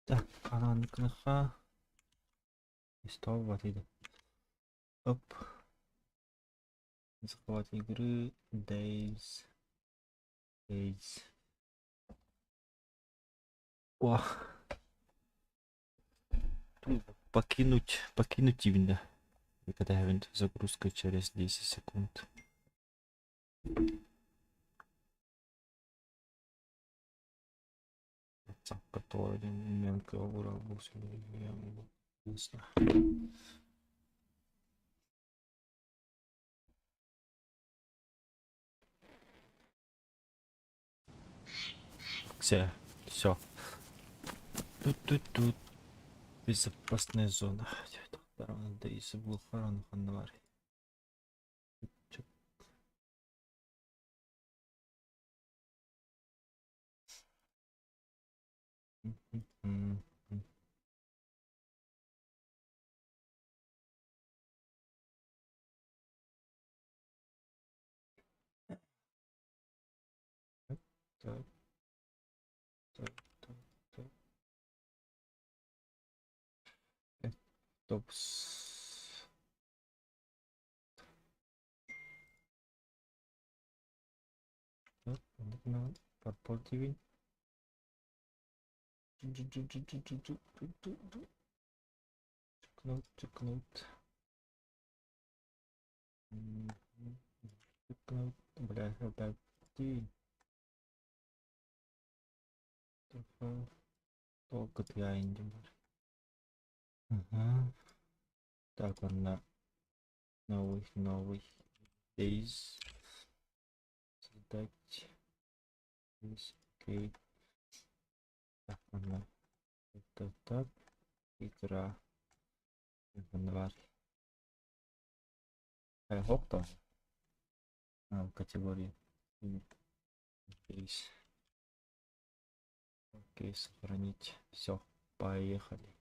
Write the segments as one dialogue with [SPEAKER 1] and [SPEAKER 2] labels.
[SPEAKER 1] Так, харааныкыныха Столбат иди. Оп. Захват игры. Days. Days. О. Покинуть, покинуть именно. Когда загрузка через 10 секунд. Все, все. Тут-тут-тут. Безопасная зона. Так, так, так, так. Топс. Purple TV. Чекнуть, чекнуть. Чекнуть. Бля, опять ты. Ага. Так, ладно. Новый, новый. Days. Создать. Окей. Так, ладно. Это так. Игра. Январь. Хопта. А, категории. Здесь. Окей, сохранить. Все, поехали.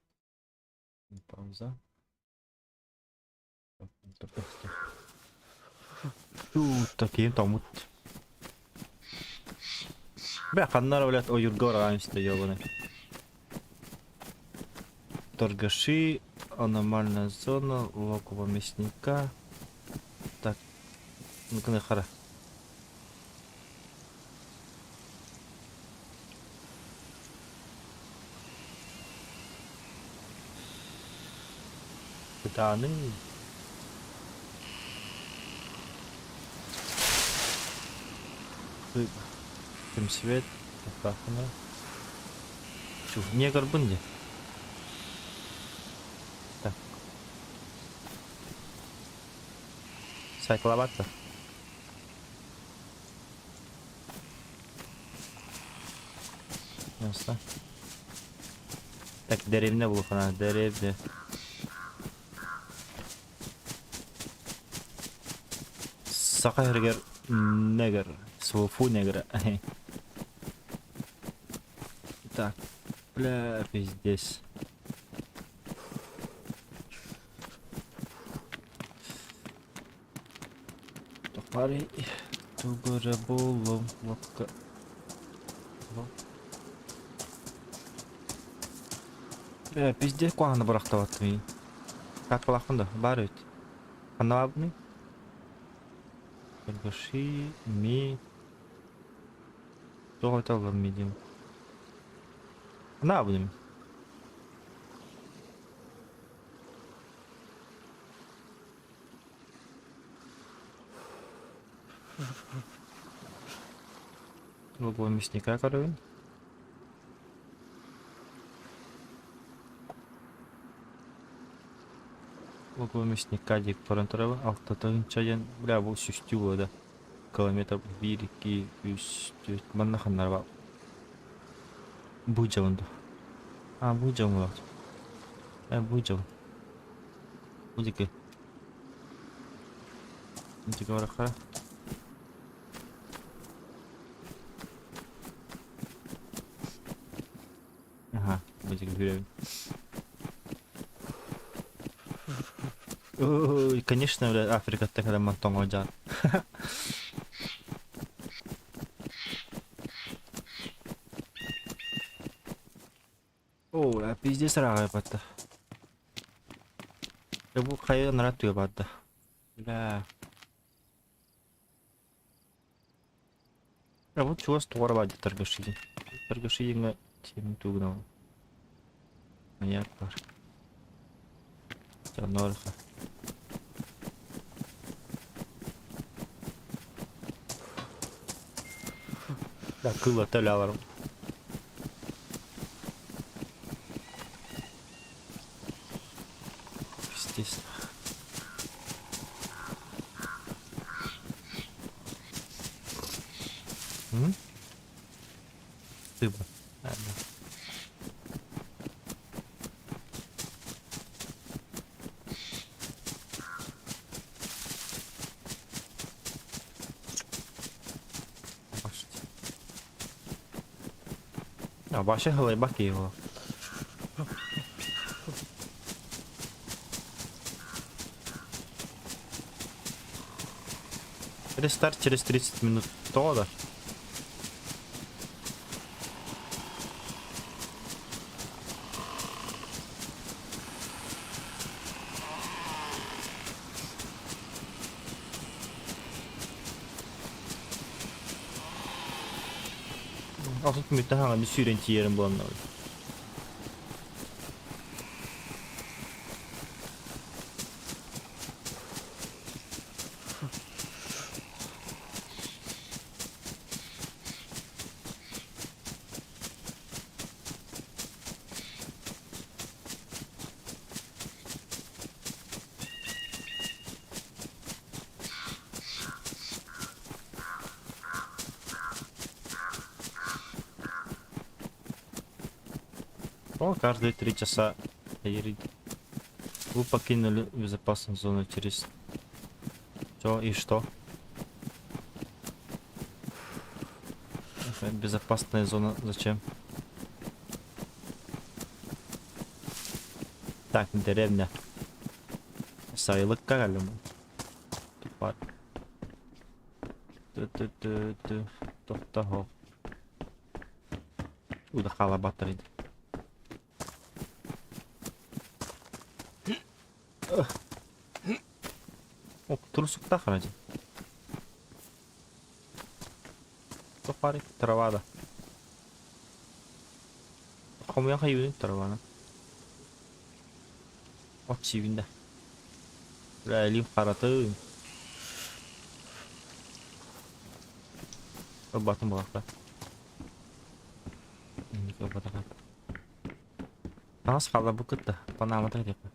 [SPEAKER 1] Пауза. Тут такие там Бля, ханнара, блядь, ойурга раньше ёбаный. Торгаши, аномальная зона, логово мясника. Так, ну-ка хара. Кытааны. Түмсүбэт, тохтооххуна. Негрбын дии. Так. Сайкалабатта. Ясно. Так, деревня булухана, деревня. Саха сиригэр негр, суфу негр. Так, бля, пиздец. Тохпари тугу эрэ буоллум лапка Бля, пиздец куһаҕаны бырахтабаттым Карталаахпын да, баар эбит. Ханна баарбыный? Торгаши, ми. Туох айталлар ми диэн. Ханна баарбыный? Логово мясника көрөбүн. Логово мясника диэки баран турабын. Алта тыһыынча диэн, бля, бу сүүстүү буолла да. Километр биир, икки, үс, түөрт. Манна ханнара баар. Быдьабын дуо? А, быдьабын буолааччы. Э, быдьабын. Бу диэки. Бу диэки барахха. Аха, бу диэки күүрэбин. Ой, конечно, бля, Африкаттан кэлэн тоҥо дьаат. Оо, пиздец ыраҕайбатта. Дьэ бу хайа ынырар тыа барда. Бля. А вот чугас туора баар торгаши диэн. Торгаши диэҥҥэ сиэбин тугунан маяк баар. Дьоннорха. Да кыылата өлө Пиздец. М? Рыба. А, да. А вообще глыбок его. Рестарт через 30 минут то да. Ахыт мүттэ хаҥаны сүүрэн тиийэрим буоланнабын. О, каждые 3 часа Вы покинули безопасную зону через... Все, и что? Безопасная зона зачем? Так, деревня. Сайылыкка кэллим. Тупар. Ту-ту-ту-ту. Тохтоһо. Уда хаалабаттар ити. О, турсуктаах хараджы. Топари трава да. Хомуйан хайыыбын траваны. От сиибин да. Бля, илиим харатын. Ылбатын буолахта. Ылбатах. Таҥас хаалларбыт кытта панаамата диэххэ.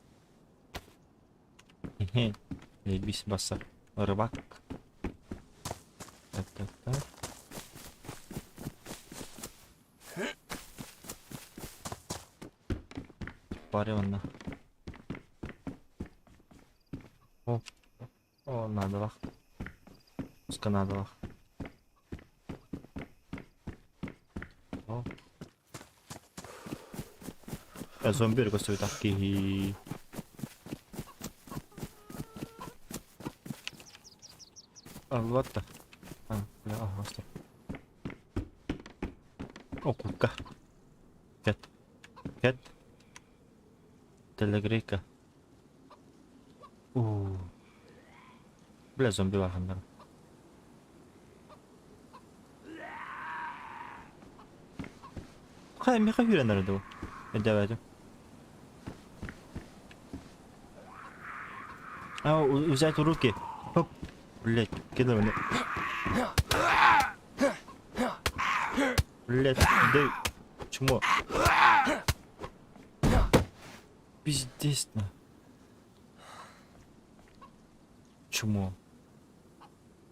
[SPEAKER 1] Лейбис баса. Рыбак. Так, так, так. Паре онно. О, о, наадалаах. Пуска наадалаах. О. Зомби көстүбүтэх киһи. Арыллыбат да. А, бля, аһаҕастар. О, куртка. Кэт. Кэт. Телегрейка. У. Бля, зомби баарханнар. Хайа, миэхэ үүрэн дуу? Өйдөөбөтүм. А, взять в руки. Хоп. Блять, кидай мне. Блять, дай. Чмо. Пиздец на. Чмо.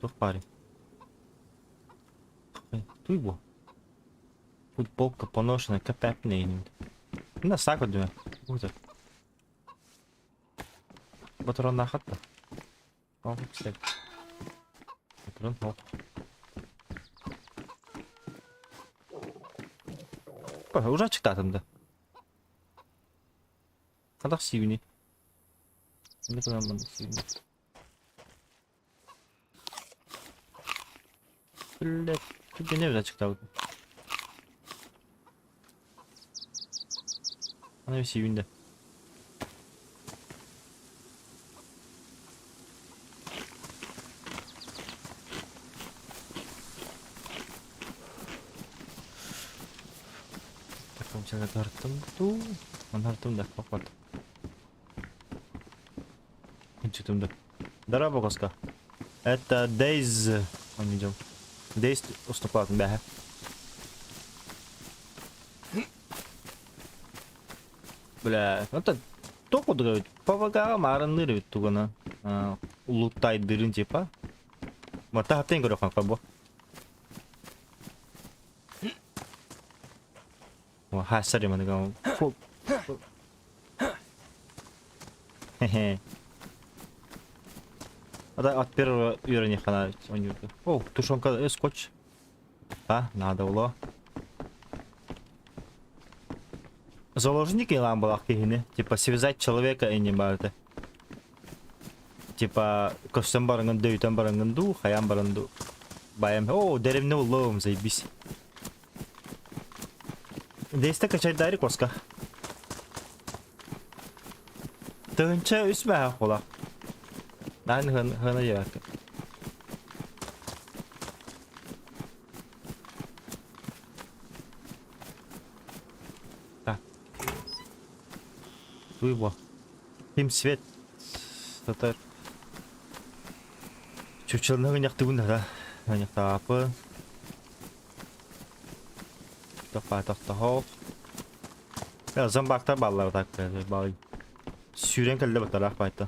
[SPEAKER 1] Туох парень? Туй бу? Футболка поношенная, капятный. На саку дү. Будет. Батарон нахатта. О, кстати. Патрон ох. Уже ачыктаатым да. Хадах сиибиний? Эмне гынан сиибиний? Блядь, түргэнэ эбит аччыктаабытым. Аны сиибин да. Так, тартым ту. Анартым да, поход. Күнчүтүм да. Здорово, Коска. Это Дейз. Он идем. Дейз уступатын бәһә. Бля, это току дыгы ПВГ-га маарынныыр эбит тугана. Улуттайдырын типа. Мата хаттен көрөхөн бу. Хассар яманыга. Хе-хе. От первого уровня хана ойнуурга. О, тушенка, скотч. А, надо было. Заложники ылаан балах киһини. Типа связать человека и не барыта. Типа көстөн барыҥын дөйүтэн барыҥын дуу, хайаан баран дуу. Баям, о, дэримни буллум, заебись. Десте качайдари коска. Тыһынча үс мээһэ хула. Наан хына диэбэккэ. Так. Туй бо. Ким свет татар. Чучелны гыньяктыгын да. Гыньяктаапы. Тохпаа Зомбактар бааллар так баай. Сүүрэн кэллэ баттараах баайта.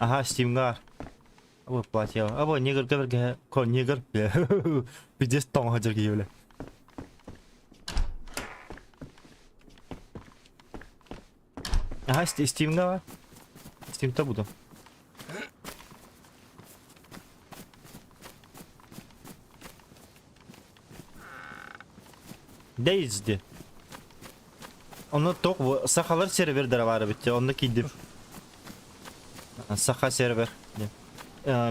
[SPEAKER 1] Аха, Стимҥа Абы платье. Абы негр кэбэргэ ко негр. Пиздец тоҥ сылдьар киһи бile. Аха, Стимҥа бар. Стимта буду. Дейзди. Онно тох сахалар сервердара баар эбит онно киирдим. Саха сервер.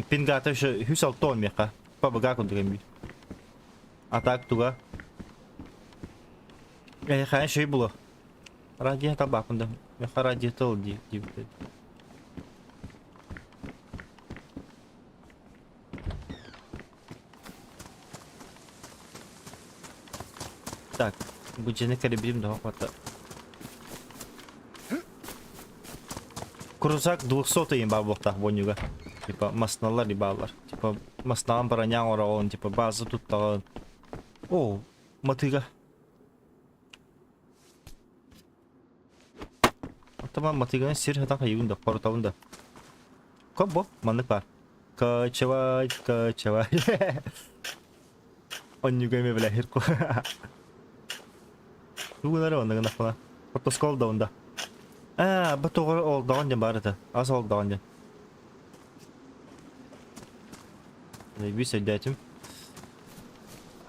[SPEAKER 1] Пингата еще үс алта он меха. Пабыга курдук эмби. А так туга. Хайа шөй було. Радио табакында. Меха радио тыл ди. Так, бу дьиэни кэрибиим да хата. Крузак 200 ыйын баар буолуохтаах буонньуга. Типа масналар бааллар. Типа маснаҕын броняҥ ороҕун, типа база туттаҕын. О, матыга. Оттон матыганы сир сатан хайыыбын да, хорутабын да. Коп бо, маннык баар. Качевай, качевай. Онньуга эмиэ бля хирку. Тугунары онно гынахпына. Фотоскол да онда. Аа, бу тоҕо олдоҕон диэн баар этэ. Ас олдоҕон диэн. Бүүс өйдөөтүм.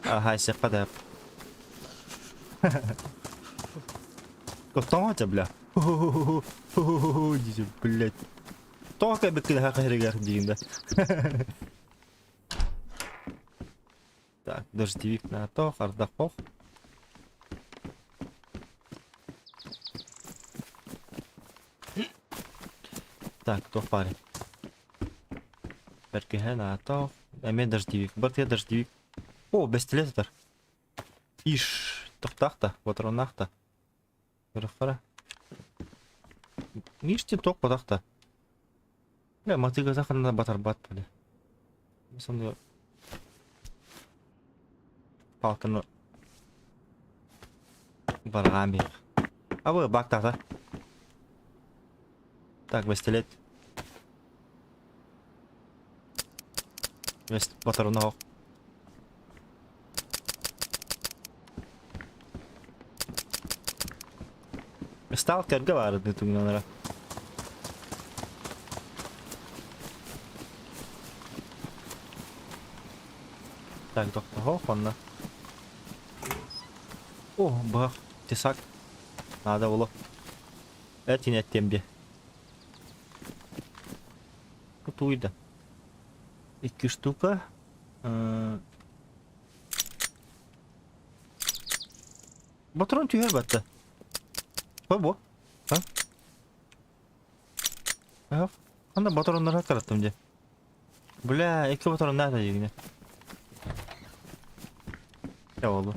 [SPEAKER 1] Аха, да. Тоҕо бля. Дизи, блядь. Тоҕо кэлбиккин хаһырыгар диигин да. Так, дождевик на то, ардахов. Так, то парень. Бэркиһэ наатох. Эмиэ дождевик. Бартыйа дождевик. О, бэстилиэт сытар. Иш, тохтоох да, ботуруоннаах да. Көрөххөрө. Миш ток батах да. Бля, матыгата ханна батарбат бля. Сонда палканы бараҕаан биһиэх. Абы баактаата. Так, бэстилиэт. Батаруна оһох. Сталкерга баар тугунанара. Так, тохтоһо онно. О, бах, тесак. Надо было. Этин эттем де. Туйда. Икки штука. Батыран түһэр батта. Ба бу. Ha? Ha? Анда батыроннар караттым дьэ. Бля, икки батыроннаах да дьигинэ. Чэ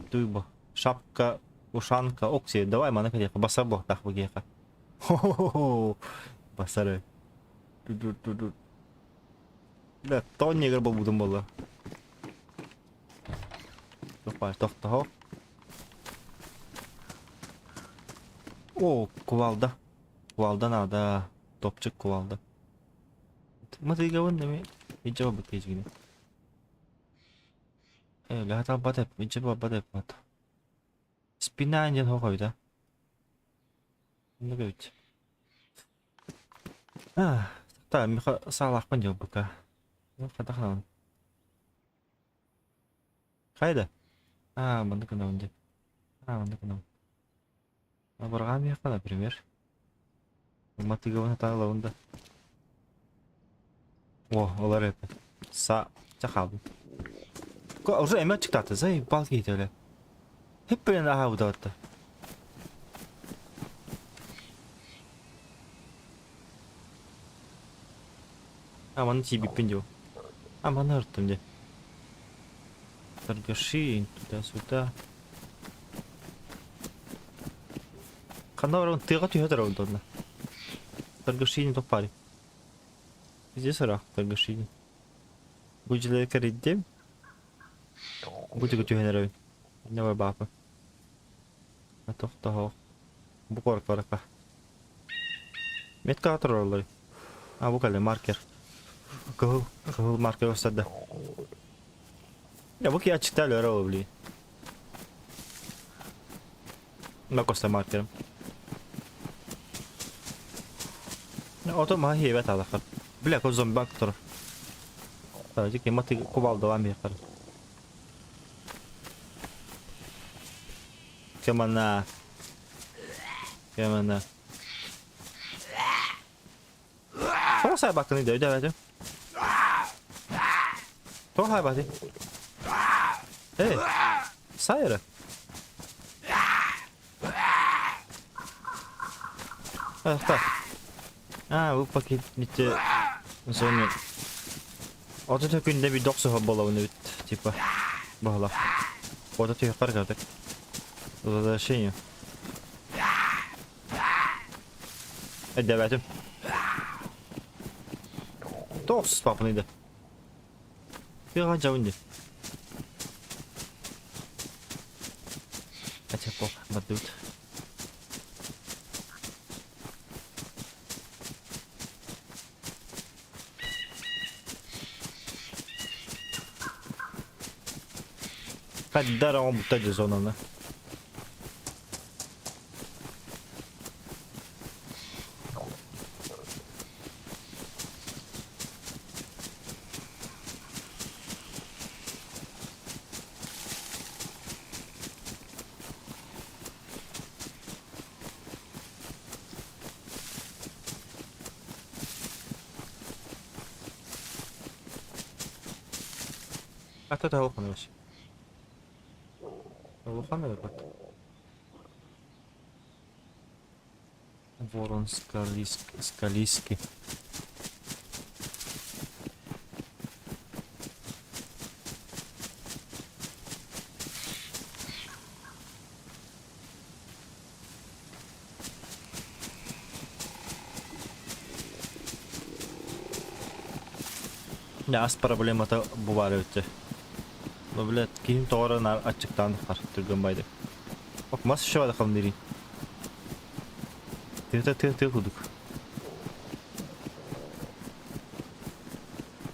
[SPEAKER 1] Туйба. Шапка, ушанка, окси. Давай маны кэлиэхэ. Басар буохтаах бу киһиэхэ. Хо-хо-хо. Басары. Бля, тоҕо негр буолбутум буолла. Тохтоһо. О, кувалда. Кувалда надо. Топчик кувалда. Матыгабын эми ичэ барбыт киһигини. Э, лэһэ талбат эп, ичэ барбат эппат. Спина диэн хохойда. Оннук эбит. А, та, миха саалаахпын дьылбыка. Хата ханаан. Хайда? А, маннык гынабын дии. А, маннык гынабын. Абырҕаан миэхэ, например. Матыгабын атаалабын да. О, олар это. Са, ча хаалбыт. Уже эме чыктааты, заебал киһитэ өлө. Хеп билен аһаабыта А, маны тиийбиппин дии. А, маны ырыттым дии. Торгаши, туда-сюда. Ханна барабын тыаҕа түһэ турабын туонна. Торгаши не топпари. Здесь ыраах торгаши. Бу дьилэри кэрийдим. Бу тыга түһэн эрэбин. Не барбаапын. Тохтоһоох. Бу куоракка Метка тураллар. А бу кэллэ маркер. Кыһыл, кыһыл маркер устарда. Я бу киһи аччыктаал өрө ол блин. На коста маркерым. Ото маһа хиэбэт алахар. Бля, ко зомбак турар. Таажы кема ты кубалдалаан биэхэр. Кемана. Кемана. Тоҕо сайбаккыный да өйдөөбөтүм. Тоҕо хайбатый? Эй, сайра. Так. А, вы покинете зону. Ото төкүндэ bir дохсуһа болабын эбит, типа. Баһыла. Ото түйэххэр картык. Возвращение. Өйдөөбөтүм. Тоҕус папыныйда. Тыаҕа дьабын дии. Хотя плохо бардыбыт. Хайдар оҥорбуттар дии зонаны. Ата таһылханыш. Улахан эбит. Ворон Скалиски. Ас проблемата бу баар эбит. Ну, блядь, киһим тоҕо эрэ наар аччыктаан таххар түргэн байдык. Ок, мас еще бада Тыата тыа тыа курдук.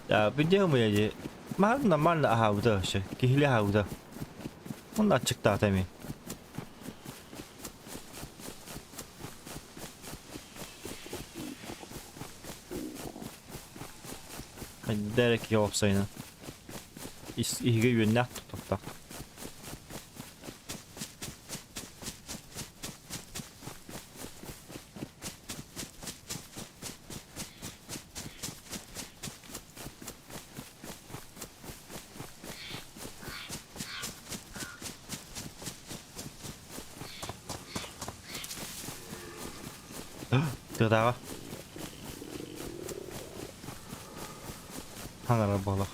[SPEAKER 1] Да, видео мы дии. Маар нормально аһаабыта вообще. Киһили аһаабыта. Онно аччыктаата эмиэ. Хайда эрэ киһи уопсайынан. Иһигэ үөннээх тохтохтоох. Тыатааҕы. Хаҥарар буолуох.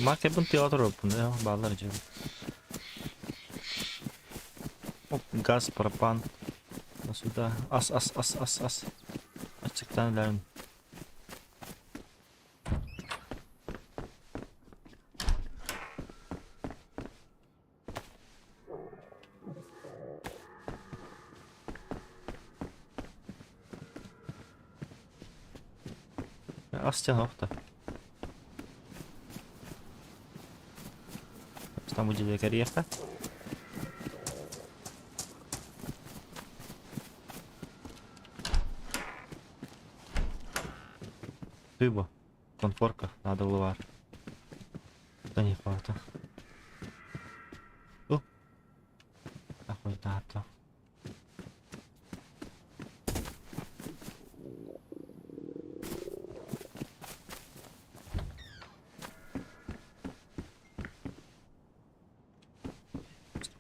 [SPEAKER 1] Маркербын тыаҕа туруорбун, бааллар дьиэбин. Газ, пропан. Сюда. Ас, ас, ас, ас, ас. Аччыктаан өлөөрүм. Ас диэн охто. Там удивляет карьерка. Рыба. Конфорка. Надо было. Да не хватит. О! Нахуй надо.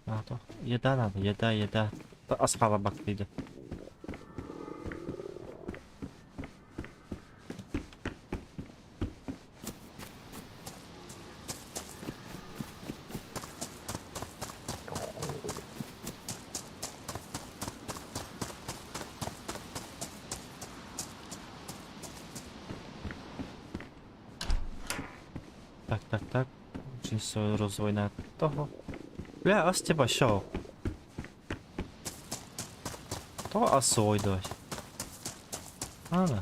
[SPEAKER 1] Надо. Еда надо, еда, еда. Ас хаалбат дейді. Так, так, так. Джинсы розовый того. Бля, ас типа шоу. То ас ойдой. Ана.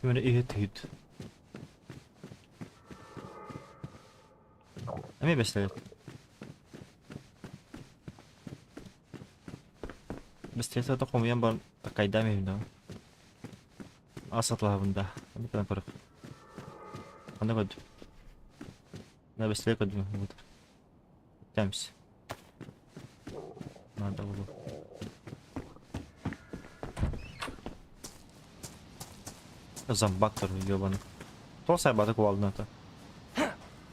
[SPEAKER 1] Именно иһит иһит. Эмиэ бэстэлет. Бэстэлет хомуйан баран такайдаам иһин Ас атылаһабын да. Аны кэлэн көрөх. Аны көрдүм. На бэстэлэ көрдүм. Тэмс. Надо было. Зомбак тоже ебаный. Кто сайбаты кувалдын это?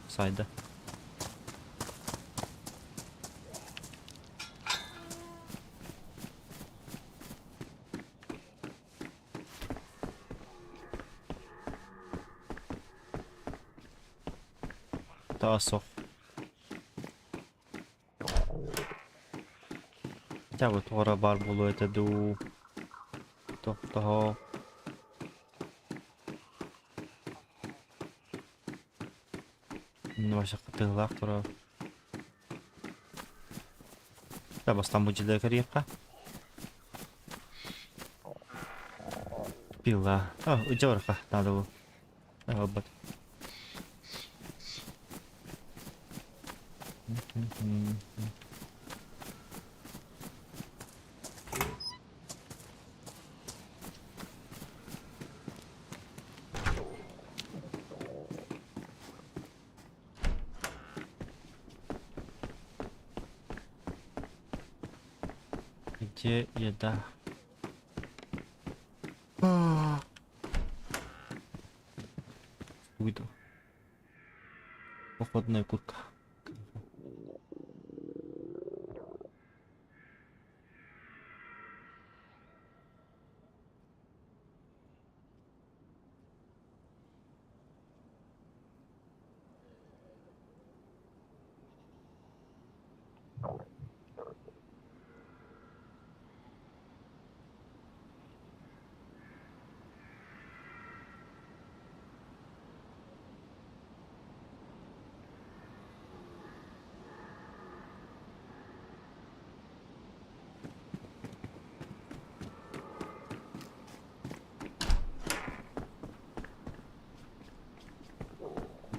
[SPEAKER 1] Сайда. Таа суох. Хотя бы туора баар буолуо этэ дуу. Тохтоһо. Вообще тыылаах турар. Да, бастаан бу дьиэлэргэ кэриэххэ. Пила. А, удёрха надо было. Ылбат. Где еда? Уйду. Походная куртка.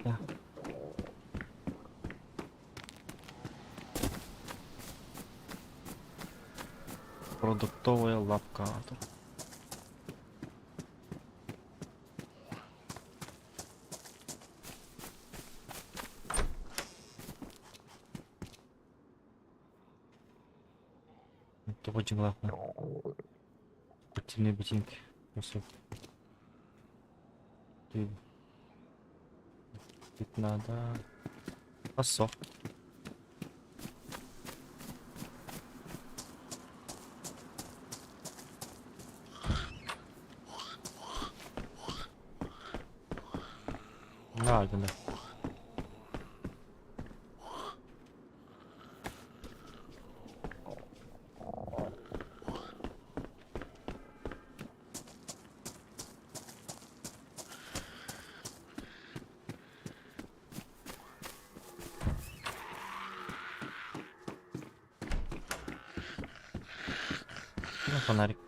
[SPEAKER 1] Да. Продуктовая лавка. Тоҕо дьиҥлаахпын? Спортивные ботинки. Тут надо... Осо. Надо, да. Ну, фонарик.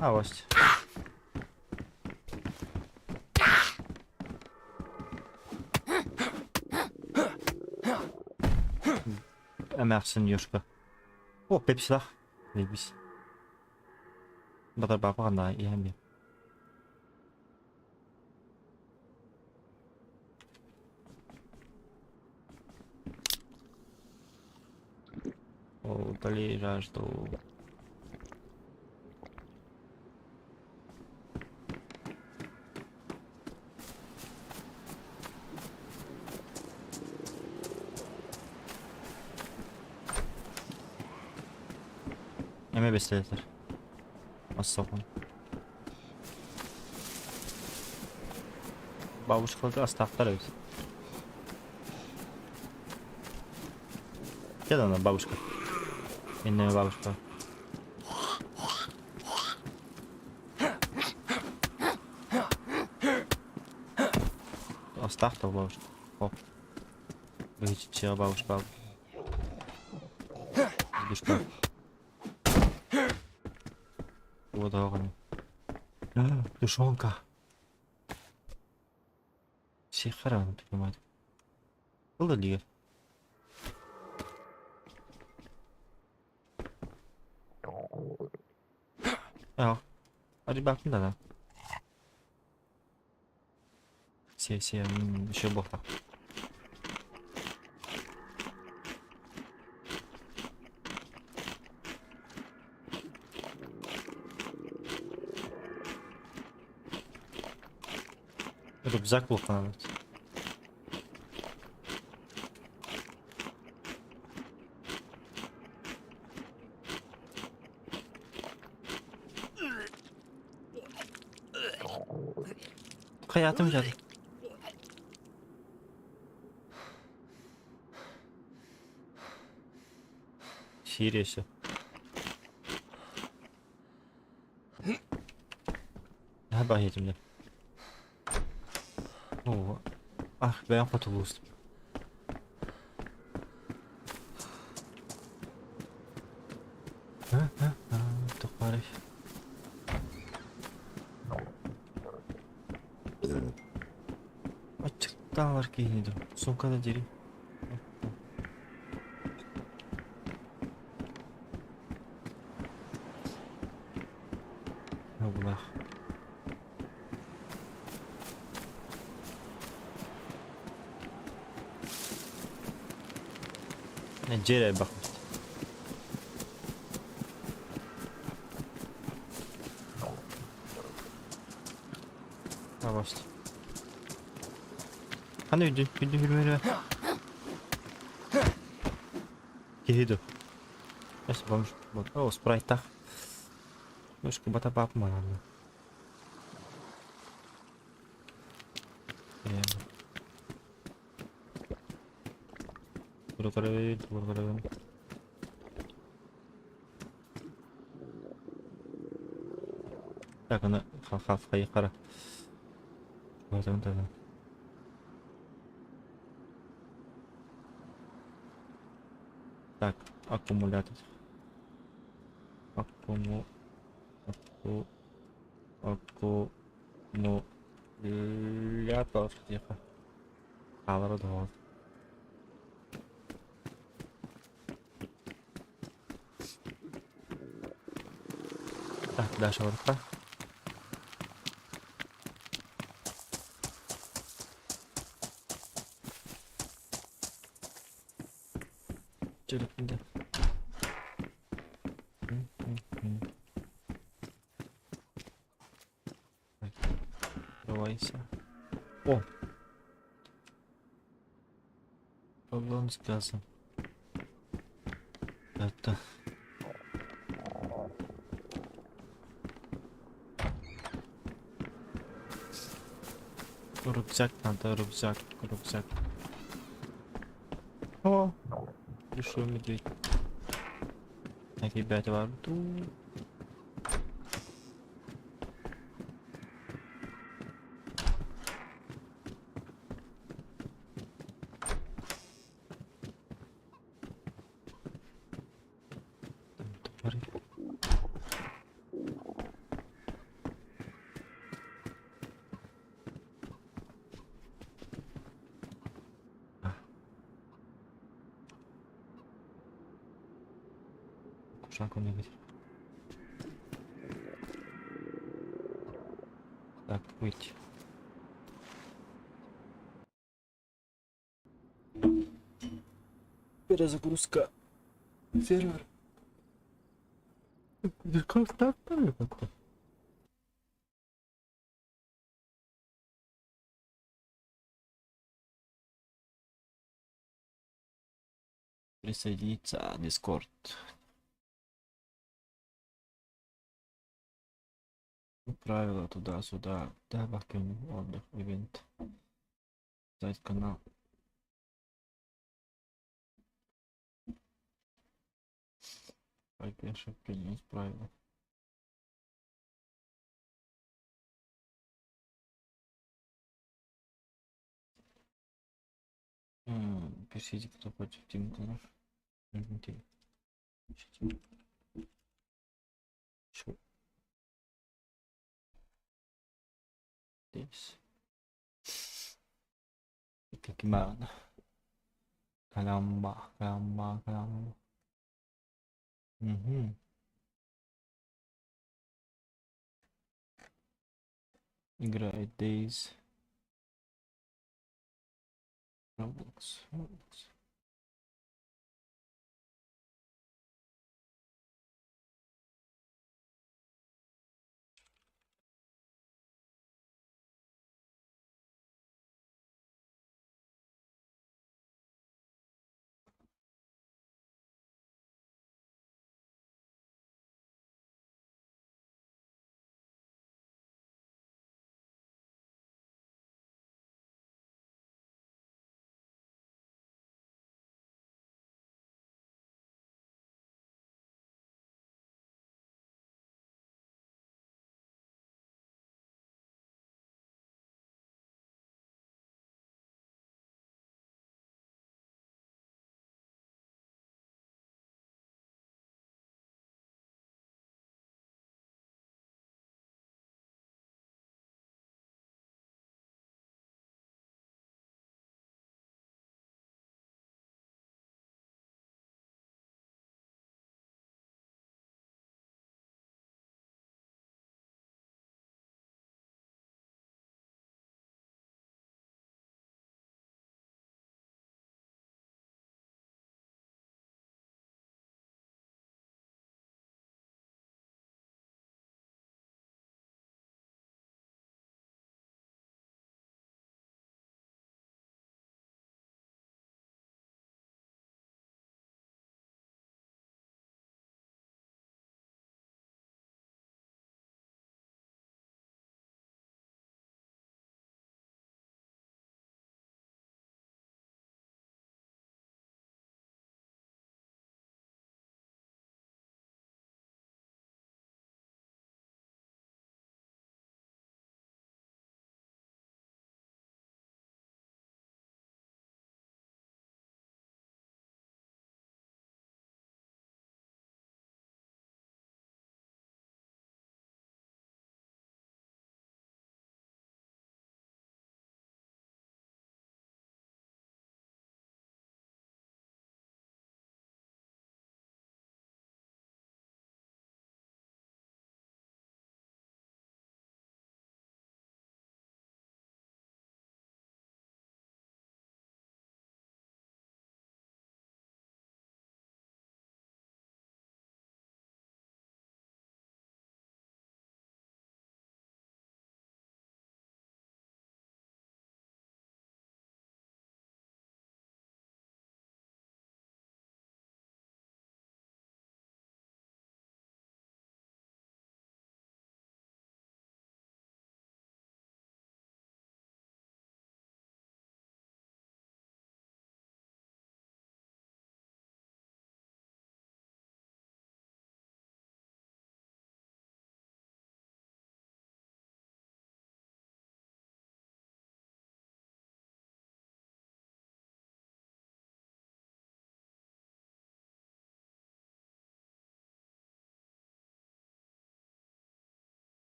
[SPEAKER 1] А, ось. Эмээхсин Юшка. О, пепсилах. Лейбис. Батарбаапа иһэн биэр. Утоли жажду. Эмэ бэстэлэтэр. Ассохон. Бабушкаларга астаахтар эбит. Где она, бабушка? Иннэ бабушка. Астаах да бабушка. О. Быһычча бабушка. Дедушка. Уодаҕын. Тушенка. Сихара, понимать. Был ли? А, ребят, не надо. Все, все, еще бог так. Рюкзак булканабыт. Хайаатым дьэ. Сиир өссө. Наһаа баһыйтым дьэ. Оо, ах, бэйэм хотулуустум. Туох баарый? Аччыктаалар киһини дуу? Сумка да дири. Булах. Дьиэ элбэх. Авость. Хана үйдү, үйдү хүрмөрө. Киһи ду. Эс бомж. О, спрайтах. Мышку бата пап манана. Так, аны хайы қара. Так, аккумулятор. Аккуму... Акку... Аккумулятор. Тихо. Хаалара доҕоор. Даша барда. Чөрөппүнэ. Так, Открывайся. О! Баллон с газом. Это... Рюкзак надо, рюкзак, рюкзак. О! Пришел медведь. Так, ребята, варду. Там топоры. Кушак он играет. Так, выйти. Перезагрузка сервера. Как так как-то? Присоединиться Discord. Правила туда-сюда. Добавки отдых, ивент. Создать канал. Поддержка принять правила. Пишите, кто хочет в Team канал. Жмите. Пишите. Чё? Здесь. Какиман. Калямба, калямба, калямба. Угу. Играет Days. Roblox. Roblox.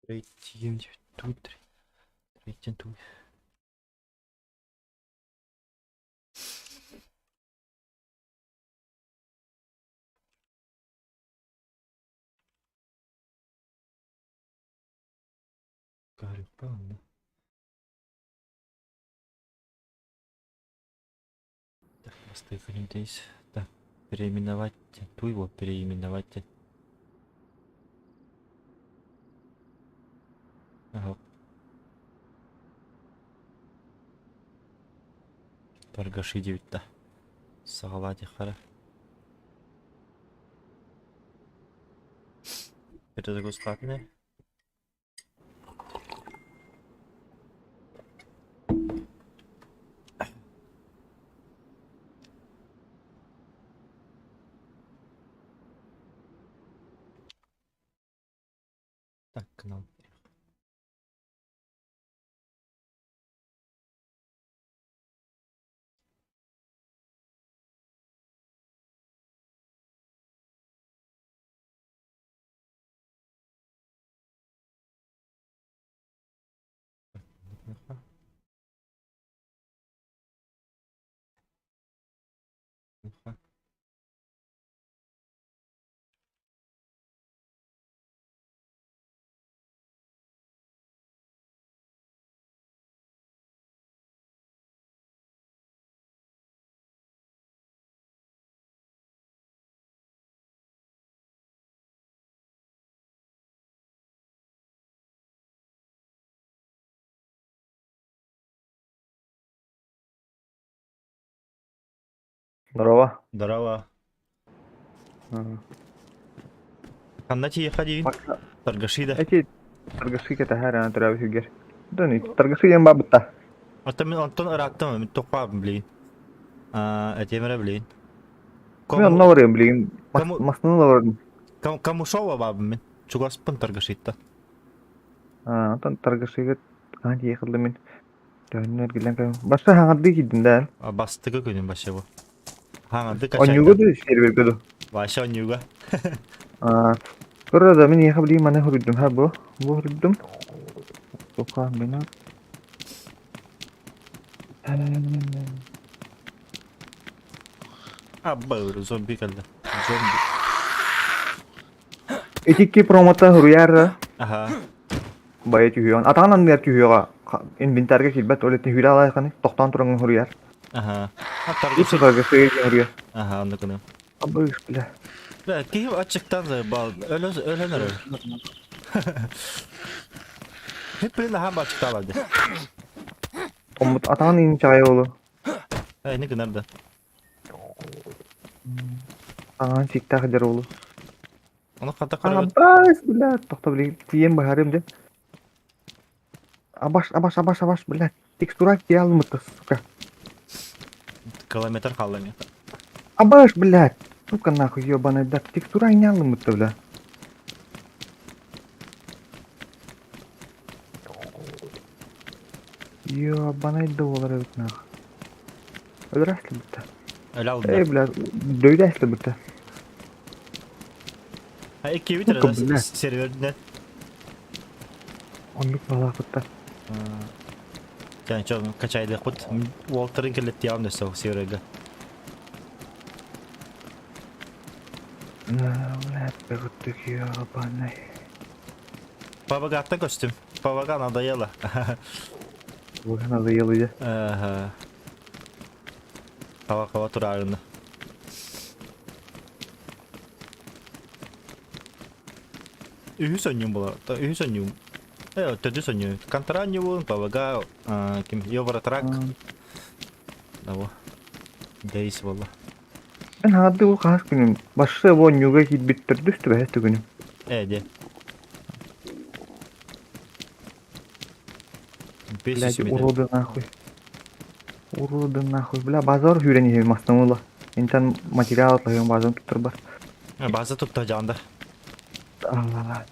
[SPEAKER 1] Рейтинг тут рейтинг тут. Карипанна. Так, бастакы здесь. Так, переименовать. Ту его переименовать. Ага. Торгаши диэбит да. Саҕалаа диэххэ Перезагрузкалаатыны. Так, канал.
[SPEAKER 2] Здорово.
[SPEAKER 1] Здорово. Ханна тиийэхэ диигин?
[SPEAKER 2] Пока.
[SPEAKER 1] Торгаши да.
[SPEAKER 2] Эти торгаши кэтэһэр төрөөбүт үгэр. Дон торгаши диэн баабытта.
[SPEAKER 1] Оттон мин онтон ырааттым, мин тохпаабын билигин. Аа, этиэм эрэ билигин.
[SPEAKER 2] Мин онно
[SPEAKER 1] Кому
[SPEAKER 2] олоруом билигин.
[SPEAKER 1] кому
[SPEAKER 2] Массыына олорорум.
[SPEAKER 1] Камушова баабын мин. Чугаспын торгашиттан.
[SPEAKER 2] Аа, онтон торгашига хаан тиийэ кыллым мин. Төһөннөр эргиллэн кэлэн. Барса хаҥардыы киирдим да.
[SPEAKER 1] Бастакы күнүм вообще бу. Хаҥарды
[SPEAKER 2] Онньууга
[SPEAKER 1] качайда.
[SPEAKER 2] да сервергэ ду.
[SPEAKER 1] Вообще онньууга.
[SPEAKER 2] Аа, көрө да мин эйиэхэ билигин маны хоруйдум ха бу. Бу хоруйдум. Тука мина.
[SPEAKER 1] Абба зомби кэллэ. Зомби.
[SPEAKER 2] Итикки промота суруйар
[SPEAKER 1] Аха.
[SPEAKER 2] Бая түһүөҕүн атаҕын анныгар түһүөҕэ инвентарьга киирбэт ол түһүүрэ алайханы тохтоон тураҥҥын суруйар
[SPEAKER 1] Аха.
[SPEAKER 2] ис сытарга сыгый диэн суруйар
[SPEAKER 1] Аха, оннук гына.
[SPEAKER 2] Абыш, бля.
[SPEAKER 1] Бля, киһи аччыктан бал өлөн өлөн эрэр. Hep блин аһаан баччыктаалар дии.
[SPEAKER 2] Томмут атаҕын иин чаҕайа олу.
[SPEAKER 1] Э, не гынар да.
[SPEAKER 2] Аҕаан сииктээх дьар олу.
[SPEAKER 1] Ону хата көрөбүт.
[SPEAKER 2] Абас, бля, тохто блин, тиийэн быһаарыам дьэ. Абаш, абаш, абаш, абаш, бля, текстура тиийэ алмыта, сука.
[SPEAKER 1] Километр хаалла миэхэ.
[SPEAKER 2] Абаш, блядь, сука нахуй, ебаный, да, текстура не алмыта, бля. Ебаный да буолар эбит нахуй. Өлөр аслыбыта.
[SPEAKER 1] Өлө алда.
[SPEAKER 2] Эй, бля, дөйдө аслыбыта.
[SPEAKER 1] А иккибит
[SPEAKER 2] Сука,
[SPEAKER 1] эрэ
[SPEAKER 2] бля.
[SPEAKER 1] сервердинэн.
[SPEAKER 2] Оннук балаахыта.
[SPEAKER 1] Чэ, чо, качайдыахпыт. Уолтарын кэллэттиэҕим да сервергэ.
[SPEAKER 2] Бля, бөгүттүк ебаный.
[SPEAKER 1] Павагатта көстүм. Павага надоело.
[SPEAKER 2] Бога надоело дьэ.
[SPEAKER 1] Ага. Хава-хава тураарына. Үһүс онньуум буолар. Үһүс онньуум. Э, төрдүс онньуум. Контра онньуубун, Павага, ким, Евротрак. Того. Дейс буолла.
[SPEAKER 2] Мен хаҥардыы бу хаһыс күнүм. Башса бу онньууга киирбит төрдүс түбэһэ түгүнүм.
[SPEAKER 1] Э, де.
[SPEAKER 2] Блядь, уроды нахуй. Уроды нахуй. Бля, базар сүүрэн иһэбин мастан ыла. Интэн материал атлаһыам базаны туттарбар.
[SPEAKER 1] База тутта дьаанда.
[SPEAKER 2] Алла.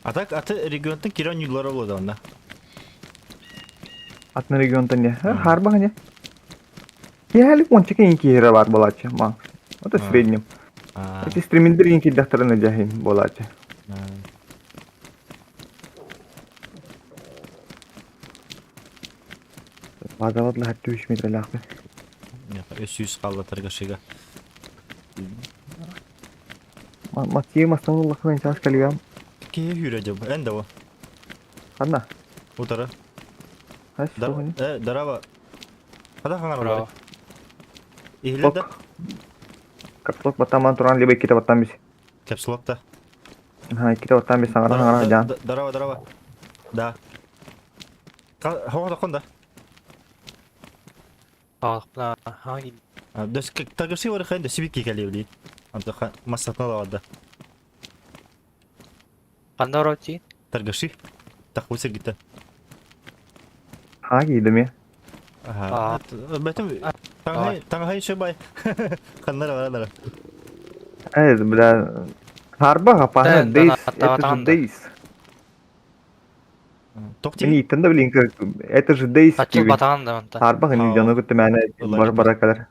[SPEAKER 1] А так аты регионтан кирен юллара болады онда.
[SPEAKER 2] Атын регионтан не? Харбах не? Киэһэлик уонча киһи киирэ баар буолааччы. Ма. Это в среднем. Эти стриминдер киирдэхтэринэ дьэһин буолааччы. Базабат лаһар 3 метрэлээхпин.
[SPEAKER 1] 300 хаалла торгашига.
[SPEAKER 2] Матье мастан уллахына инчаас кэлиэм.
[SPEAKER 1] Киһи сүүрэ дьыл. Эн да бу.
[SPEAKER 2] Ханна?
[SPEAKER 1] Утары.
[SPEAKER 2] Хас суохуни?
[SPEAKER 1] Дарава. Хада хаҥар Иһилер да?
[SPEAKER 2] Капслок баттаман туран либо иккитэ баттан бис.
[SPEAKER 1] Капслок да.
[SPEAKER 2] Ха, иккитэ баттан бис саҥара саҥара дьаан.
[SPEAKER 1] Дарава, дарава. Да. Хоҕо да. Торгаши барыхайын да сибикки кэлиэбилии. Антоха массатын алаҕарда.
[SPEAKER 3] Ханна ороти?
[SPEAKER 1] Торгаши. Тахбы сиргиттэн.
[SPEAKER 2] Ха киидим
[SPEAKER 1] Аха. Бэтим таҥаһай таҥаһай шыбай. Ханнара баранара.
[SPEAKER 2] Э, бля, Харбах, опасно, дейс, это же дейс. Мин ииттэн да билин это же Дейс
[SPEAKER 3] Аччык батаҕан да онтон.
[SPEAKER 2] Саарбах ини дьону кытта мээнэ бар бара кэлэр.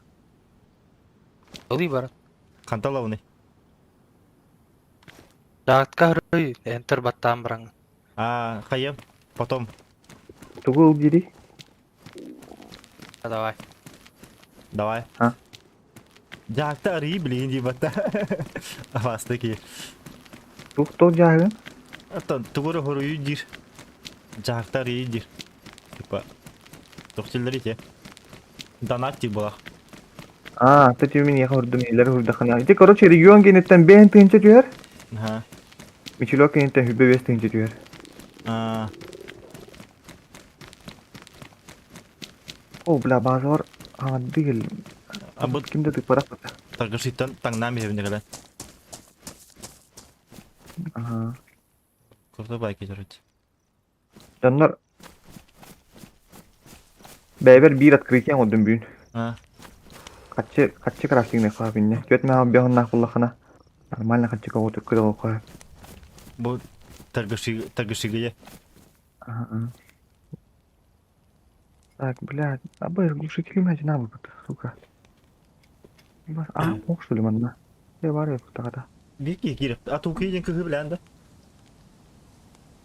[SPEAKER 3] Ылый баран.
[SPEAKER 1] Хантан лавный?
[SPEAKER 3] Дагатка хырый, энтер баттаан бараҥ.
[SPEAKER 1] А, хайым, потом.
[SPEAKER 2] Тугу ыл дири?
[SPEAKER 3] Давай.
[SPEAKER 1] Давай.
[SPEAKER 2] А?
[SPEAKER 1] Дьаакта арыйы билигин дии батта. Абаасты киһи.
[SPEAKER 2] Тух тол дьааһыгын?
[SPEAKER 1] Оттон тугу эрэ хоруйу диир. Дьаакта арыйы диир. Типа, тохтиллер ити. Донат диир буолах.
[SPEAKER 2] А, ты тебе меня хордум, илер хурдахана. Ити, короче, регион кенеттен бэйэн тыһынча түһэр.
[SPEAKER 1] Аха.
[SPEAKER 2] Мичилок кенеттен хүббэ бес тыһынча түһэр.
[SPEAKER 1] А,
[SPEAKER 2] О, бля, базар аадыгыл.
[SPEAKER 1] А бу
[SPEAKER 2] Ким да тыппарах бата.
[SPEAKER 1] Торгашиттан таҥнаан биһэбин кэлэн.
[SPEAKER 2] Ага.
[SPEAKER 1] Курда бай кетерет.
[SPEAKER 2] Дьоннор бэйбэр биир открытие оҥордум бүгүн.
[SPEAKER 1] А.
[SPEAKER 2] Хаччы хаччы крафтиҥ хаапинне. Түөрт меха бьоһуннаах буллахына нормально хаччы көҕүтүк кыдалыкка.
[SPEAKER 1] Бу торгаши торгашигые.
[SPEAKER 2] Ага. Так, блядь, а бы глушители блядь, на выпад, сука. А, ох, что ли, манна. Я бар тағада.
[SPEAKER 1] Бики кирип, а туки диэн кыһы билэн да.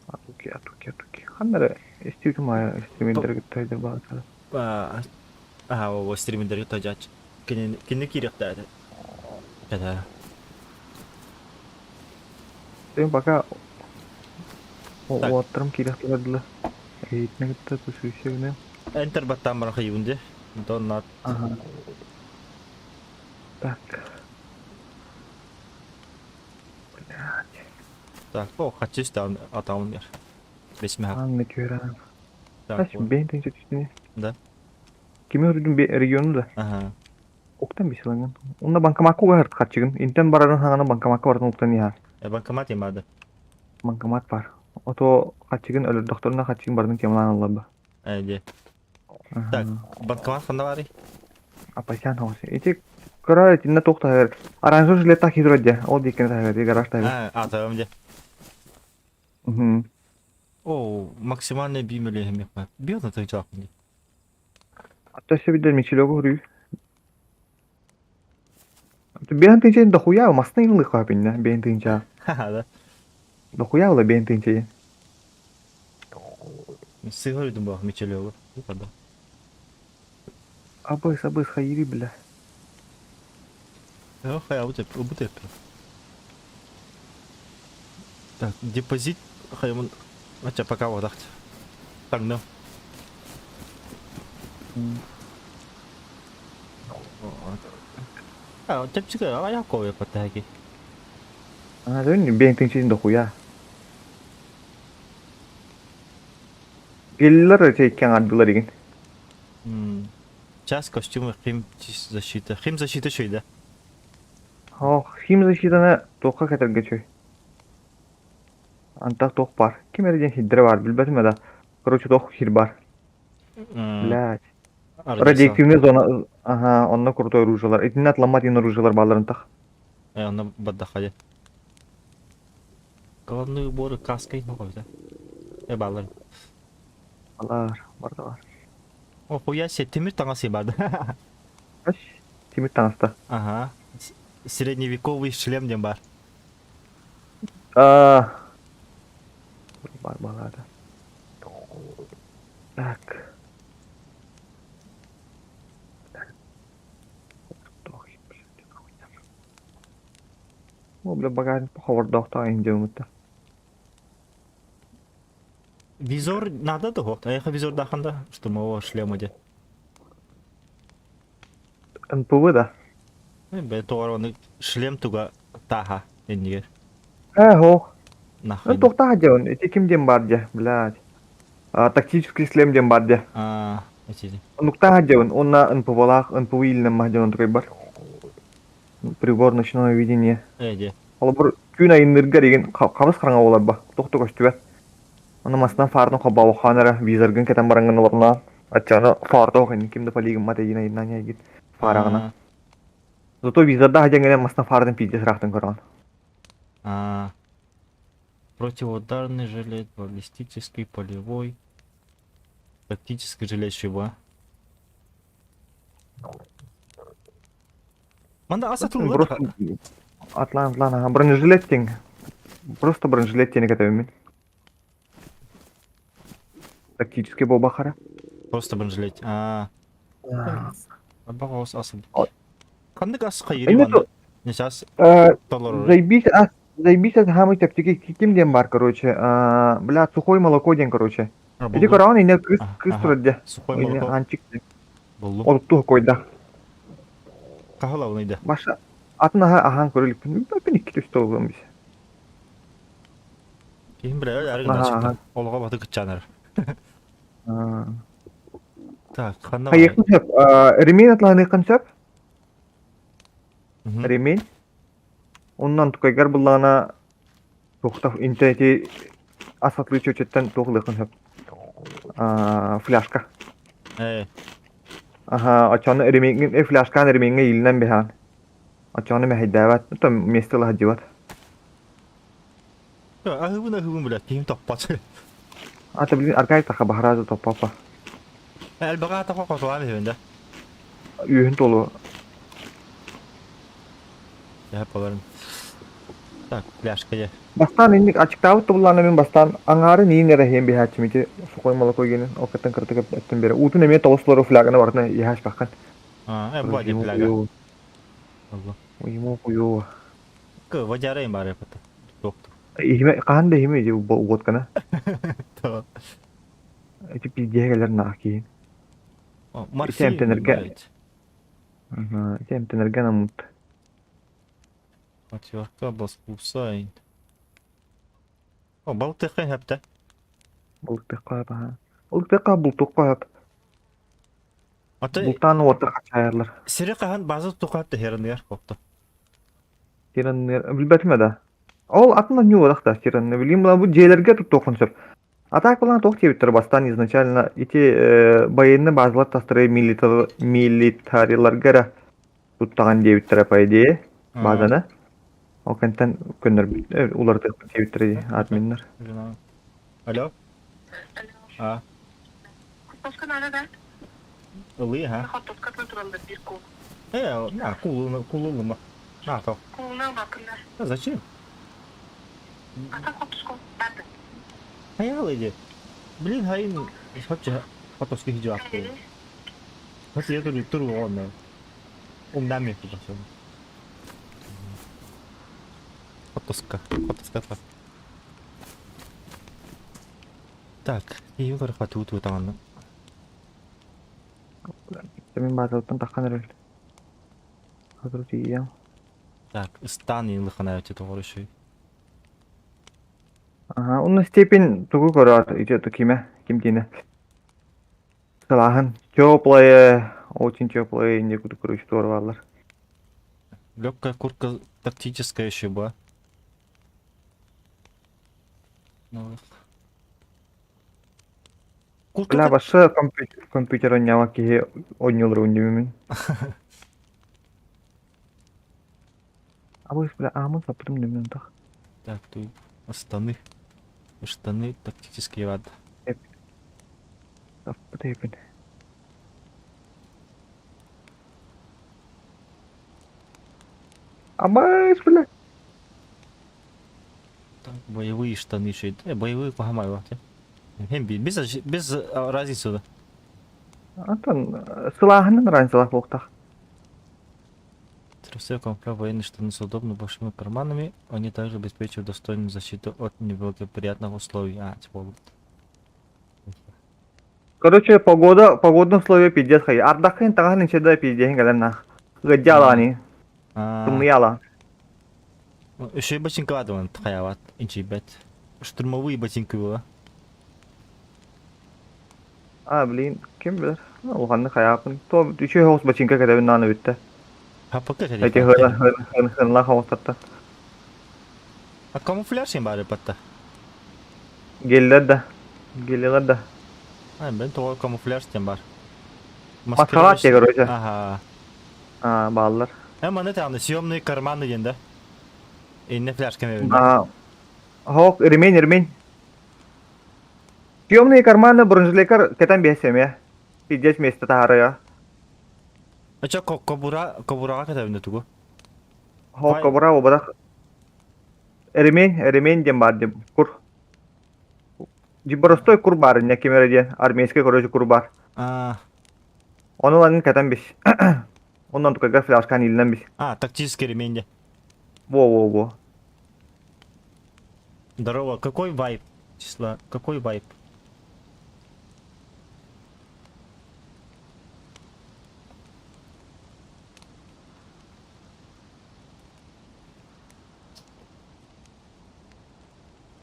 [SPEAKER 2] Атуки, атуки, атуки. Ханнары истиутум ая стриминдерге тайда баатара.
[SPEAKER 1] Аа, о стриминдерге тажач. Кини кини кирип да. Да.
[SPEAKER 2] Сен пока уоттарым киирэх дылы. Эйитне кытта түсүсүгүнэ.
[SPEAKER 1] Enter баттаан баран хайыбын де. Донат.
[SPEAKER 2] Ага. Так. Блядь.
[SPEAKER 1] Так, о, хачыс да атаун бер. Бесмә.
[SPEAKER 2] Анны көрәм.
[SPEAKER 1] Так.
[SPEAKER 2] Бен тенче түстүне.
[SPEAKER 1] Да.
[SPEAKER 2] Кими үрдүн региону да.
[SPEAKER 1] Ага.
[SPEAKER 2] Октан бисиланган. Онда банкоматка угар хатчыгын. Интен барарын хагана банкоматка барын октан яар.
[SPEAKER 1] Э, банкомат ямады.
[SPEAKER 2] Банкомат бар. Ото хатчыгын өлөр докторuna хатчыгын барын темалан аллаба.
[SPEAKER 1] Э, де. Так, банкомат ханда бары?
[SPEAKER 2] Апасян хосы. Ити кыра итинне тохтагыр. Оранжевый жилет так хидроде. Ол дикен тагыр, гараж тагыр.
[SPEAKER 1] А, атагым де.
[SPEAKER 2] Угу.
[SPEAKER 1] О, максимальный бимеле хемек бар. Биода тыгчак инде.
[SPEAKER 2] Ата себидер мичилогу хурүй. Бэйэн тыынча дохуя масны ылы хапинна бэйэн тыынча.
[SPEAKER 1] Ха-ха, да.
[SPEAKER 2] Дохуя ыла бэйэн тыынча.
[SPEAKER 1] Сыгыр идем бах мичелёгу. Да.
[SPEAKER 2] Абыс, абыс, хайри, бля.
[SPEAKER 1] Ох, я вот это. Так, депозит хаймон. Хотя пока вот так. Так, ну. А, чэпчик, а я кое потаки.
[SPEAKER 2] А, дөн бэйэн тыынча дохуя. Геллер чейкен ардылар деген.
[SPEAKER 1] Час костюмы хим защита. Хим защита шөйдә.
[SPEAKER 2] Ох, хим защитаны тоққа кәтәргә чөй. Антах тоқ бар. Ким эрден хиддер бар, билбәтим да. Короче, тоқ хир бар. Блядь. Радиоактивный зона, ага, онно крутой оружиелар. Итинне атламат ин оружиелар балларын тах.
[SPEAKER 1] Э, онно баддахали. Головные уборы, каска и много, да? Э, баллар.
[SPEAKER 2] Балар, бар да бар.
[SPEAKER 1] О, хуя себе, тимир таҥасы барды.
[SPEAKER 2] Аш, тимир таҥаста.
[SPEAKER 1] Ага. Средневековый шлем диэн бар.
[SPEAKER 2] Аа. Бар балаада. Так. О, бля, багажник поховордоохтоох индиомута.
[SPEAKER 1] Визор надо того. А я визор даханда, штурмового шлема де.
[SPEAKER 2] НПВ да?
[SPEAKER 1] Бе тоҕор оны шлем туга таха иннигер.
[SPEAKER 2] Э, ох. Ну,
[SPEAKER 1] Нахуй.
[SPEAKER 2] тохтаа дьон, ити ким диэн бар дьэ, блядь. А, тактический шлем диэн бар дьэ.
[SPEAKER 1] А, эти.
[SPEAKER 2] Нуктаа дьон, онна НПВ-лаах, НПВ илинэн мах дьон турай бар. Прибор ночного видения.
[SPEAKER 1] Эди.
[SPEAKER 2] Холобур, күн айынныргар деген хабыс хараҥа буолар ба, тохто көстүбэт. Аны масынан фаарын хоббаабахаан эрэ визоргын кэтэн бараҥҥын олорно. Аччаны фаартоох иннин ким да полигыммат эйин айыннаан яйгит фараҕына. Зато визордаах дьэҥҥинэн масынан фаарын пиздец ыраахтан көрөҕүн.
[SPEAKER 1] А, противоударный жилет, баллистический, полевой, тактический жилет шиба. Манда аса тулла.
[SPEAKER 2] Просто атлаан атлаан аха бронежилет диэн. Просто бронежилет диэни кэтэбин. Тактический буолбахара.
[SPEAKER 1] Просто бронежилет. А, Абаҕа ас. Ханнык ас хайыри
[SPEAKER 2] Эмиэ
[SPEAKER 1] манна? Не сейчас толору.
[SPEAKER 2] Заебись, а, заебись, а самый чэпчэки ким диэн бар, короче, а, бля, сухое молоко диэн, короче. Ити көрөҕүн инне кыс кыс турар дьэ.
[SPEAKER 1] Сухой
[SPEAKER 2] Инне
[SPEAKER 1] молоко
[SPEAKER 2] анчик
[SPEAKER 1] буллум.
[SPEAKER 2] олуктух койда.
[SPEAKER 1] Хаһылабын ыйда.
[SPEAKER 2] Баша атын аха ахан көрө иликпин. Бэпин икки түстэ олугум бис.
[SPEAKER 1] Киһим билэ арыгын
[SPEAKER 2] Аха
[SPEAKER 1] ачыкта.
[SPEAKER 2] аха.
[SPEAKER 1] Олоҕо баты кытчанар. Так, ханна барай?
[SPEAKER 2] Хайыахпын сөп. Ремень атланыаххын сөп. Ремень. Оннан тукайгар буллаҕына туохтах интернети ас атлыы чөчөттөн туох ылыаххын сөп. Фляжка.
[SPEAKER 1] Э,
[SPEAKER 2] Аха, очону ремеҥҥин фляжкаан ремеҥҥэ иилинэн биһаан. Очону мэһэйдээбэт, то место ыла сылдьыбат.
[SPEAKER 1] Аһыыбын аһыыбын билэ, киһим топпот.
[SPEAKER 2] Ата билин аркай таха баһараазы топпаппа.
[SPEAKER 1] Элбэҕэ атаха хотулаан иһэбин да.
[SPEAKER 2] Үөһүн толу.
[SPEAKER 1] Яһап боларын. Так, пляжка же.
[SPEAKER 2] Бастаан инник ачыктаабыт тобуллаана мин бастаан аҥаарын иин эрэ иһэн биһааччым ити сухой молоко генин ол кыттан кыратык өттүн бере. Уутун эмиэ тоҕус фляганы барытына иһаашпаххын.
[SPEAKER 1] А, бу
[SPEAKER 2] Ему
[SPEAKER 1] фляга.
[SPEAKER 2] хуёво. Ему хуёво.
[SPEAKER 1] Кы, водяра им бары пата. Доктор.
[SPEAKER 2] Иһиме хаһан да иһиме ити водканы.
[SPEAKER 1] То.
[SPEAKER 2] Ити пиздиэһэ кэлэр наах киһи. Ити
[SPEAKER 1] Морфин.
[SPEAKER 2] эмтэнэргэ ити эмтэнэргэ анаммыт.
[SPEAKER 1] Отвертка баскусай. О, балтыхын хэптэ.
[SPEAKER 2] Бултуохха баха. Бултуохха бултуохха сөп.
[SPEAKER 1] Ата
[SPEAKER 2] Бултаан уота хачаайаллар.
[SPEAKER 1] сири хаһан база тухат тэһэрыныгар хопто.
[SPEAKER 2] Тиранныр билбэтим да. Ол атын ньуурах да тиранны билим була бу дьиэлэргэ туттуоххун сөп. А так булан туох диэбиттэр бастаан изначально ити военный базалар тастары милитариларга эрэ туттаҕын диэбиттэрэ по идее базаны. Ол кэнтэн көннөрбүт уларытыахпыт диэбиттэрэ админнар.
[SPEAKER 1] Алло. А. Ылыы ха. Э, на, кулуну, кулулума. На, то. А зачем? Хайал иди. Блин, хайын вообще фотоски хижу апты. Хоть я туру туру онно. Умнами пошел. Фотоска, фотоска. Так, ее хватит там.
[SPEAKER 2] Мин базаттан таххан эрэл. Хатыр тиийэм.
[SPEAKER 1] Так, стан илыхана эти товарищи.
[SPEAKER 2] Ага, онно степень тугу көрөр ити киме ким диэни. Салаһын теплое, очень теплое некуда короче туорваллар.
[SPEAKER 1] Легкая куртка тактическая еще была. Ну,
[SPEAKER 2] Бля,
[SPEAKER 1] куртка
[SPEAKER 2] башы компьютер компьютер оонньообот киһи оонньуулар үндүмүн. Абыс, бля, аамын саппытым дүмүн тах.
[SPEAKER 1] Так, ты штаны. Штаны тактические вад.
[SPEAKER 2] Саппыт эпин. Абыс, бля.
[SPEAKER 1] Так. Боевые штаны еще. Боевые куһамай Hem без, без разницы да.
[SPEAKER 2] Антон, сылааһынан разницалаах буолуохтаах.
[SPEAKER 1] Трусы комплект военные штаны с удобно большими карманами. Они также обеспечивают достойную защиту от неблагоприятных условий. А, типа вот.
[SPEAKER 2] Короче, погода, погодные условия пиздец хай. Ардахын таҕаһын инчэдэ пиздеһин кэлэн нах. Ыаддьаалаани, тымныйаала.
[SPEAKER 1] Еще ботинка хайават, инчибет. Штурмовые ботинки было.
[SPEAKER 2] А, блин, ким билэр? Улаханнык хайааппын. То үчүгэй соҕус бачыыҥка кэтэбин нааны бүттэ.
[SPEAKER 1] Хаппыкка
[SPEAKER 2] Эти хыла хыла хоҕустарта.
[SPEAKER 1] А камуфляж им бары патта.
[SPEAKER 2] Геллер да. Геллер да.
[SPEAKER 1] А, мен тоҕо камуфляж тем бар.
[SPEAKER 2] Маскалаат те, короче.
[SPEAKER 1] Ага.
[SPEAKER 2] А, бааллар.
[SPEAKER 1] Маны тааны съемные карманы диэн да. Инне фляжка мен.
[SPEAKER 2] А, Хоок, ремень, ремень. Съемные карманы бронежилекар кэтэн биэс эмиэ. Пиздец миэстэ таһаарыа.
[SPEAKER 1] Ача кобура кобураҕа кэтэбинэ тугу?
[SPEAKER 2] Хоок кобура ободах. Ремень, ремень диэн баар диэн кур. Боростой кур баар инньэ ким эрэ диэн армейскай короче кур баар.
[SPEAKER 1] А,
[SPEAKER 2] Ону ылан кэтэн бис. Онон тукайга фляжкан иилинэн бис.
[SPEAKER 1] А, тактический ремень де.
[SPEAKER 2] Во-во-во.
[SPEAKER 1] Здорово, какой вайп? Числа, какой вайп?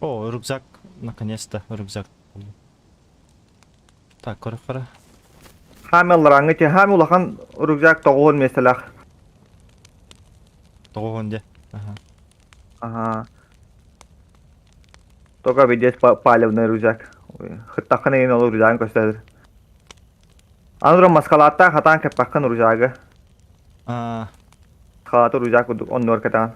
[SPEAKER 1] О, рюкзак, наконец-то, рюкзак. Так, көрө
[SPEAKER 2] Хаамы ыллараҥҥы хаамы улахан рюкзак тоҕуһун миэстэлээх.
[SPEAKER 1] Тоҕуһун де. Ага.
[SPEAKER 2] Ага. Только видеть палевный рюкзак. Хыттаххын эйин ол рюкзагын көстөдүр. Аны маскалааттаах хатаан кэппэххин рюкзагы.
[SPEAKER 1] А,
[SPEAKER 2] Халаты рюкзак оннуор кэтэҕин.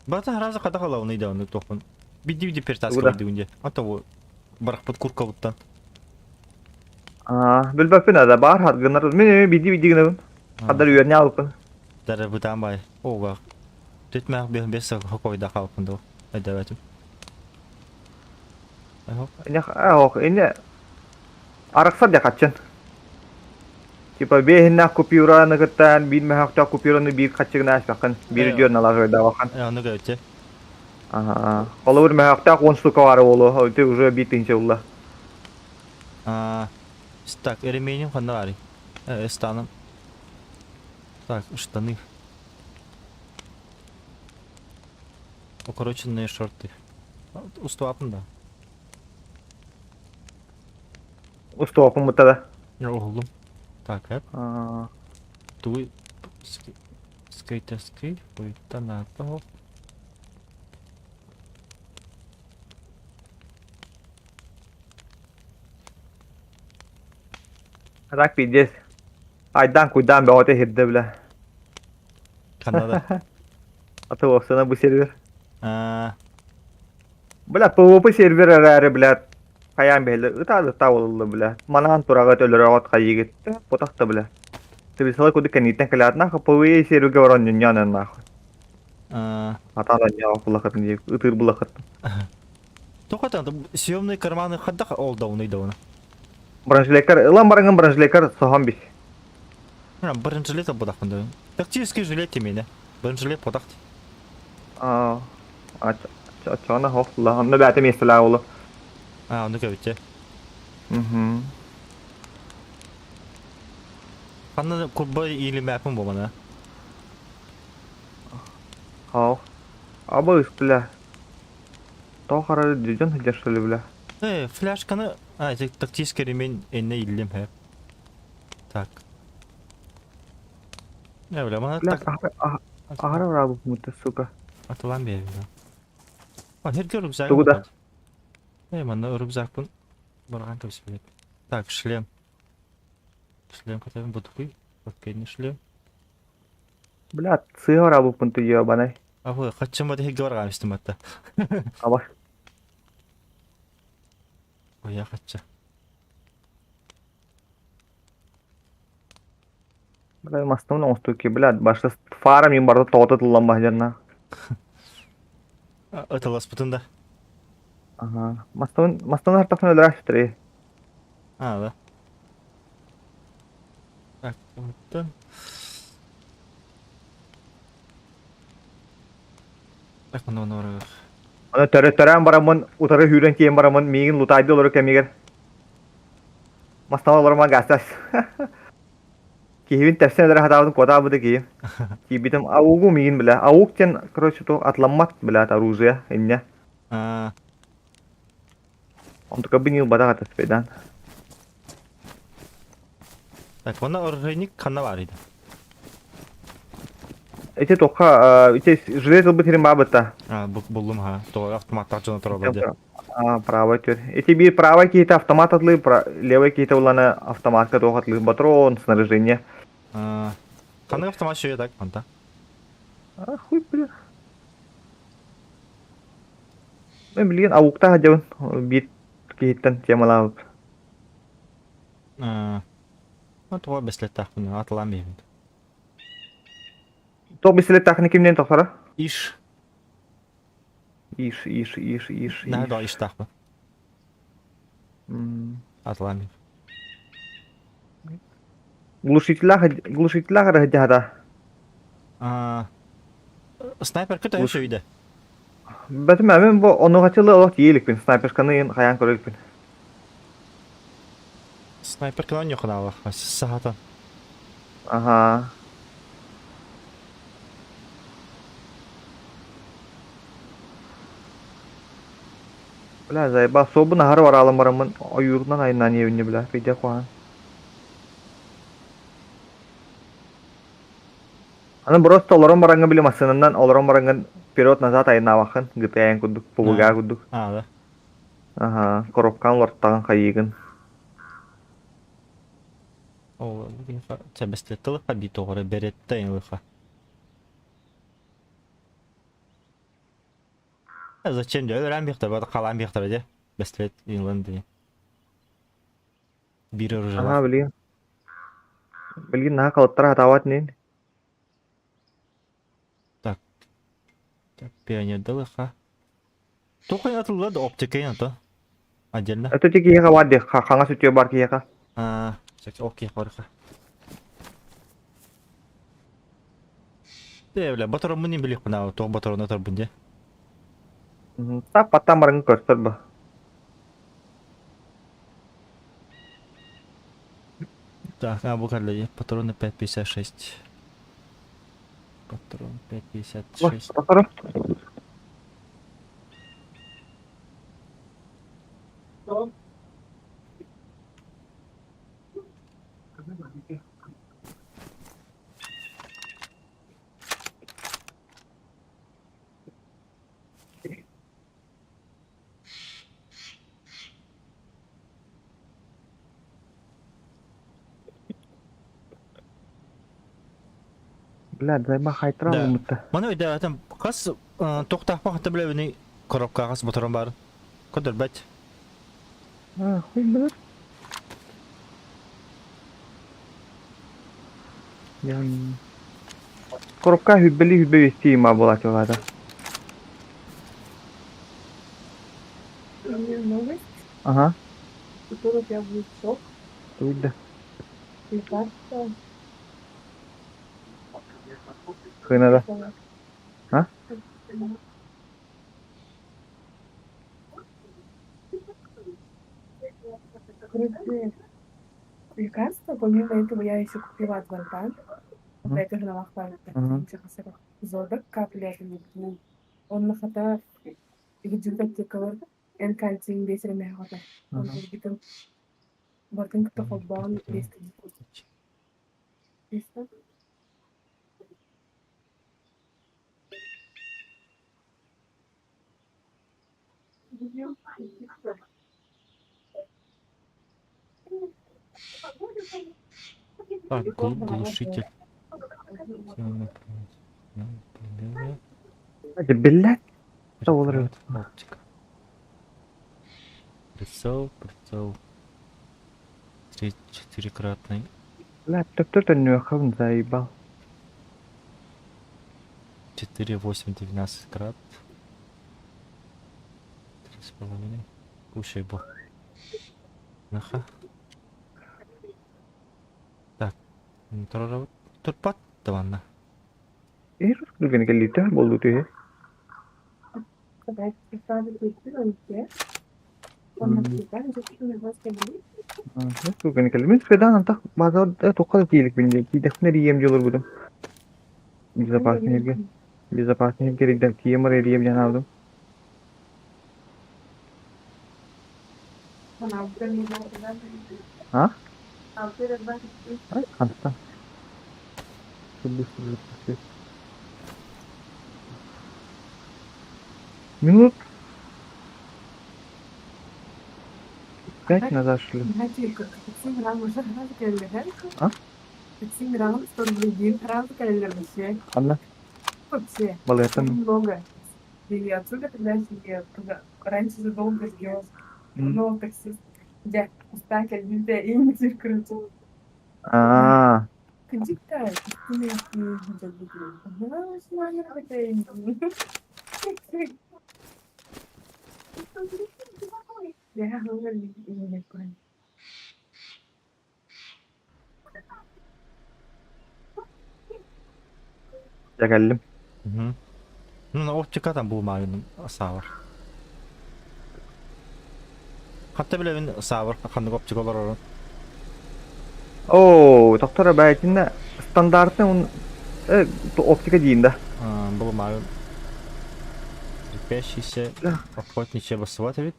[SPEAKER 1] Бата раза қада қалауны да оны тоқын. Биди-биди пертаскалайды үнде. Ата о барақпыт куркабыттан.
[SPEAKER 2] Аа, билбэппин да баар хат гынар. Мин биди-биди гынабын. Хаддар үөрне алыппын.
[SPEAKER 1] Дәрі бұтан бай. Оға. Төтмәк бе бес хокойда қалыппын да. Әдәбәтім.
[SPEAKER 2] Ине ох, ине арахсар да хатчын. Типа бэһиннэх купюраны кыттан, биир мөһөхтөөх купюраны биир хаччыгына аспаккын. Биир дьүөр налажойда бахан.
[SPEAKER 1] Аны көтте.
[SPEAKER 2] Ага. Холобур мөһөхтөөх 10 штука бар болу, ты уже биир тыһыынча булла.
[SPEAKER 1] А, так, ремень ханна барый. Станом. Так, штаны. Укороченные шорты. Устуапын да.
[SPEAKER 2] Устуапын мутада.
[SPEAKER 1] Оğlum. Так, эп. Туй скейтовский хуйтанато.
[SPEAKER 2] Так пиздец. Айдан куйдан бөҕөтө хирдэ бля.
[SPEAKER 1] Канада.
[SPEAKER 2] А то оксана бу сервер.
[SPEAKER 1] А,
[SPEAKER 2] Бля, PvP сервер эрээри, бля, хайаан биһэллэр ытаа ытаа буолаллар, бля. Манаан тураҕа өлөрөҕөт хайыгыт потахта, бля. Ты куды кэнниттэн кэлэт нахуй PvE сервергэ баран ньонньоон нахуй.
[SPEAKER 1] А,
[SPEAKER 2] Атаан онньоох булахатын дии ытыыр булахатын.
[SPEAKER 1] Тоқатан съемные карманы хаддах ол дауны дауны.
[SPEAKER 2] Бронежилеккэр ылан бараҥын бронежилеккэр соһон бис.
[SPEAKER 1] Бронежилет бодахпын да. Тактический жилет темені. Бронежилет бодахт.
[SPEAKER 2] Аа, ачана хохла. Онно бээтэ миэстэлээх буолуо.
[SPEAKER 1] А, ону көбүтте.
[SPEAKER 2] Мгм.
[SPEAKER 1] Ханна курба или мәпін болмана.
[SPEAKER 2] Хау. Абы бля. Тоох арары дьон сылдьар что ли, бля.
[SPEAKER 1] Фляжканы... А, тактический ремень энне иллим хэ. Так. Не, бля, мана
[SPEAKER 2] Бля,
[SPEAKER 1] так...
[SPEAKER 2] аһара быраабыт сука.
[SPEAKER 1] Атылан бэйбин. А, херге рюкзак.
[SPEAKER 2] Тугу да?
[SPEAKER 1] Манна рюкзакпын. Барган көбүс билет. Так, шлем. Шлем катабын бутукуй. Окей, шлем.
[SPEAKER 2] Бля, сыа быраабыппын ты ебаный.
[SPEAKER 1] А вы, хачым бады херге барган истим атта.
[SPEAKER 2] Аба.
[SPEAKER 1] Ой, я хочу.
[SPEAKER 2] Бля, мастымын оҥостуу ки, бля, башта фара мин барда тоҕото тыллан баһдьанна.
[SPEAKER 1] Ытыласпытын да.
[SPEAKER 2] Ага. Мастымын, мастымын артахпын өлөрө ситри.
[SPEAKER 1] А, да. Так, оттон. Так, ну, ну,
[SPEAKER 2] Аны төрөттөрөөн бараммын, утары сүүрэн тиийэн бараммын, миигин лутаайды олору кэмигэр мастан олоруман гастас. Киһибин тэпсэн өлөрө сатаабытым куотаабыта киһим. Киирбитим аугу миигин бля. Ауг диэн, короче, то атламмат, блядь, оружие, инньэ.
[SPEAKER 1] А,
[SPEAKER 2] Онтука бинил бадах ата спайдан.
[SPEAKER 1] Так, онно оружейник ханна баар иди?
[SPEAKER 2] Ити туохха, ити желез ылбыт сирин баабытта.
[SPEAKER 1] А, буллум ха. Тоҕо автоматтаах дьоно тураллар дии.
[SPEAKER 2] А, правый төр. Ити биир правый киһитэ автомат атлыы, левый киһитэ улана автоматка туох атлыы, патрон, снаряжение.
[SPEAKER 1] А, ханнык автомат шөйө так, манта?
[SPEAKER 2] А, хуй, бля. Мен билигин ауктаах сылдьабын, биир киһиттэн темалаабыт.
[SPEAKER 1] А, ну, тоҕо бэслэттээхпин, атылаан биэбин.
[SPEAKER 2] Тоҕо бэслэттээххин кимнээн тохторо?
[SPEAKER 1] Иш.
[SPEAKER 2] Иш, иш, иш, иш,
[SPEAKER 1] Наһаа
[SPEAKER 2] иш.
[SPEAKER 1] да иштаахпын. Атылаан биэбин.
[SPEAKER 2] Глушителлаах глушителлаах эрэ сылдьаһата.
[SPEAKER 1] А, снайперка төһө сөйдө?
[SPEAKER 2] Бэтим мин бу онугачылы олох тиийэ иликпин, снайперканы хайаан көрө иликпин.
[SPEAKER 1] Снайперканан ньохунаалах, саһатан.
[SPEAKER 2] Аха. Бля, заеба, суобун аһары бараалым бараммын ойуурунан айаннаан иэбиннэ бля, пиздец куһаҕан. Аны просто олорон бараҥҥын били массыынанан олорон бараҥҥын вперед-назад айаннаабаккын, GTA курдук, PUBG курдук.
[SPEAKER 1] А, да.
[SPEAKER 2] Аха, коробкаҕын олортоҕун хайыыгын.
[SPEAKER 1] Ол чэбэстиэттэлэххэ бии тоҕо эрэ бэрэттэ ылыха. Зачем дьэ өлөрөн биэхтэр бары халаан биэхтэрэ дьэ бэстилет ылан дии. Биир
[SPEAKER 2] Аһаа
[SPEAKER 1] оружиелаах.
[SPEAKER 2] билигин билигин наһаа халыттара сатаабат инин.
[SPEAKER 1] Так, так пионердалыха. Туох атылла да оптика ото отдельно.
[SPEAKER 2] Это ти киһиэхэ баар дии, хаҥас үтүө бар киһиэхэ.
[SPEAKER 1] А, окей, хорошо. Э, бля, батароммун не билих кына, туох батарону тарбын дии.
[SPEAKER 2] Так паттан барыҥ көрсөр ба.
[SPEAKER 1] Так, а, бу кэллэ патроны 5.56. Патрон 5.56.
[SPEAKER 2] Патрон. Бля, займа хайтра
[SPEAKER 1] Да.
[SPEAKER 2] умытта.
[SPEAKER 1] Маны өйдөөтөм хас туохтаахпын хата билэбиний коробкаҕа хас моторум баарын. Көрдөрбөт.
[SPEAKER 2] А, хуй билэр. Ян... Коробка хүббели хүббе вести има буолааччы баата.
[SPEAKER 4] У меня новость.
[SPEAKER 2] Ага,
[SPEAKER 4] Которых я будет сок,
[SPEAKER 2] туйда.
[SPEAKER 4] лекарства.
[SPEAKER 2] Хына да. А?
[SPEAKER 4] Короче, лекарства, помимо этого, я еще купила Адвантан. Это же на Зодак капли Он хата видеотекалар эн кальцийын биэсэрэмэһэ хата. Онтон бартын кытта холбоон биэстэ.
[SPEAKER 1] Так, глушитель.
[SPEAKER 2] Биллэр. Ол
[SPEAKER 1] Оптика. Прицел, прицел. Три, четырекратный.
[SPEAKER 2] Лэптоптор төннүөххэ заебал.
[SPEAKER 1] 4, 8, 12 крат. 3,5. Кушай бу. Наха. Так. Турарабыт. Турпат да манна.
[SPEAKER 2] Эр күлгэн кэллиитэ буолбут үһү. Күлгэн кэллим. Федан антах базар тоққа да тиилик бинде. Тиидэхпинэ эрийиэм дьолор будум. Безопасный эрге. Безопасный эрге эрийдем. Тиийэм ара эрийэм диэн аалдым. А? Ай, хантан. Минут 5 назад, что ли? А? Анна? Балеттан.
[SPEAKER 4] Много. И отсюда тогда себе туда. Раньше задолго ждешь. Но таксист. Дьэ, устаак элбиитэ иҥтир крутил.
[SPEAKER 2] Аа.
[SPEAKER 4] Кырдьык да,
[SPEAKER 2] Дьэ кэллим.
[SPEAKER 1] Мгм. Ну, оптика там булмагын саабар. Хатта билэбин саабар ханнык оптика олорорун.
[SPEAKER 2] Оо, доктор бэйэтинэ стандартный он оптика диин да.
[SPEAKER 1] Булмагын. Крепящийся охотничья басоват эбит.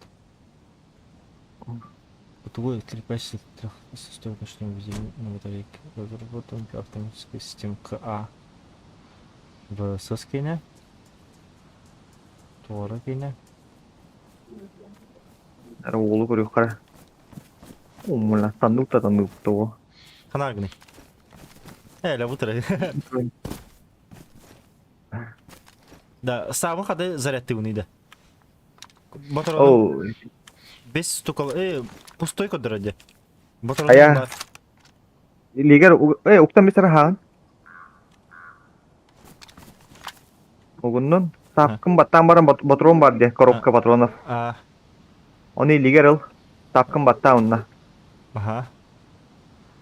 [SPEAKER 1] Бытовой крепящийся трехсостоит ночного видения на батарейке. Разработан для автоматической системы КА. В Соскине. Туора киинэ.
[SPEAKER 2] Эр уолу көрүөххэ. Уммула таннук да таннук тоҕо.
[SPEAKER 1] Ханаа гыный? Ээ, лабутары. Да, саабын хады зарядтыыбын да. Боторону
[SPEAKER 2] Оо,
[SPEAKER 1] без стукол... пустой көрдөрөр дии. Боторону
[SPEAKER 2] Айа.
[SPEAKER 1] бар.
[SPEAKER 2] Илиигэр уктан бисер хаан. Угуннун тапкын баттаан баран патрон бар дии, коробка патронов.
[SPEAKER 1] А,
[SPEAKER 2] Ону илиигэр ыл. Тапкын баттаа унна.
[SPEAKER 1] аха.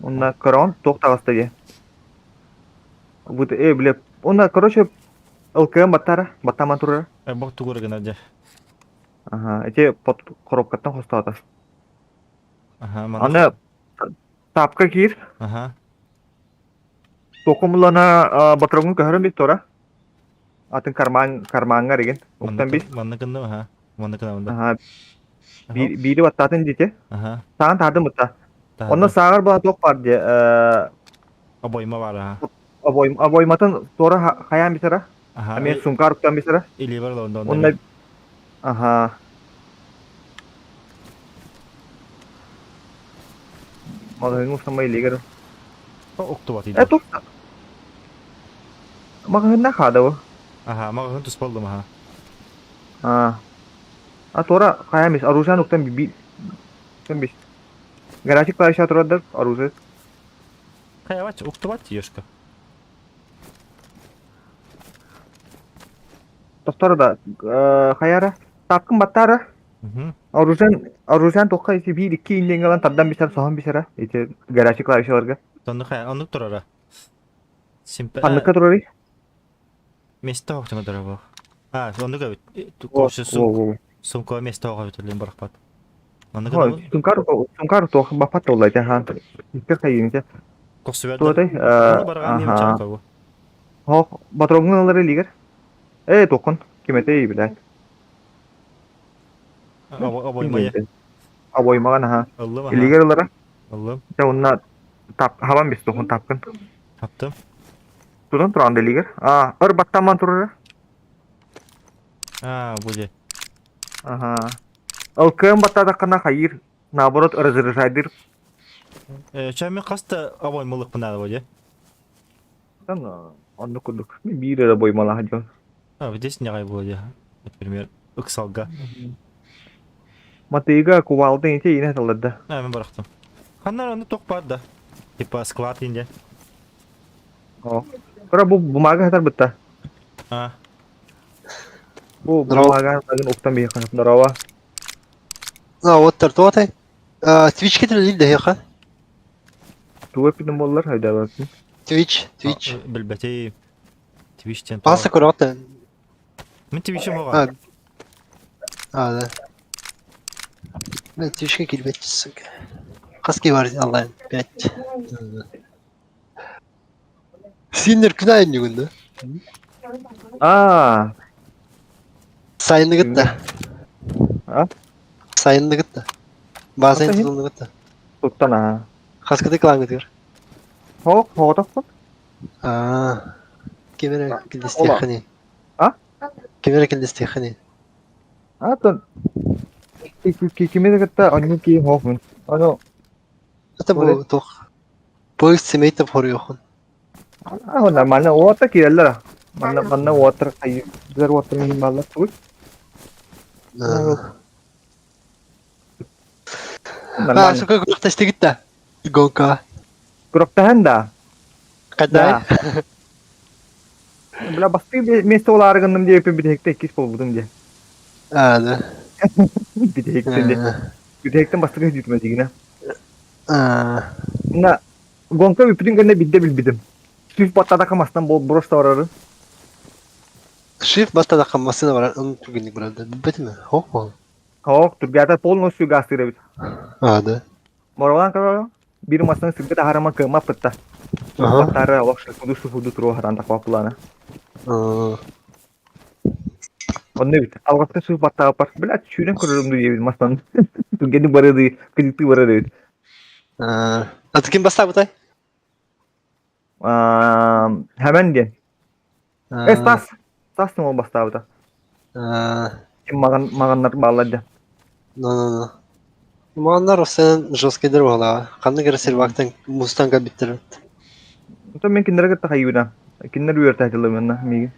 [SPEAKER 2] Онно көрөҕүн туох таҕыста дии. Вот бile онно короче ЛКМ баттаара, баттааман турара.
[SPEAKER 1] Бок тугура гына дии.
[SPEAKER 2] Аха, ити под коробкаттан хостоото.
[SPEAKER 1] Аха, манна.
[SPEAKER 2] Аны тапка киир.
[SPEAKER 1] Аха.
[SPEAKER 2] Токумлана батрогун көһөрөн бит тура. Атын карман кармаҥҥар игин. Уктан бис.
[SPEAKER 1] Манна гынным, аха. Манна гынабын да.
[SPEAKER 2] Аха, биири баттаатын дите.
[SPEAKER 1] Аха.
[SPEAKER 2] Саҕан таардым бутта. Онно сааҕар була туох бар дии.
[SPEAKER 1] Обойма бар, аха.
[SPEAKER 2] Обойматын туора хайаан бисара.
[SPEAKER 1] Аха.
[SPEAKER 2] Эмиэ сумка уктан бисара.
[SPEAKER 1] Или бар онда
[SPEAKER 2] Онно аха. Маҕаһыыҥҥа устаммай илиигэр.
[SPEAKER 1] Уктубат
[SPEAKER 2] Э, туох Маҕаһыынна хаадабы.
[SPEAKER 1] Аха, маҕаһыын тус боллум, аха.
[SPEAKER 2] А. А туора хайаан бис оружиен уктан би уктан бис. Гаражик клавиша турардар оружие.
[SPEAKER 1] Хайавач, уктубат ешка.
[SPEAKER 2] Тохтор да хайара тапкын баттара. Оружиен оружиен туохха ити биир икки иннин ылан тардан бисер соһон бисера ити гаражик клавишаларга.
[SPEAKER 1] Онну хайа, оннук турара. Симпе...
[SPEAKER 2] Ханныкка турарый?
[SPEAKER 1] Место хоқтыңа турар буох. А, оннук эбит. Короче, сумка место хоқ эбит өлүн барахпат. Оннук
[SPEAKER 2] Сумкар сумкар туох баппат туолла ити хаан. Икки хайыын ити.
[SPEAKER 1] Косубер.
[SPEAKER 2] Туотай
[SPEAKER 1] Барган нем чакабы.
[SPEAKER 2] Хоох батроҥҥун ылар илиигэр. Ээ туоххун ким этэй билээт.
[SPEAKER 1] Обоймая.
[SPEAKER 2] Обоймаҕан аха.
[SPEAKER 1] Ыллым аха.
[SPEAKER 2] Илиигэр ылара.
[SPEAKER 1] Ыллым.
[SPEAKER 2] Дьэ уонна тап хабан бис туохун тапкын.
[SPEAKER 1] Таптым.
[SPEAKER 2] Тутан туран да илиигэр. Аа өр баттаман турара.
[SPEAKER 1] Аа, бу дии.
[SPEAKER 2] Аха. ЛКМ баттаатаххына хайыыр. Наоборот разряжайдыр.
[SPEAKER 1] Чэ, хас да обоймалык надо бу дии.
[SPEAKER 2] Оннук курдук. Биир эрэ боймалаах дьон.
[SPEAKER 1] А, здесь не было дии. Например, ыксалга.
[SPEAKER 2] Матыыга кувалдын ити иинэ талларда.
[SPEAKER 1] А, мен барахтым. Ханнар аны тох бар да. Типа склад инде.
[SPEAKER 2] О. Кыра бу бумага хатар бытта.
[SPEAKER 1] А,
[SPEAKER 2] Бу
[SPEAKER 5] Здорово.
[SPEAKER 2] бумага тагын уктан биһиэхэ. Здорово.
[SPEAKER 5] А, вот тартуатай. Twitch кетирилди дэһиэхэ.
[SPEAKER 2] Тугу эппитин буоллар хайдаабаппын.
[SPEAKER 5] Twitch, Twitch.
[SPEAKER 1] Билбэтий. Twitch диэн
[SPEAKER 5] Паса көрөҕүт
[SPEAKER 1] Мин Twitch'им оҕа.
[SPEAKER 5] А, да. Мен Twitch'ке киирбэт сука. Хас киһи бар онлайн? 5. Синнер күн айын бүгүн да?
[SPEAKER 2] Аа,
[SPEAKER 5] Сайынныгыт да.
[SPEAKER 2] А?
[SPEAKER 5] Сайынныгыт да. Баазайын
[SPEAKER 2] Ата
[SPEAKER 5] тутулнугут да.
[SPEAKER 2] туттан аа.
[SPEAKER 5] Хаскыты кылаангытыгар.
[SPEAKER 2] Хоок, хоотохпун.
[SPEAKER 5] Аа. Ким эрэ килдистиэххиний?
[SPEAKER 2] А?
[SPEAKER 5] Ким эрэ килдистиэххиний?
[SPEAKER 2] Атын кими кытта оннук кии хоохмун. Ону
[SPEAKER 5] Это бу туох поезд семейтеп хоруйохун.
[SPEAKER 2] А нормально уота киирэллэр. Манна манна уоттар хайдар уоттар мин баллар тугуй.
[SPEAKER 5] А,
[SPEAKER 2] Нормально.
[SPEAKER 5] сука күрэхтэстигит да. Гонка.
[SPEAKER 2] Күрэхтэһэн да.
[SPEAKER 5] Кадай.
[SPEAKER 2] Бля бастыы место олаары гынным диэппин бүтэһикте иккис буолбутум диэ.
[SPEAKER 5] А, да.
[SPEAKER 2] Бүтэһиктен диэ. Бүтэһиктен бастакы дьүтүмэ дигинэ.
[SPEAKER 5] А,
[SPEAKER 2] На гонка бүппүтүн кэннэ бидде билбитим. Шифт баттаатахха мастан брошта барарын.
[SPEAKER 5] Шифт баттаатахха массыына барар, он түгэнник барар да. Билбэтим ээ. Хоох буолан.
[SPEAKER 2] Хоох, түргээтэ полностью гаастыыр эбит.
[SPEAKER 5] А, да.
[SPEAKER 2] Морован короло биир массыына сиргэ таһаарыма кыаммаппыт да.
[SPEAKER 5] Аха.
[SPEAKER 2] Баттаары олох шуду шуду туруо сатаан тахпаппылаана.
[SPEAKER 5] А,
[SPEAKER 2] Онно эбит. Алҕаска шифт баттаабыппар, блядь, сүүрэн көрөрүм дуу диэбит мастан. Түргэнник барыа кыдыктыы барар эбит.
[SPEAKER 5] А, а ты ким бастаабытай?
[SPEAKER 2] Хэмэн диэн. Э, Стас. Стас ол бастаабыта. Ким маҕан маҕаннар бааллар дьэ.
[SPEAKER 5] Ну, ну, ну. Маҕаннар осен жесткийдер буолаа. Ханнык эрэ сервактан мустан кэлбиттэр.
[SPEAKER 2] Оттон мин кинилэри кытта хайыыбына. Кинилэр үөрэтээччилэр манна миигин.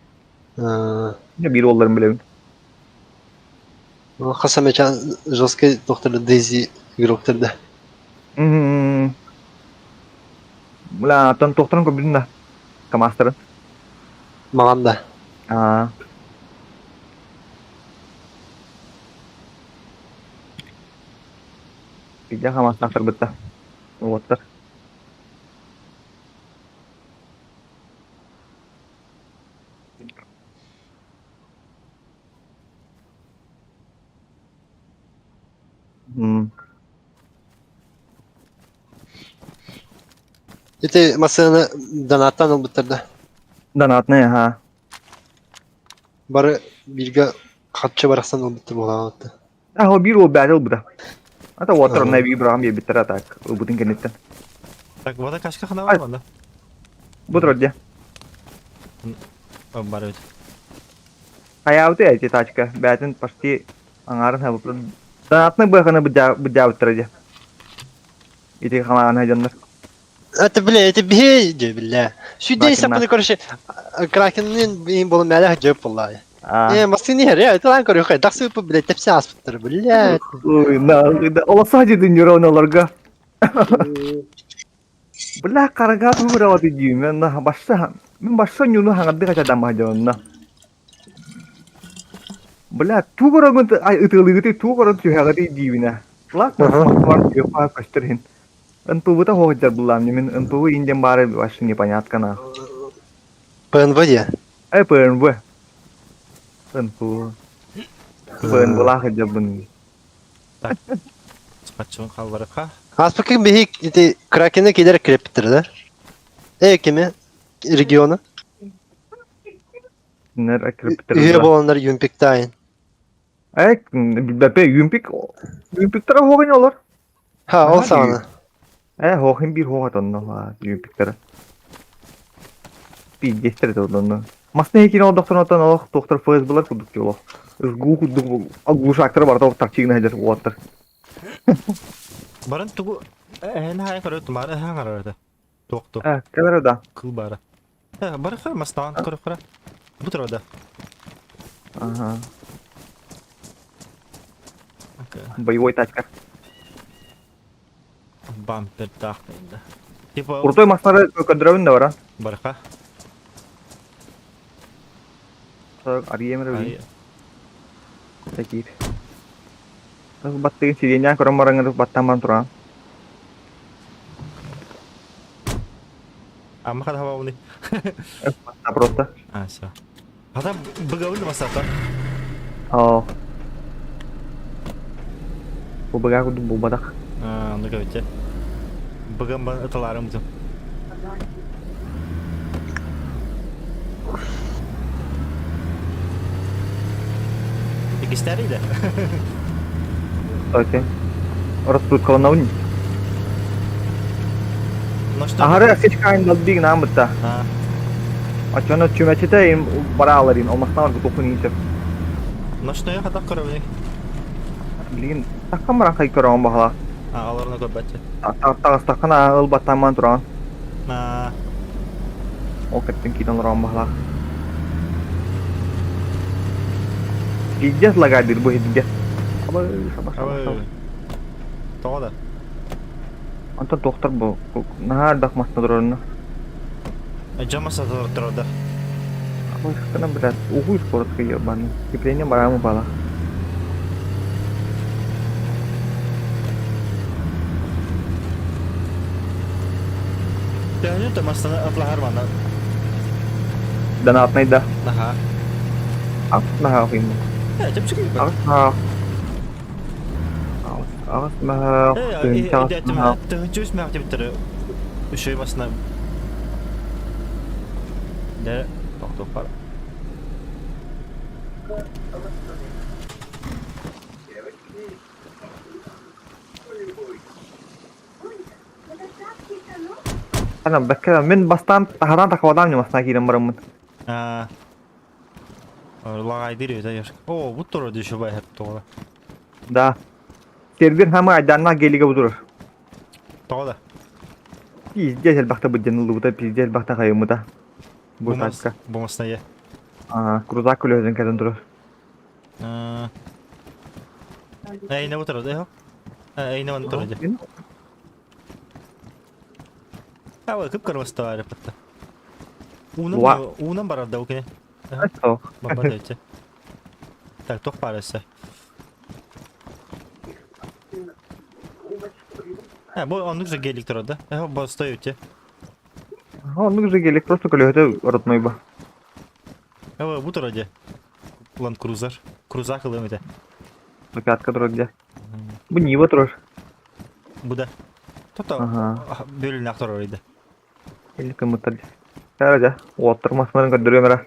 [SPEAKER 2] Биир уолларын билэбин.
[SPEAKER 5] Хас эмэ жесткий доктор Дейзи игроктар да.
[SPEAKER 2] Бля, оттон туохтарын көрбүтүн да? Камастарын.
[SPEAKER 5] Маҕан да.
[SPEAKER 2] Аа. Видя хамастаахтарбытта. Уоттар.
[SPEAKER 5] Ити массыынаны донаттан ылбыттар да.
[SPEAKER 2] Донатный, аха.
[SPEAKER 5] Бары бииргэ харчы барахсан ылбыттар буолаҕыт.
[SPEAKER 2] А, биир уол бэйэтэ ылбыта. Ата уоттар онно эбии быраҕан биэрбиттэрэ так ылбытын кэнниттэн.
[SPEAKER 1] Так, вода кашка хана бар манна.
[SPEAKER 2] Бу турар дьэ.
[SPEAKER 1] Бар эбит.
[SPEAKER 2] Хайаабыты эти тачка бэйэтин почти аҥаарын хабыппыт. Донатный быаханы быдьаабыттара дьэ. Ити хамаҕан дьоннор.
[SPEAKER 5] Это, бля, это бей, дьэ, бля. Сюда сапаны, короче, Кракеннин им было мэлэх дьэ буолла. Э, массыына иһэр, э, ытылаан көрүөххэ, тахсыбыппыт, блядь, тэпсэ ааспыттар, блядь.
[SPEAKER 2] Ой, на, олоса дьидин юрон олорго. Бля, карага туурава дии мен башса мен башса ньуну хаҥардыы хачадан дьонно. Бля, тугорогун ытыалыгыты тугорон түһэҕити диибинэ. Лак бар күөхпа көстөр хин. НПВ-та хоһдьар буллаам мин НПВ инден баары вообще непонятка на.
[SPEAKER 5] ПНВ дии.
[SPEAKER 2] Э, ПНВ. НПВ. ПНВ-лаах дьабын.
[SPEAKER 1] Спатчын халларыха.
[SPEAKER 5] Ааспыккын биһи ити Кракены килэр кирэппиттэр да? Э, кими? Региона?
[SPEAKER 2] Нер аккырыптыр.
[SPEAKER 5] Үһүө буоланнар Юмпиктайн.
[SPEAKER 2] Э, билбэппэ Юмпик Юмпиктара хоҕин олор.
[SPEAKER 5] Ха, ол саҕана.
[SPEAKER 2] Э, хоҕин биир хоҕат онно Юмпиктара. Пиздецтер это онно. Масны хекин олдохтон отон олох тохтор ФСБлар курдук олох. Ызгуу курдук оглушактар барда ох такчигин хадер уоттар.
[SPEAKER 1] Баран тугу эһэн хайа көрөт маар эһэн арарда. Туохту.
[SPEAKER 2] Э, кэлэр да.
[SPEAKER 1] Кыл бара. Э, бары хара мастаан көрө хара. Бу турада.
[SPEAKER 2] Ага. Боевой тачка.
[SPEAKER 1] Бампер таахтайда. Типа
[SPEAKER 2] Крутой мастары көрдөрөбүн да бара.
[SPEAKER 1] барха.
[SPEAKER 2] Арыйам эрэ билин. Такир. Баттыгын сидиэнньээн көрөн бараҥҥын баттаан баран тураҕын.
[SPEAKER 1] Ама хата
[SPEAKER 2] Баста просто.
[SPEAKER 1] А, все. Хата быгабын басата.
[SPEAKER 2] Оо. Бу быга курдук булбатах.
[SPEAKER 1] А, ну короче. Быгам ыталарым бутум. Иккистэри да.
[SPEAKER 2] Окей. Раскруткаланабын.
[SPEAKER 1] Ну что?
[SPEAKER 2] Аһары сечкайн далбиг наамытта.
[SPEAKER 1] А,
[SPEAKER 2] Очоно чүмэчитэ им барааларин омахтан аргутухун иинсеп.
[SPEAKER 1] ну что я хатак көрөбүн.
[SPEAKER 2] Билигин таккан баран хай көрөҕүн баһала.
[SPEAKER 1] А, аларына көрбәтче.
[SPEAKER 2] Таҕыстаххына ылбаттаамаан тураҕын.
[SPEAKER 1] А,
[SPEAKER 2] Ол кэттин киирэн олороҕун баһалаах. Пиздец лагайдыыр бу иһирдьэ. Абы, саба, саба, саба.
[SPEAKER 1] Тоҕо да?
[SPEAKER 2] Онтон туохтар бу наһаа элбэх масна турарына.
[SPEAKER 1] Дьон маса турар да.
[SPEAKER 2] Абы, кына блядь, угуй скоротка ебаный. Крепление барамы бала.
[SPEAKER 1] Төһөнү да масаны атлаһар мана.
[SPEAKER 2] Донатный да.
[SPEAKER 1] Наха.
[SPEAKER 2] Ах, наһаа хыйм.
[SPEAKER 1] Э, чэпчэки.
[SPEAKER 2] Аҕыс Аҕыс маһа, тыһыынча аҕыс маһа.
[SPEAKER 1] Тыһыынча үс мээх диэбиттэрэ үчүгэй масына дьэ тохтуохха
[SPEAKER 2] Ана бэккэ мин бастаан таһараан тахабадаам ньымасына киирэн бараммын.
[SPEAKER 1] Лагайдыр это яшка. О, бу тура еще байхат тоҕо.
[SPEAKER 2] Да. Сервер хамы айдааннаах гелигэ бу турар.
[SPEAKER 1] Тоҕо да.
[SPEAKER 2] Пиздец элбэхтэ быдьан ыллыбыта, пиздец элбэхтэ хайыммыта. Бу тачка.
[SPEAKER 1] Бумасна е.
[SPEAKER 2] Аа, крузак көлөһүтүн кэлэн турар.
[SPEAKER 1] Эйне бу турар, эхо. Эйне ван турар. Ава кып карваста арепатта. Уунан уунан барар да укене. Баба дете. Так, тох парасы. А, бу оннук же гелик турар да. Эхо, бу стоите.
[SPEAKER 2] Оннук же гелик просто көлөһөтө родной ба.
[SPEAKER 1] Ава, бу турар де. Ланд Крузер. Крузак ылым ите.
[SPEAKER 2] Пятка турар де. Бу Нива турар.
[SPEAKER 1] Бу да. Тото бөлүнэ турар иде.
[SPEAKER 2] Или кымыттар. Кара дьэ, уоттар масмарын көрдөрүөм эрэ.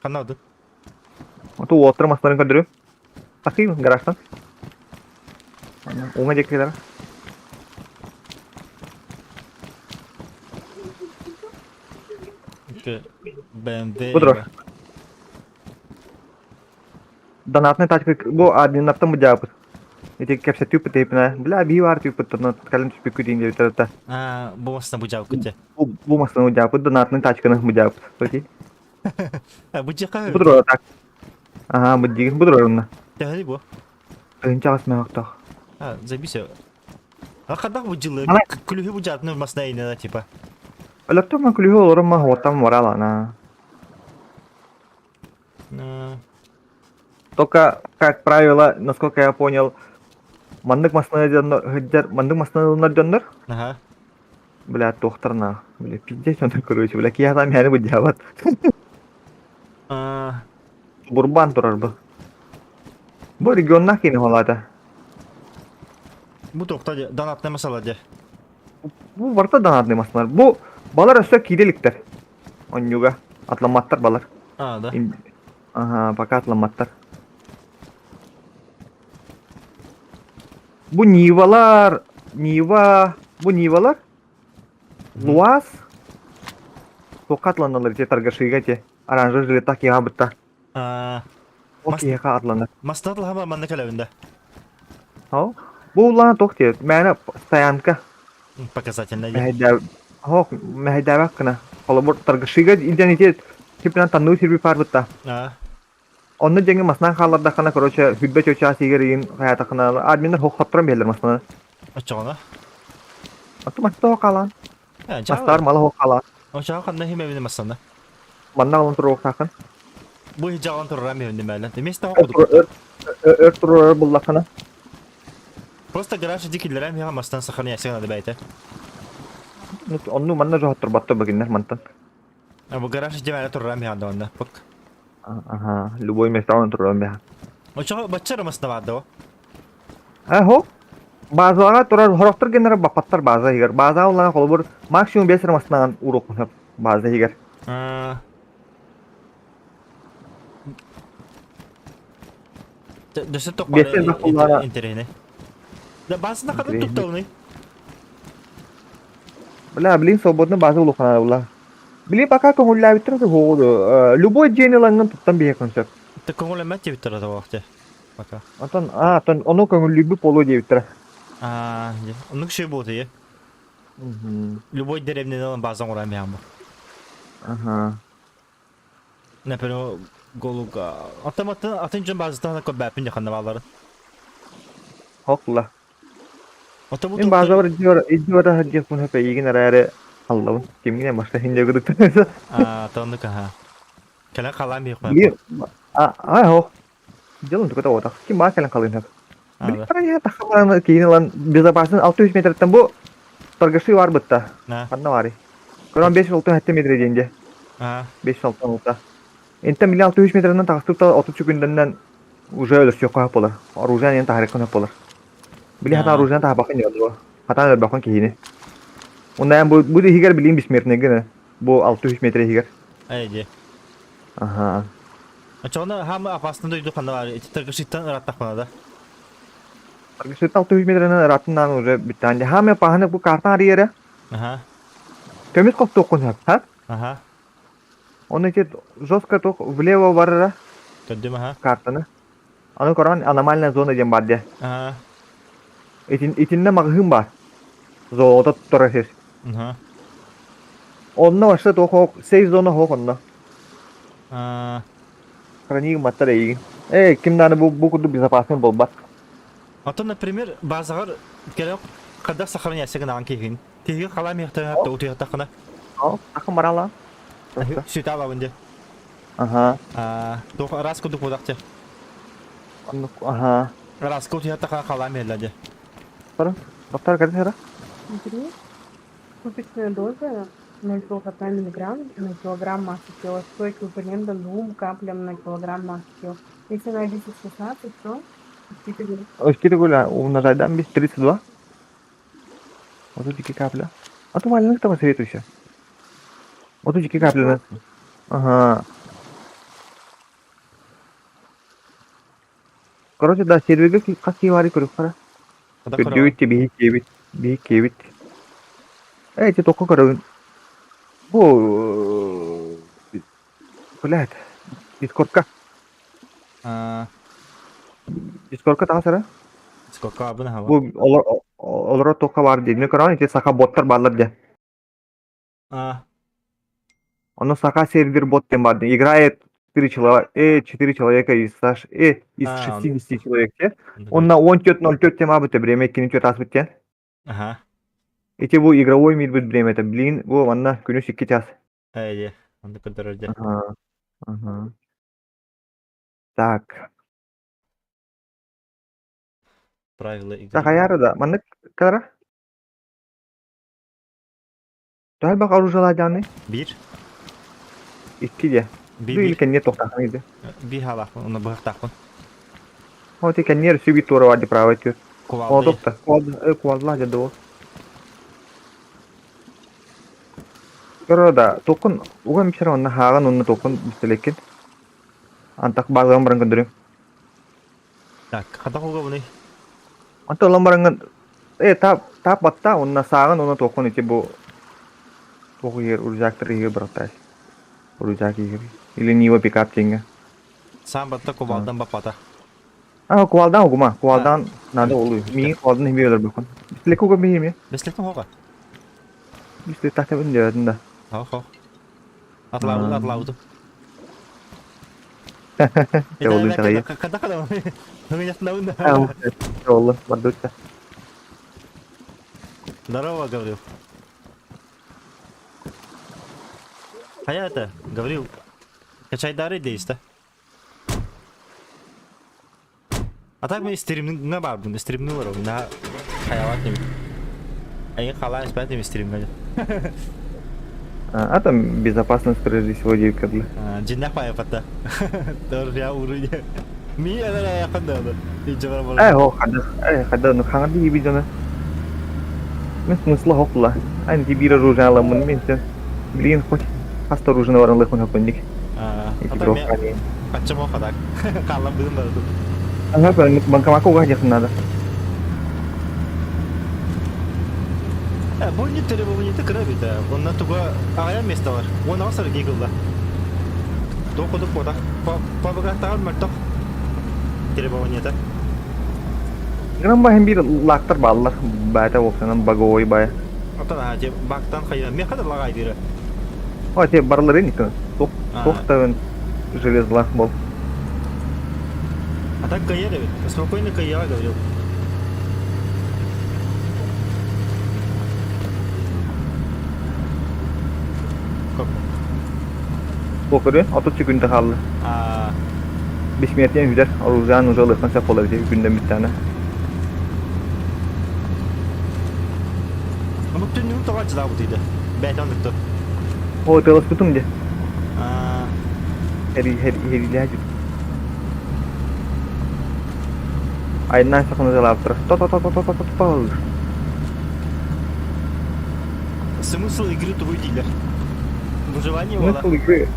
[SPEAKER 1] Ханна ды?
[SPEAKER 2] Оту уоттар масмарын көрдөрүөм. Тахыйм гаражтан. Уҥа диэки кэлэр.
[SPEAKER 1] BMW.
[SPEAKER 2] Бу турар. Донатный тачка бу админнартан бу Ити кэпсэтииппит тейпинэ. Бля, бии баар тыыппыт кэлин түспүккүт диэн диэбиттэр
[SPEAKER 1] Аа, бу массыына бу дьэ.
[SPEAKER 2] Бу бу массыына бу донатный тачканы бу дьаапыт. Окей.
[SPEAKER 1] Бу дьиэхэ
[SPEAKER 2] Бу турар так. Аха, бу дигин бу турар онно.
[SPEAKER 1] Төһөнүй бу?
[SPEAKER 2] Тыһыынча аҕыс мөһөхтөөх.
[SPEAKER 1] А, забейся. А хадах бу дьылы күлүһү бу дьаатны массыына инена типа.
[SPEAKER 2] Өлөктөм ма күлүһү олорон ма хуоттан моралана. Только, как правило, насколько я понял, маннык массыына дьоннор, маннык массыына дьоннор
[SPEAKER 1] Ага.
[SPEAKER 2] Бля, туохтарна. Бля, пиздец он короче, бля, киһи мээнэ быдьаабат. Бурбан турар бу. Бу регионнаах киини холаата.
[SPEAKER 1] Бу туохта донатный масала дьэ.
[SPEAKER 2] Бу барыта донатный масалар. Бу балар өссө киирэ иликтэр. Онньуга. Атламматтар балар.
[SPEAKER 1] А, да.
[SPEAKER 2] Ага, пока атламматтар. Бу Нивалар, Нива, бу Нивалар, Луаз, туохха атланаллар ити торгашига ити оранжевый жилеттаах киһиэхэ бытта. Ол киһиэхэ атланар.
[SPEAKER 1] Мастат лаһама манна кэлэбин да.
[SPEAKER 2] Ол бу улаана туох диэт мээнэ стоянка.
[SPEAKER 1] Показательная.
[SPEAKER 2] Мэһэйдээ Оһох мэһэйдээбэт гына. Холобур торгашига илдьэн ити типинэн танныы сирби баар
[SPEAKER 1] Аа.
[SPEAKER 2] Онно дьэҥҥэ масынан хааллардаххына, короче, сүүрбэ чычаас иһигэр игин хайаатаххына, админнар хох хотторон биһэллэр масынан.
[SPEAKER 1] Оччоҕуна?
[SPEAKER 2] Аты мастаах хаалаан. Мастаар мала хаалаан.
[SPEAKER 1] Оччоҕо ханна иһимэбин массана?
[SPEAKER 2] Манна аҕалан туруохтааххын.
[SPEAKER 1] Бу иһдьаҕалан турарам иһин мээлэн. Эмиэ таҕа
[SPEAKER 2] Өр турар буллаххына.
[SPEAKER 1] Просто гараж иди киллэрэн иһэ мастан сохраняйся надо бэйте.
[SPEAKER 2] Онну манна жоһотторботто бигиннер мантан.
[SPEAKER 1] А бу гараж иди мээлэ турарам иһэ анда Пык.
[SPEAKER 2] Ага, любой местаҕын турарам иһэ.
[SPEAKER 1] Оччоҕо бачча масна баар да
[SPEAKER 2] Аһо. Базаҕа турар хорохтор геннер баппаттар база иһигэр. Базаҕа улахан холобур максимум 5 массынаҕын уруоккун база иһигэр.
[SPEAKER 1] Дөссө тоқпары интэриэһинэй. Да базасына ханнык туттабыный?
[SPEAKER 2] Бля, блин, свободно база улухана була. Блин, пока көҥүллээбиттэр хоҕуду. Любой дьиэни ылаҥҥын туттан биһиэххин сөп.
[SPEAKER 1] Ты көҥүлэммэт диэбиттэр это Пока.
[SPEAKER 2] Онтон, а, онтон ону көҥүллүүрбүт буолуо диэбиттэрэ.
[SPEAKER 1] Аа, оннук шөй буолуо е. Любой деревнени ылан база оҥорон биһаан бу.
[SPEAKER 2] Аха.
[SPEAKER 1] Например, голуга. Атын атын атын дьон базатан көрбөппүн дьаханна бааларын.
[SPEAKER 2] Хокла.
[SPEAKER 1] Ото бу
[SPEAKER 2] Мин базабар идди бара сылдьыахпын сөп эйигин эрээри аллабын. Кимҥин башта иһин дьөгүрүктэн.
[SPEAKER 1] Аа, тоннук аха. Кэлэн халаан биһиэхпин.
[SPEAKER 2] Биир а а хох. Дьылын тугу да Ким баар кэлэн халыын сөп. Билиттэр таххалаан киин ылан безопасный 600 метртэн бу торгаши бар бытта. Ханна барый? Көрөн 5-6 метр диэн дьэ. 5-6 Интэн милли 600 метрынан таҕыстыбыт 30 секундэннэн уже өлөрсүөххэ сөп буолар. Оружие таһарыахха сөп буолар. Били хата оружие таһабаккын дьэ хатаан өлбөххүн киһини. Онно эн бу бу иһигэр билигин бессмертный гына. Бу 600 метр иһигэр.
[SPEAKER 1] Ээ дьэ.
[SPEAKER 2] Аха.
[SPEAKER 1] Оччоҕуна хаама опасный дойду ханна баар ити торгашиттан ырааттахпына да.
[SPEAKER 2] Торгашиттан 600 метрынан ырааттын уже бүттээн. Хаама паһаны бу картан арыйара.
[SPEAKER 1] Аха.
[SPEAKER 2] Көмүс хостуоххун сөп, ха?
[SPEAKER 1] Аха.
[SPEAKER 2] Он ити жестко туох влево барара.
[SPEAKER 1] Көрдүм аха.
[SPEAKER 2] Картаны. Аны көрөн аномальная зона диэн бар дии.
[SPEAKER 1] Аха.
[SPEAKER 2] Итин, итиннэ маҕаһыын баар. Золото туттара сир.
[SPEAKER 1] Аха.
[SPEAKER 2] Онно вообще туох ох, сейф зона хоох онно.
[SPEAKER 1] Аа.
[SPEAKER 2] Храниг маттар эйигин. Э, ким дааны бу, бу курдук безопасный буолбат.
[SPEAKER 1] Оттон, например, базаҕар кэлэн хайдах сохраняйся гынаҕын киһигин. Тиһигин халаан иһэхтэрин утуйахтаххына.
[SPEAKER 2] Ахын барала.
[SPEAKER 1] Сүтэ алабын дии.
[SPEAKER 2] Аха.
[SPEAKER 1] Туох араас курдук буолах дии.
[SPEAKER 2] Оннук, аха.
[SPEAKER 1] Араас утуйахтаха халаан иһэллэр дии.
[SPEAKER 2] Сара, доктор кэлин сара.
[SPEAKER 4] Смотри, суточная доза 0,1 миллиграмм на килограмм массы тела, что эквивалентно двум каплям на килограмм массы тела. Если на 10-16, то
[SPEAKER 2] Өскөтө гуля умножайдан без 32. Вот тут 2 капля. А то валенок там советуйся. Вот тут 2 капля. Ага. Короче, да, серверге хас киһи баарый көрүөххэ. Көрдүбүт биһи киэбит, биһи киэбит. Э, ити тоққа көрөбүн. Бу, блядь, Дискордка. Дискордка таҕыс эрэ.
[SPEAKER 1] Дискордка бабын аһаба.
[SPEAKER 2] Бу олоро туохха баар дии. Мен көрөҕүн ити саха боттар бааллар дии. Оно саха сервер бот диэн баар дии. Играет 4 человека, 4 человека из, из 60 человек те. Онна 14.04 тем абыта время, кини төрт ааспыт диэн.
[SPEAKER 1] Ага.
[SPEAKER 2] Ити бу игровой мир бит время это, блин, бу манна күнүс 2 час.
[SPEAKER 1] Ээ, онно көрдөрөр дьэ.
[SPEAKER 2] Ага. Ага. Так.
[SPEAKER 1] Правила игры.
[SPEAKER 2] Так, аяры да. Маннык кара? Төһө элбэх оружиелаадьаный?
[SPEAKER 1] Биир.
[SPEAKER 2] Икки дьэ.
[SPEAKER 1] Биир.
[SPEAKER 2] Биир кэнниэ туохтааххын иди.
[SPEAKER 1] Биир хаалаахпын, уонна быһахтаахпын.
[SPEAKER 2] О, ти кэнниэр өссө биир туора бар ди правый түр.
[SPEAKER 1] Кувалда.
[SPEAKER 2] Кувалда Кувалда, кувалда дьэ дуо. Көрө да, туоххун уган бичэр онно хааҕын уонна туоххун бистэлэккин. Антах баалыган баран көрдөрүм.
[SPEAKER 1] Так, хата угабыный?
[SPEAKER 2] Онтон ылан бараҥҥын э таап таап батта уонна сааҕын уонна туоххун ити бу туох иһигэр рюкзактар иһигэр бырахтаай. Рюкзак иһигэр. Или Нива пикап диэҥҥэ.
[SPEAKER 1] Саам батта кувалдан баппата.
[SPEAKER 2] А, кувалдан угума. Кувалдан надо олуй. Миигин кувалдан иһимиэ өлөрбөккүн. Бистилекке уга биһимиэ.
[SPEAKER 1] Бистилектен хоға.
[SPEAKER 2] Бистилек тахтабын диэбэтин да.
[SPEAKER 1] Хох хох. Атлаабытым, атлаабытым.
[SPEAKER 2] Олуй таҕайы.
[SPEAKER 1] Хата хата. Здорово, Гаврил. Хайа это, Гаврил, качайдары дейста. А так мен стримҥа баарбын, стримныы олоробун, наһаа хайалаах ньим. Эйигин халаан испэт ньим стримҥа.
[SPEAKER 2] А там безопасность прежде всего диэбиккэ
[SPEAKER 1] Дьиннэх баайаппатта. Торфя уруй. Ми элэр айахан да аны.
[SPEAKER 2] Э, о, хада, э, хада, ну хаҥа дии дьоно. Мен смысла хохла. Айн ти биир оружие аламмын мен сен. Билигин хоть хаста оружие баран лыхын хапынник. Эти
[SPEAKER 1] Аччам хадак. Хааллан быгын барытын.
[SPEAKER 2] Ага, банкоматка угах диэхин надо.
[SPEAKER 1] Э, бу не требование кыра бит. Онна туга аҕыйах место бар. Уон аҕыс эргии кылла. Туох кудук буотах. Пабыгаттаҕар мөлтөх требованиета.
[SPEAKER 2] Гынан баһын биир лаактар бааллар. Баата уопсанан баговой бая.
[SPEAKER 1] Оттон аха те бактан хайа меха да лагай дире.
[SPEAKER 2] О, те барлары никто. Туох туох да железлах бол.
[SPEAKER 1] А так кайер эбит. Спокойно кайяға говорил.
[SPEAKER 2] Туох көрүөн? 30 секунда хаалла. Бессмертиен бүтэр, оружиан уже ылыахтан сөп буолар ити күндэн бүттэҕинэ.
[SPEAKER 1] Омук түннүгүн тоҕо аччылаабыт ыйда? Бэйэтэ оннукту.
[SPEAKER 2] О, тыаласпытым дии. Эриилэһэ Айаннаан саханы тылаабыттара. То-то-то-то-то-то-то.
[SPEAKER 1] Смысл игры тугуй дииллэр. Выживание буола.
[SPEAKER 2] Смысл игры?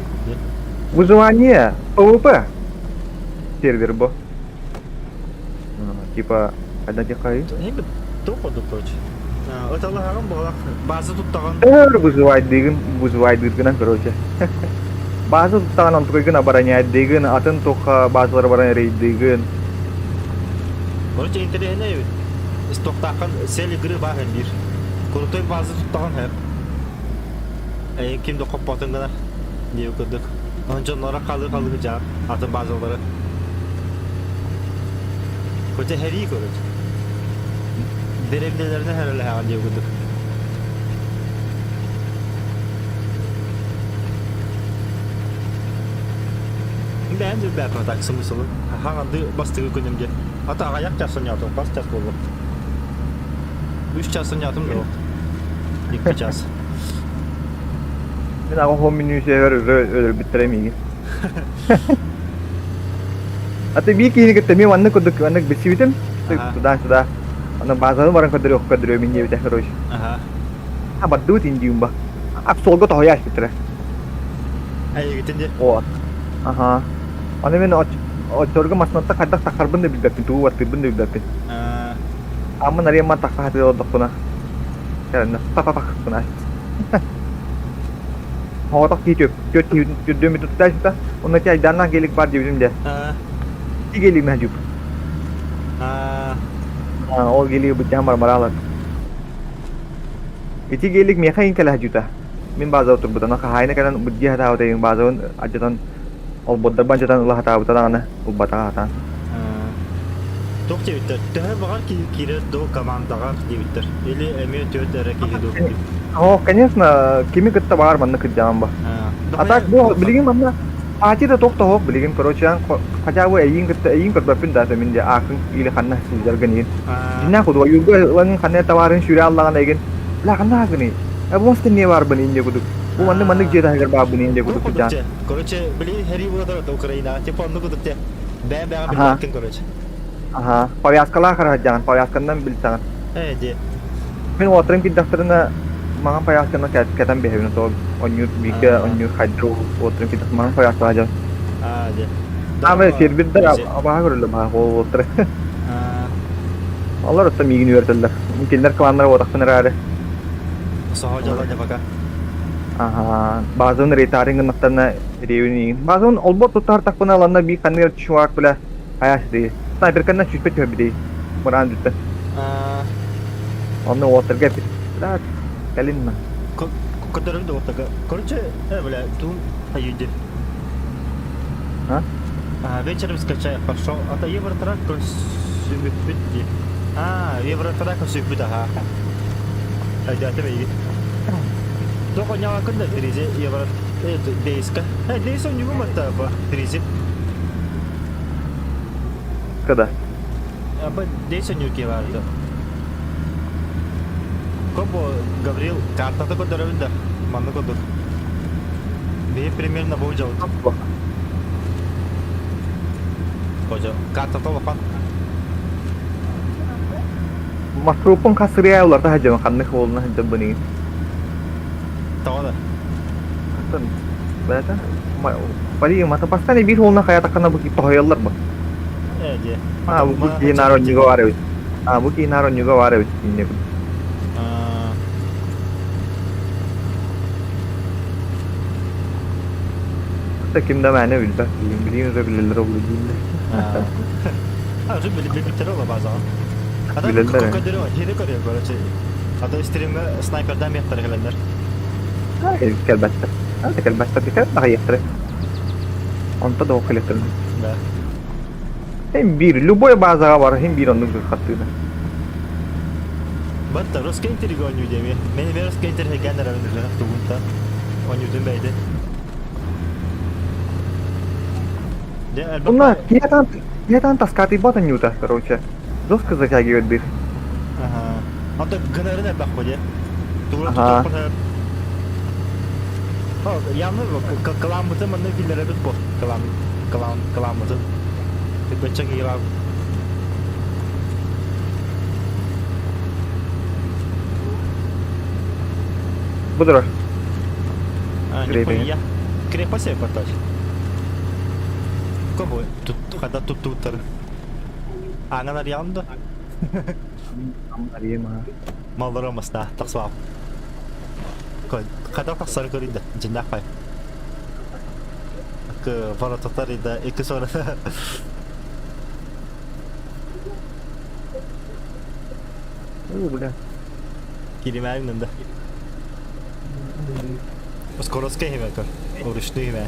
[SPEAKER 2] Выживание ПВП сервер бо. Типа, одна тихая.
[SPEAKER 1] Туох курдук короче. Ыталаһаҕын буолах база туттаҕын.
[SPEAKER 2] Өр выживать дыгын, выживать дыгынан, короче. База туттаҕын онтукайгын обороняйдыгын, атын туохха базалары баран рейдыгын.
[SPEAKER 1] Короче, интэриэһинэй эбит. Туохтааххын цель игры баар биир. Крутой база туттаҕын һэп. Эйин ким да хоппотун гынар диэбит курдук. Онон дьонноро халыы-халыы дьаар атын базалары. Хотя һэрии короче. Дэриэбинэлэринэн һэрэлэһэҕин диэбит курдук. Бэйэм да билбэппин так смыслы. Хаҥанды бастыгы күнүм диэн. Ата аҕыйах час сонньоотум, хас час буолла? Үс час сонньоотум да Икки час.
[SPEAKER 2] Мин аҕа хоһум мүнүүсүгэр өлөрбүттэрэ миигин. А ты биир киһини кытта эмиэ маннык курдук маннык билсибитим. Туда-сюда. Аны базаны баран көрдөрүөх көрдөрүө мин диэбитэ короче. А бардыбыт индиюм ба. А суолга тоһуйа аспыттара.
[SPEAKER 1] Эйигитин диэ.
[SPEAKER 2] О. Аха. Аны мен оччолорго массыынаттан хайдах тахсарбын да билбэппин, тугу баттыырбын да билбэппин. Аммын арыйамман тахса сатыы олордохпуна. Кэлэннэ та-та-тахпына. Оҕотох киһи түөп, түөрт киһи түрдүөмүт туттаачыта, онно ти айдааннаах гелик бар диэбитим дэ. Ти гелик наһдьуп. Ол гелиги бытян бармараалар. Ити гелик миэхэ иин кэлэ садьыта. Мин баазаҕа турбутана хаһаайына кэлэн быдьыы сатаабыта иин баазабын алдьатан олбуордарбын алдьатан ыла сатаабыта даҕаны ылбатаҕа сатаан.
[SPEAKER 1] Туох диэбиттэр? Төһө баҕар киһи киирэр дуу командаҕа диэбиттэр. Или эмиэ түөрт эрэ киһи дуу?
[SPEAKER 2] О, конечно, кими кытта баҕар манна кырдьаҕын ба. А так бу билигин манна Аати да туох да суох билигин, короче, хотя бы эйиин кытта эйиин көрбөппүн да мин дьэ аакын или ханна сылдьаргын иин. Дьиннээх кудуга юрга ылаҥын ханна табаарын сүүрэ аллаҕын эйгин бля ханна гыный? Э бу мас не баарбын инде кудук. Бу маннык маннык дьиэ таһыгар баарбын инде кудук кырдьаан.
[SPEAKER 1] Короче, били һэрии буолар Украина, типа оннук кудук те. Бэйэм бэйэҕэ
[SPEAKER 2] Аха.
[SPEAKER 1] билбэккин, короче.
[SPEAKER 2] Аха. Повязкалаах харахадьаҕын, повязканнан билсэҕин.
[SPEAKER 1] Ээ, дии.
[SPEAKER 2] Мин уолаттарым киирдэхтэринэ маҥан повязканы кэтэн биэрэбин, то онньуур бииргэ онньуур хайдах уолаттарым киирдэх маҥан повязкалаах дьон.
[SPEAKER 1] Аа, дии.
[SPEAKER 2] Аамай сербирдэр абааһы көрөллөр баһа уолаттары. Олор оттон миигин үөрэтэллэр. Кинилэр кланнара уотахпын эрээри.
[SPEAKER 1] Соһо дьоло дьэ пока.
[SPEAKER 2] Аха, базабын рейтарин гыннахтарына реюн иин. Базабын олбор туттаһартахпына ланна биир ханныгар чувак бля хайаас дии. Снайперканнан сүүспэ түһэрбитий. Мыраан бүттэ. Онно уоттарга эппит. Бля, кэлин на.
[SPEAKER 1] Көрдөрөм да уоттарга. Короче, бля, туун хайыйды.
[SPEAKER 2] А?
[SPEAKER 1] А, вечером скачай, пошел. А то Евротрак сүбүппүт дии. А, Евротрак сүбүт, аха. Өйдөөтүм эйигин. Тоҕо ньаҕакын да Фризи евро дейска. Дейс онньугу матта бу Фризи.
[SPEAKER 2] Когда?
[SPEAKER 1] Бу дейс онньуки барды. Кобо Гаврил картата көрдөрөбүн да манны курдук. Биһи примерно бу дьыл. Кожо картата улахан.
[SPEAKER 2] Маршруппун хас ырыа уларда сылдьабын, ханнык уолуна сылдьабын игин.
[SPEAKER 1] Тоҕо да?
[SPEAKER 2] Атын, бэйэтэ, Пари, мата бастан биир уолуна хайатаххына бу тоһуйаллар бу.
[SPEAKER 1] Ээ дьэ.
[SPEAKER 2] А, бу киһи наар онньуга баар эбит. А, бу киһи наар онньуга баар эбит инньэ. Ким да мээнэ билбэт, билигин уже билэллэр ол дииллэр.
[SPEAKER 1] А, уже билбиттэр ола базаҕа. Ата
[SPEAKER 2] Билэллэр.
[SPEAKER 1] көрдөрүө, хири көрүө короче. Ата стримҥэ снайпердан миэхтэр кэлэллэр.
[SPEAKER 2] Кэлбэттэр. Ата кэлбэттэр дикэ аҕыйахтары. Онто да кэлэттэр.
[SPEAKER 1] Да.
[SPEAKER 2] Hem bir, любой базаҕа бар, hem bir оннук хаттыына.
[SPEAKER 1] Батта русский интерьер оонньуу диэми. Мен эмиэ русский интерьер эрэбин үлэнэх тугунта. Оонньуутун бэйди. Дьэ, элбэх
[SPEAKER 2] Онно киһи киһи таскаатыйбат оонньуута, короче. Жестко затягивает дых.
[SPEAKER 1] Ага. Ата гынарын элбэх бу дьэ. Тугура
[SPEAKER 2] Ага.
[SPEAKER 1] тутуохпун О, явно кыламмытын манна киллэрэбит бу. Кылам, кылам, кыламмытын. Типпеччэ киһи
[SPEAKER 2] Бу турар.
[SPEAKER 1] А, нихуя. Крепость поточь. Кого? Тут, когда тут тут Аңан арыйаҕын да?
[SPEAKER 2] Арыйым аа.
[SPEAKER 1] Маллара маста тахсыбаҕым. Хата тахсары көрүй да, дьиннээх пай. К ворототар да икки сора.
[SPEAKER 2] О, бля.
[SPEAKER 1] Киримээбин да. Скоростка иһимэ көр. Уручную иһимэ.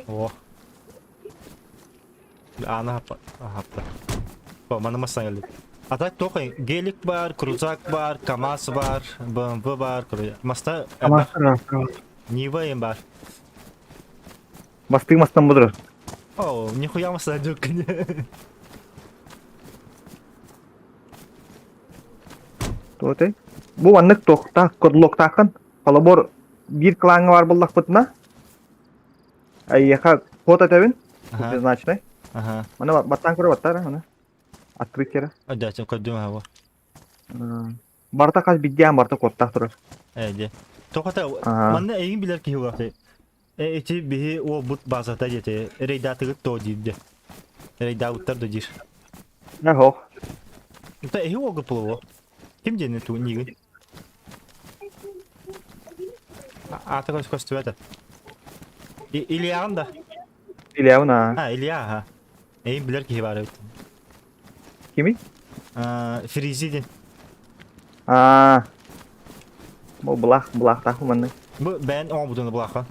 [SPEAKER 1] О. Аана хаппа. Маны массан келди. А так тоқ гелик бар, крузак бар, КамАЗ бар, БМВ бар, маста Нива им бар.
[SPEAKER 2] Бастыы мастан будур.
[SPEAKER 1] О, нихуя маста дюк.
[SPEAKER 2] Туотай. Бу маннык туохтаах кодлоктааххын. Холобур биир клаҥҥа баар буоллахпытына, эйиэхэ код этэбин, предназначенный. Маны баттаан көрө баттаар, маны. Открыть эрэ.
[SPEAKER 1] Да, көрдүм аҕа.
[SPEAKER 2] Барыта хас биирдээн барыта кодтаах турар.
[SPEAKER 1] Ээ, дьэ. Тоҕото манна эйигин билэр киһи буолаахтый. Э, ити биһи уолбут баазата диэти рейдаатыгыт то диир дьэ. Рейдаабыттар да диир.
[SPEAKER 2] Ох.
[SPEAKER 1] Это эһи уолга плыву. Ким диэн ту нигин? Аата көстүбэтэ. Ильяҕын да?
[SPEAKER 2] Ильябын аа.
[SPEAKER 1] А, Илья, аха. Эйин билэр киһи баар эбит.
[SPEAKER 2] Кимий?
[SPEAKER 1] Фризи диэн.
[SPEAKER 2] Аа. Бу былаах, былаахтаах маннык.
[SPEAKER 1] Бу бэйэн оҥорбутун былаахха.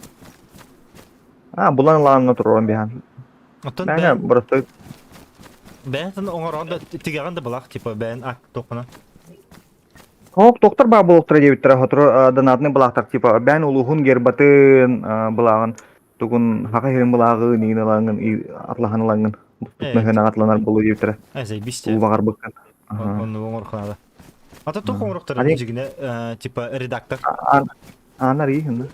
[SPEAKER 2] Аа, булан ылаанна туророн биһан.
[SPEAKER 1] Оттон
[SPEAKER 2] Бэйэ
[SPEAKER 1] бэйэн
[SPEAKER 2] просто
[SPEAKER 1] бэйэн оҥорон да тигэҕин да былаах типа бэйэн ак тоххуна.
[SPEAKER 2] Хоок доктор баа буолуохтара диэбиттэрэ сотору донатный былаахтар типа бэйэн улууһун гербатын былааҕын тугун хаха иһин былааҕын иин ылаҥын атлаһан ылаҥын мөһөнө атланар буолуо диэбиттэрэ
[SPEAKER 1] Э, заебись
[SPEAKER 2] уу баҕарбыккын
[SPEAKER 1] Онну оҥороххунаада. А то туох оҥоруохтара дьигинэ типа редактор.
[SPEAKER 2] Аанар иһин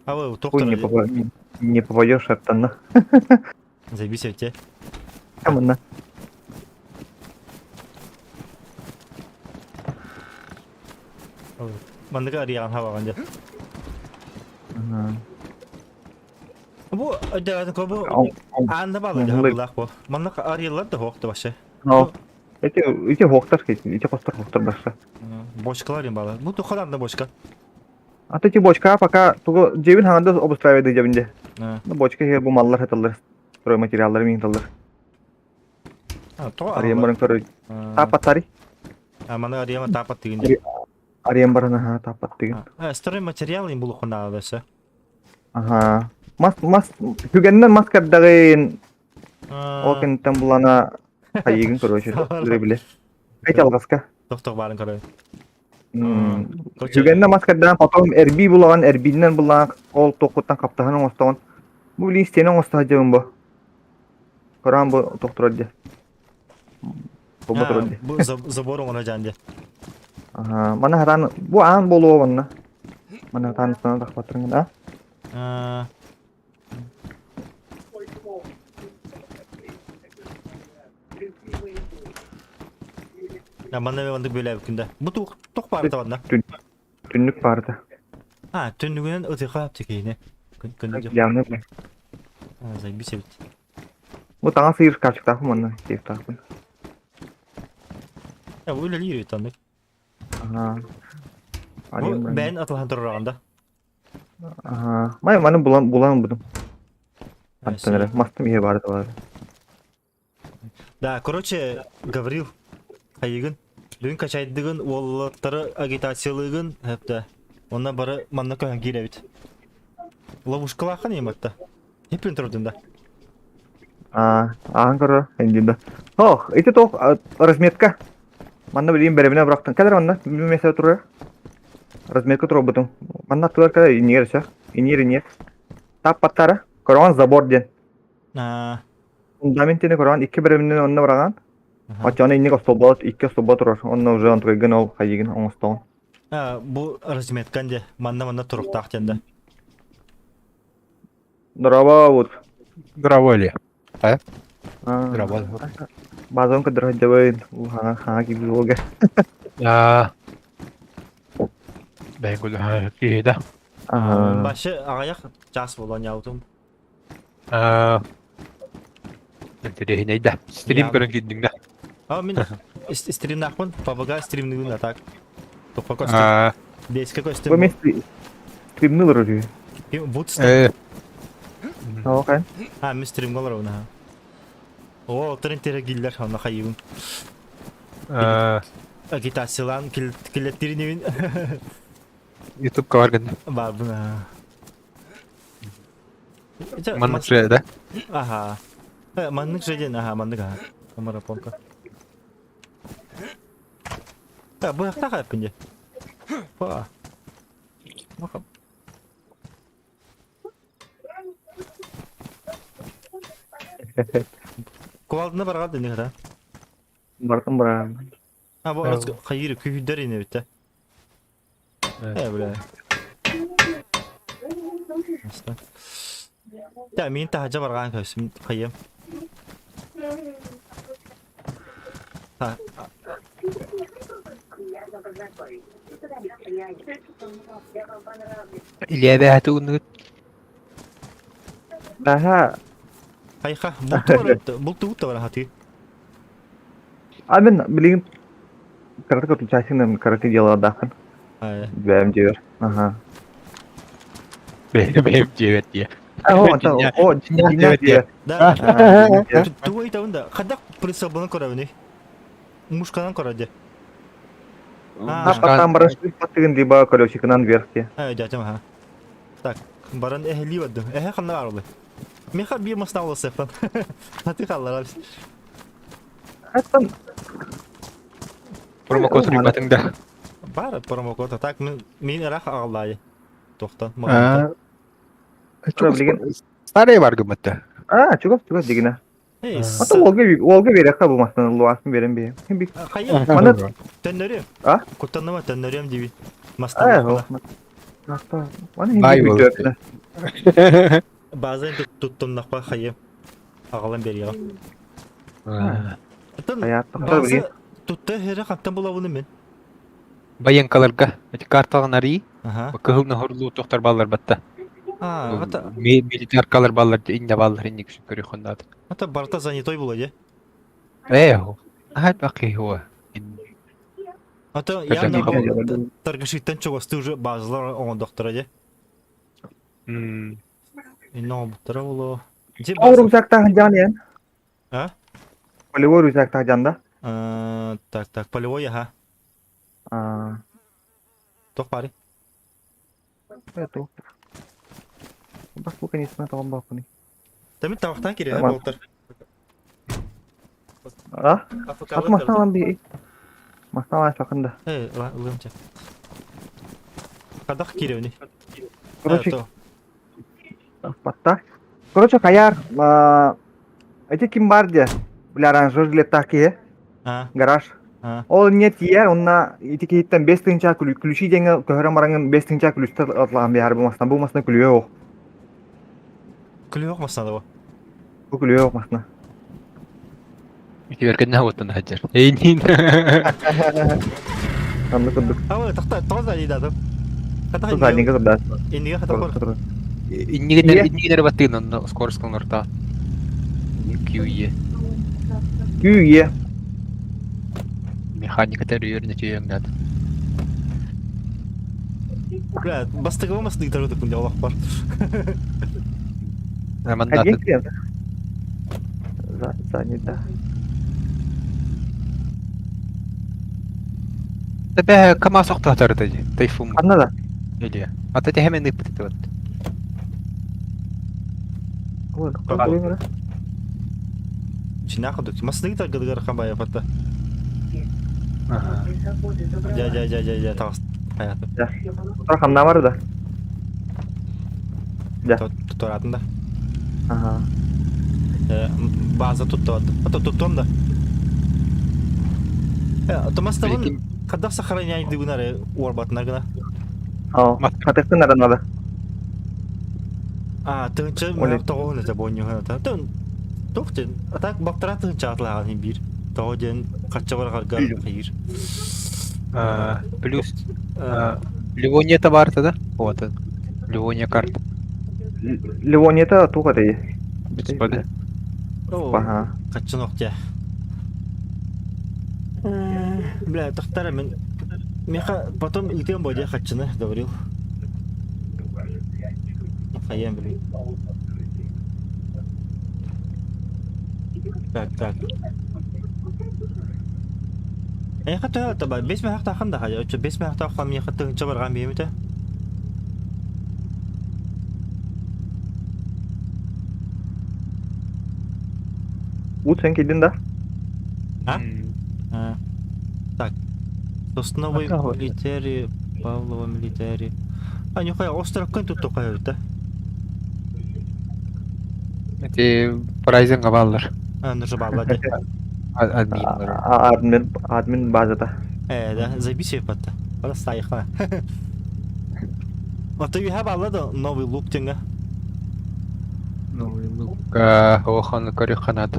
[SPEAKER 1] А вы
[SPEAKER 2] Хуй не не попадешь аттанна.
[SPEAKER 1] Заебись эти.
[SPEAKER 2] Камынна.
[SPEAKER 1] Манныга арыйаҕын хабаҕын дьэ. Бу бу аанда баалар дьаһаллаах бу. Маннык арыйаллар да хоох да вообще.
[SPEAKER 2] Эти эти хоохтар эти хостор хоохтор барса.
[SPEAKER 1] Бочкалар им баалар. Бу тухалар да бочка.
[SPEAKER 2] А эти бочка пока тугу дьиэбин хаҥанда обустраивай дьэбинде. Ну бочка хе бу маллар хаталлар. Стройматериаллар мин таллар. Арыйан баран көрө. Таапаттари.
[SPEAKER 1] Маны арыйама таапаттыгын.
[SPEAKER 2] Арыйан баран аха таапаттыгын.
[SPEAKER 1] Стройматериал им булухунаада бэсэ.
[SPEAKER 2] Аха. Мас мас түгэннэн мас кэрдэҕин ол кэнниттэн булана хайыгын короче биле. Эти алҕаска.
[SPEAKER 1] Тохтох баарын көрөйүн.
[SPEAKER 2] Түгэннэ мас кэрдэҕин потом эрбии булаҕын эрбиинэн булаҕын ол тоххуттан хаптаһын оҥостоҕун. Бу билин стена оҥосто сылдьабын бу. Коран бу тохтурар дии. Бу турар дии.
[SPEAKER 1] Бу забор оҥоро дьаан дии.
[SPEAKER 2] Аха, мана хатаан бу аан буолуо манна. Мана хатаан ыстана тахпаттырын а?
[SPEAKER 1] Манна маннык бөлөөбүккүн да. Бу туох туох баарыта манна?
[SPEAKER 2] Түннүк баарыта.
[SPEAKER 1] А, түннүгүнэн ытыха тикиини. Күн
[SPEAKER 2] Явно.
[SPEAKER 1] Заебись эбит.
[SPEAKER 2] Бу таҥас ыйыр шкафчиктаахпын манна сейфтаахпын.
[SPEAKER 1] Я бу үлэлиир эбит оннук.
[SPEAKER 2] Аха.
[SPEAKER 1] Бу бэйэн атылаһан турураҕын да?
[SPEAKER 2] Аха. Май маны булан булан будум. Аттан эрэ мастым иһэ баар баар.
[SPEAKER 1] Да, короче, Гаврил, хайыгын, бүгүн качайдыгын, уоллаттары агитациялыгын, хэпте. Онна бары манна көһөн киирэбит. Ловушкалаахын ематта. Хиппин турдун да.
[SPEAKER 2] Аа, ааһан көрөр, эндин да. Ох, ити туох разметка. Манна билигин бэрэбинэ бырахтым. Кэлэр манна, миэсэ турар. Разметка турбутум. Манна аттыгар кэлэр иниэр өсө. Иниэр иниэр. Таппаттара. Көрөҕүн забор диэн.
[SPEAKER 1] Аа.
[SPEAKER 2] Фундамент диэни көрөҕүн икки бэрэбинэн онно быраҕан. Оччоҕуна инник остолбо икки остолбо турар. Онно уже онтугайгын ол хайыгын оҥостоҕун.
[SPEAKER 1] Аа, бу разметкан де. Манна манна туруктаах диэн да.
[SPEAKER 2] Здорово, вот.
[SPEAKER 6] Здорово, Илья. А? Здорово.
[SPEAKER 2] Базон кыдыр дьабын хаҥа хаҥа кибиолга.
[SPEAKER 6] Аа. Бэйгул киһи да.
[SPEAKER 1] Башы аҕыйах час буолан яутум.
[SPEAKER 6] Аа. Интэриэһинэй да. Стрим көрөн киирдиҥ да.
[SPEAKER 1] А мин стримнаахпын, пабага стримныгын а так. Тохпа көстүм. Бэскэ көстүм.
[SPEAKER 2] Бу мен стримны олорор үһү.
[SPEAKER 1] Вудс.
[SPEAKER 2] Окей.
[SPEAKER 1] А, мен стримга олоробун аха. О, оттон интерагиллер, онно хайыбын. Агитациялаан киллэттиринибин.
[SPEAKER 6] Ютубка бар гынна.
[SPEAKER 1] Барбын аха.
[SPEAKER 6] Маннык же да?
[SPEAKER 1] Аха. Маннык же диэн, аха, маннык аха. Амарапонка. Так, быһахтаах эппин дии. Па. Маха. Кувалдына барҕа дэнэ да.
[SPEAKER 2] Бартын баран.
[SPEAKER 1] А бу хайыр күйдер ине битте. Э, бля. Да, мин таһдьа барҕаан көсүм хайым. А,
[SPEAKER 6] Илья бэһэти угуннугут.
[SPEAKER 2] Аха.
[SPEAKER 1] Хайха, булту булту бар хаты.
[SPEAKER 2] А мен билигин карате отключайсың карате деладаахын. Бэм диэр. Ага.
[SPEAKER 6] Бэм диэбэт диэ.
[SPEAKER 2] О, дьиҥнээх диэ.
[SPEAKER 1] Да. Тугу ыйтабын да, хайдах прицелбынан көрөбүнүй? Мушканан көрө дии.
[SPEAKER 2] Паттан баран паттыгын либо колесикынан вверх дии.
[SPEAKER 1] Э, дятям, ага. Так, баран эһэлии бардым. Эһэ ханна баар олай? Миэхэ биир мастаах олосуохтан. Аты хаалларар.
[SPEAKER 2] Аттан
[SPEAKER 6] Промокод суруйбатыҥ да.
[SPEAKER 1] Баар промокод. Так, мин мин ыраах аҕаллаайы. Туохтан?
[SPEAKER 2] Билигин
[SPEAKER 6] Старый бар гыммытта.
[SPEAKER 2] А, чугас чугас дигинэ. Ата уолга уолга биэрэххэ бу мастан луасын биэрэн биэ.
[SPEAKER 1] Хайа,
[SPEAKER 2] Маны
[SPEAKER 1] төннөрүм.
[SPEAKER 2] А?
[SPEAKER 1] Куттаныма төннөрүм диби. Мастан.
[SPEAKER 2] Маны
[SPEAKER 6] Бай бол.
[SPEAKER 1] База туттуннахпа хайы. Аҕалан биэриэҕим. Оттон база тутта иһэрэ хантан булабыны мин?
[SPEAKER 6] Байыҥкаларга эти карталан арыйыы. Кыһыл ноһорлуу тохтор баллар батта.
[SPEAKER 1] А, ата
[SPEAKER 6] Милитаркалар баллар инне баллар инник үсүн көрүөххүн наада.
[SPEAKER 1] Ата барыта занятой була дии.
[SPEAKER 6] Ээ, аһат бакый хуа.
[SPEAKER 1] Ата явно торгашиттан чугасты уже базалар оҥордохторо дии. Инне оҥорбуттара буолуо.
[SPEAKER 2] Ол рюкзактаах дьаан эн.
[SPEAKER 1] А?
[SPEAKER 2] Полевой рюкзактаах дьаан да?
[SPEAKER 1] Так, так, полевой аха.
[SPEAKER 2] А.
[SPEAKER 1] Туох баарый?
[SPEAKER 2] Это. Бас бу конечно тоҕон бааппыный.
[SPEAKER 1] Тамин тавахтан кириэ болтар.
[SPEAKER 2] А? Ат мастан би. Мастан ашпакын да.
[SPEAKER 1] Э, ылым ча. Кадах кииребини.
[SPEAKER 2] Короче, Батта. Короче, Хаяр, эти ким бар де? Бля, оранжевый жилеттах киһи. Гараж. Ол не тиер, онна ити киһиттэн 5 тыһыынча ключи диэҥҥэ көһөрөн бараҥын 5 тыһыынча ключтар атлаан биһар бу масна, бу масна күлүө ох.
[SPEAKER 1] Күлүө ох масна да бу.
[SPEAKER 2] Бу күлүө ох масна.
[SPEAKER 6] Итибэркэннэ уоттан сылдьар. Эйниин.
[SPEAKER 2] Анны курдук.
[SPEAKER 1] Ама тахта тоҕо заднийдатым. Хата
[SPEAKER 2] Заднийга кырдаас.
[SPEAKER 1] Инниге хата кор.
[SPEAKER 6] Иннигинер иннигинер баттыын онно скорость оҥорто. QE.
[SPEAKER 2] QE.
[SPEAKER 6] Механика тэрийэр нөтүйөҥнат.
[SPEAKER 1] Бля, бастыгыма мастыгытар утукун дьэ олох бар.
[SPEAKER 2] Один клиент. Задний, да.
[SPEAKER 6] Тэбэ КамАЗ охтоотор дии. Тайфун.
[SPEAKER 2] Ханна да?
[SPEAKER 6] Или. Ата тэһэмен ыыппыт этибит.
[SPEAKER 2] Ой,
[SPEAKER 1] Чинах курдук. Масныгы таргыдыгар хабая патта. Дьэ, дьэ, дьэ, дьэ, дьэ, таҕыс. Хайаатым.
[SPEAKER 2] Ханна бар да? Дьэ.
[SPEAKER 1] Туттараатын да.
[SPEAKER 2] Аха.
[SPEAKER 1] База туттабат. Ото туттуом да. Томастабын хадах сохраняйдыгын эрэ уорбатынар гына.
[SPEAKER 2] Оо, хатыктын ара надо.
[SPEAKER 1] А, тыһынча мөһөх тоҕуһун этэ буонньуһун ата. Тын туох диэн, а так балтараа тыһынча атылааҕын иһин биир. Тоҕо диэн хачча бараҕарга хайыыр.
[SPEAKER 6] Плюс Ливония баарта да? Вот. Ливония карта.
[SPEAKER 2] Ливонията туох этэй?
[SPEAKER 6] Господи.
[SPEAKER 2] Ага.
[SPEAKER 1] Хаччын охтя. Бля, тахтара мен Меха потом илтиэн бодя хаччыны говорил. Хайан блин. Так, так. Эйха төһө таба бес мөһөх тахан да хая өчө бес мөһөх тахан миэхэ тыһынча барган биэмитэ.
[SPEAKER 2] Ут sen кидин да?
[SPEAKER 1] А? А. Так. Сосновый милитари, Павлова милитари. А нихуя, остров тут только да?
[SPEAKER 6] Эти Verizon бааллар.
[SPEAKER 1] А, нужно бааллар дии.
[SPEAKER 6] Админ.
[SPEAKER 2] Админ, админ базата.
[SPEAKER 1] Э, да, забей себе потта. Просто ехала. А ты юха баалла да новый лук тенга.
[SPEAKER 6] Новый лук. Охон көрү ханат.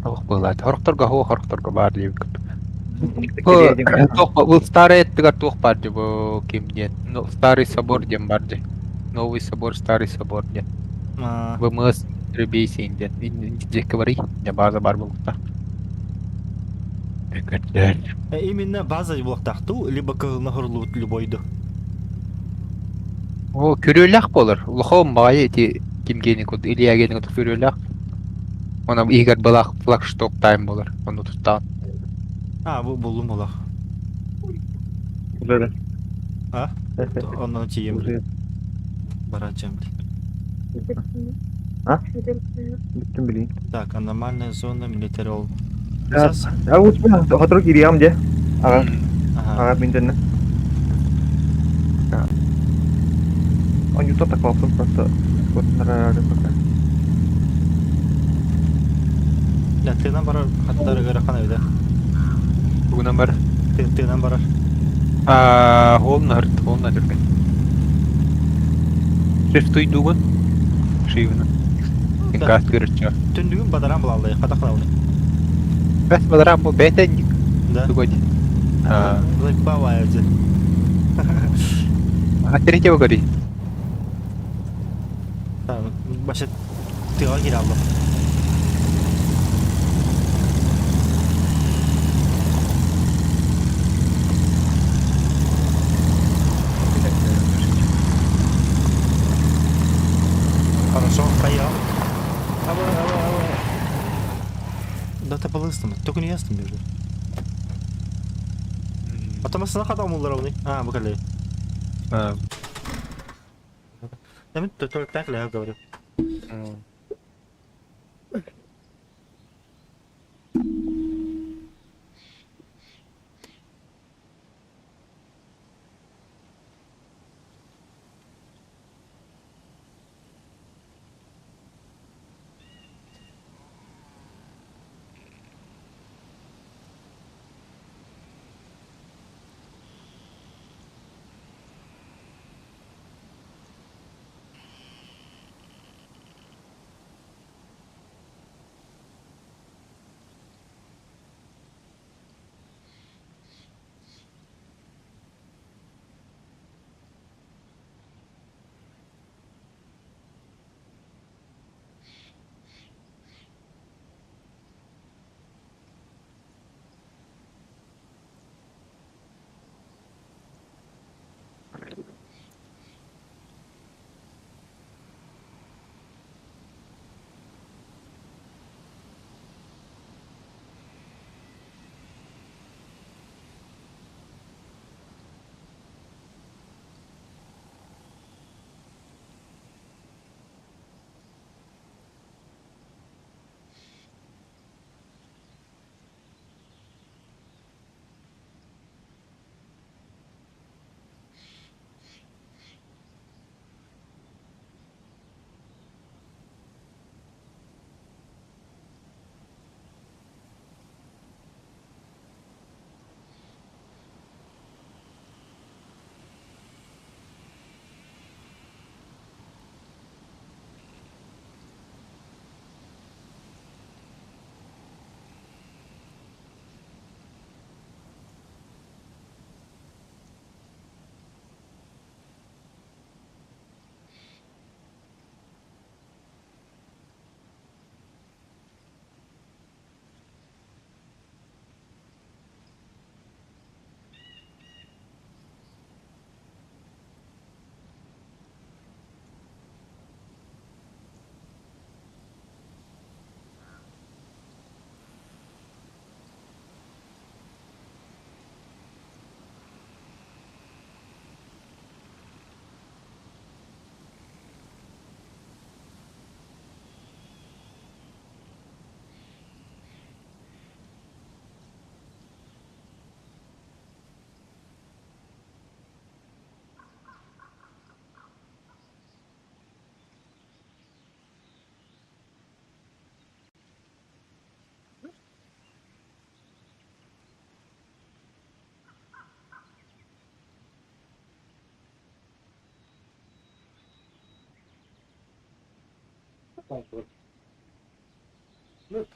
[SPEAKER 6] Ох буолаат. Хорохторго хоо хорохторго баар диэбит курдук. Туох бу старый эттигэр туох баар дии бу ким диэн. Ну, старый собор диэн баар дии. Новый собор, старый собор диэн. ВМС Ребейсин диэн. Диэкки барый. Дьэ база бар буолуохтаах.
[SPEAKER 1] Именно база буолуохтаах либо кыһылна хорлубут любойду.
[SPEAKER 6] О, күрүөлээх буолар. Улахан баҕайы ити ким гений курдук, Илья гений курдук күрүөлээх. Онон иһигэр былаах флагшток тайм буолар. Ону туттаҕын.
[SPEAKER 1] А, бу буллум булах.
[SPEAKER 2] Уже
[SPEAKER 1] А? Онно тиийем. Барачам.
[SPEAKER 2] А? Бүттүм билин.
[SPEAKER 1] Так, аномальная зона, милитари ол.
[SPEAKER 2] А вот хотро кириям де. Ага. Ага, минтенне. Он юта так вапын просто. Вот нарары пока.
[SPEAKER 1] Да, тыынан барар хаттары ыарахан эбит.
[SPEAKER 6] Тугунан бар.
[SPEAKER 1] Тыынан барар.
[SPEAKER 6] А, ол нахырт, ол натүрген. Шифтуйдугун. Шивна. Газ көрүччө.
[SPEAKER 1] Түндүгүн бадаран булаллай, хатахлауны.
[SPEAKER 6] Бэс бадаран бу бэтенник.
[SPEAKER 1] Да.
[SPEAKER 6] Тугоди.
[SPEAKER 1] А, бавая же.
[SPEAKER 6] А третьего гори.
[SPEAKER 1] Баша тыга кире аллым. Хорошо, поехал. Аба, аба, аба. Да ты полыстым. Только не ястым бежит. Потом асына хата омуллар оны. А, бу кэлли. Мин только так говорю.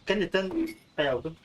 [SPEAKER 1] Кэнниттэн хайаабытым.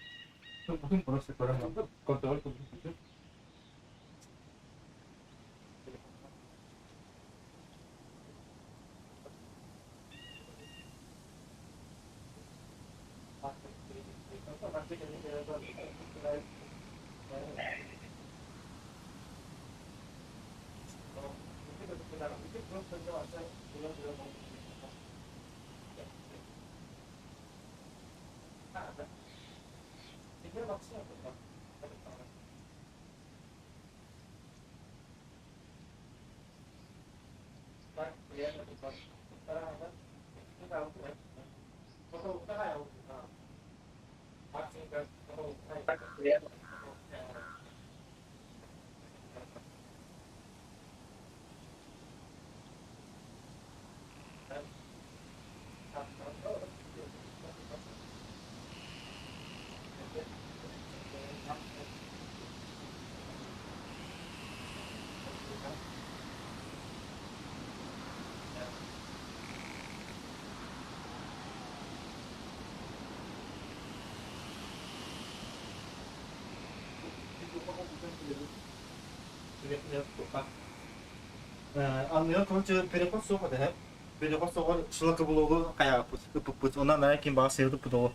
[SPEAKER 1] Анныгар короче переход суох этэ переход суоҕар шлакоблогу хайаабыппыт ыппыппыт онон анараа ким баҕа сыһы туппут ол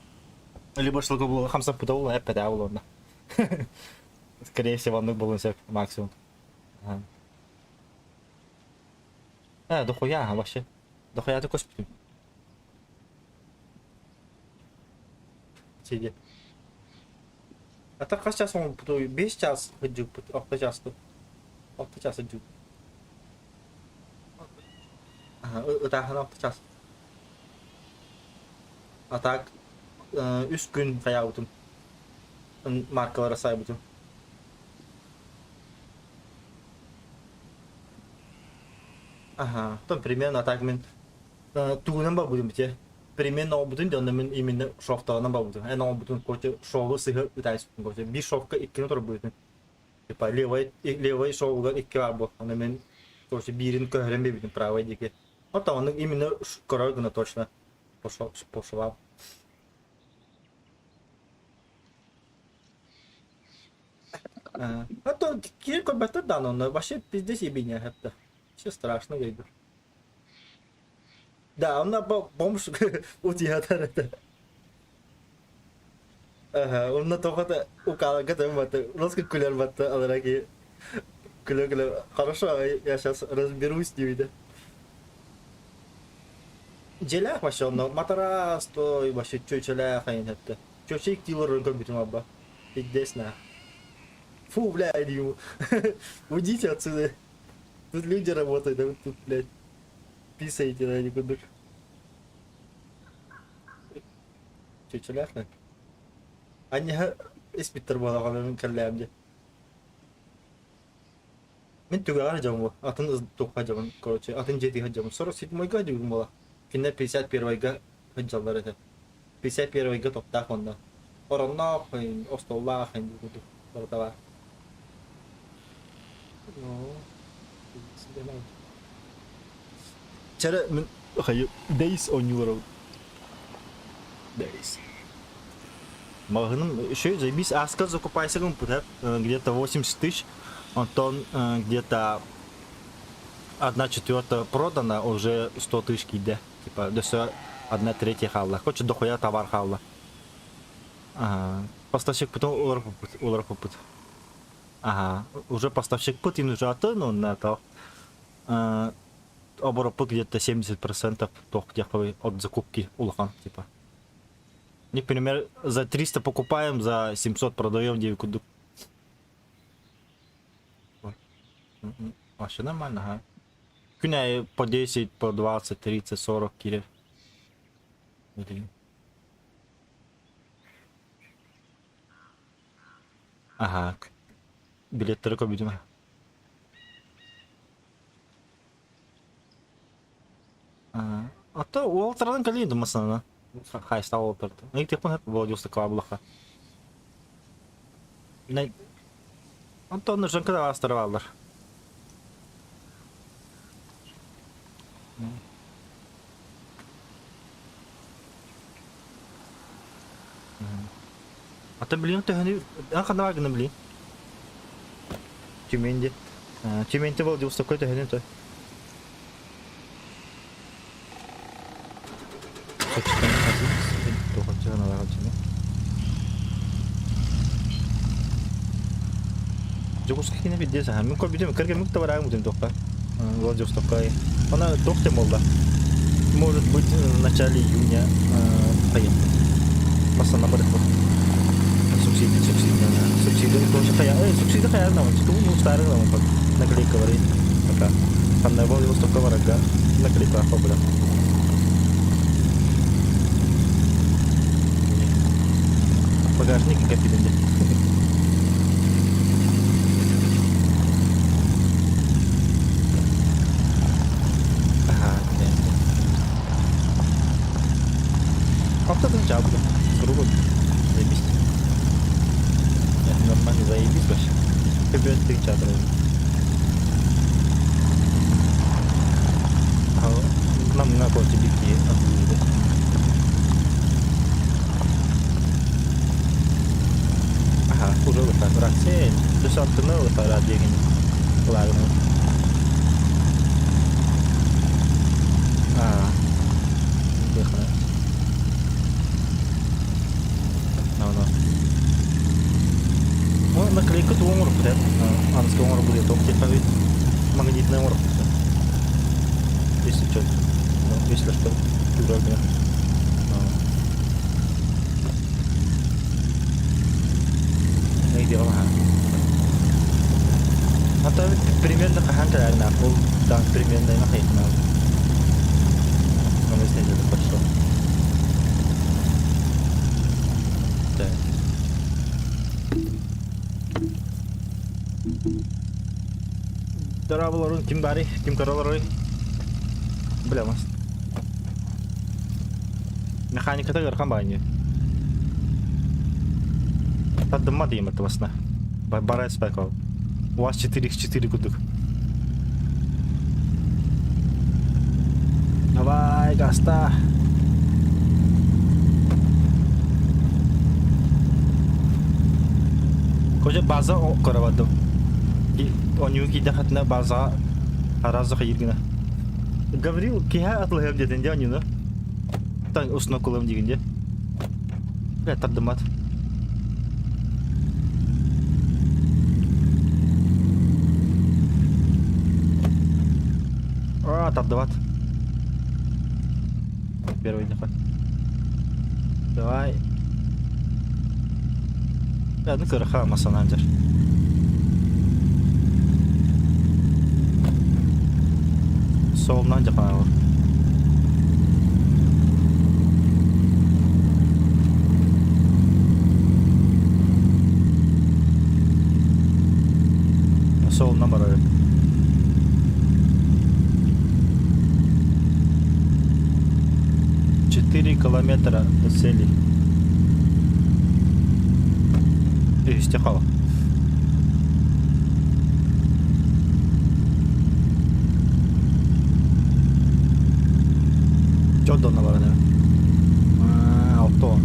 [SPEAKER 1] либо шлакоблогу хамсаппыта ол эппэтэ ол онно скорее всего оннук буолуон сөп максимум а дохуя вообще дохуя ты көспүтүм сиди А так хас час оҥорбутуй? Биэс чаас сылдьыбыппыт, алта чаас сылдьыбыт. Ытааһын алта час. А так үс күн хайаабытым. Маркалара сайбытым. Ага, там примерно так мин тугунан барбытым бите. Примерно оҥорбутун да онно мин именно шовтаҕынан барбытым. Эн оҥорбутун короче шову сыһы ытаайыспытым короче. Биир шовка иккини турбутум. Типа левой левой шовугар икки баар буол. Ону мин короче биирин көһөрөн биэрбитим правой диэки. Оттон оннук именно көрөр гына точно пошла. А то киһи көрбөттөр даҕаны онно вообще пиздец ебиня это. Все страшно говорю. Да, онно бомж утуйатар этэ. Аха, онно тоҕо укаларга тымматы, русский күлэр батты алара ки күлэ-күлэ хорошо, я сейчас разберусь диэбитэ. Дьиэлээх вообще онно матараас той вообще чүөчэлээх эйин этте. Чүөчэ иктиилэр көрбүтүм абба. Пиздец на. Фу, бля, диим. Уйдите отсюда. Тут люди работают, а вы тут, блядь, писаете на никуда. Чүчүлээх да. Анньаһа испиттэр буолаҕына мин кэллээм дии. Мин түгэҕэр дьоҥҥо атын туохха дьабын, короче, атын дьиэтигэр дьабын. 47-га дьүгүн буола. Кинилэр 51-га сылдьаллар этэ. 51-га топтаах онно. Оронноох, остуоллаах курдук барыта баар. Чэрэ мин хайы Days оонньууларым Days. Маҕаһыыным еще заебись Аска закупайся гымпыта где-то 80 тысяч, онтон где-то одна четвертая продана, уже 100 тысяч киирдэ. Типа өссө одна третья хаалла. Короче, дохуя товар хаалла. Ага. Поставщик потом уларыппыт. Ага. Уже поставщик пут уже атын, он на то. Обороппут где-то 70% туох диэххэ от закупки улахан типа. Например, за 300 покупаем, за 700 продаем диэбит курдук. Вообще нормально, ага. Күн аайы по 10, по 20, 30, 40 киирэр. Блин. Ага. Билеттери көрбүтүм. А то уолтардан кэлиин думасана. Хайста уолтарда. Ыйтыахпын сөп Владивостокка булахха. Онтон Нұржанка да астары бааллар. Ата билиэн төһөнү эн ханна бааргын билиэн? Тюмень де. Тюменьте Владивостокка төһөнү той? Дьокуускай кини пиздец аха. Мин көрбүтүм, кэргэммин кытта бараан бутум туохха. Владивостокка. Она туох тем буолла. Может быть, в начале июня поехать. Массана барыппыт. Субсидия, субсидия, субсидия тоже хая. Субсидия хая на Ту ну старый на наклейка барый. Пока. Ханна Владивостокка барарга наклейка побыла. Багажник капитан. Ага, Автодын жабылды. Суругу. Заебись. Нормально заебись вообще. Көбөт тыгчатыр. Намҥа короче бики атылыыды. Аха, уже ылыта. Рация, дөс аттыны ылыта радиогин ылаарыны. Аа, быхана. No, no. Ну, наклейка тугу оҥорбут ээ. Аныска оҥорбут туох диэххэ магнитная оҥорбут. Если что, ну, если что, тура Найдем, ага. А то примерно хаһан кэлэрин ол да примерно хайытынан. Тормоз не пошел. Так. Дорооболорун ким баарый? Ким көрөлөрүй? Бля, мас. Механиката ыарахан баайныы. Тардымма дейм аттыбасына. Бара спекал. УАЗ 4Х4 курдук. Давай, гаста. Кожа база көрө Онюу киидэхэтинэ базаҕа араас хайыыр гына. Гаврил киһэ атылыһыам диэтин дии онньууну. Таң устунан кулуом диигин дии. Бля, тардыммат. А, тардыбат. Первый днях. Давай. Бля, ну кыраха масанан дьэр. Суолунан дьаханалар. Суолунан барар. 4 километра до цели. Үһүстэ хаал. Дьон баран Алто.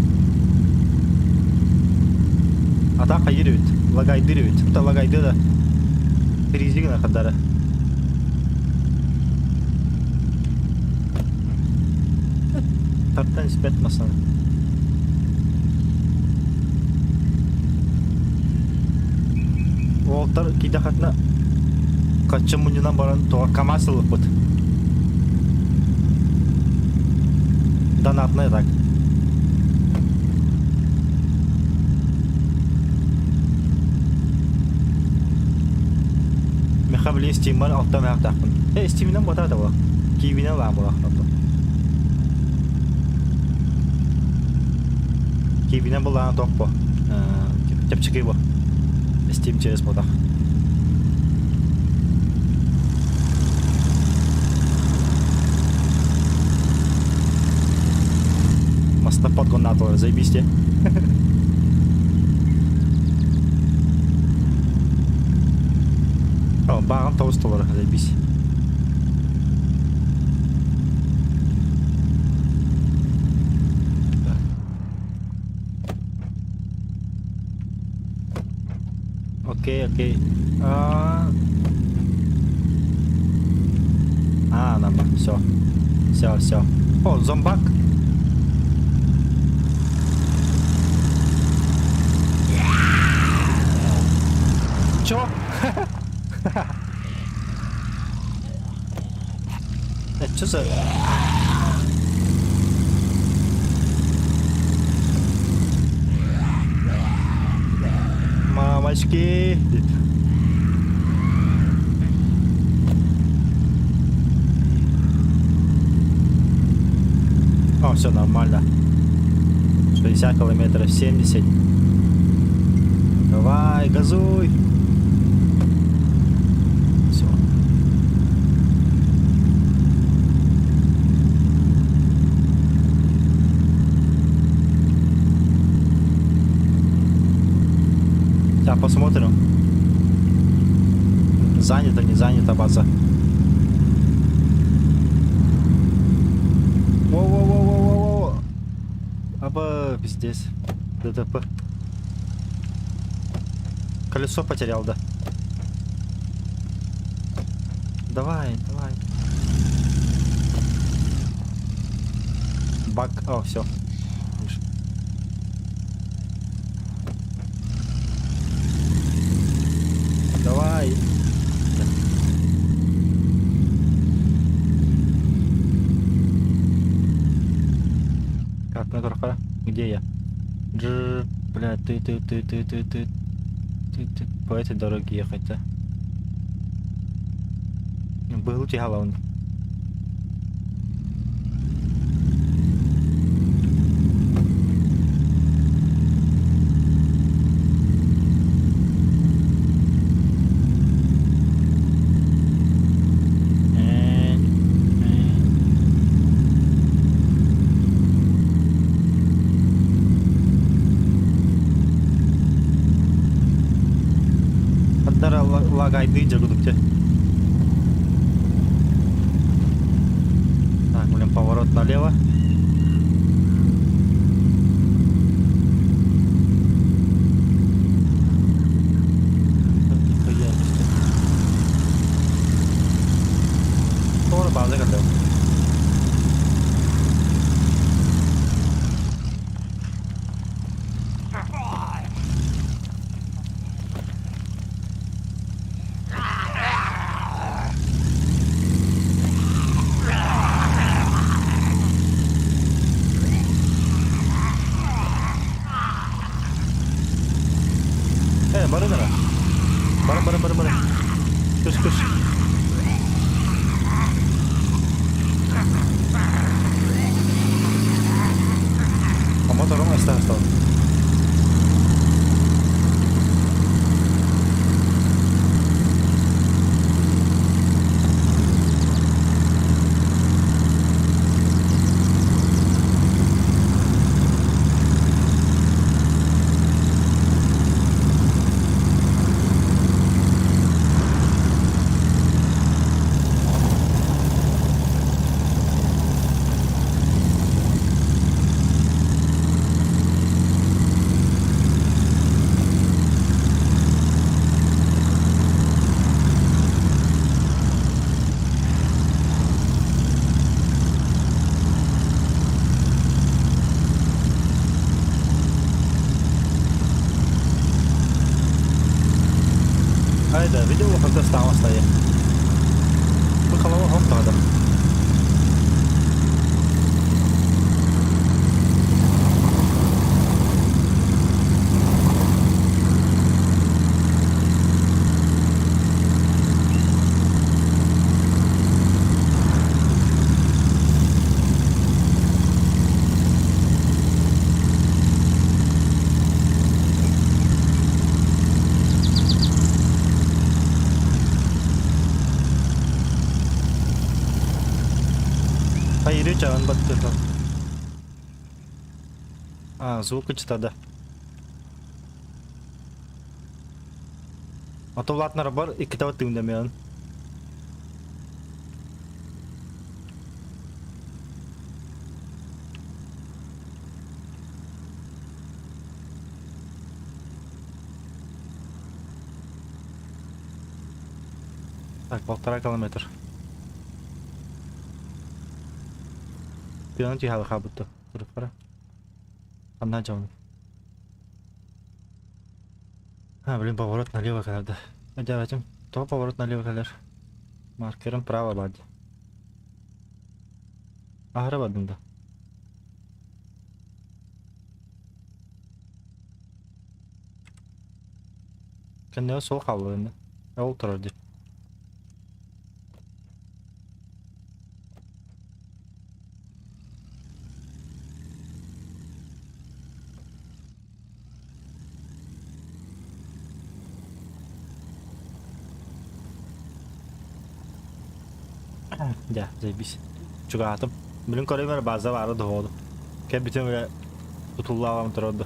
[SPEAKER 1] Ата хайыр эбит. Лагайдыр эбит. Та лагайды да. Перейди гына хадара. Тартан испэт массана. Уолтар кидэхэтинэ хаччы мунньунан баран тоҕо КАМАЗ ылыппыт. Донатный так. Меха билин Steam'ар алта мээхтаахпын. Э, Steam'инэн буотаа да була. Киевинэн лаан була. Киевинэн булаан тоқ бо. Чэпчэки бо. Steam через буотах. Маста подгоннатылар, заебись те. О, бааҕын тоҕус толору, заебись. Окей, окей. А, а нормально, все. Все, все. О, зомбак. Чё? Что за... Мамочки! О, все нормально. 60 километров, 70. Давай, газуй. Все. Сейчас посмотрим. Занята, не занята база. Воу-воу-воу-воу-воу. Аба, пиздец. ДТП. Колесо потерял, да. Давай, давай. Бак. О, все. Давай. Как на торха? Где я? Дж, бля, ты, ты, ты, ты, ты, ты, ты, ты, по этой дороге ехать-то. Был у тебя он. лагайдыы дьэ кудук дьэ. Так, блин, поворот налево. Нихуя не что. Doğru база кэллэ. Э, бары дара. Бары, бары, бары, бары. Кыш, кыш. Мотором остался. Айда, видео хотя стало стоять. Бу халава хоп тада. Хайыры чаан баттыта. А, звук читада. Ото улаатнар бар иккитэ тыыннамыан. Так, полтора километр. Тыаны түһэ хаалбытты. Турукпара. Ханна дьон. А, блин, поворот налево кэлэрдэ. Өйдөөбөтүм. Тоҕо поворот налево кэлэр? Маркерым право баар дии. Аһара бардым да. Кэннэҕэ суол хаалла иннэ. Ол турар дии. Дьэ, заебись. Чугаһаатым. Билин көрүмэр база баара доһуоду. Кэлбитим эрэ тутуллаабам турарда.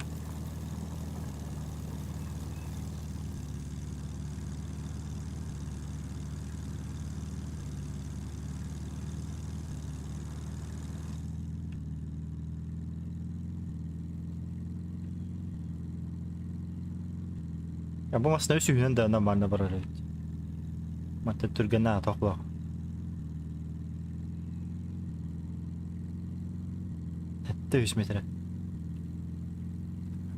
[SPEAKER 1] Я бу масына үсүһүнэн да нормально барар эбит. Мантан түргэнэ атах булах. 73 метре.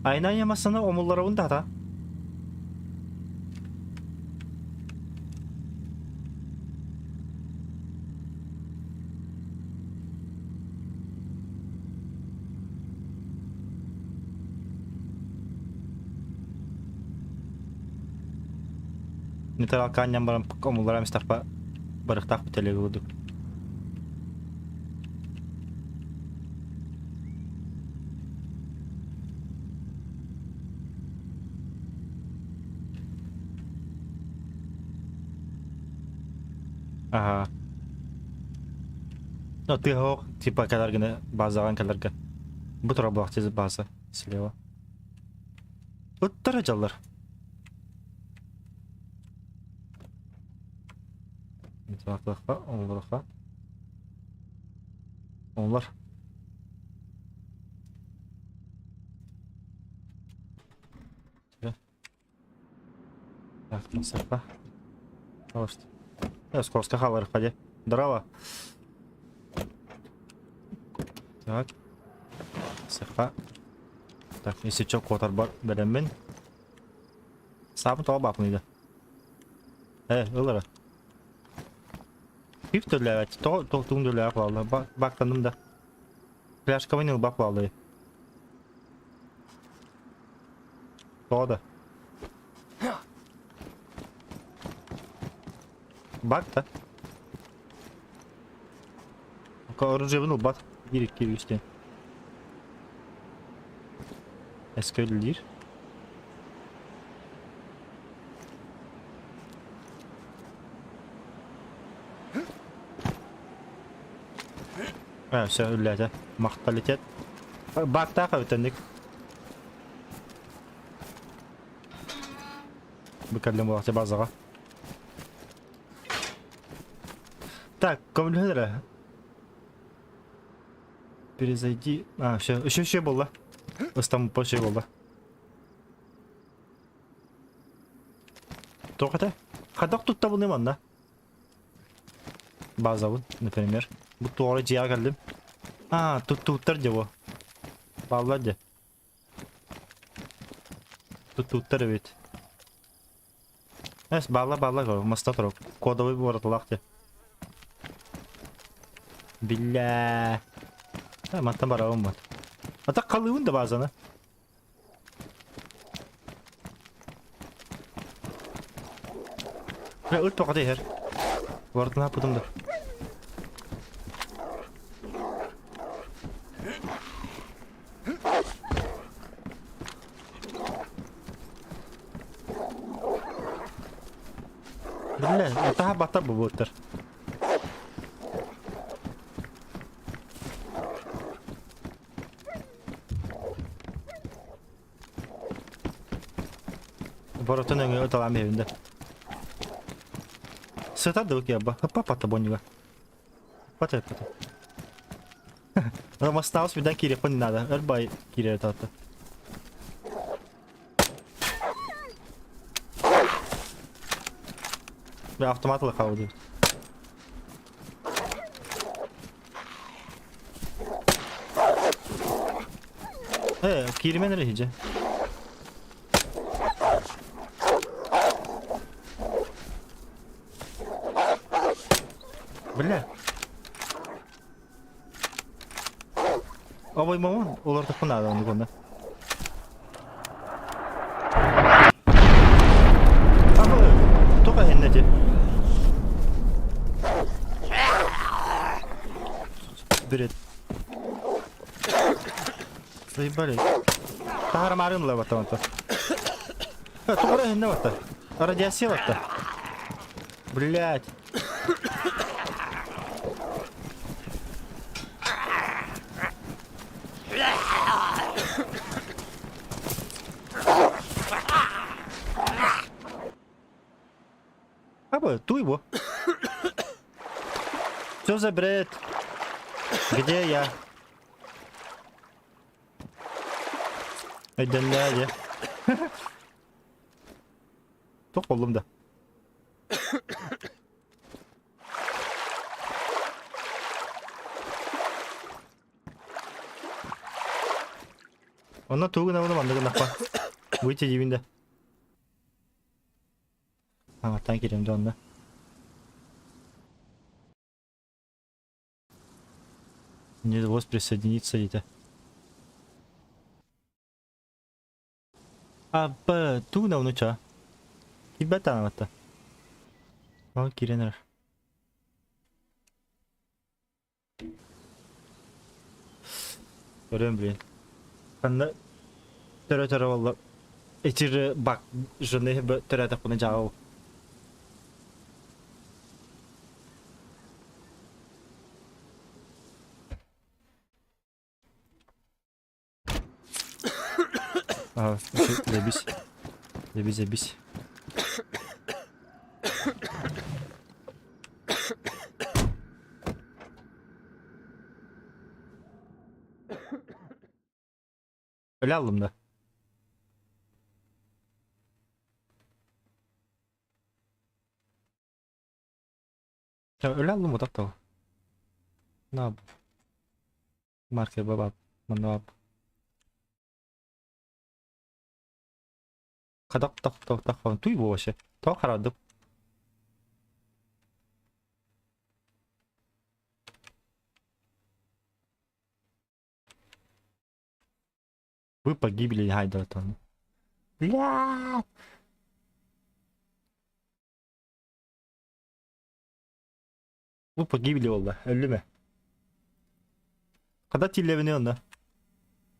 [SPEAKER 1] Айна ямасына омулларабын да ата. Нейтралка анньан баран омуллара эмистахпа барыхтаах бүтэлигэ курдук. Аха. Ну, ты хох, типа кэлэр базаҕан кэлэргэ. Бу тура буолахтыы база слева. Ыттара дьаллар. Саатыахха, оҥоруохха. Оҥолор. Так, сапа. Может. Скорска халарха де. Здорово. Так. Саха. Так, если чё, куотарбар бэлэммин. Саабын тоҕо баапыныйда? Э, ылара. Кип төлөөбөт. Тоҕо тоҕ тугун төлөөбөт буолла. Бактанным да. Пляшкабын ылбак буолла. Тоҕо да. Бак да. Оружиебын ылбат. Биир, икки, үс диэн. Эскэ үлэлиир. А, все, үлэлээтэ. Махталитет. Бактаах эбитэнник. Бу кэллим буолааччы базаҕа. Так, көмөлөһөн эрэ. Перезайди. А, все, еще еще буолла. Ыстам еще буолла. Туох этэ? Хайдах туттабыный манна? Базабын, например. Бу туора дьиэҕэ кэллим. А, туттууттар дьэ бу. Бааллар дьэ. Туттууттар эбит. Эс, баалла баалла көр, маста турар. Кодовый буоратылаах дьэ. Биллээ. Э, мантан барабын бат. А так халыыбын да базаны. Бля, ыт тоҕо иһэр. Бардын аппытым да. Бля, атаха батар бу буоттар. Боротун өҥө ыталаан биһэбин да. Сытар да киэбба. Хаппа пата бонньуга. Пата пата. Ромастаус видан киириэхпин надо. Өр бай киирэр таатта. Бля, автомат лохау диэбит. Э, кииримэн эрэ иһдьэ. Бля. Обоймамын олортохпун наада оннук онно. Тоҕо эһиннэ ити? Бред. Заебали. Таһарамаарын ыла баттан онто. Тоҕо эһиннэ батта? Радиация батта. Блять. Аба, ту его. Что за бред? Где я? Өйдөннөө Туох буоллум да? Онно тугу гынабын манна гыннахпа. Выйти диибин да. Аҥаттан киирэн да онно. Не удалось присоединиться диэтэ. А, Б, тугу гынабын ча? Киирбэт даҕаны Ол киирэн эрэр. Көрүөм блин. Ханна төрө-төрө буолла. Итир бак жены төрөөтөхпүнэ дьаҕыл. А, заебись. Заебись, заебись. Öyle aldım da. Ya öyle aldım mı da Ne yap? Marker baba. Ne yap? Kadak tak tak tak falan. Tuy bu başı. Ta karadım. Вы погибли, Гайдратон. Бля! Вы погибли oldu. Öldü mü? Kada tillevini onda.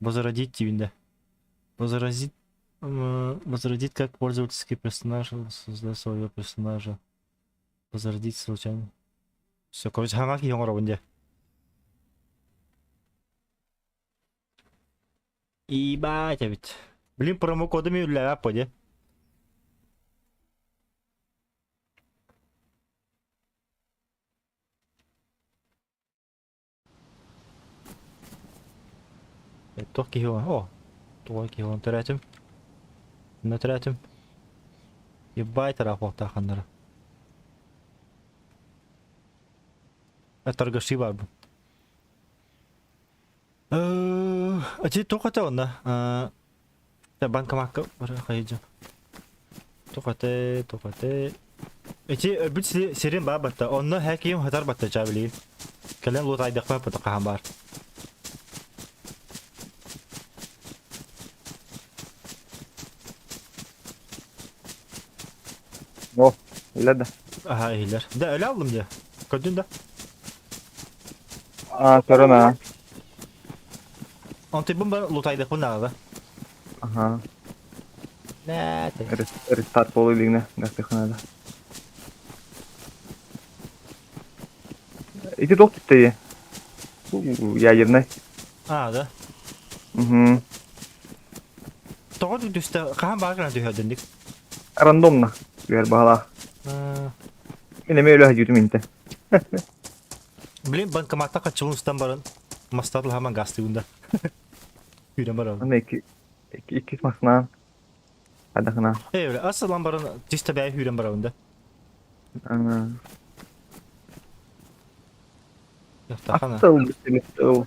[SPEAKER 1] Возродить тивинде. Возразить возродить как пользовательский персонаж, создать своего персонажа. Возродить случайно. Все, короче, хаҥа киһи оҥоробун дьэ. Ебать эбит. Блин, промокодами үллэҕэ по дьэ. Туох киһи о, туох киһи он төрөөтүм. Онно төрөөтүм. Ебать тараахуохтааханнара. Торгаши бар бу. Ати туох этэ онно? Банкомакка бара хайдьа. Туох этэ, туох этэ. Ити өлбүт сирин баа батта. Онно хэкиим хатар батта чаа билигин. Кэлэн луотайдахпа бата хаһан баар.
[SPEAKER 2] О, илэр да.
[SPEAKER 1] Аха, иһиллэр. Да, өлө аллым дьэ. Көрдүн да?
[SPEAKER 2] Аа, көрөн аа.
[SPEAKER 1] Онтуйбун ба лутайдахпын наада.
[SPEAKER 2] Аха.
[SPEAKER 1] Нэ,
[SPEAKER 2] Рестарт буолу илигинэ гастыхха наада. Ити туох түттэйи? Ядерный.
[SPEAKER 1] Аа, да.
[SPEAKER 2] Угу.
[SPEAKER 1] Тоҕо түстэ хаһан баар гына түһэрдинник?
[SPEAKER 2] Рандомно. Түһэр баһалаах. Мин эмиэ өлө сылдьыбытым интэ.
[SPEAKER 1] Блин, банкоматта хаччыбын устан баран мастар лаһаман гастыыбын да. Күүрэн барабын.
[SPEAKER 2] Аны икки иккис маснаан хайдахына.
[SPEAKER 1] Ээ, бля, ас ылан баран чисто бэйэ күүрэн барабын да. Тахана.
[SPEAKER 2] Аттыл ыл.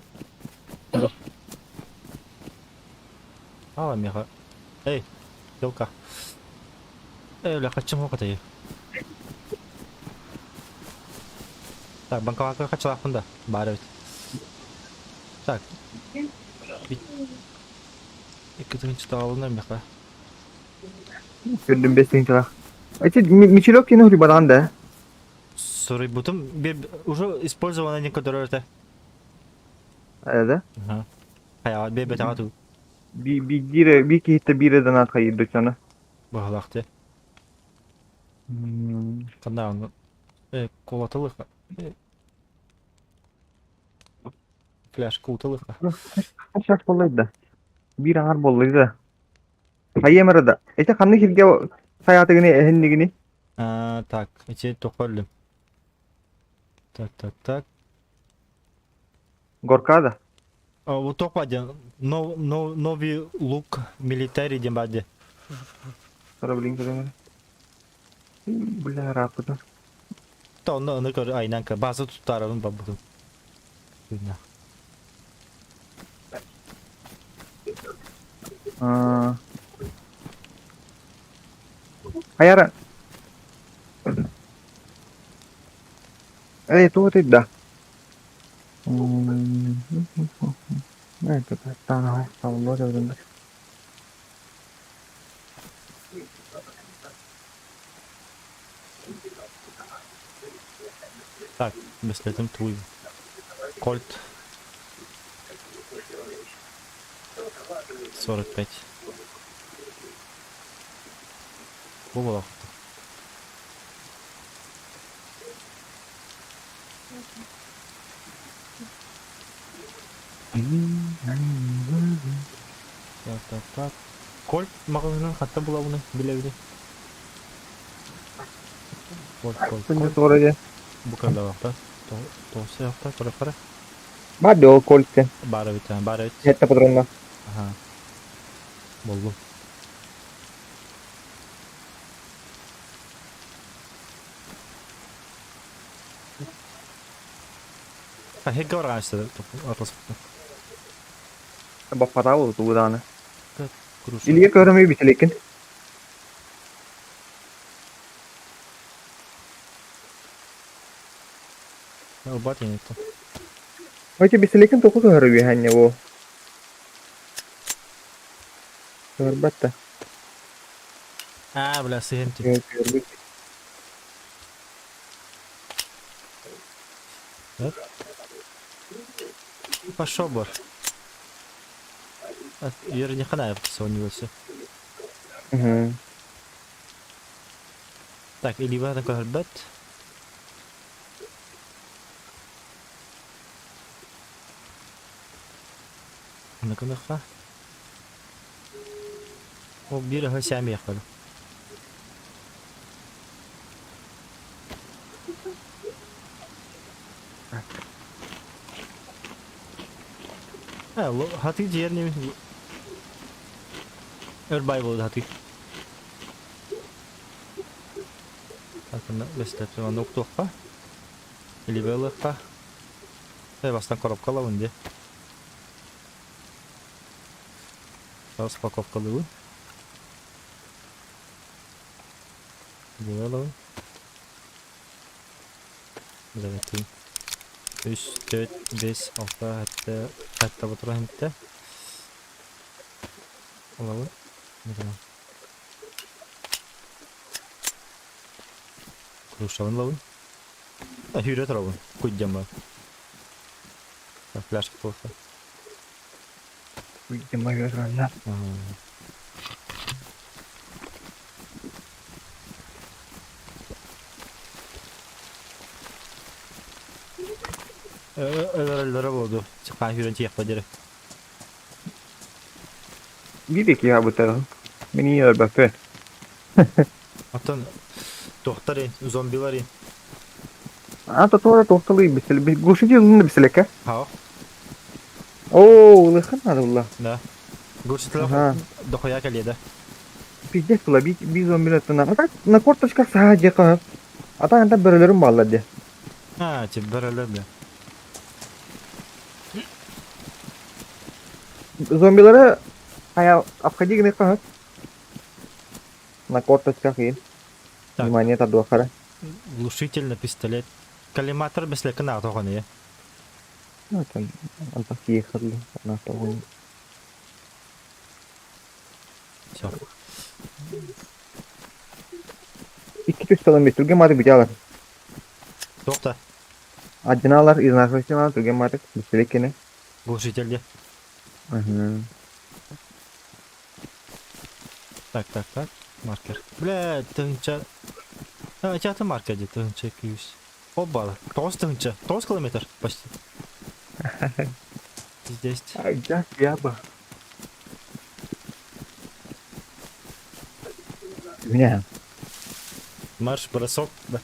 [SPEAKER 1] Ала меха. Эй, елка. Эй, бля, хаччым хоқатай. Так, банкоматка хачылаахпын да, баар эбит. Так. Икки тыһыынча таҕалынар меха.
[SPEAKER 2] Көрдүм бес тыһыынчалаах. Эти Мичелек кино хрибадан да.
[SPEAKER 1] Суруйбутум уже использовано не көрдөрөр этэ.
[SPEAKER 2] Да?
[SPEAKER 1] Ага. Хайа, бэбэтаҕа ту.
[SPEAKER 2] Би биир би киһиттэ биир донат хайырдычана.
[SPEAKER 1] Баһылаахты. Ханна ону кулатылыха. Фляж култылыха.
[SPEAKER 2] Сейчас боллайда. Биир аҥар боллайда. Хайыам эрэ да. Ити ханнык сиргэ хайаатыгыный эһиннигиний?
[SPEAKER 1] Так, ити тохоллум. Так, так, так.
[SPEAKER 2] Горка да?
[SPEAKER 1] Вот туох диэн Новый Лук милитари диэн баар дии.
[SPEAKER 2] Сара билин көрөҥөр. Бля, ырааппытым.
[SPEAKER 1] Та онно ону көр айнан көр база туттарабын барбытым.
[SPEAKER 2] Хайара. Эй, туох этэй да?
[SPEAKER 1] Так, бэслэтим туй. Кольт. 45. Бу буолуохта. Так, так, так. Кольт маҕаһыынын хатта булабыный, билэбиний? Кольт, кольт, кольт. Бу кэллэҕэ Тоҕус көрө
[SPEAKER 2] Баар ол кольтте.
[SPEAKER 1] Баар эбит, баар эбит.
[SPEAKER 2] Сэттэ патронна.
[SPEAKER 1] Аха. Буллум. Хэггэ барҕаан ортосуттан.
[SPEAKER 2] Баппатаа буолу тугу даҕаны. Илигэ көрөмүй битилеккин.
[SPEAKER 1] Ылбат инитте.
[SPEAKER 2] Ойте бисилекин току көһөрө үөһэнне бу. Көрбөт да.
[SPEAKER 1] Аа, бля, сыһын ти.
[SPEAKER 2] Көрбүт.
[SPEAKER 1] Пошел бар. Юра не хана сомневался.
[SPEAKER 2] Угу.
[SPEAKER 1] Так, или в көрбөт. Оныкыныхха. Ол биир аһы сээмиэхпэр. Хатыы дьиэр нemi өр бай буолду хатыы. Атын бэстэтин оннук туохха илибэ ылыахха. Э бастан коробка ылабын дии. Распаковкалыыбын. Илибэ ылабын. Заветын. Үс, төрт, бес, алта, хатта, хатта батыра хинтэ. Ылабын. Крушабын ылабын. Сүүрэ турабын. Куйдьам бар. Пляж туохта.
[SPEAKER 2] Куйдьам бар
[SPEAKER 1] Өлөрөллөрө буолду. Чыкаан сүүрэн тиийэхпэ диэри.
[SPEAKER 2] Биир киһи бутар. Мин iyi өлбөппүн.
[SPEAKER 1] Оттон туохтар зомбилар
[SPEAKER 2] Ата туора туохталыы бисел глушитель ылын биселекке.
[SPEAKER 1] Хао.
[SPEAKER 2] Оо, ылыхан надо булла.
[SPEAKER 1] Да. Глушитель дохуя кэлиэдэ.
[SPEAKER 2] Пиздец була би би зомби өттүнэн. А так на корточках саха дьэ каһа. А так anta бөрөлөрүм бааллар дьэ.
[SPEAKER 1] А, тип бөрөлөр бля.
[SPEAKER 2] Зомбилары хайа обходи гына каһа. На корточках иин.
[SPEAKER 1] Так.
[SPEAKER 2] Внимание тардуохара.
[SPEAKER 1] Глушитель на пистолет. Коллиматор беслекин аҕа тоҕон
[SPEAKER 2] Ну, там, антах ехали, на того.
[SPEAKER 1] Все.
[SPEAKER 2] Икки түсталын бит, түрген матык бүтэ алар.
[SPEAKER 1] Тоқта.
[SPEAKER 2] Аддиналар, изнашивостиналар, түрген матык, бистерек кene.
[SPEAKER 1] Глушитель
[SPEAKER 2] Угу.
[SPEAKER 1] Так, так, так. Маркер. Бля, тыһынча. А, чаты маркер де тыһынча 200. Опа, 9 тыһынча. 9 километр почти. Здесь.
[SPEAKER 2] Ай, да, я бы. Меня.
[SPEAKER 1] Марш, бросок. Да.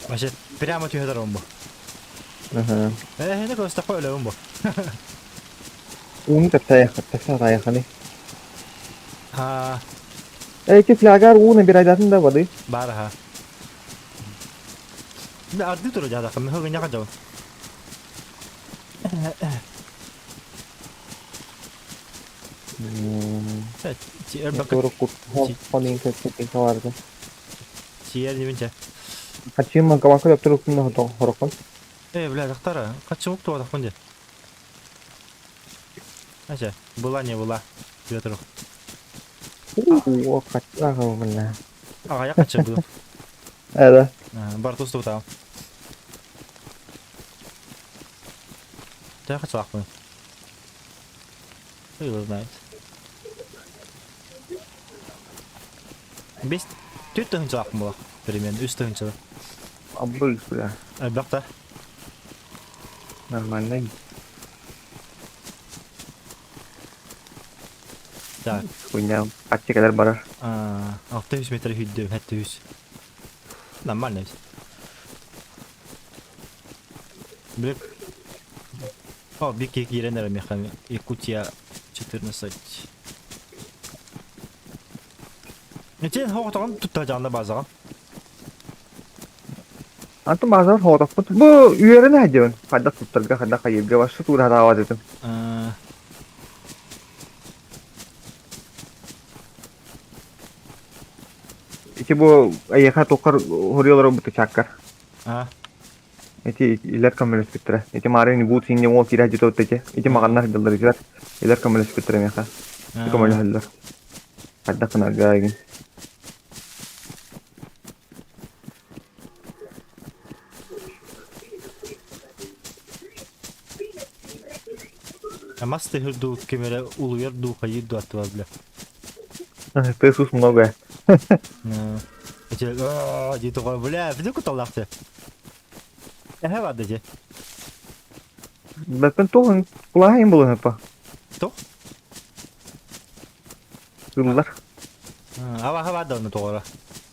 [SPEAKER 1] Вообще, прямо түһэ бу.
[SPEAKER 2] Ага.
[SPEAKER 1] Э, это просто такой өлөм бу.
[SPEAKER 2] Ууну тэпсэ тайаханы.
[SPEAKER 1] А,
[SPEAKER 2] Эти флягар ууну бир айдатын да воды.
[SPEAKER 1] бар ха. Да, арды туру жада, кым хөгөн яка жабын.
[SPEAKER 2] Doğru kurt. Honey vardı.
[SPEAKER 1] Тиер небенче.
[SPEAKER 2] Хачим кабака доктор күннө хорокон.
[SPEAKER 1] Э, бля, доктора, качы укту адак күнде. Ача, была не была. Ветру.
[SPEAKER 2] О, качага бля.
[SPEAKER 1] Ага, я качы был.
[SPEAKER 2] Эда.
[SPEAKER 1] Бар тусту там. Я хочу ахмы. Кто его знает. Бес төрт тыһынча ахмы була. Примерно үс тыһынча.
[SPEAKER 2] Абыл бля.
[SPEAKER 1] Бакта.
[SPEAKER 2] Нормально.
[SPEAKER 1] Так.
[SPEAKER 2] Хуйня. Ачы кадar барар.
[SPEAKER 1] 600 метр хүддү, 700. Нормально. Били О, бик киирэн эрэ миэхэ Якутия 14. Ити хоҕотоҕун тутта дьаанна базаҕа.
[SPEAKER 2] Антон базар хоҕотохпут. Бу үөрэнэ сылдьабын. Хайдах туттарга, хайдах хайыырга барсы туура этим. Ити бу эйиэхэ туоххар хоруйалар ылбыт чааккар.
[SPEAKER 1] А.
[SPEAKER 2] Ити илэр көмөлөспүттэрэ. Ити Марын Гуд синне уол киирэ дьиэ ити. Ити маҕаннар сылдьаллар итилэр. Илэр көмөлөспүттэрэ миэхэ. Көмөлөһөллөр. Хайдах гынарга игин.
[SPEAKER 1] Мас тыһыр дуу, ким эрэ улуйар дуу, хайыыр дуу аттыбар бля.
[SPEAKER 2] Ты сус много.
[SPEAKER 1] Эти дии тоҕо бля, били куталлаах те. Эһэ барды дии.
[SPEAKER 2] Бэппин туох кулааһын булуһаппа.
[SPEAKER 1] Туох?
[SPEAKER 2] Ыллар.
[SPEAKER 1] Абаһа барды онно тоҕоро.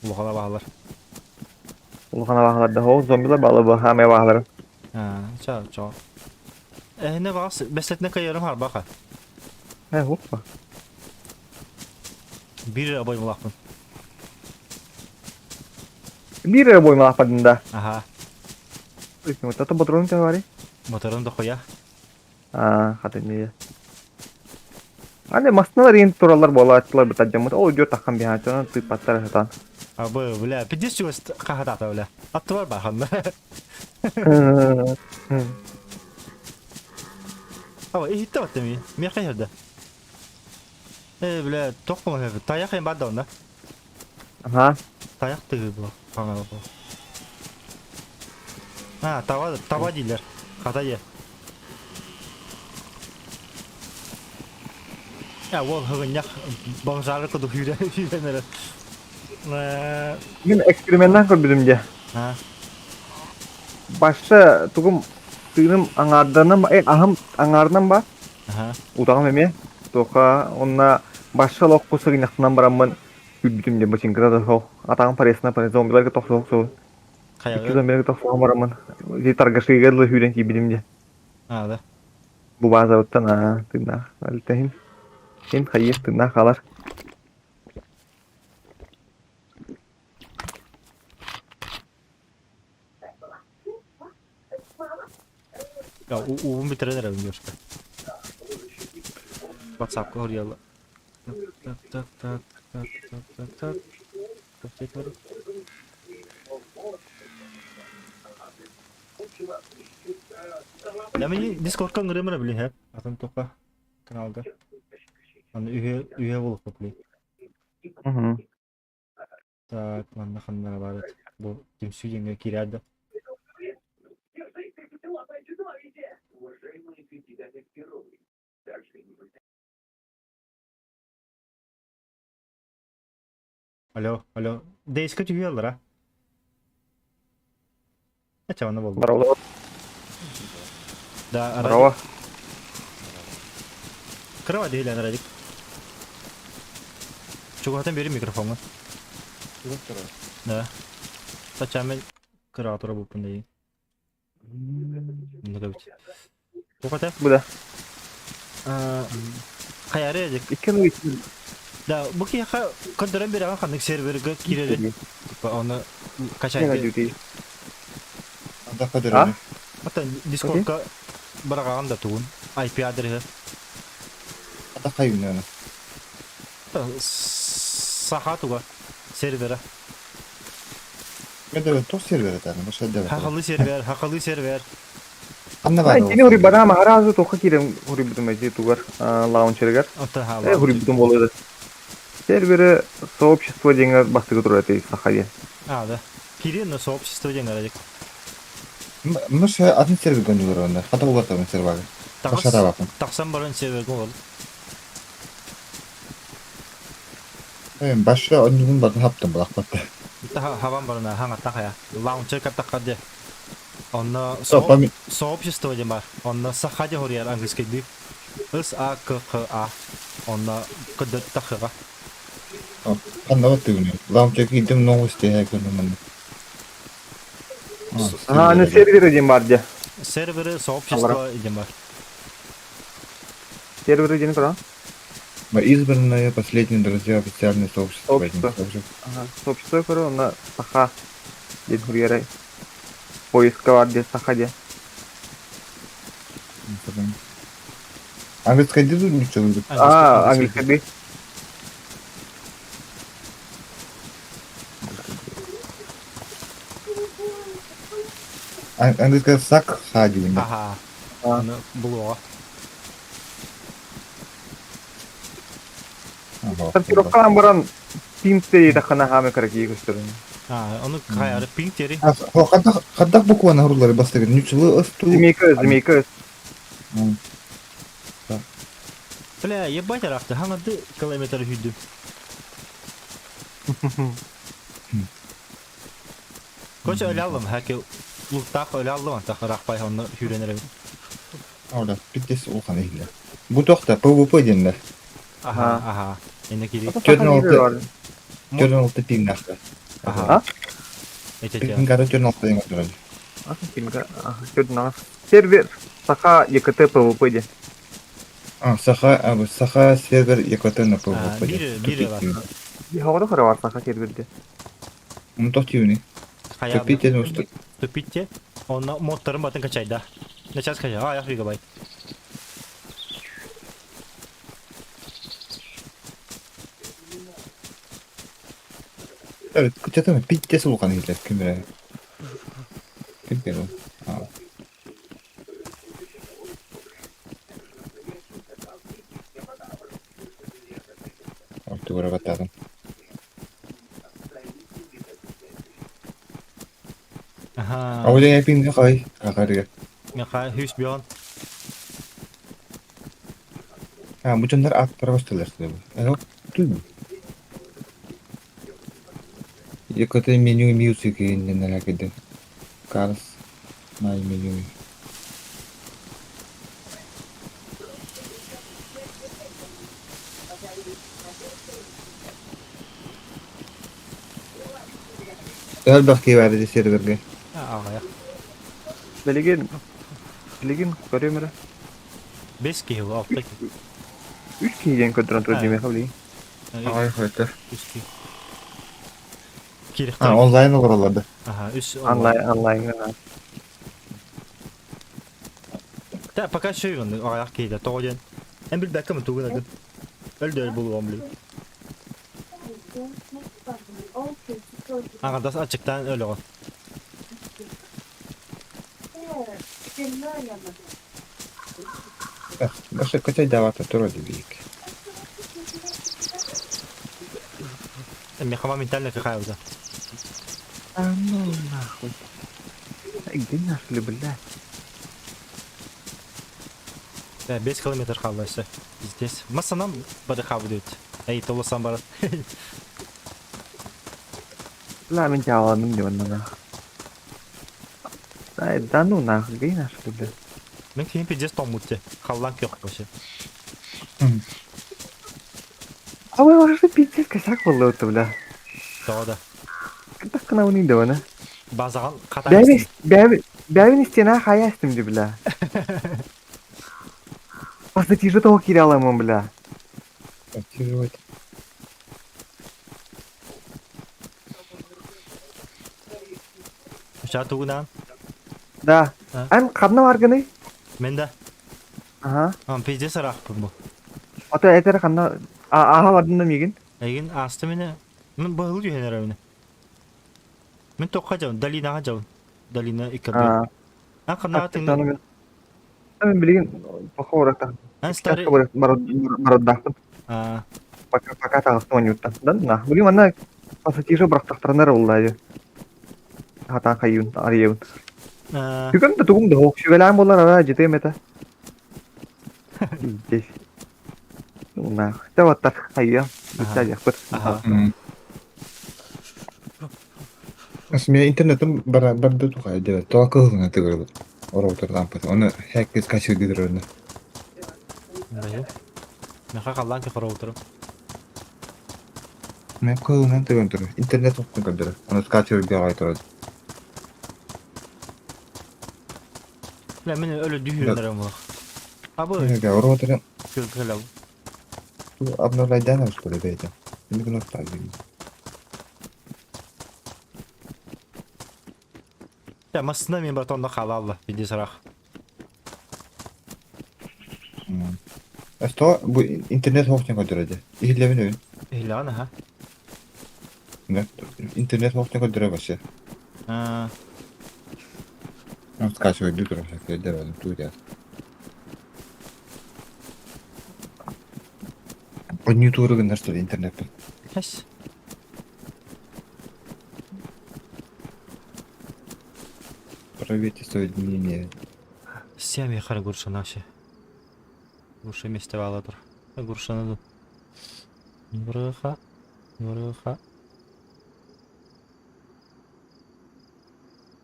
[SPEAKER 1] Улахан абаһалар.
[SPEAKER 2] Улахан абаһалар да ол зомбилар баалы бу хаамай абаһалары.
[SPEAKER 1] Ча, ча. Эһине бағас бэсэтне кайарым харбаха.
[SPEAKER 2] Э, хоппа.
[SPEAKER 1] Биир обоймалаахпын.
[SPEAKER 2] Биир обоймалаахпын да.
[SPEAKER 1] Аха.
[SPEAKER 2] Тата патрон те бари?
[SPEAKER 1] Моторун дохуя.
[SPEAKER 2] Аа, хатын Аны масыналар иин тураллар буолааччылар бытадьаммыт. Ол дьүө таххан биһааччынан тыыппаттар сатаан.
[SPEAKER 1] Абы, бля, пиздец чугас хахатаата, бля. Аттыбар баханна. Аба, иһитте батта ми. Миэхэ иһэрдэ. Э, бля, тох була таяқ эм барды онна.
[SPEAKER 2] Аха.
[SPEAKER 1] Таяқ тыгы була. Хаңа була. А, таба, таба дийлер. Хата е. Я, ол хыгыннях бомжары куду хүйрен хүйрен
[SPEAKER 2] Мин эксперименнан көрбүтүм дьэ.
[SPEAKER 1] А.
[SPEAKER 2] Башта тугум тыыным аҥаарданан э аһым аҥаарынан ба
[SPEAKER 1] Аха.
[SPEAKER 2] утаҕым эмиэ туохха онно башта олох сыгынньахтанан бараммын күлбүтүм диэн бачыҥкыта да суох атаҕым порезына порез зомбиларга тохсуох икки
[SPEAKER 1] Хайа.
[SPEAKER 2] зомбиларга тохсуһан бараммын ити торгашыга дылы сүүрэн киирбитим диэн
[SPEAKER 1] А, да.
[SPEAKER 2] бу базабыттан аа тыыннаах альтаһин син хайыах тыыннаах хаалар
[SPEAKER 1] Я, уубун бүтэрэн эрэбин немножко. WhatsApp-ка хоруйалла. Так, так, так, так, так, так, так, так. Я мени Discord'ка ыҥырыам эрэ били һэ. Атын туохха каналга. Аны үһү үһэ буолуохпут били. Так, манна ханна баар эт. Бу түмсүү диэҥҥэ киирээр да. Алло, алло. Дейска түһүө а? Эчэ, онно буолла.
[SPEAKER 2] Браво.
[SPEAKER 1] Да,
[SPEAKER 2] Браво.
[SPEAKER 1] Кыра диһилэн Радик. Чугаһатан бери микрофоҥҥа. Да. Сачамен кыра тура буппун дии. Онно эбит. Туох
[SPEAKER 2] Бу да.
[SPEAKER 1] Хайары Эдик.
[SPEAKER 2] Икки ый.
[SPEAKER 1] Да, бу киһиэхэ көрдөрөн бирэҕин ханнык серверга киирэрин. Типа оны качай.
[SPEAKER 2] А?
[SPEAKER 1] Оттон Дискордка быраҕаҕын да тугун IP адреһы. Саха туга сервера. Хахалы сервер, хахалы сервер.
[SPEAKER 2] Кини хуруйбатаҕым аһара туохха киирэн хуруйбутум эти тугар лаунчерыгар.
[SPEAKER 1] Оттон
[SPEAKER 2] Э хуруйбутум буолуо Серверы сообщество диэҥҥэ бастакы турар этэ саха диэн.
[SPEAKER 1] А, да. Киирин на сообщество диэн Радик.
[SPEAKER 7] Мыш атын сервер гонюлар онда. Хата улатабын сервага. Башарабапын.
[SPEAKER 1] Тахсан баран серверге ол.
[SPEAKER 7] Эм баша оннугун батын хаптым булакпатта.
[SPEAKER 1] Хабан барана хаңатта хая. Лаунчер каттакка де. Онно сообщество диэн бар. Онно саха диэн хоруйар английскайдыы. С А К Х А. Онно көдөт тахыга.
[SPEAKER 7] Ханна баттыгын. Лаунчер киирдим новости хэ көрнөмөн.
[SPEAKER 2] А, аны сервер диэн бар дьэ.
[SPEAKER 1] Серверы сообщество диэн бар.
[SPEAKER 2] Серверы диэн көрөн.
[SPEAKER 7] Избранное, последние друзья, официальное сообщество.
[SPEAKER 2] Сообщество. Ага. Сообщество көрө, онно саха диэн суруйарай. Поиска бар диэн саха диэн.
[SPEAKER 7] Английская дизу ничего не
[SPEAKER 2] А, английский.
[SPEAKER 7] Английская сак хади.
[SPEAKER 1] Ага. Аны булуоҕа.
[SPEAKER 2] Сортировкалаан баран пинг таххана хааме кыракии көстөрүн.
[SPEAKER 1] А, ону хайары пинг тери.
[SPEAKER 7] Хадах хадах букваны хурулары бастыгын. Нючылы ысту.
[SPEAKER 2] Змейка, змейка.
[SPEAKER 1] Бля, ебать арахты, хаңады километр хүдү. Коча өлө аллым, хаки луктаах өлө аллым, антах ырахпай онно хүренер эбит.
[SPEAKER 7] Ола, питтес улхан ихле. Бу тохта PvP денлер.
[SPEAKER 1] Аха, аха. Эне кири.
[SPEAKER 7] 46 пингахта.
[SPEAKER 1] Аха. Эте
[SPEAKER 7] Пингара 46 пинг турар.
[SPEAKER 2] Пинга, ага, Сервер Саха ЕКТ PvP де.
[SPEAKER 7] А, Саха, а, Саха сервер ЕКТ на PvP.
[SPEAKER 1] Бири, бири бар.
[SPEAKER 2] Биһоҕо хара бар Саха серверде.
[SPEAKER 7] Оны тохтиуни. Тупите усту.
[SPEAKER 1] Тупите. Онно модтарын батын качайда. Сейчас качай. А, я гигабайт.
[SPEAKER 7] Evet, кычатама питтес улхан ихлер күмүрэ. Ким А. Ортугура баттадым.
[SPEAKER 1] Аха.
[SPEAKER 7] Ауля пинг хай, ахарыга.
[SPEAKER 1] Меха хүс бион.
[SPEAKER 7] А, бу дьоннор аттара бастылар бу. Эго ту. Якоты меню music иннен кеде. Cars my menu. Элбэх киһи серверге.
[SPEAKER 1] Аҕайах.
[SPEAKER 2] Билигин билигин көрүм эрэ.
[SPEAKER 1] Бес киһи алта киһи.
[SPEAKER 2] Үс киһи диэн көрдөрөн турар диэмэхэ билигин.
[SPEAKER 7] Ай хойта.
[SPEAKER 1] Үс киһи.
[SPEAKER 7] А,
[SPEAKER 1] Киирихтэр.
[SPEAKER 7] онлайн олороллар.
[SPEAKER 1] Аха, үс
[SPEAKER 2] Онлайн онлайн.
[SPEAKER 1] Та пока шөйгөн аҕайах киһи да тоҕо диэн. Эн билбэккэ мын тугун агын. Өлдөр булуом билим. Аҕардас ачыктаан өлөҕө.
[SPEAKER 7] Баша качай давата тура дибик.
[SPEAKER 1] Меха моментально кахайбыта.
[SPEAKER 2] А ну нахуй. Где нашли, блядь?
[SPEAKER 1] Да, 5 километр хаалла Здесь. Масанам бары хабыдыт. Эй, толосан бар.
[SPEAKER 2] Бля, мин жааланым деп нах. Да, да ну нахуй, где нашли, блядь?
[SPEAKER 1] Мен кейін пиздец тоңмутте. Халлан кёк вообще.
[SPEAKER 2] А вы уже пиздец косяк был это, бля.
[SPEAKER 1] Тоҕо да.
[SPEAKER 2] Так кына уни да она.
[SPEAKER 1] Базаған ката.
[SPEAKER 2] Бәбин бәбин бәбин стена хаястым ди, бля. Пассатижи того киряламын, бля.
[SPEAKER 7] Активировать.
[SPEAKER 1] Ша тугунан.
[SPEAKER 2] Да. Ан кадна баргыны?
[SPEAKER 1] Мен да.
[SPEAKER 2] Ага.
[SPEAKER 1] Ан пиздец арахпын бу.
[SPEAKER 2] Ата этер канна аха бардым да мигин.
[SPEAKER 1] Эгин асты мени. Мен быһыл юһенер мени. Мен тоққа жабын, долинаға жабын. Долина иккерде.
[SPEAKER 2] А.
[SPEAKER 1] Ан кана тыңны.
[SPEAKER 2] Мен билигин пока уракта.
[SPEAKER 1] Ан старый.
[SPEAKER 2] Бароддахпын.
[SPEAKER 1] А.
[SPEAKER 2] Пока пока тагыстым анюттан. Да на. Билигин манна пассатижи бырактактарынар булла. Хатан хайюн, арыйын. Бүгін да тугум да хокшугалаан болар ара жетем это. Здесь. На, хотя вот так хайя, битя яхпыр.
[SPEAKER 1] Ага.
[SPEAKER 7] Мен интернетим бар барды тухай деп. Тоға кылгына тыгыр. Роутер лампасы. Оны хәккес качыр гидерне.
[SPEAKER 1] Меха халлан ки роутерым.
[SPEAKER 7] Мен кылгына тыгын тур. Интернет октун кадыр. Оны скачыр гидер турат.
[SPEAKER 1] Бля, мин өлө дүүрэн эрэ буолах. Абы
[SPEAKER 7] Роутеры
[SPEAKER 1] көлкөлөв.
[SPEAKER 7] обновляйдан что ли бэйэтэ. Мин гына
[SPEAKER 1] Я массына мен батонна халалла, иди сарах.
[SPEAKER 7] Что бу интернет хоохтен көрдөрөдө. Иһиллэбин өйүн.
[SPEAKER 1] Иһиллэҕин аха.
[SPEAKER 7] Интернет хоохтен көрдөрө вообще. Скачивай дютер көрдөрөдүм туйда. Одни туры гыннар что ли интернетпен.
[SPEAKER 1] Хэс.
[SPEAKER 7] Проверьте соединение.
[SPEAKER 1] Семи хара гуршана вообще. Гурша месте валатыр. Гуршана Нурыха. Нурыха.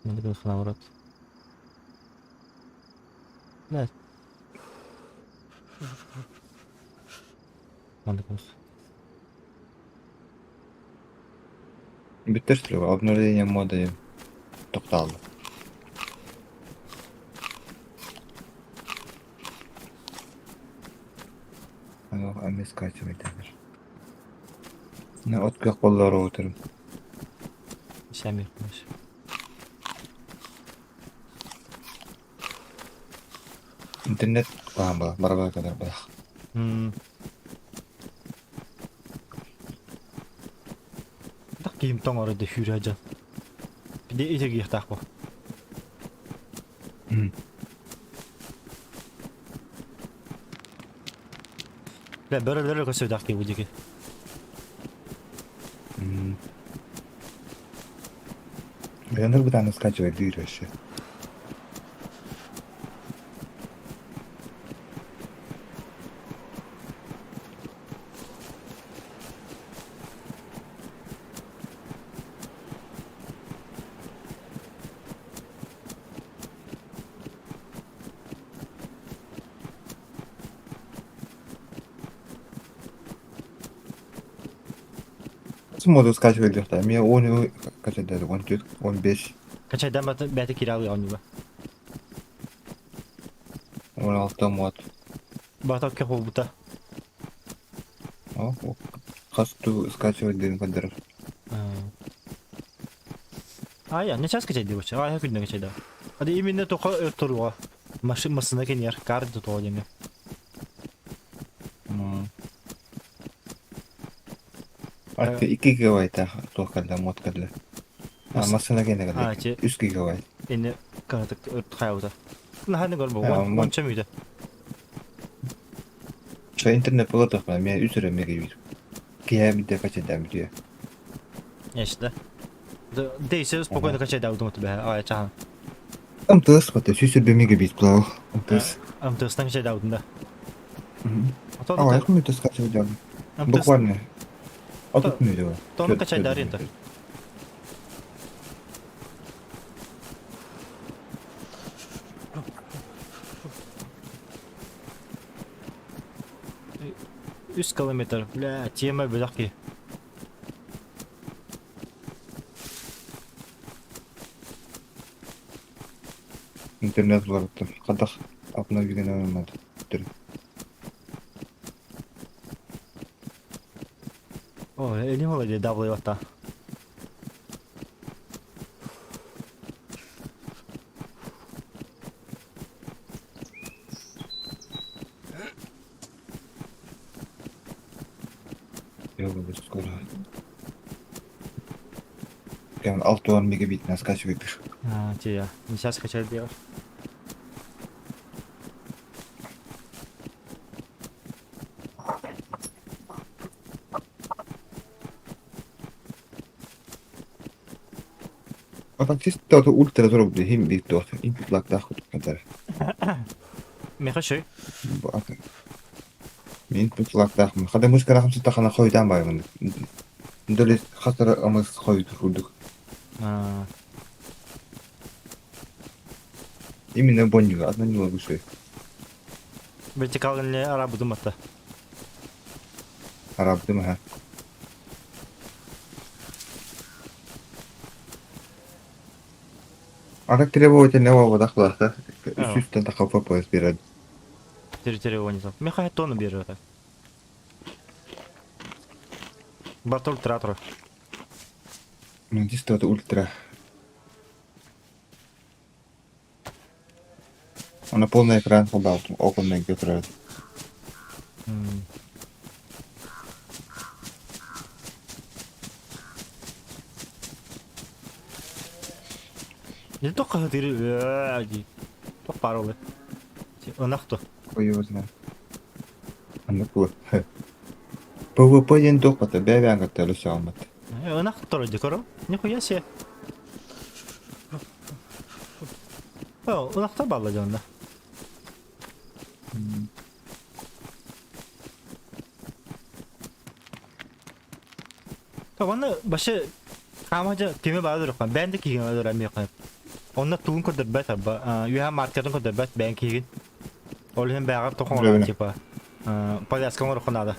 [SPEAKER 1] Надо наоборот. Да. Надо
[SPEAKER 7] Бүттэр обновление моды тоқталды. Ами скачивать дагер. На от как болла роутером.
[SPEAKER 1] Сами конечно.
[SPEAKER 7] Интернет баба барба кадар бах.
[SPEAKER 1] Так киим тоҥор да сүүрэ Биде итергиэхтээх бу. Бля, бөрөлөрө көсөдөх кии бу диэки.
[SPEAKER 7] Бэнер бытааны скачивать дыр вообще. Моду скачивать дыр. Мен 10 качать 14, 15.
[SPEAKER 1] Качайдан бәті киралы оонньууга.
[SPEAKER 7] 16 мод.
[SPEAKER 1] Бата кэ буолбута.
[SPEAKER 7] О, хасту скачивать дын кадыр.
[SPEAKER 1] Ай, не час качай деп оча. Ай, күндө качайда. Ады именно тока өттүрүгө. Машин масына кенер, карты то деме.
[SPEAKER 7] Аты 2 гигабайт тоқалда мод калла. А масына кене
[SPEAKER 1] А,
[SPEAKER 7] калла.
[SPEAKER 1] че.
[SPEAKER 7] 3 гигабайт.
[SPEAKER 1] Эне карты өрт хайута. Наханы гор бу.
[SPEAKER 7] А,
[SPEAKER 1] Онча мүйдө.
[SPEAKER 7] Şu интернет болады тохма, мен үсүрө мегабит. Кия бидде качайда бидде.
[SPEAKER 1] Эште. Дейсе спокойно качайда удумат бе. Ай, чахан.
[SPEAKER 7] МТС бата сүсүрбө мегабит булау. МТС.
[SPEAKER 1] МТСтан качайда удунда.
[SPEAKER 7] А, я хмы скачивать дам. Буквально. А тут не дело.
[SPEAKER 1] Тону качайда аренда. Үс километр. Бля, тема бөлөк
[SPEAKER 7] Интернет бар. Кадах обновление надо.
[SPEAKER 1] О, эли молодец, даблы вата.
[SPEAKER 7] Я буду скоро. Прям 6 мегабит на скачивай пишу.
[SPEAKER 1] А, те я. Не сейчас скачать делать.
[SPEAKER 7] А фактически то ультра турбо хим бит то input lag тахут кадар.
[SPEAKER 1] Меха шөй.
[SPEAKER 7] Input lag тах. Хада мушка рахым сытахана хойдан бар. Дөле хатыр амыс хой турдук.
[SPEAKER 1] А,
[SPEAKER 7] Именно бонью, одна не могу шөй.
[SPEAKER 1] вертикальный арабы думата.
[SPEAKER 7] Арабдым ха. А так требовательный оба дахлахта. Үс сүүстэн тахха FPS биэрэр.
[SPEAKER 1] Территория Меха тонну биэрэр это. Барта ультра турар.
[SPEAKER 7] Ну, чисто это ультра. Она полный экран холбаабытым, оконнай турар.
[SPEAKER 1] Не только хаһытыыр дии. Туох баар ол? Ынах дуо?
[SPEAKER 7] Ой, его знаю. Оннук буо. PvP диэн туох бата, бэйэ-бэйэҥ кытта өлөсө алмат.
[SPEAKER 1] Ынах туттар дии көрө. Нихуя себе. О, ынахтар бааллар дьэ онно. Онно вообще хаама дьэ кими баара дуруккан бэйэн да киһигин өлөр эмиэхэ. Онно тугун көрдөрбөт арба үөһэ маркерын көрдөрбөт бэйэн киһигин. Ол иһин бэйэҕэр туох оҥорон типа повязка оҥоруохха наада.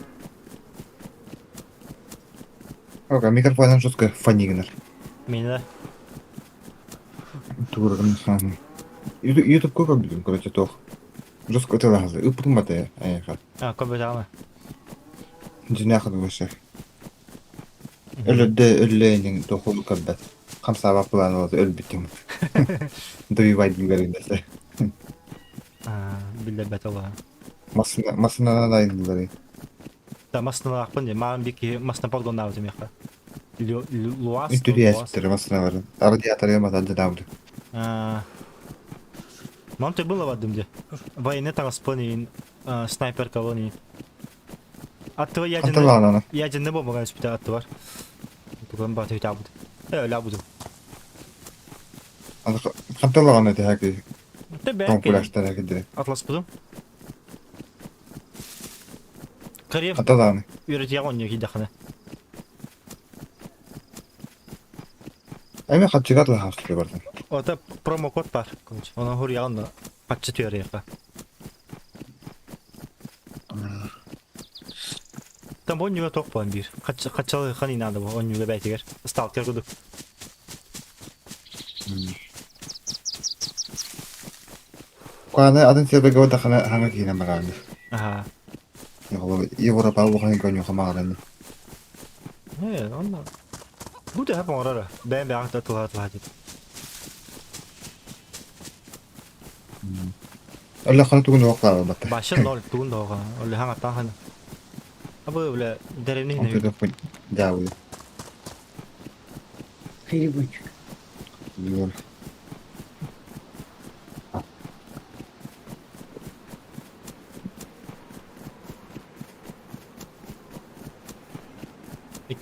[SPEAKER 7] Ага, микрофонун жестко фони гынар.
[SPEAKER 1] Миэнэ
[SPEAKER 7] Тугургын хааны. Ютубка көрбүтүм, короче, туох. Жестко ытылаһасы. Ыппытым бата эйэхэ.
[SPEAKER 1] А, көрбөтөҕүм.
[SPEAKER 7] Дьиҥнээх вообще. Өлөрдө өллө инин туоху көрбөт. Хамсаабат план болот өлбүтүм. Добивай дииллэр
[SPEAKER 1] Биллэрбэт олоһа.
[SPEAKER 7] Масына масынанан айыллары.
[SPEAKER 1] Да масыналаахпын дии. Маан бир киһи масына подгоннаабыт миэхэ. Луас.
[SPEAKER 7] Үтүрүйээситтэр масыналарын. Радиаторы матан дьадаабыт.
[SPEAKER 1] Мам ты было бардым дии. Военный таҥаспын иин, снайперкабын иин. Аттыга ядерный
[SPEAKER 7] Анталаанана.
[SPEAKER 1] ядерный бомбаҕа түспүтэ аттыбар. Туган бааты үтаабыт. Э, өлаабытым.
[SPEAKER 7] Ханталаана тэһэки
[SPEAKER 1] Тэ бэйэм
[SPEAKER 7] компуляштар кидире.
[SPEAKER 1] атласпытым. Кырыйым
[SPEAKER 7] Ханталааны.
[SPEAKER 1] үөрэтиэҕэ онньу киирдэххинэ.
[SPEAKER 7] Эми хаччыга атлаһаастыр бардым.
[SPEAKER 1] Ото промокод бар. Короче, онон хуруйаҕын да хаччы түөриэххэ. Там онньуга туох буолан биир. Хаччалыхан надо бу онньуга бэйтигэр. Сталкер кудук.
[SPEAKER 7] Куаны атын серверге бардаххына хаҥа киирэн бараҕын.
[SPEAKER 1] Аха.
[SPEAKER 7] Европа улахан көньүөхэ маҕараны.
[SPEAKER 1] Э, онно. Бу төһө оҥорор бэйэм бэйэҕэ тылаа тылаа дип.
[SPEAKER 7] Өлөххөнө тугун уохлаабы батта.
[SPEAKER 1] Башы ноль тугун доҕа. Оле хаҥа таахана. Абы бля деревни
[SPEAKER 7] Онто дьаабы.
[SPEAKER 8] Филиппович.
[SPEAKER 7] Юр.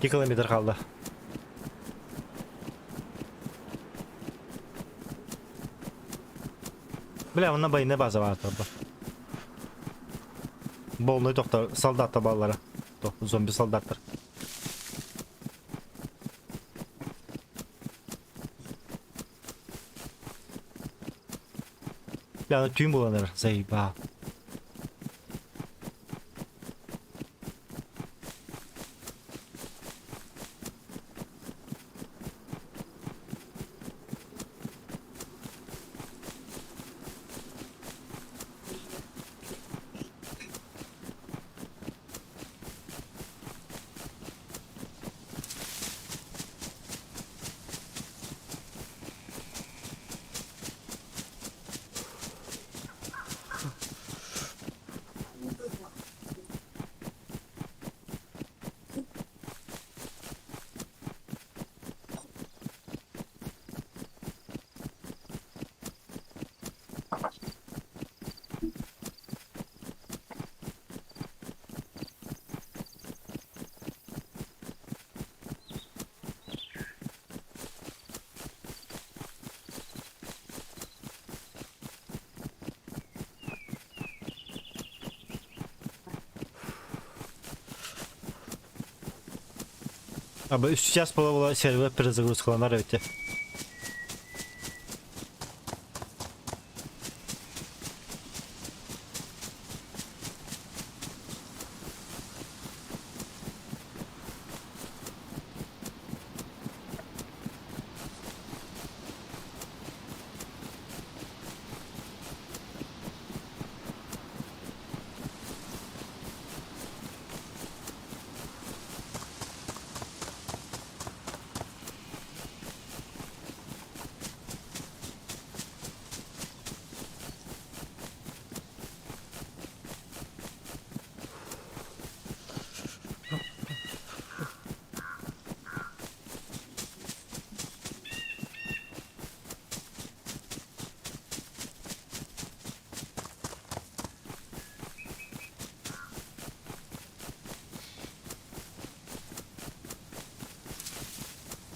[SPEAKER 1] 2 километр қалды. Бля, онно байына база бар турба. Болной тохтор солдаттар баллара. Зомби солдаттар. Бля, аны түүн буолан эрэр, заебал. Аба үс час буола-буола сервер перезагрузкаланар эбит.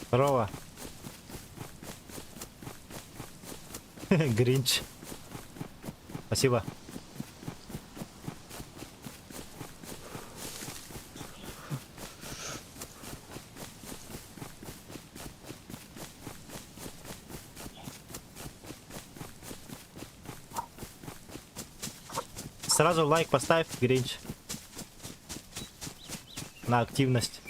[SPEAKER 1] Здорово. Гринч. Спасибо. Сразу лайк поставь, Гринч. На активность.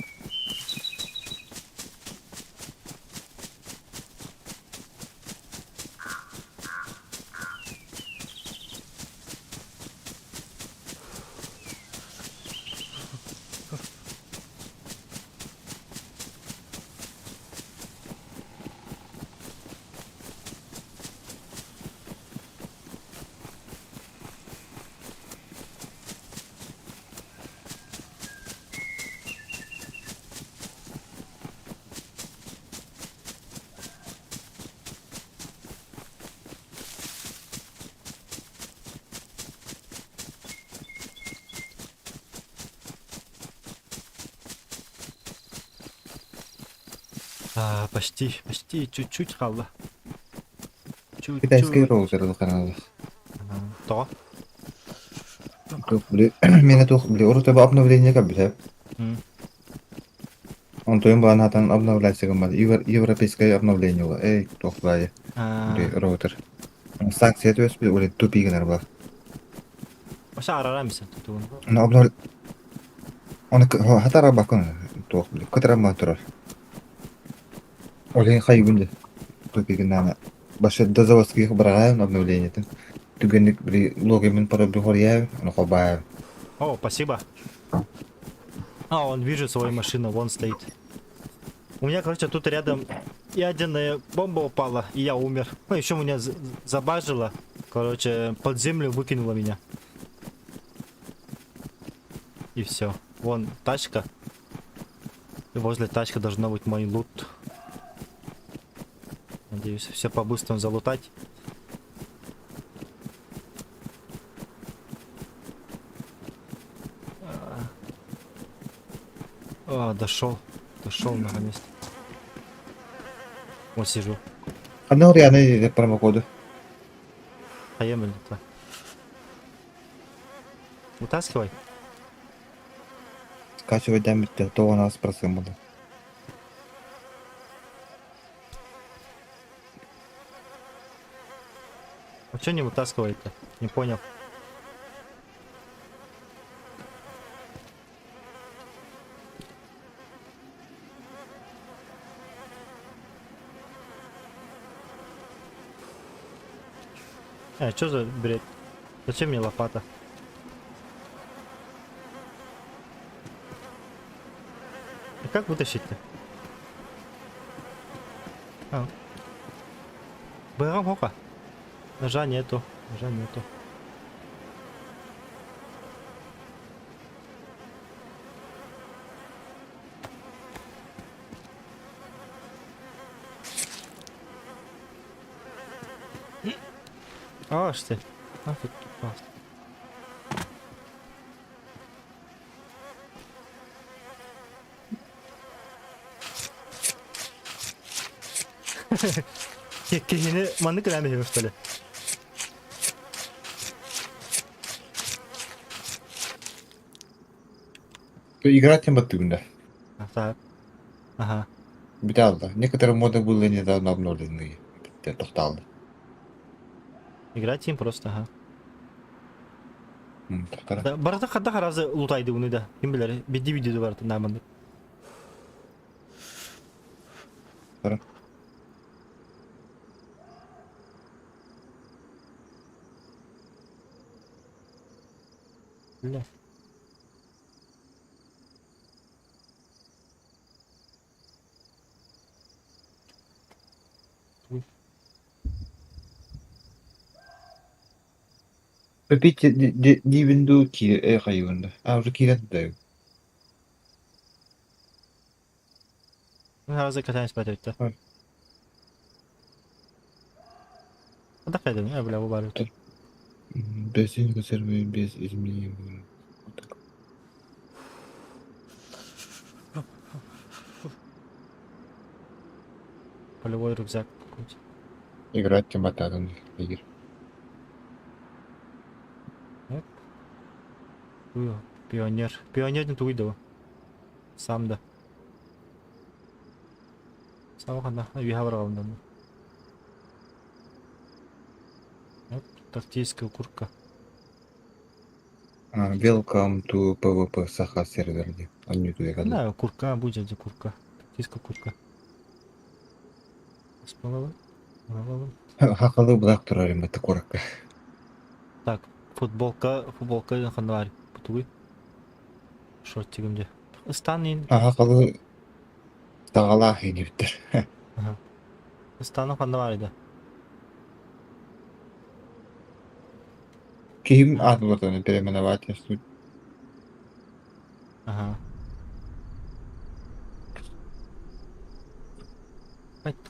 [SPEAKER 1] А, почти, почти, чуть-чуть хаалла.
[SPEAKER 7] Китайскай
[SPEAKER 1] Чуть-чуть.
[SPEAKER 7] роутер каналы.
[SPEAKER 1] Тоҕо?
[SPEAKER 7] Туох били миэнэ туох били урут обновление кэлбитэ. Онтуйум балан хатан обновляться гыммат. Европейское обновление була. Эй, туох баайы. Били роутер. Санкция түөспүт ули тупи гынар була.
[SPEAKER 1] Оша арара мисен тутугун.
[SPEAKER 7] Оны обнов Оны хатара бакын туох били кытырамма турар. Ол иһин хайгын дьэ тупи гыннаана Башы дозаводских быраҕаайын обновлениетын. Түгэнник били логиммын пароль хоруйаабын, ону холбообун.
[SPEAKER 1] О, спасибо. А, он вижу свою машину, вон стоит. У меня, короче, тут рядом ядерная бомба упала, и я умер. Ну, еще меня забажило. Короче, под землю выкинуло меня. И все. Вон тачка. И возле тачки должно быть мой лут. Надеюсь, все по-быстрому залутать. А, дошел. Дошел наконец-то. Вот сижу.
[SPEAKER 7] Ханна уруйааны промокоду.
[SPEAKER 1] Поемли это. Вытаскивай.
[SPEAKER 7] Скачивать дэммиттэ тоҕо процент буолла.
[SPEAKER 1] А что не вытаскивает-то? Не понял. А, что за бред? Зачем мне лопата? А как вытащить-то? А. Бэга Ножа нету. Ножа нету. А, что? Нафиг попался. Киһини маннык гынан иһэбин что ли?
[SPEAKER 7] Играть тем баттыгында.
[SPEAKER 1] Так. Ага.
[SPEAKER 7] Бүтэ Некоторые моды были недавно обновлены. Тохталды.
[SPEAKER 1] Играть им просто, ага.
[SPEAKER 7] Тохтара.
[SPEAKER 1] Барыта хадда харазы лутайды уну да. Ким билер, бидди видео бар наманды.
[SPEAKER 7] Тара.
[SPEAKER 1] Бля.
[SPEAKER 7] Пепить дивинду ки хайвында. А уже кирен да.
[SPEAKER 1] Харазы катаемся смотреть-то. Да хайден, я бля убарю.
[SPEAKER 7] Без консервы, без изменений. Вот так.
[SPEAKER 1] Полевой рюкзак какой-нибудь.
[SPEAKER 7] Играть тем бататын игр.
[SPEAKER 1] Оп. Уй, Пионер. Пионер не тугуй да. Сам да. Сам хана. Үһэ бараҕалынан. Оп, тактическая куртка.
[SPEAKER 7] Welcome to PvP Саха сервер диэн. Онньуу туйа
[SPEAKER 1] Да, куртка будет где куртка. Тактическая куртка. Спалалы. Алалым.
[SPEAKER 7] Хахалы былаах турар им бата куоракка.
[SPEAKER 1] Так, футболка, футболка ханна баар тугуй? Шортигым дьэ. Ыстаан иин.
[SPEAKER 7] Хахалы таҕалаах иинибиттэр.
[SPEAKER 1] Ыстааным ханна баар да?
[SPEAKER 7] Киһим аатын уларытан переименовать суть.
[SPEAKER 1] Ага.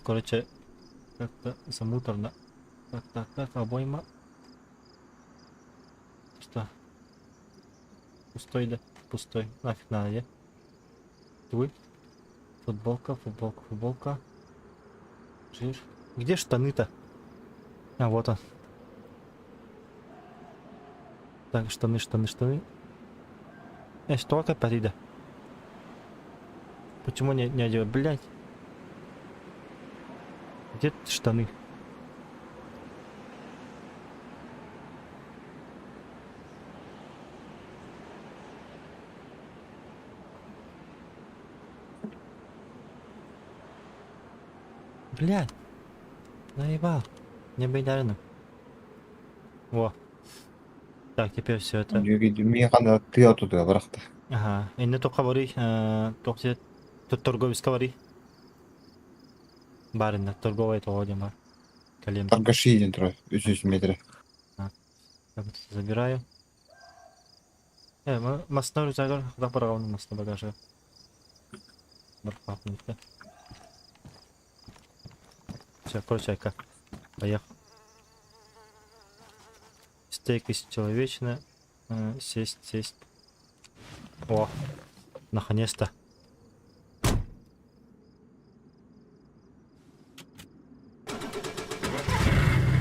[SPEAKER 1] Короче, как-то замуторно. Так, так, так, обойма. Что? Пустой, да? Пустой. Нафиг надо, да? Твой. Футболка, футболка, футболка. Жир. Где штаны-то? А, вот он. Так, штаны, штаны, штаны. Что опять да? Почему не одеваю? Блять. Где штаны? Блядь. Наебал. Не байдарина. Во. Так, теперь все это.
[SPEAKER 7] Миэхэ ханна тыа тутуга бырахта.
[SPEAKER 1] Ага. Инне тоққа барый, тоқ торговецка барый. Барина, торговая того диэн бар. Кэлиэм.
[SPEAKER 7] Торгаши диэн турар үс метр.
[SPEAKER 1] Так, вот забираю. Массына рюкзагар хата бараҕын массына багажа. Барпаапын Все, короче, айка. Поехал. Стейк из человечины. Сесть, сесть. О, наконец-то.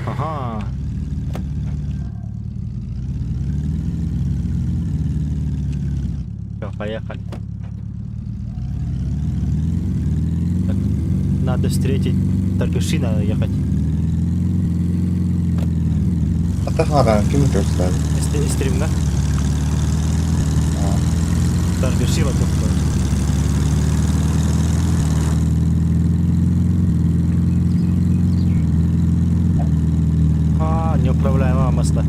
[SPEAKER 1] Ага. Все, поехали. Так, надо встретить торгаши, надо ехать.
[SPEAKER 7] Атахара ким көрсөр?
[SPEAKER 1] Стримна. Торгаши вокруг. Короче. А, неуправляемого моста.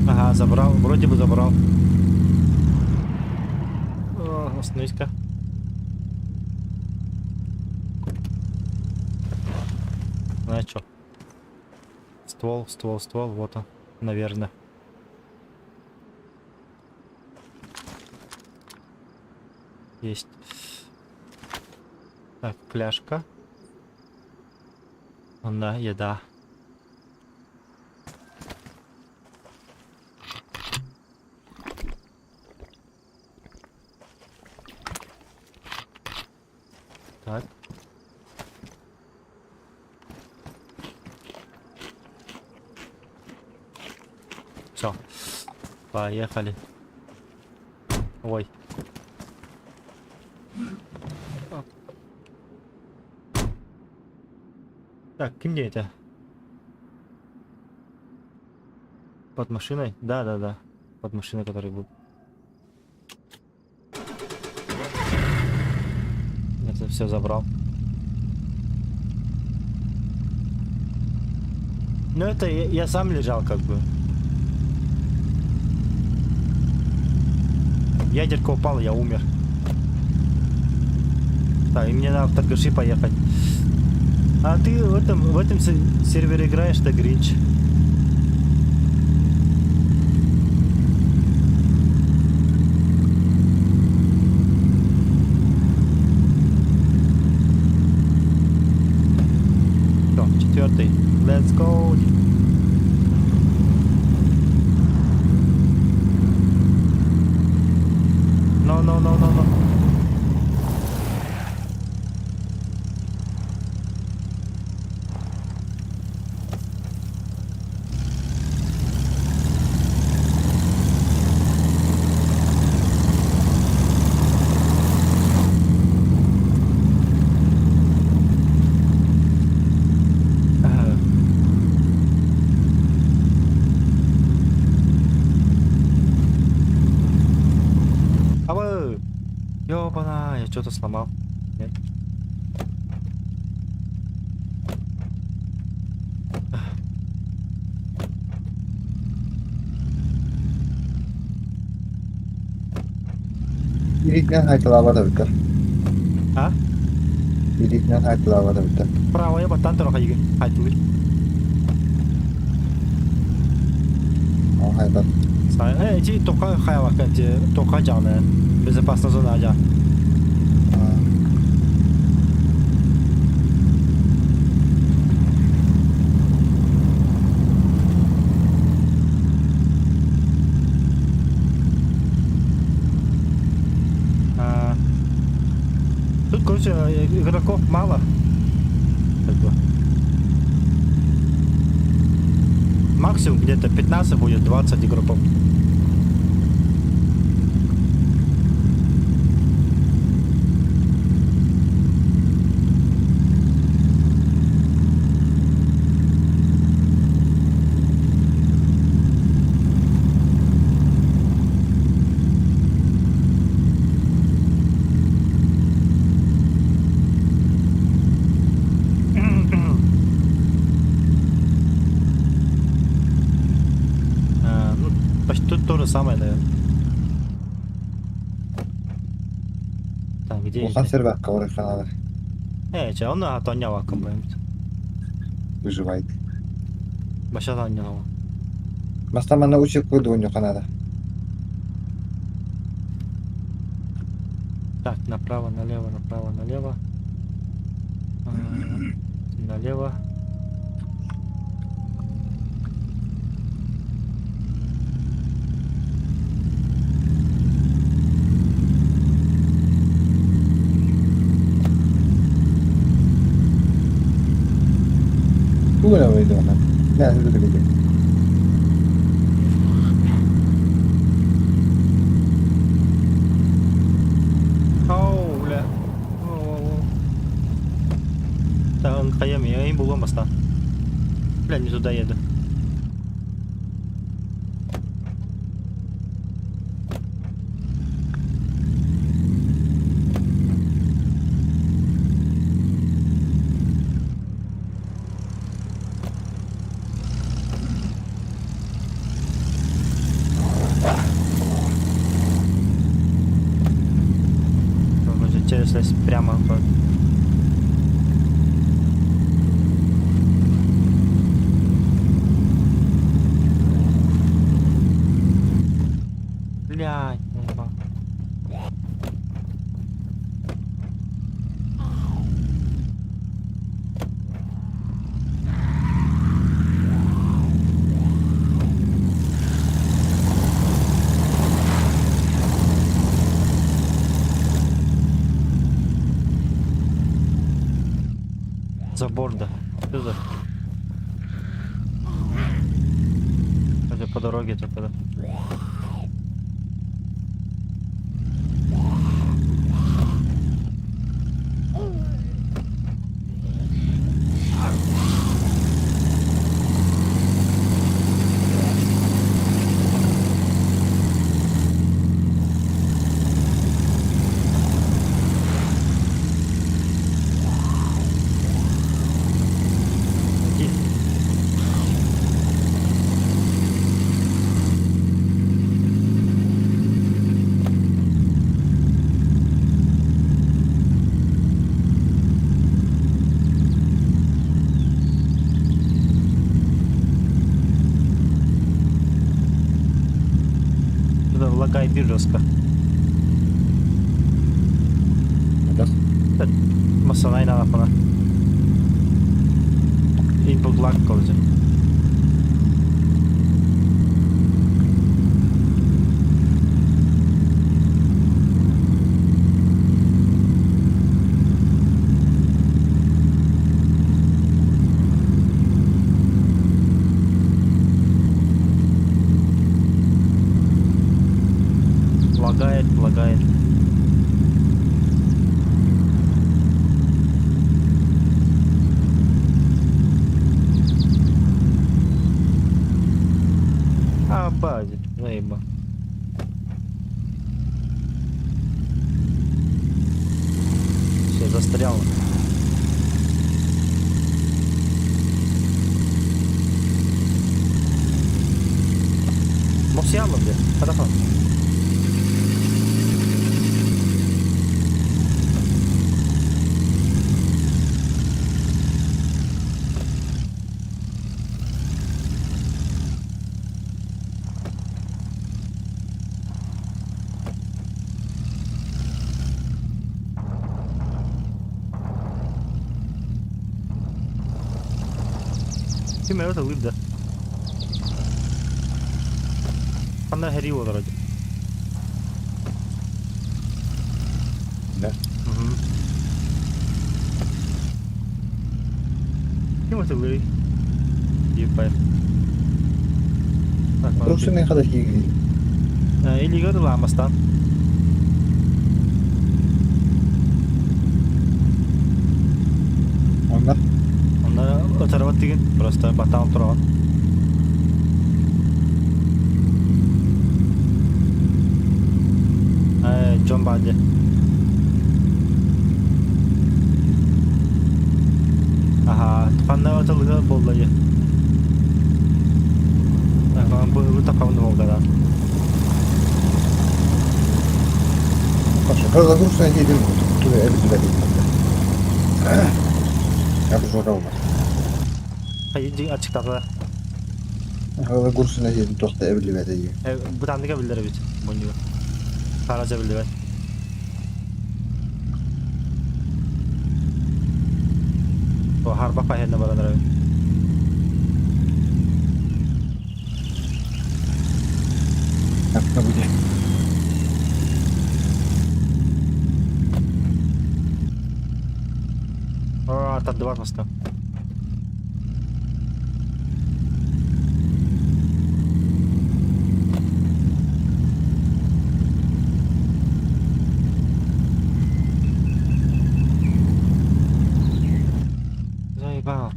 [SPEAKER 1] Ага, забрал, вроде бы забрал. О, остановись-ка. Знаешь что? Ствол, ствол, ствол, вот он, наверное. Есть. Так, пляшка. Да, еда. Так. Все. Поехали. Ой. Оп. Так, где это? Под машиной? Да. Под машиной, который был. Это все забрал. Ну это я сам лежал как бы. Ядерка упала, я умер. Так, и мне надо в торгаши поехать. А ты в этом сервере играешь, да, Гринч? Всё, четвертый. Let's go. Но no, no, no, no. Абы! Ёбана, я что-то сломал. Нет.
[SPEAKER 7] Илиитинэн хаайталаабат эбиттэр.
[SPEAKER 1] А?
[SPEAKER 7] Илиитинэн хаайталаабат эбиттэр.
[SPEAKER 1] Правая баттан тура хайыгын. Хайтылыр.
[SPEAKER 7] Ол хайдах.
[SPEAKER 1] Э, эти тока хайвака, эти тока жаны. Безопасная зона жа. А, Тут, короче, игроков мало. Как бы. Максимум где-то 15 будет, 20 игроков. А, ну, почти тут то же самое, наверное. Так, где
[SPEAKER 7] Улахан
[SPEAKER 1] эти?
[SPEAKER 7] сервакка барыахха наада.
[SPEAKER 1] Э, че, он атоньява комплимент.
[SPEAKER 7] Выживает.
[SPEAKER 1] Баша таанньаҕа.
[SPEAKER 7] Бастаан манна учебка дуонньуохха наада.
[SPEAKER 1] Так, направо, налево, направо, налево. А, налево.
[SPEAKER 7] Тугу эрэ выйдуона. Мэ сүрүтэ
[SPEAKER 1] Оу, бля. Оу-оу-оу. Так, хайам, я им булуом бастаан. Бля, не туда еду. Через прямо. Блядь, наебал. Забор, да. Что за? Хотя по дороге только, да. Иди. Это лагает жестко.
[SPEAKER 7] Да?
[SPEAKER 1] Масанай надо пора. Input lag короче. Лагает, лагает. А, бази, наиба. Все, застрял. Моксиалом где? Хорошо. Ким эрэ ылыыр да. Ханна һэрии буолар дии.
[SPEAKER 7] Да.
[SPEAKER 1] Мгм. Ким ытыллыый? Ебать. Так,
[SPEAKER 7] Русины хада киигин.
[SPEAKER 1] Илиге ылаамастан.
[SPEAKER 7] Онна
[SPEAKER 1] Онно ытарабат тигин, просто батаал тураҕын. Э, дьон баар дии. Аха, ханна ытылыга буолла дии. Бу тахабын буолла
[SPEAKER 7] Хорошо, когда грустно едем, туда я буду Я бы журал.
[SPEAKER 1] Ачыктата.
[SPEAKER 7] Когда грустно едем, то что я буду
[SPEAKER 1] Бутандыга биллер бит. Бунью. Карача биллер. О, харба пахенна баранар.
[SPEAKER 7] Так, на будет.
[SPEAKER 1] О, тардыбар маска. Заебал.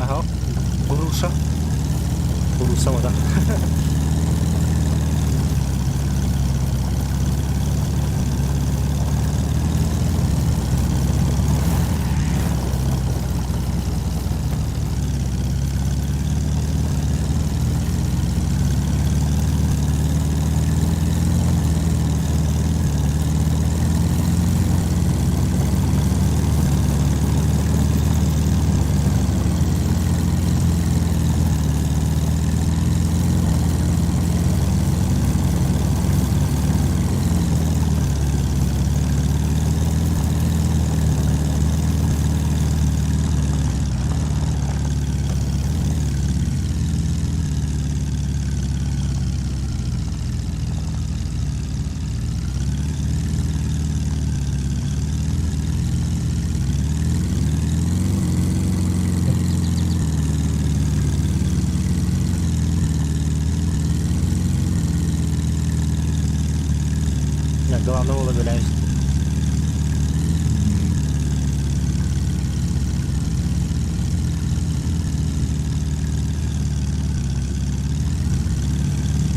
[SPEAKER 1] Ага, груша. Груша вода. Я главного выделяюсь.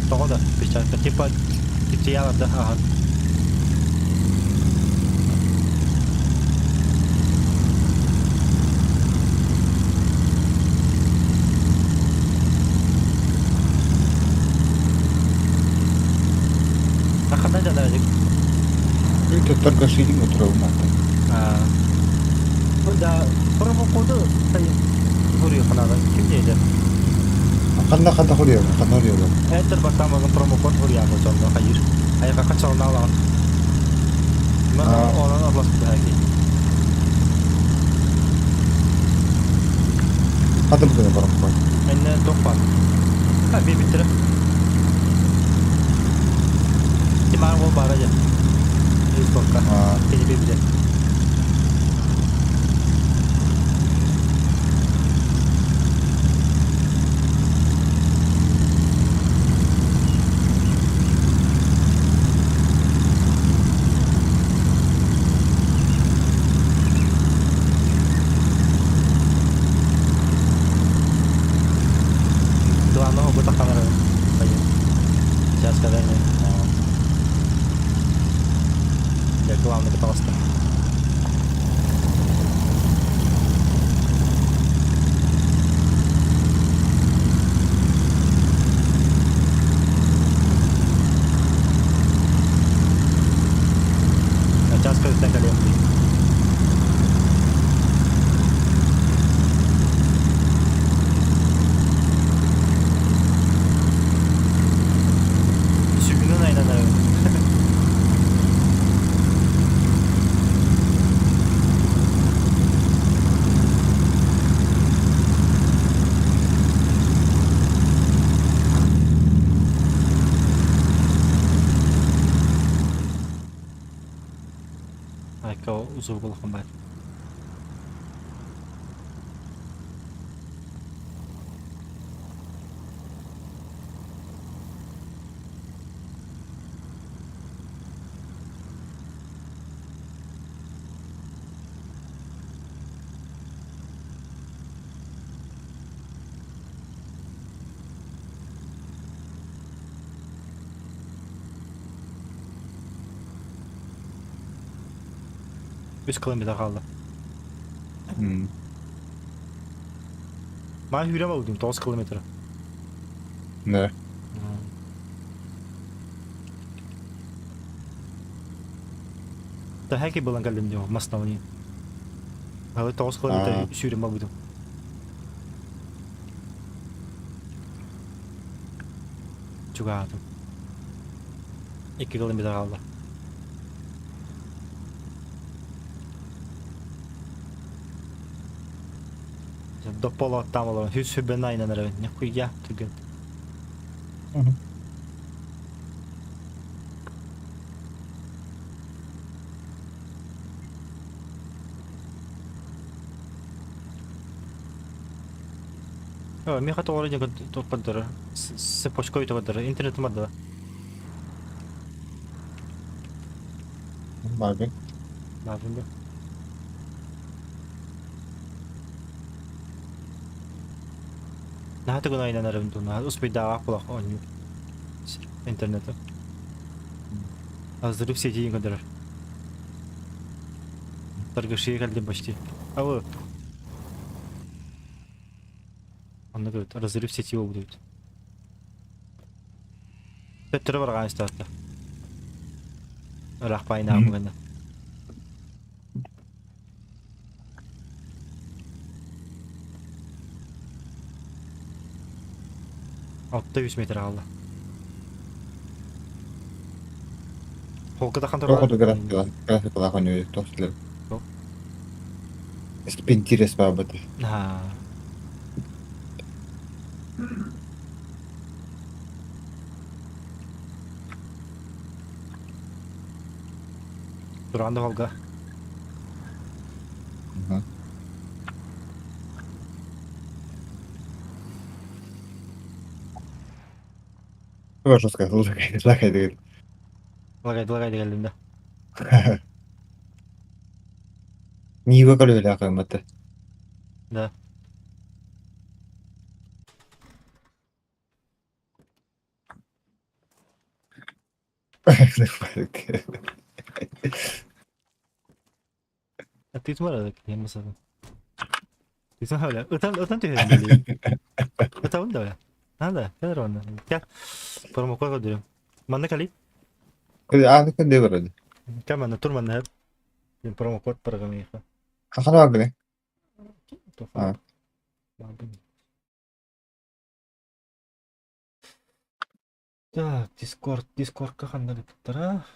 [SPEAKER 1] Тоҕо да, печатка. Типа, типа да, ага. Ханна да да.
[SPEAKER 7] Это только шидим утро у нас.
[SPEAKER 1] Да, промокоду Хури ханада. Ким дейdi?
[SPEAKER 7] Ханна ханна хури, ханна хури.
[SPEAKER 1] Enter баттамагын промокод хури ягы сонно хайыр. Айга качална алан. Мен онан аблас бихаки.
[SPEAKER 7] Хада бүгін промокод.
[SPEAKER 1] Энне топпа. Ха би биттире. Тимар ол бара же. Дискордка. Кени би биле. Звук улахан баар. Үс километр хаалла. Маа сүүрэн болдум 9 километр.
[SPEAKER 7] Да.
[SPEAKER 1] Таһаки булан кэллим диэн маснавани. Алы 9 километр сүүрэн болбутум. Чугаатым. 2 километр хаалла. Допполооттаам олорон сүүс сүрбэнэн айынан эрэбин. Нихуя түргэн. Миэхэ тоҕо эрэ диэн көрдөрөр. Цепочка көрдөрөр. Интернетим барда.
[SPEAKER 7] Баарбын.
[SPEAKER 1] Баарбын да. Наһаа тугун айынан эрэбин дуу, наһаа успейдааҕа кулах оонньуу. Интернеты. Разрыв сети көрдөрөр. Торгаши кэлдим почти. Алло. Онно говорит, разрыв сети будет. Төттөрү барҕаан истэҕэ. Ыраах баайнаах буганда. 600 метр хаалла. Холка тахан
[SPEAKER 7] Тоҕо графика графикалаах оонньуу туох силэр. Спинтирес баабыт.
[SPEAKER 1] Аа. Туран да холга.
[SPEAKER 7] Хорошо сказал, лагай деген.
[SPEAKER 1] Лагай, лагай дегелдим да.
[SPEAKER 7] Нива көлүөлээх кыаммата.
[SPEAKER 1] Да. Тыытымар киһи Тыытымар ытан ытан түһэрин билии. Ытабын да Надо, кэлэр онно. Кэл. Промокод көрдөрүм. Манна кэлий.
[SPEAKER 7] Ааны күндэ көрөдү.
[SPEAKER 1] Кэл манна тур манна. Промокод программиха.
[SPEAKER 7] Хахана баргыны.
[SPEAKER 1] Так, Дискорд, Дискордка ханна ыппыттара?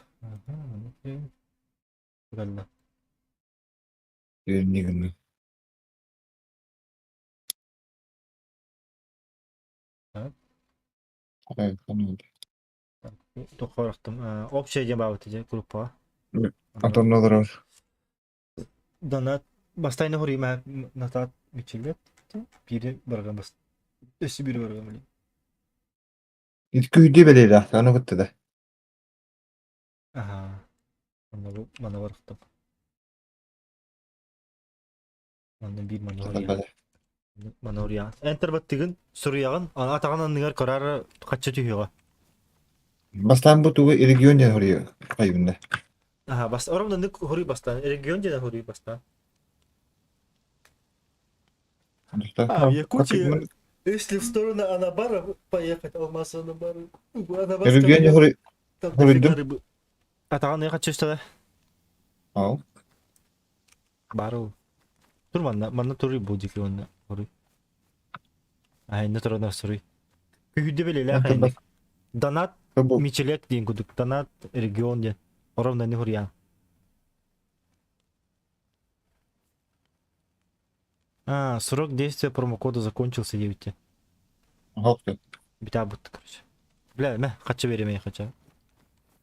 [SPEAKER 1] Кэллэ.
[SPEAKER 7] Не гынны.
[SPEAKER 1] Туох Общее диэн баабыт дьэ группаҕа.
[SPEAKER 7] Антон олорор.
[SPEAKER 1] Донат бастайны хурима натаат мичилет биири барган бас өссө биири барган билин.
[SPEAKER 7] Күйдүү бэлиэлээх, ону кытта да.
[SPEAKER 1] Аха. Манна бу манна барахтым. Манна биир манна Манория. Enter баттыгын суруйаҕын, атаҕын анныгар көрөр хаччы түһүөҕэ.
[SPEAKER 7] Бастаан бу тугу регион диэн хоруйу хайбында.
[SPEAKER 1] Аха, бас оромнаннык хоруй бастаан, регион диэн хоруй бастаан. А, в Якутии, если в сторону Анабара поехать, Алмаз Анабара,
[SPEAKER 7] Регион хоруй хоруйдум.
[SPEAKER 1] Атаҕын хаччы түстэ
[SPEAKER 7] Ау.
[SPEAKER 1] Барыл. Тур манна, манна туруй бу дики онна хоруй. Айна турана суруй. Күһүдэ билелээх айнник. Донат Мичелек диэн кудук. Донат регион диэн. Оромна не хуруйаан. А, срок действия промокода закончился диэбиттэ.
[SPEAKER 7] Хоп.
[SPEAKER 1] Бүтэ короче. Бля, мэ, хаччы беремей хача.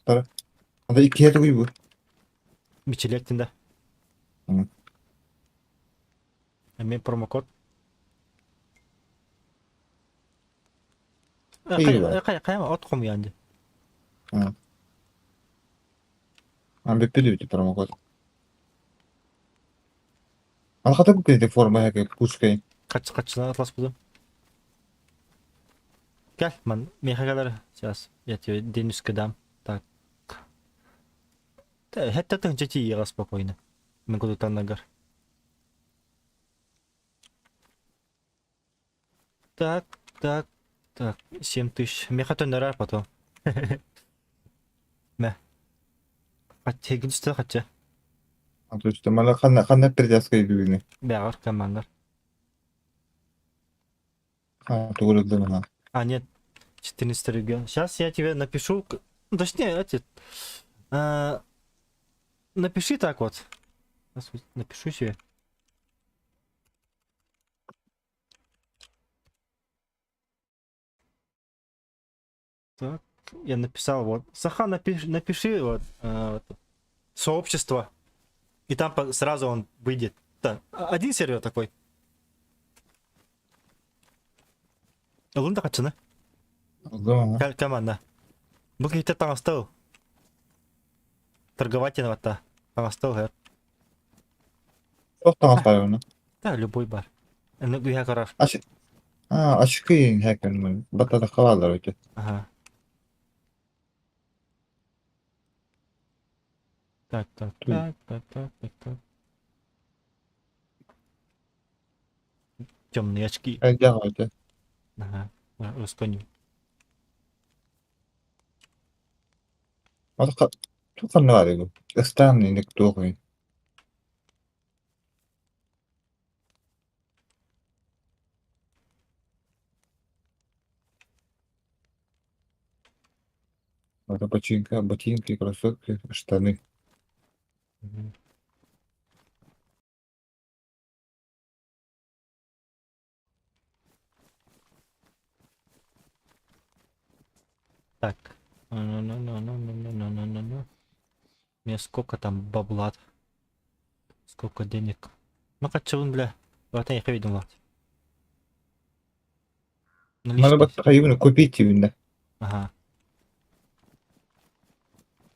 [SPEAKER 7] Анда иккиһэ тугуй бу?
[SPEAKER 1] Мичелек да. Эмиэ промокод.
[SPEAKER 7] Хайа
[SPEAKER 1] Хайа хайа от хомуйан дии.
[SPEAKER 7] А бүппүт промокод. Алхата бу форма курскай.
[SPEAKER 1] Хаччынан атласпытым. Кэл, ман, миэхэ кэлэр. Сейчас я тебе денежки дам. Так. Хэтте тыһынча тиийиэҕэ спокойно. Мин кудутаннагар. Так, так, так, 7000. Миэхэ төннөрөр потом. Мэ. Хачча, үстэ хачча.
[SPEAKER 7] А то мана ханна ханна перевязка бүгүнү.
[SPEAKER 1] Бэҕэр командар.
[SPEAKER 7] А, тугу
[SPEAKER 1] А, нет, 14 регион. Сейчас я тебе напишу, ну, точнее, эти, напиши так вот. Сейчас напишу себе. Так, я написал вот. Саха, напиши, напиши вот, вот, сообщество. И там сразу он выйдет. Да, один сервер такой. Ылын да хаччыны. Команда. Бу киһитэ таҥастал. Торговать виновата. Таҥастал һэр.
[SPEAKER 7] Туох таҥас баар оны?
[SPEAKER 1] Да, любой бар. Аны гүйэ карар.
[SPEAKER 7] А, очки хәкән батада калалар өтө.
[SPEAKER 1] Ага. Так, так, так, так, так, так, так. Темные очки.
[SPEAKER 7] Өтө.
[SPEAKER 1] Ага. Русконю.
[SPEAKER 7] Ата тухан бар бу. Ыстан иник туох. Это ботинка, ботинки, кроссовки, штаны.
[SPEAKER 1] Мгм. Так. Ну-ну-ну-ну-ну-ну-ну-ну-ну. У меня сколько там бабла? Сколько денег? Ну, хочу, бля. Вот я их видел.
[SPEAKER 7] Надо бат хайыбын купить именно.
[SPEAKER 1] Ага.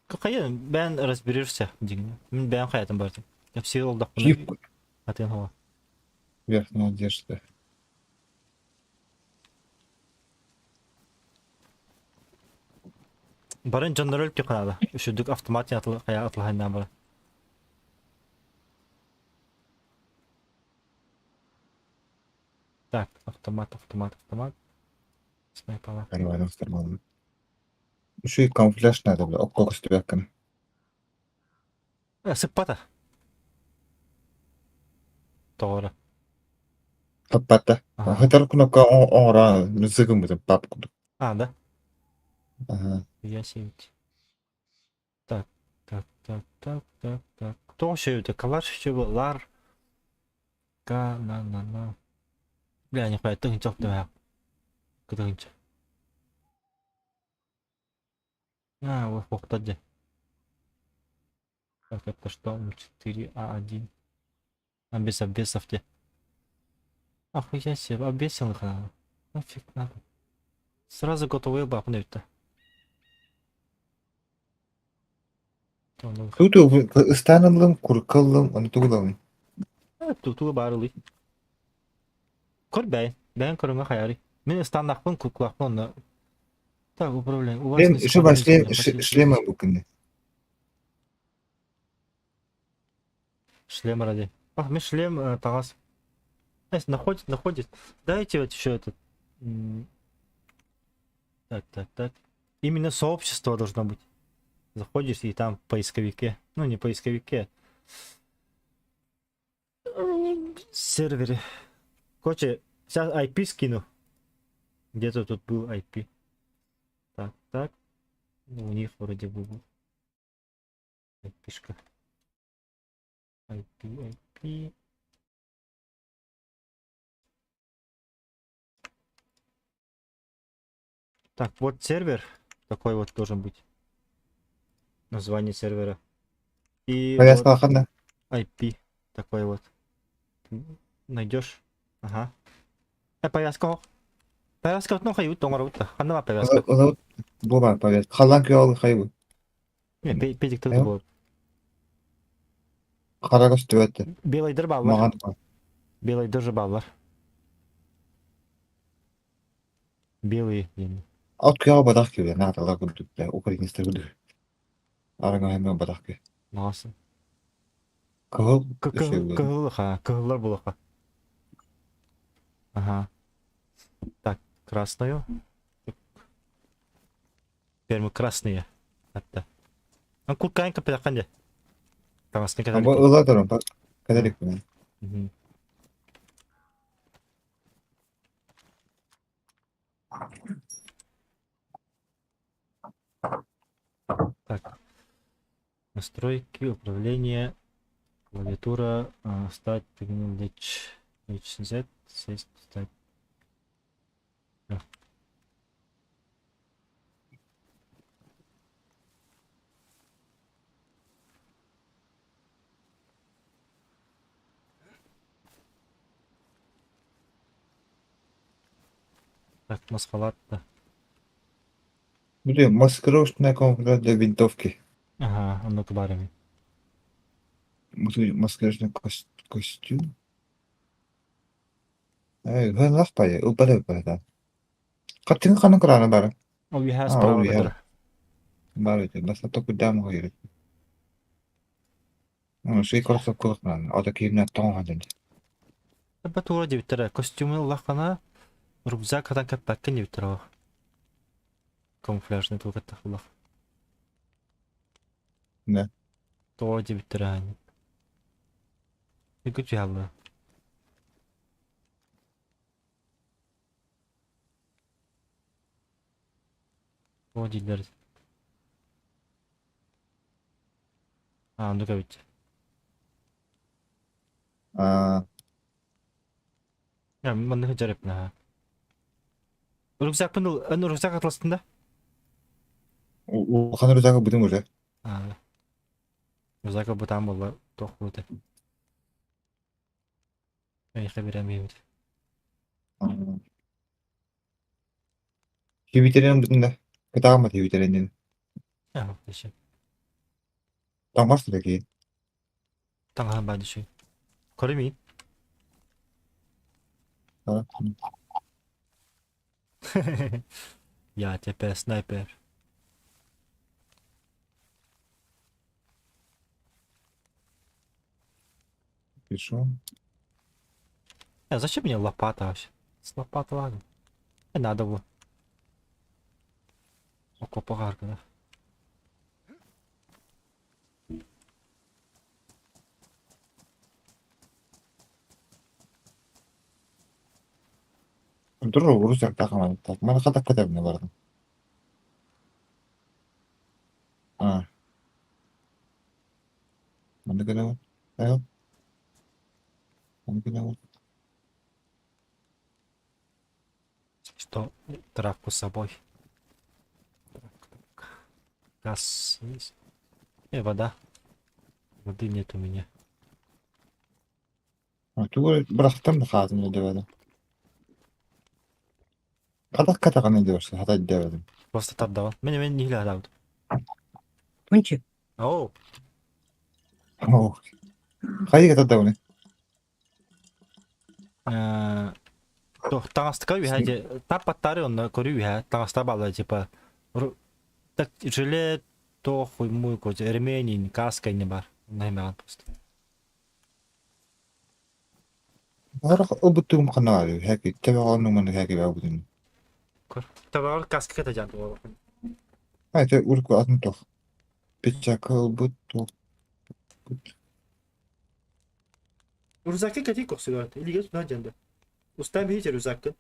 [SPEAKER 1] Какая бән разберешься, дигне. Мин бән хаятым бар. Я все олдақ.
[SPEAKER 7] Чип
[SPEAKER 1] Атын хава.
[SPEAKER 7] верхняя одежда.
[SPEAKER 1] Барын жоннор өліп канада. Үшүдүк автомат атыл кая атылханнан бар. Так, автомат, автомат, автомат. Снайпала.
[SPEAKER 7] Карвайдан стармалым. Еще и камуфляж надо, бля. Окко көстүбәккин.
[SPEAKER 1] Сыппата. Тоғыры.
[SPEAKER 7] Таппата. Хатар кнопка оңра зыгым бутын пап кудук.
[SPEAKER 1] А, да?
[SPEAKER 7] Ага.
[SPEAKER 1] Я сеять. Так, так, так, так, так, так. Кто еще это? Калаш еще был. Лар. К, на, на, на. Бля, не хватит. Тыгын чок давай. Тыгын А, вот бохтаде. Так, это что? М4А1. А без обвесов где? Охуя себе, обвесил их надо. Нафиг надо. Сразу готовые бабны это.
[SPEAKER 7] Тут ыстанылым, куркалым, аны тугулам.
[SPEAKER 1] Туту барылы. Көр бәй, бәйін көріңе хаяри. Мен ыстаннақпын, куклақпын, оны. Так, управление. У вас
[SPEAKER 7] Шлем,
[SPEAKER 1] не
[SPEAKER 7] еще ба шлем,
[SPEAKER 1] сохранились
[SPEAKER 7] шлема букыны.
[SPEAKER 1] Шлем ради. Ах, мен шлем тағас. Знаете, находит, находит. Дайте вот еще этот. Так, так, так. Именно сообщество должно быть. Заходишь и там в поисковике. Ну, не поисковике. Сервере. Короче, сейчас IP скину. Где-то тут был IP. Так, так. Ну, у них вроде бы был. IP-шка. IP, IP. Так, вот сервер. Такой вот должен быть. Название сервера. И
[SPEAKER 7] Баяс
[SPEAKER 1] вот
[SPEAKER 7] ханна.
[SPEAKER 1] IP. Такой вот. Найдешь? Ага. Э, повязка ох. Повязка ну хайбыт оҥоробут да. Ханна баар повязка?
[SPEAKER 7] Ылабыт бу баар повязка. Халлаан күөҕэ хайбыт.
[SPEAKER 1] Не, педик тыл буолар.
[SPEAKER 7] Хара көстүбэт.
[SPEAKER 1] Белайдар бааллар.
[SPEAKER 7] Маҕан.
[SPEAKER 1] Белайдар же бааллар. Белые диэн.
[SPEAKER 7] От күөҕэ батах киһи нааталар курдук да украинецтар курдук. Араҥаһыма батах киһи.
[SPEAKER 1] Маҕасын.
[SPEAKER 7] Кыһыл өссө
[SPEAKER 1] Кыһыл ха, кыһыллар булаха. Ага. Так, красную. Теперь мы красные. Атта. А куркаин капелахан де. Таҥасын
[SPEAKER 7] Бу
[SPEAKER 1] кэтэлик.
[SPEAKER 7] ыла туран кэтэликпин.
[SPEAKER 1] Так. Настройки, управление, клавиатура, стать, HZ, сесть, стать. Так, маскалат да.
[SPEAKER 7] Блин, маскировочная камуфляж для винтовки.
[SPEAKER 1] Ага, оннук баар эбит.
[SPEAKER 7] Маскировочный костюм. Э, ыһыах бай, ылбат эбит Хаттыҥ ханан кыраана бары?
[SPEAKER 1] Ол үөһээ
[SPEAKER 7] А,
[SPEAKER 1] справа
[SPEAKER 7] ол үөһээ.
[SPEAKER 1] бытара.
[SPEAKER 7] Бар этэ. Баста токуйдаам оҕойор. Шей корсоп кылыкман. Ата киимнэ тоҥ хадын.
[SPEAKER 1] Ба тура диэбиттэрэ. Костюмун ыллаххына, рюкзак хатан кэппэккин диэбиттэрэ ол. Камуфляжный тугаттах булах.
[SPEAKER 7] Да.
[SPEAKER 1] Тоҕо диэбиттэрэ аанньа. Үгү түһалла. Тоҕо дииллэр. Аа, оннук эбит.
[SPEAKER 7] Аа,
[SPEAKER 1] Я маннык дьарыппын аха. Рюкзакпын ыл, эн рюкзак атластын да?
[SPEAKER 7] улахан рюкзагы бүтүн уже.
[SPEAKER 1] Аа. Рюкзак бытаан буолла, туох буолута. Эйхэ бирэм иһибит.
[SPEAKER 7] Хибитерен бүтүн да. Кытаама хибитерен.
[SPEAKER 1] Аа, еще.
[SPEAKER 7] Тамаш да ки.
[SPEAKER 1] Таҥаһын баан düşüyor. Көрүмүй. Я теперь снайпер.
[SPEAKER 7] Пишу.
[SPEAKER 1] А зачем мне лопата вообще? С лопаты ладно. Не надо было. Окопа да.
[SPEAKER 7] Дуру рюкзак тахаман. Так, мана хатак кытабына бардым. Аа. Манна гына Э. Манна гына
[SPEAKER 1] Что? Травку с собой. Так, так. Газ есть. Вода. Воды нет у меня.
[SPEAKER 7] Тугу бырахтым да хаатын дэбэдим. Хатак катаҕын дэбэрсэ хата дэбэдим.
[SPEAKER 1] Просто тардаван. Меня меня не глядают.
[SPEAKER 8] Тунчик,
[SPEAKER 1] Оу.
[SPEAKER 7] Оо. Хайы катадауны.
[SPEAKER 1] Туох таҥастыка үһэ дьэ таппаттары онно көрүү үһэ таҥаста баалла типа так жилет туох хуймуй короче ремень каска не бар наймаҕан просто
[SPEAKER 7] Барах ылбыттыгым ханнаҕа хэки тэбэҕэ маны хэки баабытын.
[SPEAKER 1] Көр. Табаар каска кэтэ буолар.
[SPEAKER 7] Ай те урку атын тох. Пичака ылбыт туох.
[SPEAKER 1] Рюкзакка кэтии кохсугар. Илиге тутан дьанды. Устан биһи рюкзаккын.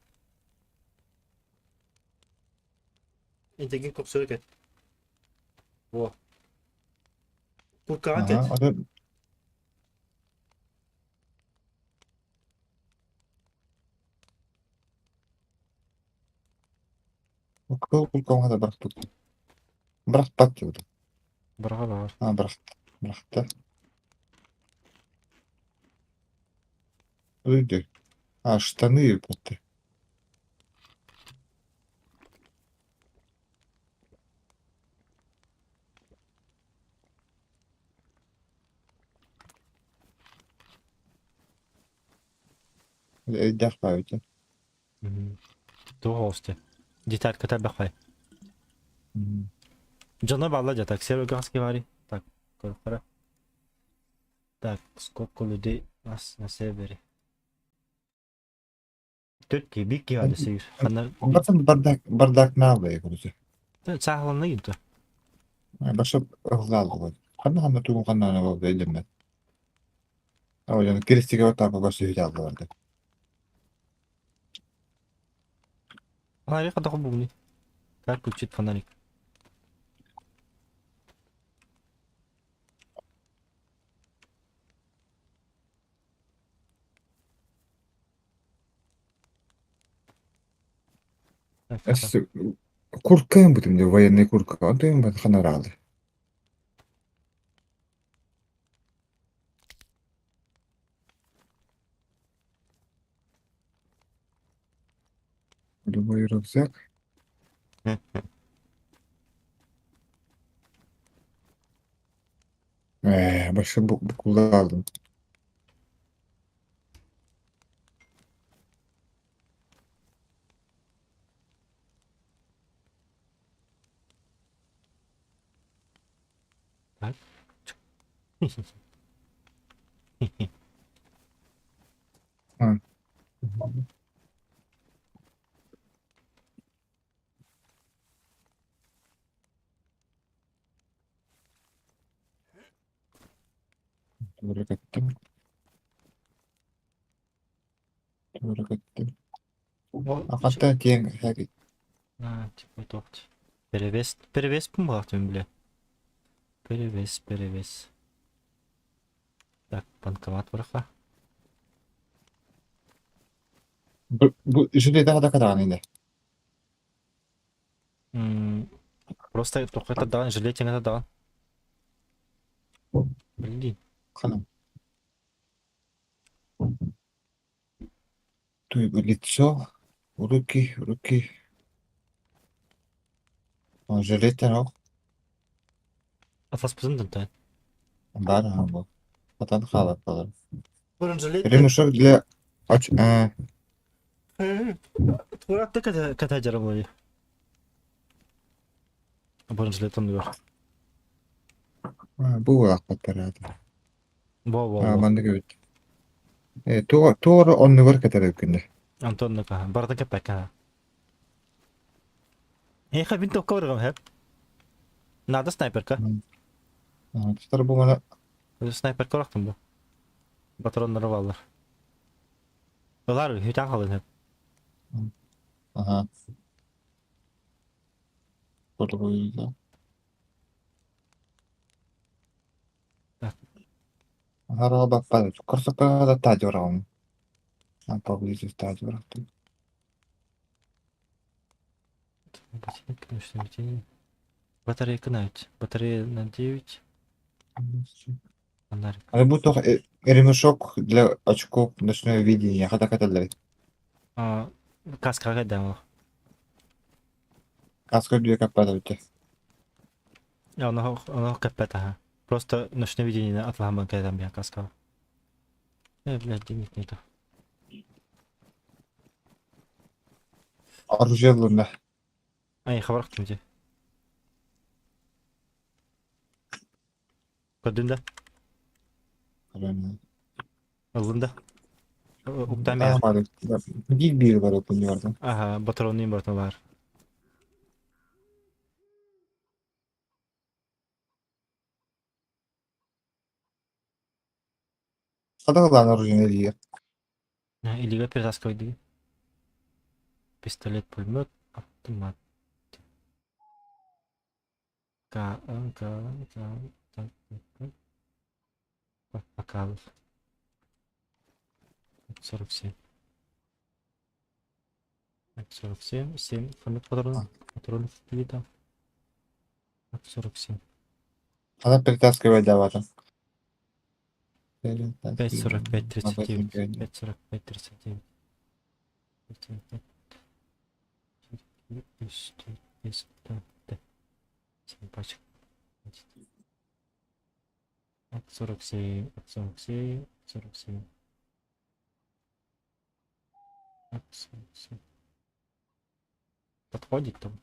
[SPEAKER 1] Интегин кохсугар кэт. Во. Куркаҕа кэт.
[SPEAKER 7] Ага, аты Кыл кулкаҕа хата бырахпыт. Бырахпат диэбит.
[SPEAKER 1] Быраҕа баҕар.
[SPEAKER 7] Аа бырахта. Бырахта. Люди. А, штаны ебать. Өйдөөх баайыта.
[SPEAKER 1] Туох оҕусте. Деталька тарбахай. Дьоно балла дьэ так сервер хаски бари. Так, көрөхөрө. Так, сколько людей у нас на сервере? Төрт киһи, биир киһи баар сир. Ханна
[SPEAKER 7] Бартан бардак бардак наалбай короче.
[SPEAKER 1] сааһыланна гинто.
[SPEAKER 7] Баша ыһыллааллыбыт. Ханна ханна тугун ханна ана болду өйдөммөт. Ойон киристиге отаапа басыһыт аллыбарды.
[SPEAKER 1] Фонарик хата бугуни. Как включить фонарик?
[SPEAKER 7] Курткаем бутым де военный куртка. Онтон бат ханараалы. Любой рюкзак. Ээ, больше букулаалым.
[SPEAKER 1] Так.
[SPEAKER 7] Туора кэттим. Туора кэттим. Ахата киэҥ эһээги
[SPEAKER 1] А, типа тоқт. Перевес, перевес пумбалахтым бля. Перевес, перевес. Так, банкомат бараха.
[SPEAKER 7] Бу бу жилетаҕа да катаҕын ини.
[SPEAKER 1] Просто тоқта даҕан, жилетиҥа даҕан. Блин.
[SPEAKER 7] Ханан. Туй лицо, руки, руки. Жилеттен ох.
[SPEAKER 1] Атаспытын дынтай.
[SPEAKER 7] Баар бу. Хатан хаалар балар.
[SPEAKER 1] Бронежилет.
[SPEAKER 7] Ремешок для оч э
[SPEAKER 1] Туратты ката жарамай. Бронежилет оннугар.
[SPEAKER 7] Бу улааппаттар аата.
[SPEAKER 1] Во во во.
[SPEAKER 7] Маннык эбит. Э туора оннугар кэтэр эбиккин
[SPEAKER 1] Антон нака. Барда кэппэкка. Эха винтовка барыгам хэп. Надо снайперка.
[SPEAKER 7] Тутар бу мана
[SPEAKER 1] Снайперка орахтым бу. Патроннары баллар. Ылар хүтэн халын хэп.
[SPEAKER 7] Аха. Хотугуйда.
[SPEAKER 1] Так.
[SPEAKER 7] Хараҕа баппат. Корсакка да таадьыраҕын. Поблизости таадьырахтын.
[SPEAKER 1] Ботинок, конечно, видение. Батарейка на Батарея на 9. Фонарик.
[SPEAKER 7] Аны бу туох ремешок для очков ночное видение хата кэтэллэр.
[SPEAKER 1] А, каска кайда
[SPEAKER 7] Каска үрдүгэ каппат эбитэ.
[SPEAKER 1] Оно оно каппат ага. Просто ночное видение атлаһаман кайдан бия каска. Э, блядь, денег нету.
[SPEAKER 7] Оружие ыллынна.
[SPEAKER 1] Ай, хабарахтым дии. Көрдүн да? Ыллын да? Уктан бер.
[SPEAKER 7] Биир биир бар опунньуордун.
[SPEAKER 1] Ага, патронныйм барытын баар.
[SPEAKER 7] Хата ылаан оружиены илиигэр.
[SPEAKER 1] Илиигэ перетаскивай Пистолет, пулемет, автомат. К, К, К, так, так, так. Пока. 47. 47, 7, ханнык патронов, патронов там. 47.
[SPEAKER 7] Хата перетаскивай даватын.
[SPEAKER 1] 5.45 39. 5.45 39. 5.45 3, 4, 5, 6, 7 пачек. От 47, от 47, 47. От 47. Подходит там.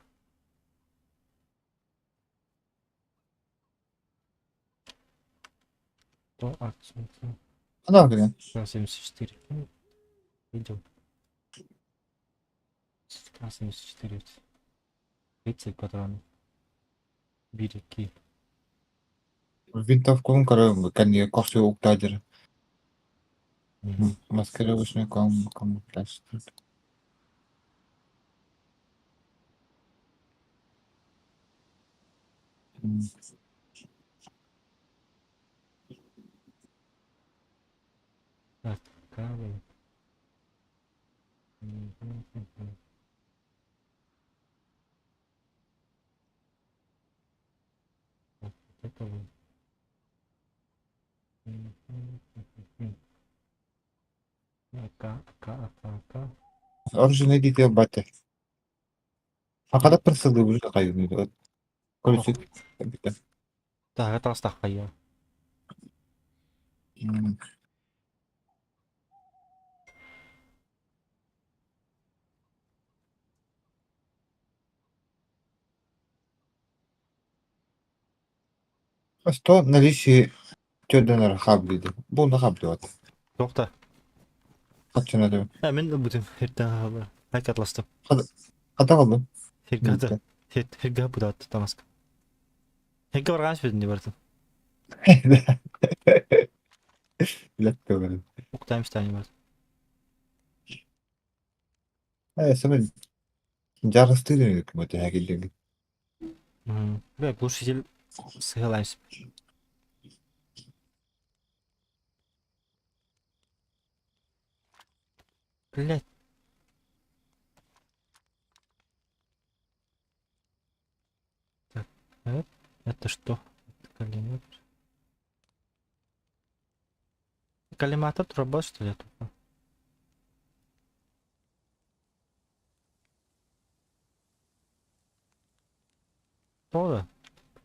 [SPEAKER 1] То от 47.
[SPEAKER 7] Ана билен.
[SPEAKER 1] 74. Ну, идем. 74. 30 патронов. Бирики.
[SPEAKER 7] Винтовкун көрө кэннигэ кохсу уктаадыр. Маскировочный ком камуфляж.
[SPEAKER 1] Так, кабель. Так, вот это вот. К, К, К, К.
[SPEAKER 7] Оружие дите бате. Хакада пырсылы уже кайын. Короче,
[SPEAKER 1] Так, это астахая.
[SPEAKER 7] Что наличие тёдөнөр хаблиди. Бу на хаблиот.
[SPEAKER 1] Тоқта.
[SPEAKER 7] Качана
[SPEAKER 1] Ә, мен бүтін херден хайк атластым.
[SPEAKER 7] Хата калдым.
[SPEAKER 1] Хергада. Херга будат тамаска. Херга барган сүзін не бардым.
[SPEAKER 7] Билет көрдүм.
[SPEAKER 1] Уктайм стани бардым.
[SPEAKER 7] Э, сен жарысты өкмөтө хакилдеги.
[SPEAKER 1] Бе, глушитель сыгылаймыз. Блять. Так, это что? Это коллиматор. Коллиматор труба, что ли, тупо? То да?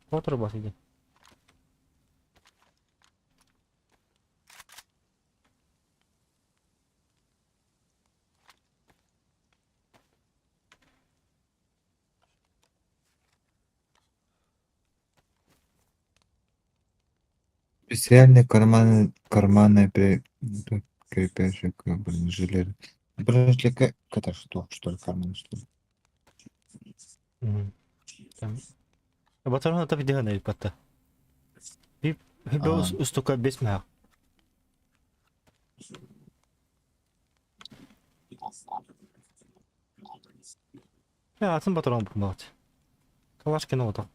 [SPEAKER 1] То труба сиди.
[SPEAKER 7] Специальные карманы, карманы при крепежи к бронежилету. Бронежилет это что, что ли, карманы, что ли?
[SPEAKER 1] Там. Батарона та видео на патта. Би би устука бес маа. Я атын батарон бумалт. Калашки нота.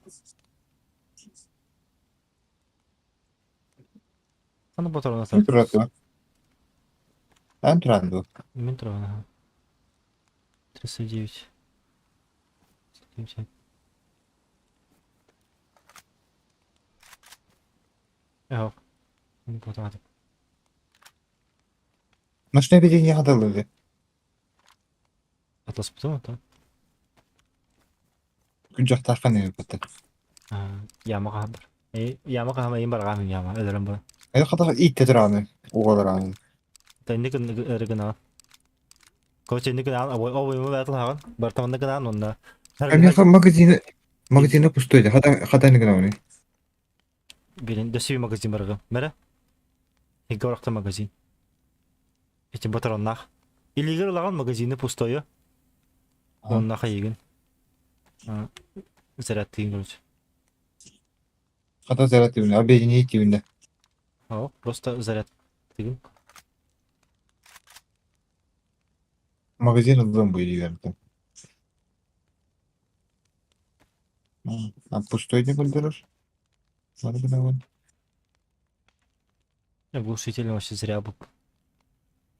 [SPEAKER 1] Аны батарона
[SPEAKER 7] Эн тураты. Эн туранду.
[SPEAKER 1] Мен туран, ага. 39. 39. Yok. Bu da.
[SPEAKER 7] Ночное видение гадалыды.
[SPEAKER 1] Атлас буту та.
[SPEAKER 7] Күн жактаркан эми бата.
[SPEAKER 1] Ямага бар. Э, ямага хама им бар гамын яма. Элерем бар.
[SPEAKER 7] Э хата итте тураны. Угалараны.
[SPEAKER 1] Та инде көн эргена. Короче, инде көн ой ой мы батыл хаган. Бар таманда көн ан онда.
[SPEAKER 7] Эми магазины магазины пустой. Хата хата не грауны.
[SPEAKER 1] Бирин дөсү магазин баргы. Мере? Игоракта магазин. Эти батароннах. Илигер лаган магазины пустое. Онна хайыгын. Заряд тыгын короче.
[SPEAKER 7] Хата заряд тибүнэ, объединить тибүнэ.
[SPEAKER 1] О, просто заряд тыгын.
[SPEAKER 7] Магазин ылдым бу илигерде. А пустой не көрдөрөр? Бар гына
[SPEAKER 1] Глушитель вообще зря был.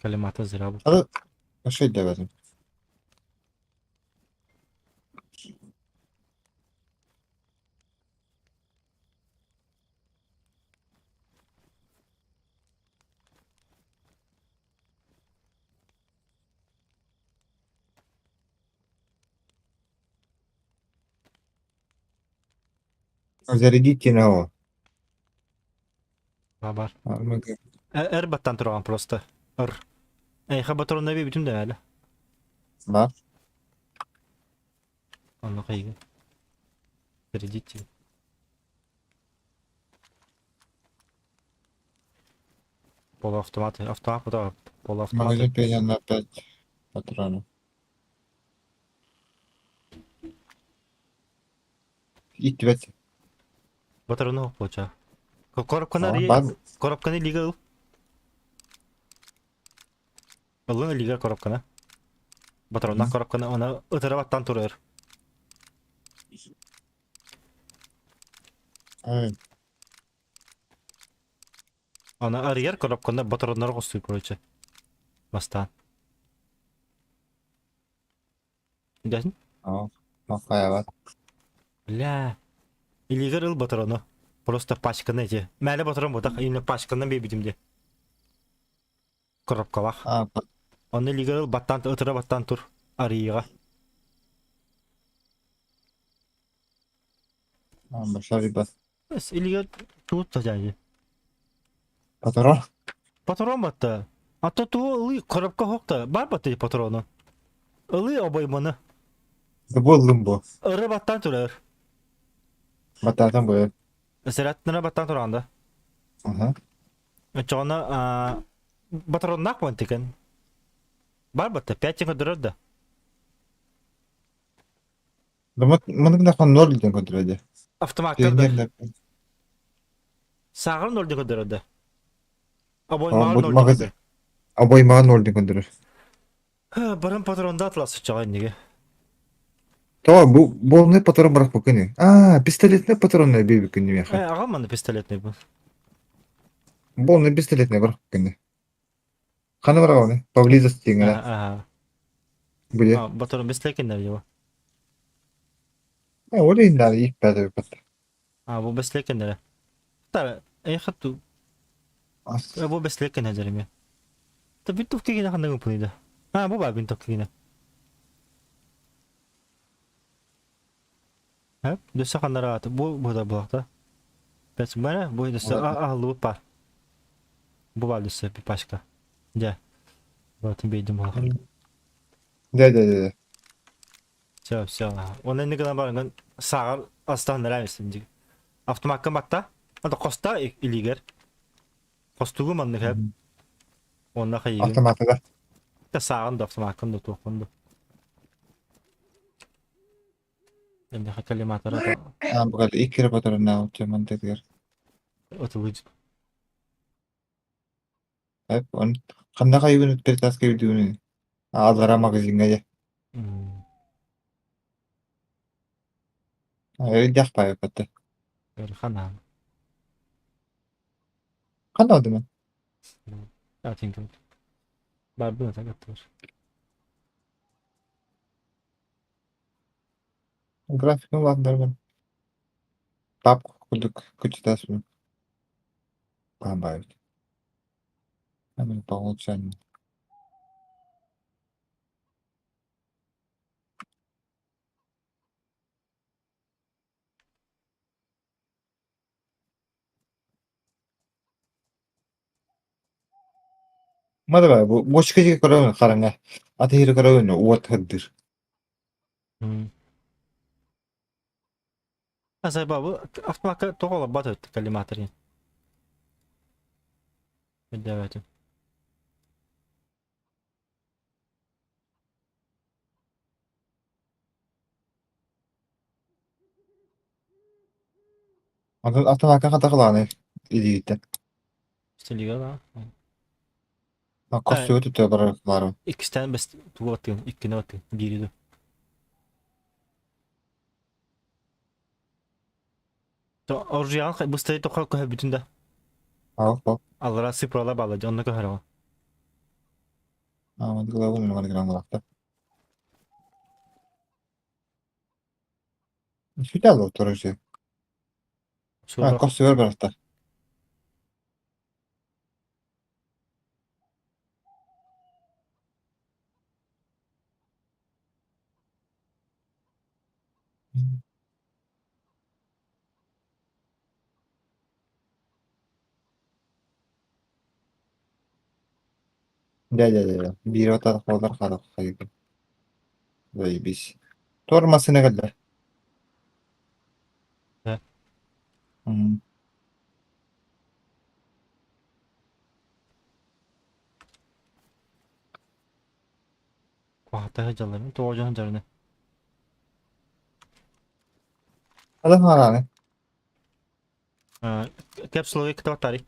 [SPEAKER 1] Коллиматор зря был.
[SPEAKER 7] Хата Ошо дебедим. Зарядить его.
[SPEAKER 1] Бар. Эр баттан тураған просто. Ыр. Эйха батронна би бүтүм да әлі.
[SPEAKER 7] Бар.
[SPEAKER 1] Онно кайгы. Зарядить. Полуавтомат. Автомат, да, полуавтомат.
[SPEAKER 7] Магазин пеня на 5 патронов. Иттибэт.
[SPEAKER 1] Патроны получа. Коробканы коробканы лига ыл. Ылын лига коробканы. Патронна коробканы она ытыра баттан турар. Ана арыйар коробканы патроннар костуй, короче. Бастаан. Дәсин?
[SPEAKER 7] Махаябат.
[SPEAKER 1] Бля. Илигер ыл патрону. Просто пачканы эти. Мәле патрон бутах, именно пачканы бейбитим де. Коробкалах. Оны илигер ыл баттан ытыра баттан тур. Арыйга.
[SPEAKER 7] Башар бас.
[SPEAKER 1] Илигер тут та жайы.
[SPEAKER 7] Патрон?
[SPEAKER 1] Патрон батта. А то ту ылы коробка хокта. Бар батты патрону. Ылы обойманы.
[SPEAKER 7] Болдум бу.
[SPEAKER 1] Ыры баттан турар.
[SPEAKER 7] Баттан бу.
[SPEAKER 1] Сәрәттіні баттан туранда.
[SPEAKER 7] Ага.
[SPEAKER 1] Чоғына патроннақ бан текен. Бар батта, 5 теңге дұрыр да.
[SPEAKER 7] Мынык нахон ноль ден көтөрөдө.
[SPEAKER 1] Автоматтар да. Сағыр ноль ден көтөрөдө. Обоймаға ноль ден көтөрөдө.
[SPEAKER 7] Обоймаға ноль ден көтөрөр.
[SPEAKER 1] Барын патронда атыласы чоға неге.
[SPEAKER 7] То бу болный патрон барак бу күнү. А, пистолетный патрон бейби күнү меха.
[SPEAKER 1] Ага маны пистолетный бу.
[SPEAKER 7] Болный пистолетный барак күнү. Каны барак оны? Поблизости гана.
[SPEAKER 1] Ага.
[SPEAKER 7] Биле.
[SPEAKER 1] Патрон бестлекин его.
[SPEAKER 7] А, олейин да ип бәдә бит.
[SPEAKER 1] А, бу бестлекин Та, эй хатту. Бу бестлекин хәзер Та винтовка генә ханның пунида. А, бу бар винтовка генә. Хәп, дөсә ханнара ат. Бу бу да булакта. Бәс менә бу дөсә а луп бар. Бу бар дөсә пипашка. Дә. Вот бейдим бу.
[SPEAKER 7] Да, да, да.
[SPEAKER 1] Все, все. Оны не гына барган сагыр астан нәрәмсен ди. Автоматка батта. Анда коста илигер. Костугу манны хәп. Онна хайыгын.
[SPEAKER 7] Автоматы да.
[SPEAKER 1] Та сагын да автоматка да тохынды. Енді коллиматор
[SPEAKER 7] А, бугал иккere патрон чаман тегер.
[SPEAKER 1] отылыч.
[SPEAKER 7] Хәп, он кандай кайбын перетаска видеоны. Алара магазинга я. Өйдәк пай патта.
[SPEAKER 1] Хана.
[SPEAKER 7] Кандай алдым?
[SPEAKER 1] Я тинким. Бар бу так аттыр.
[SPEAKER 7] Графикын ладнар бар. Папка кудук күчтәсме? Добавить. Камера по умолчанию. Мадава, бу бошка көрөбүн караңа. Ата хири көрөбүн уот хаддыр.
[SPEAKER 1] Азай бабы автоматка тогола бат коллиматор. Давайте.
[SPEAKER 7] Автоматка ката кыланы илигиттен.
[SPEAKER 1] Стилига да.
[SPEAKER 7] Костюгу түтө бар бар.
[SPEAKER 1] Икстен бес тугатын, иккини атын, бири То оружиян быстрее тоққа көһө бүтүн да.
[SPEAKER 7] Ал, ал.
[SPEAKER 1] Аллара цифрала бала, онны көһөрө.
[SPEAKER 7] А, мандык главы мен гана граммалакта. Сүтә ал оружие. А, костюгөр баракта. Дьэ дьэ дьэ биир отар буолар харах хайыгын. Заебись. Туор массыына кэллэ.
[SPEAKER 1] Да.
[SPEAKER 7] М.
[SPEAKER 1] Куһаҕаттаах дьалларын тоҕо дьон дьарына.
[SPEAKER 7] Адам харааны.
[SPEAKER 1] Капсуловый кто тарик?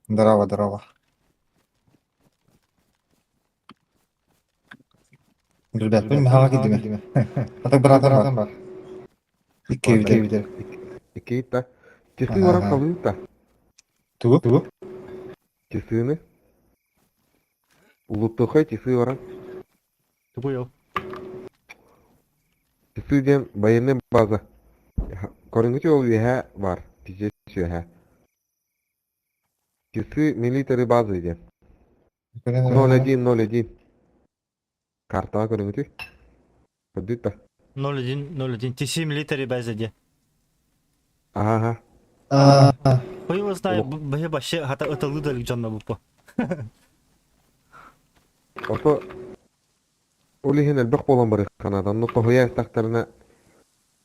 [SPEAKER 7] Здорово, здорово. Ребят, мен махаға кидиме. Атак братан бар. Икки битер.
[SPEAKER 9] Икки та. Часы баран халыы та.
[SPEAKER 7] Тугу? Тугу?
[SPEAKER 9] Часыны. Улуттухай часы баран.
[SPEAKER 1] Тугу ол?
[SPEAKER 9] Часы диэн военный база. Көрүҥүтү ол үөһэ бар. Пиздец үөһэ. Часы милитари база диэн. 0101. Картаҕа көрүҥүтүй. Көрдүүт да.
[SPEAKER 1] 01 01 TC military база диye.
[SPEAKER 9] Аха.
[SPEAKER 1] Хуй его знает, быһы вообще хата ытылы да дьонно буппу.
[SPEAKER 9] Ото ол иһин элбэх буолан барыахха наада. Онно тоһуйа истэхтэринэ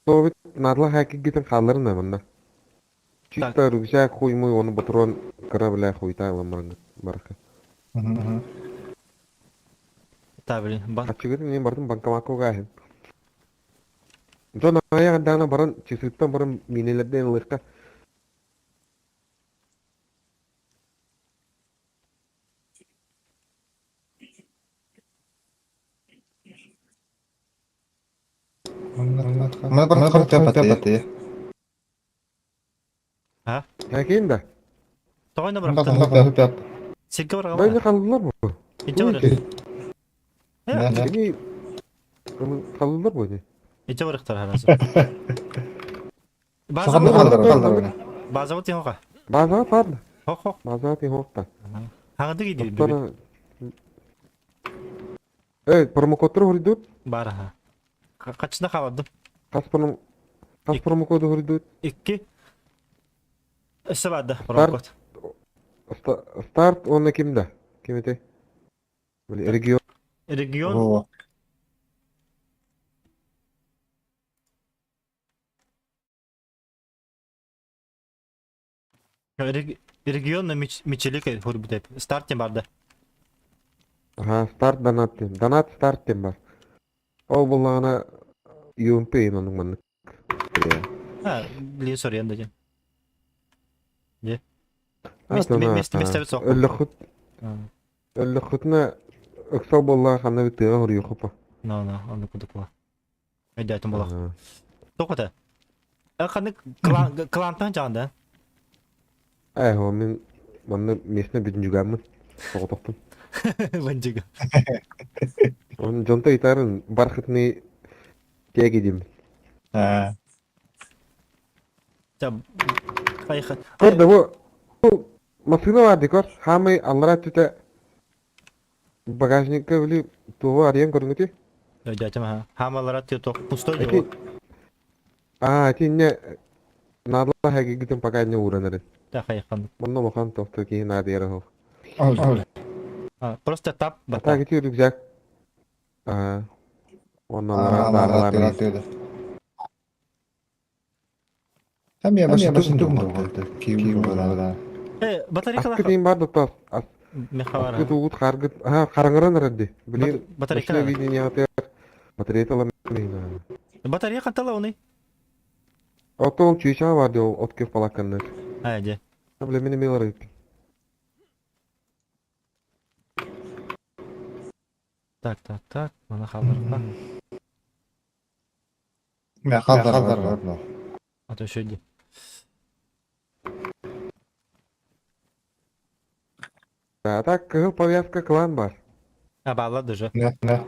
[SPEAKER 9] тообит наадалаах ээкигитин хаалларына манна. Чисто рюкзак хуй-муй ону ботуруон кыра бля хуйта ылан баран барыха.
[SPEAKER 1] Та блин, бан.
[SPEAKER 9] Хаччыгытын мен бардым банкомакка угаһын. Дьон аҕыйах эрдэҕинэ баран часыттан баран миинэлэрдэн ылыахха.
[SPEAKER 7] Мы просто
[SPEAKER 1] А?
[SPEAKER 9] Хакин да.
[SPEAKER 1] Тоҕо бырахтын? Сиргэ бараҕа.
[SPEAKER 9] Бэйни халлар бу.
[SPEAKER 1] Иче барах.
[SPEAKER 9] Кини халлар бу не.
[SPEAKER 1] Иче барахтар харасы. База вот тихока.
[SPEAKER 9] База бар.
[SPEAKER 1] Хок хок.
[SPEAKER 9] База тихокта.
[SPEAKER 1] Хаңды киди.
[SPEAKER 9] Эй, промокодтар хурдут?
[SPEAKER 1] Бар ха. Качына халадым.
[SPEAKER 9] Хас пром Хас промокоду хурдут?
[SPEAKER 1] Икки. Өссө баада промокод.
[SPEAKER 9] Старт онно ким да? Ким этэй? Регион.
[SPEAKER 1] Регион. Регион мичелик хурбутеп. Старт тем барда.
[SPEAKER 9] Ага, старт донат тем. Донат старт тем бар. Ол буллаҕына UMP оннук маннык.
[SPEAKER 1] А, блин, сорри, анда Де. Месте месте соқ.
[SPEAKER 9] Өллөхүт. Өллөхүтүнэ ыксал буоллаҕа ханна бит тыаҕа хоруйуохупа.
[SPEAKER 1] Но, но, оннук кудук була. Өйдөөтүм буолах. Тоқота. Ханнык клантан жаанда?
[SPEAKER 9] Ээ, ол мин манна местный бүтүнжүгаммын. Соҕотохпун.
[SPEAKER 1] Бандьыга.
[SPEAKER 9] Он дьонто итарын бархатный теги дим.
[SPEAKER 7] Аа.
[SPEAKER 9] Көр да бу массыына бар дикор. Хамай аллара түтэ багажникка били тугу арыйан көрүҥүтүй?
[SPEAKER 1] Өйдөөтүм аха. Хаамалара тиотох пустой дьоҕу.
[SPEAKER 9] Аа, итиннэ наадалаах эгигитин пока не ууран
[SPEAKER 1] Тахайхан.
[SPEAKER 9] Манна улахан тохто киһи наадыйара суох.
[SPEAKER 1] Просто тап
[SPEAKER 9] бата. Так ити рюкзак. Аа. Онно аллара
[SPEAKER 1] Э, батарейка
[SPEAKER 9] Аскы бар да тас. Аскы тугут харгыт. Аа, хараңыран эрэрди. Билин
[SPEAKER 1] батарейка.
[SPEAKER 9] Видение батарейка ла
[SPEAKER 1] Батарея хантала оны.
[SPEAKER 9] Отол чүйча бар ди ол от кеп палаканны.
[SPEAKER 1] Аа, де.
[SPEAKER 9] Бля, мени милар
[SPEAKER 1] Так, так, так. Мана халдар.
[SPEAKER 7] Мә халдар.
[SPEAKER 1] А то еще иди.
[SPEAKER 9] А так кыһыл повязка клан бар.
[SPEAKER 1] А баллар даже.
[SPEAKER 7] Да, да.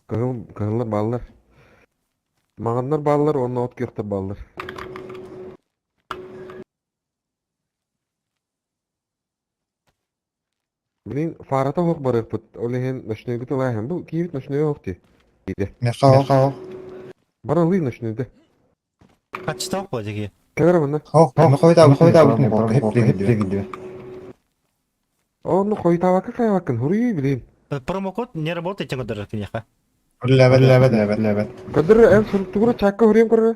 [SPEAKER 9] Кыһыл кыһыллар баллар. Маҕаннар баллар, онно от күөхтэр баллар. Блин, фарата хоқ барыахпыт. Ол иһин ночнойгут ылааһын. Бу киибит ночной хоқ дии.
[SPEAKER 7] Мә хау.
[SPEAKER 9] Баран ылыы ночнойда.
[SPEAKER 1] Качта хоқ деги.
[SPEAKER 9] Кэлэр манна.
[SPEAKER 7] Хау, хау, хау, хау, хау, хау, хау, хау, хау,
[SPEAKER 9] Онно хойутаабакка хайабаккын хуруйуй билин.
[SPEAKER 1] Промокод не работает тем даже кинеха.
[SPEAKER 7] Лэбэт, лэбэт, лэбэт, лэбэт.
[SPEAKER 9] Көдөр эн суруктугура чакка хуруйан көрөрө.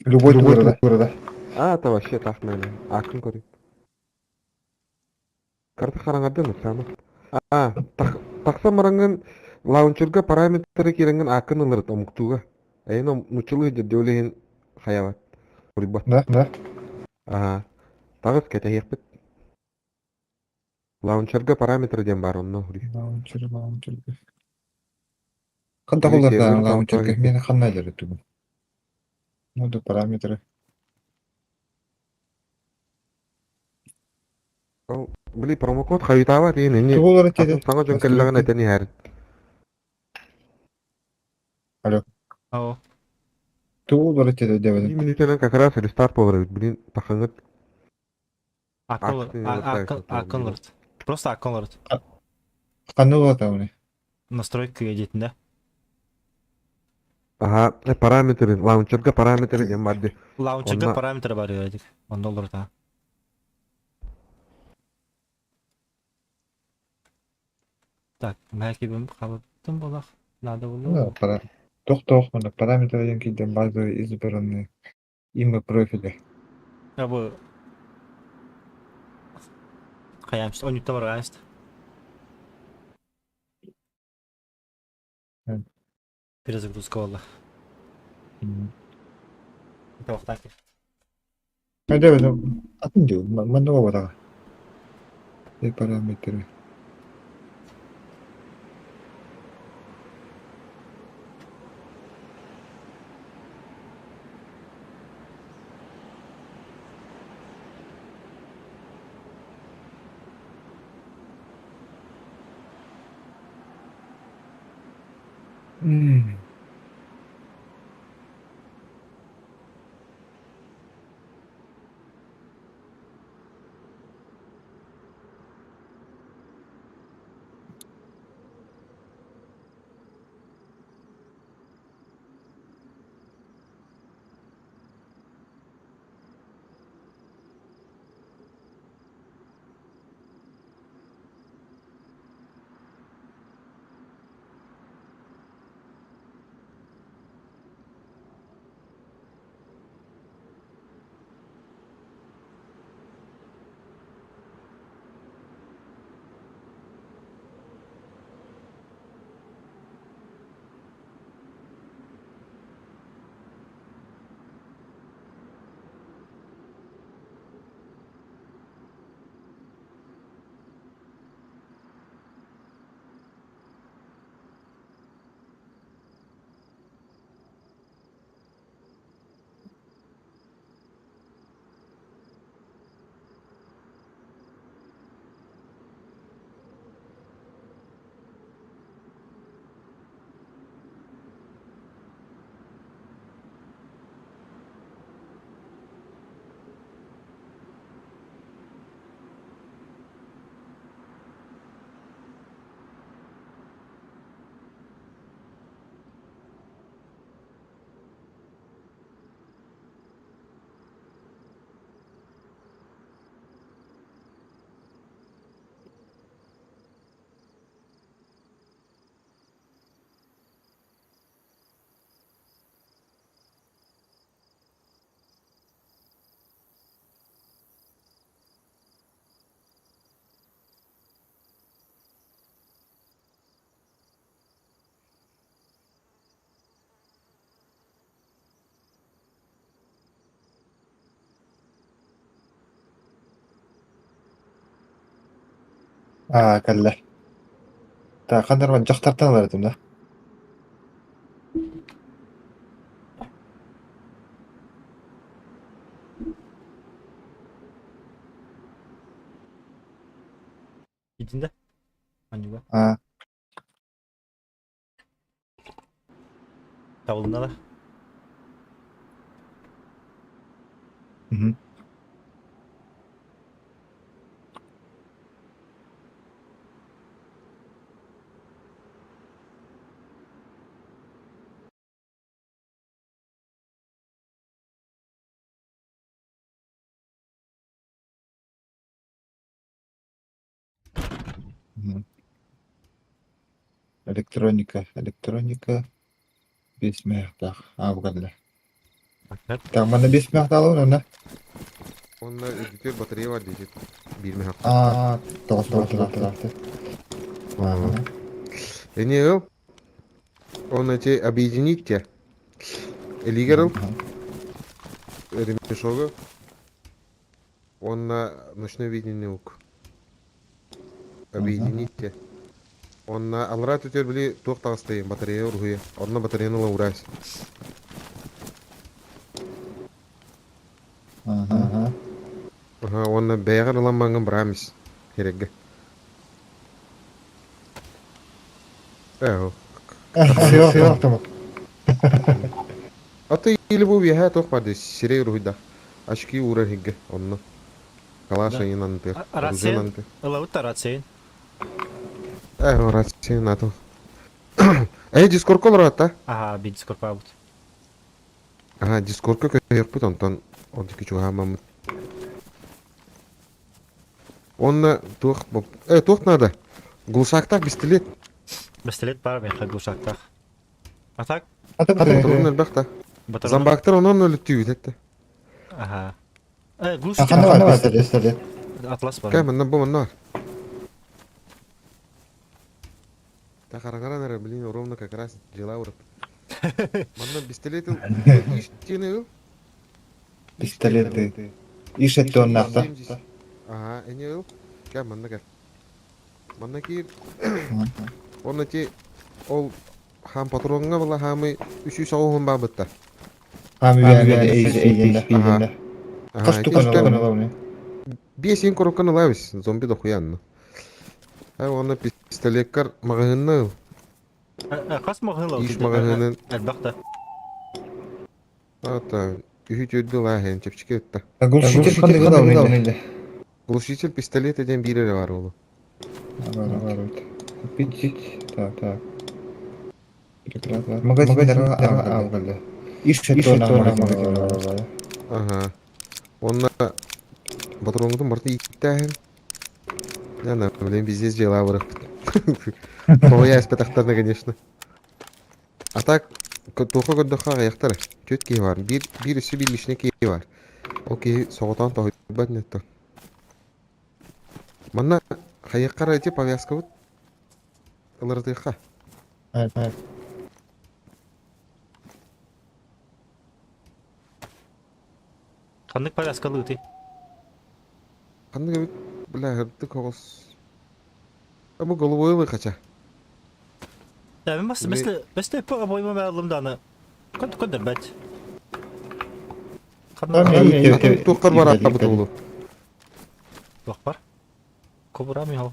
[SPEAKER 7] Любой тугура.
[SPEAKER 9] А, это вообще так, наверное. Акын көрүй. Карта хараҥардан ыксаама. А, тахсан бараҥҥын лаунчерга параметры киирэҥҥин ааккын ылырыт омуктууга. Эйин нуччалыы дьөрдүөлэһин хайабат. Суруйбат.
[SPEAKER 7] Да, да.
[SPEAKER 9] Аа, таҕыс кэтэһиэхпит. Лаунчерга параметры диэн баар онно суруй.
[SPEAKER 7] Лаунчер, лаунчер. Ханта холлар лаунчерга мен ханна дьэрэ тугун. Ну да параметры.
[SPEAKER 9] Ол, били промокод хойутаабат иһин ини
[SPEAKER 7] Тугу олорор
[SPEAKER 9] атын
[SPEAKER 7] диэри?
[SPEAKER 9] саҥа дьон кэллэҕинэ этэн иһэрин.
[SPEAKER 7] Алло.
[SPEAKER 1] Ау.
[SPEAKER 7] Тугу олорор диэри
[SPEAKER 9] Биир
[SPEAKER 7] дебедим.
[SPEAKER 9] мүнүүтэнэн как раз рестарт буолар эбит. Билин тахаҥыт
[SPEAKER 1] Аккон
[SPEAKER 9] акция ылар
[SPEAKER 1] аккон олорот. Просто аккон олорот.
[SPEAKER 7] Ханна олорор
[SPEAKER 1] Настройка едет, да?
[SPEAKER 9] Аха, параметры, лаунчерга параметры диэн бар дии.
[SPEAKER 1] Лаунчерга
[SPEAKER 9] Онно
[SPEAKER 1] параметры бар едик. Онда олорот а. Так, мәкебім қалыптым болақ. Надо
[SPEAKER 7] Ну,
[SPEAKER 1] было.
[SPEAKER 7] пара. Тох-тох, мана параметры один кидем базовые избранные имя профиля.
[SPEAKER 1] Я бы... Хаямст, он не товар Перезагрузка была. Это так.
[SPEAKER 7] Хайда, атын дию, манна бабадаға. Параметры. М. А, кэллэ. Так, ханна дьахтартан ылар этим, да?
[SPEAKER 1] Идин да? Анюга.
[SPEAKER 7] А,
[SPEAKER 1] Табылына да.
[SPEAKER 7] мгм. Электроника, электроника биэс мөһөхтөөх аабыгалла. Так, манна биэс мөһөхтаалабын онно.
[SPEAKER 9] Онно үрдүтүөр батарея бар диэки биир мөһөх.
[SPEAKER 7] Аа, тоҕус тоҕус тоҕус.
[SPEAKER 9] Эни ыл. Он эти объединить те. Элигер ыл. Ремешогу. Уонна ночной видение ук. Объедините. Уонна аллараа түтүөр били туох таҕыстайын батарея уруһуйа. Онно батареяны ыла уурайс.
[SPEAKER 7] Аха.
[SPEAKER 9] Аха, уонна бэйэҕэр ылан маҥҥын брамис хэрэггэ. Ээ, Аты или бу үөһээ туох бар дии сирэй уруһуйдаах. Очки уурар иһиргэ онно. Калаш айын анды. Оружие
[SPEAKER 1] Рациян
[SPEAKER 9] анды.
[SPEAKER 1] ылабыт да рациян.
[SPEAKER 9] Э, рация НАТО. Э, дискордка олорот
[SPEAKER 1] Аха, би дискорпаабыт.
[SPEAKER 9] Аха, дискордка көһүөхпүт онтон ол диэки чугаһаамаммыт. Уонна туох э туох надо? Глушактаах пистолет.
[SPEAKER 1] Пистолет бар миэхэ глушактаах. А так?
[SPEAKER 9] Патронун элбэх да. Зомбактар онон өлүттүүбүт этте.
[SPEAKER 1] Аха. Э, глушитель.
[SPEAKER 7] Ханна бар пистолет?
[SPEAKER 1] Атлас бар.
[SPEAKER 9] Кэ, манна бу манна бар. Тахараҥаран эрэ, блин, ровно как раз дела урут. Манна пистолет ил, иш тиэни ыл.
[SPEAKER 7] Пистолеты. Иш этте оннаахта.
[SPEAKER 9] Ага, эни ыл. Кэ, манна кэл. Манна киир. Онно ти ол хаам патроҥҥа была хаамый 390 баабыттар.
[SPEAKER 7] Хаам үйээнэ
[SPEAKER 9] Ага.
[SPEAKER 7] Хас тукан ылабын?
[SPEAKER 9] Биэс иин коруккан ылабыс, зомби дохуянна. Ай уонна пистолеккар маҕаһыынна ыл.
[SPEAKER 1] Хас маҕаһыын
[SPEAKER 9] Иш маҕаһыынын
[SPEAKER 1] Элбэх да.
[SPEAKER 9] Ата үһү төрдү ылааһын чэпчэки ытта.
[SPEAKER 7] Глушитель ханныгы ылабын?
[SPEAKER 9] Глушитель пистолета диэн биир эрэ бар уолу.
[SPEAKER 7] Купить. Так, так. Магазин аабыгалла. Иш этте оннаах
[SPEAKER 9] Ага. Уонна патроҥҥутун барыта ииттээһин. Ана, блин, пиздец дела барыппыт. Тоҕуйа эспэтахтарна, конечно. А так, туохха көрдөххө аҕыйахтар. Түөрт киһи бар. Биир, биир өссө биир лишний киһи бар. Ол киһи соҕотоон тоһуйбат неттон. Манна хайыахха эти повязкабыт ылырытыахха.
[SPEAKER 1] Ханнык повязкалыытый?
[SPEAKER 9] Ханнык эбит, бля, ырдык оҕус. А бу голубой ылы хача.
[SPEAKER 1] Да, мен бас бесте бесте по обойма алым даны. Код кодербет. Ханнык
[SPEAKER 9] Туохтар бар аттабыт уолу.
[SPEAKER 1] туох бар? Кобура ми хол.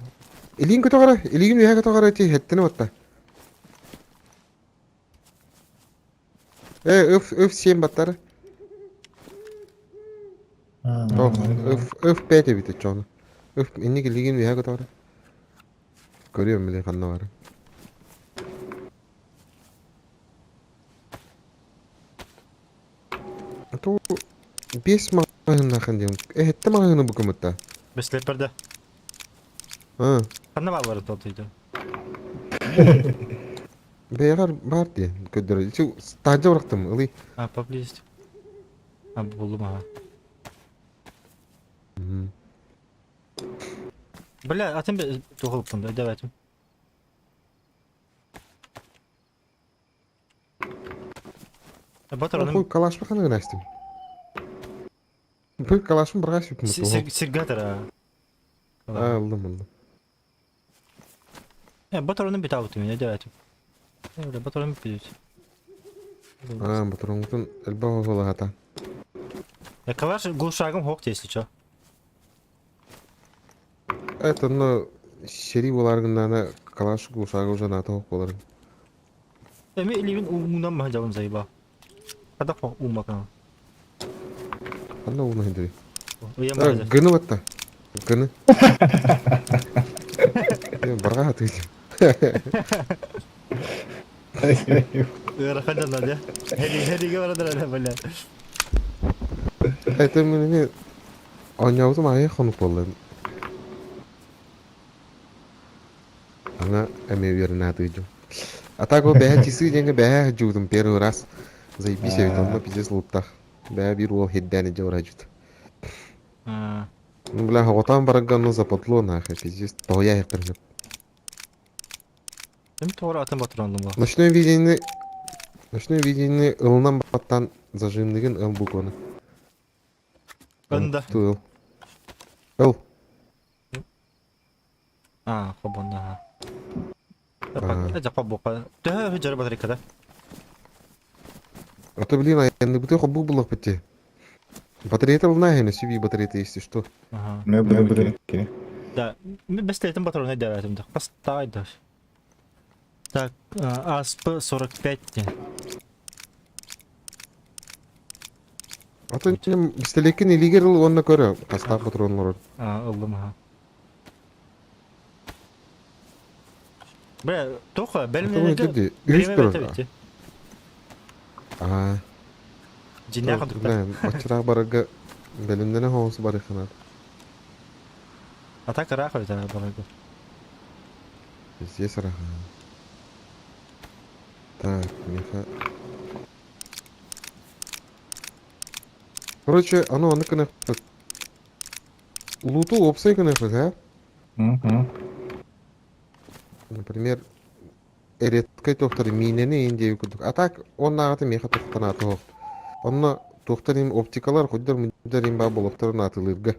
[SPEAKER 9] Илиин көтөҕөрө, илиигин үөһэ көтөҕөрө ти хэттини батта. Э, ыф, ыф 7 баттары. Ох, ыф, ыф 5 эбит чону. Ыф, инник илиигин үөһэ көтөҕөрө. Көрүөм биле ханна бары. А то бес маҕаһыыннаахын диэн. Эһэтте маҕаһыыны бу кымытта.
[SPEAKER 1] Беслеперде.
[SPEAKER 9] А,
[SPEAKER 1] Ханна бар тотуйду.
[SPEAKER 9] бэйэҕэр баар диэн көрдөрөр. Ити таһырдьа бырахтым, ылый.
[SPEAKER 1] А, поблизости. А, булдум ага. Бля, атын бе тухылыппын да, давайте. Батыр
[SPEAKER 9] Хуй
[SPEAKER 1] onun
[SPEAKER 9] калашпы ханы гына истим. Бу калашым бырга сүпмүт.
[SPEAKER 1] сиргатыр а.
[SPEAKER 9] А, ылдым, ылдым.
[SPEAKER 1] Э, батыр onun бит ауту меня, давайте. Бля, батыр onun бит.
[SPEAKER 9] А, батыроңутун элбэх оҕолоһата.
[SPEAKER 1] Я калаш глушагым хок если чё.
[SPEAKER 9] Это, ну, сери боларгыннана калаш глушага уже НАТО хок болар.
[SPEAKER 1] Эми илибин умунан махажабын заеба. Када хок умакан.
[SPEAKER 9] Ханна уна хиндири.
[SPEAKER 1] Уям махажа.
[SPEAKER 9] Гыны батта. Гыны. Барга хатыгы.
[SPEAKER 1] Ыарахан надо. Хели хелиге барадыр бля.
[SPEAKER 9] Это мне оонньообутум аҕыйах хонук буолла. Аңа эмиэ үөрэнэ дьон. А так ол бэһэ часы диэҥҥэ бэһэ сылдьыбытым первый раз. Заебись эбит, онно пиздец луттах. Бэһэ биир уол хирдээн илдьэ барааччыт. Ну, бля, оҕотоон барарга онно западло нахуй, пиздец, тоһуйа иһиэхтэрин сөп.
[SPEAKER 1] Ким туора атын батыранным ба?
[SPEAKER 9] Ночное видение Ночное видение ылынан баттан зажимныгын ыл букваны.
[SPEAKER 1] Ында.
[SPEAKER 9] Тыл. Ыл.
[SPEAKER 1] А, хобонна. Это хобука. Төһө жары батарейкада?
[SPEAKER 9] А то, блин, айанныбыты хобу буллахпыт те. Батареята ылына хene, сүби батареята если что.
[SPEAKER 1] Ага.
[SPEAKER 7] Мэ бу кини.
[SPEAKER 1] Да, мен бестелетин патроны дәвәтим да. Постай да. Так, АСП 45 ден.
[SPEAKER 9] А то бистелекин илигер ыл онна көрө, кастаах патронлор.
[SPEAKER 1] А, ыллым аха. Бля, тоха, бәлемнәргә
[SPEAKER 9] Үс тур. Аа.
[SPEAKER 1] Дьиҥнээх курдуктар.
[SPEAKER 9] Баччараах барарга бэлэмнэнэ хоҕус барыаххына.
[SPEAKER 1] А так ыраах эбит барарга.
[SPEAKER 9] Здесь ыраах. Так, меха. Короче, аны аны гыныахпыт. Луту уопсай гыныахпыт, а? Например, редкай туохтар миинэни иин диэбит курдук. А так уоннааҕыта миэхэ туохтанаата суох. Онно туохтар им оптикалар худдар муддар им баа болохторун атылыырга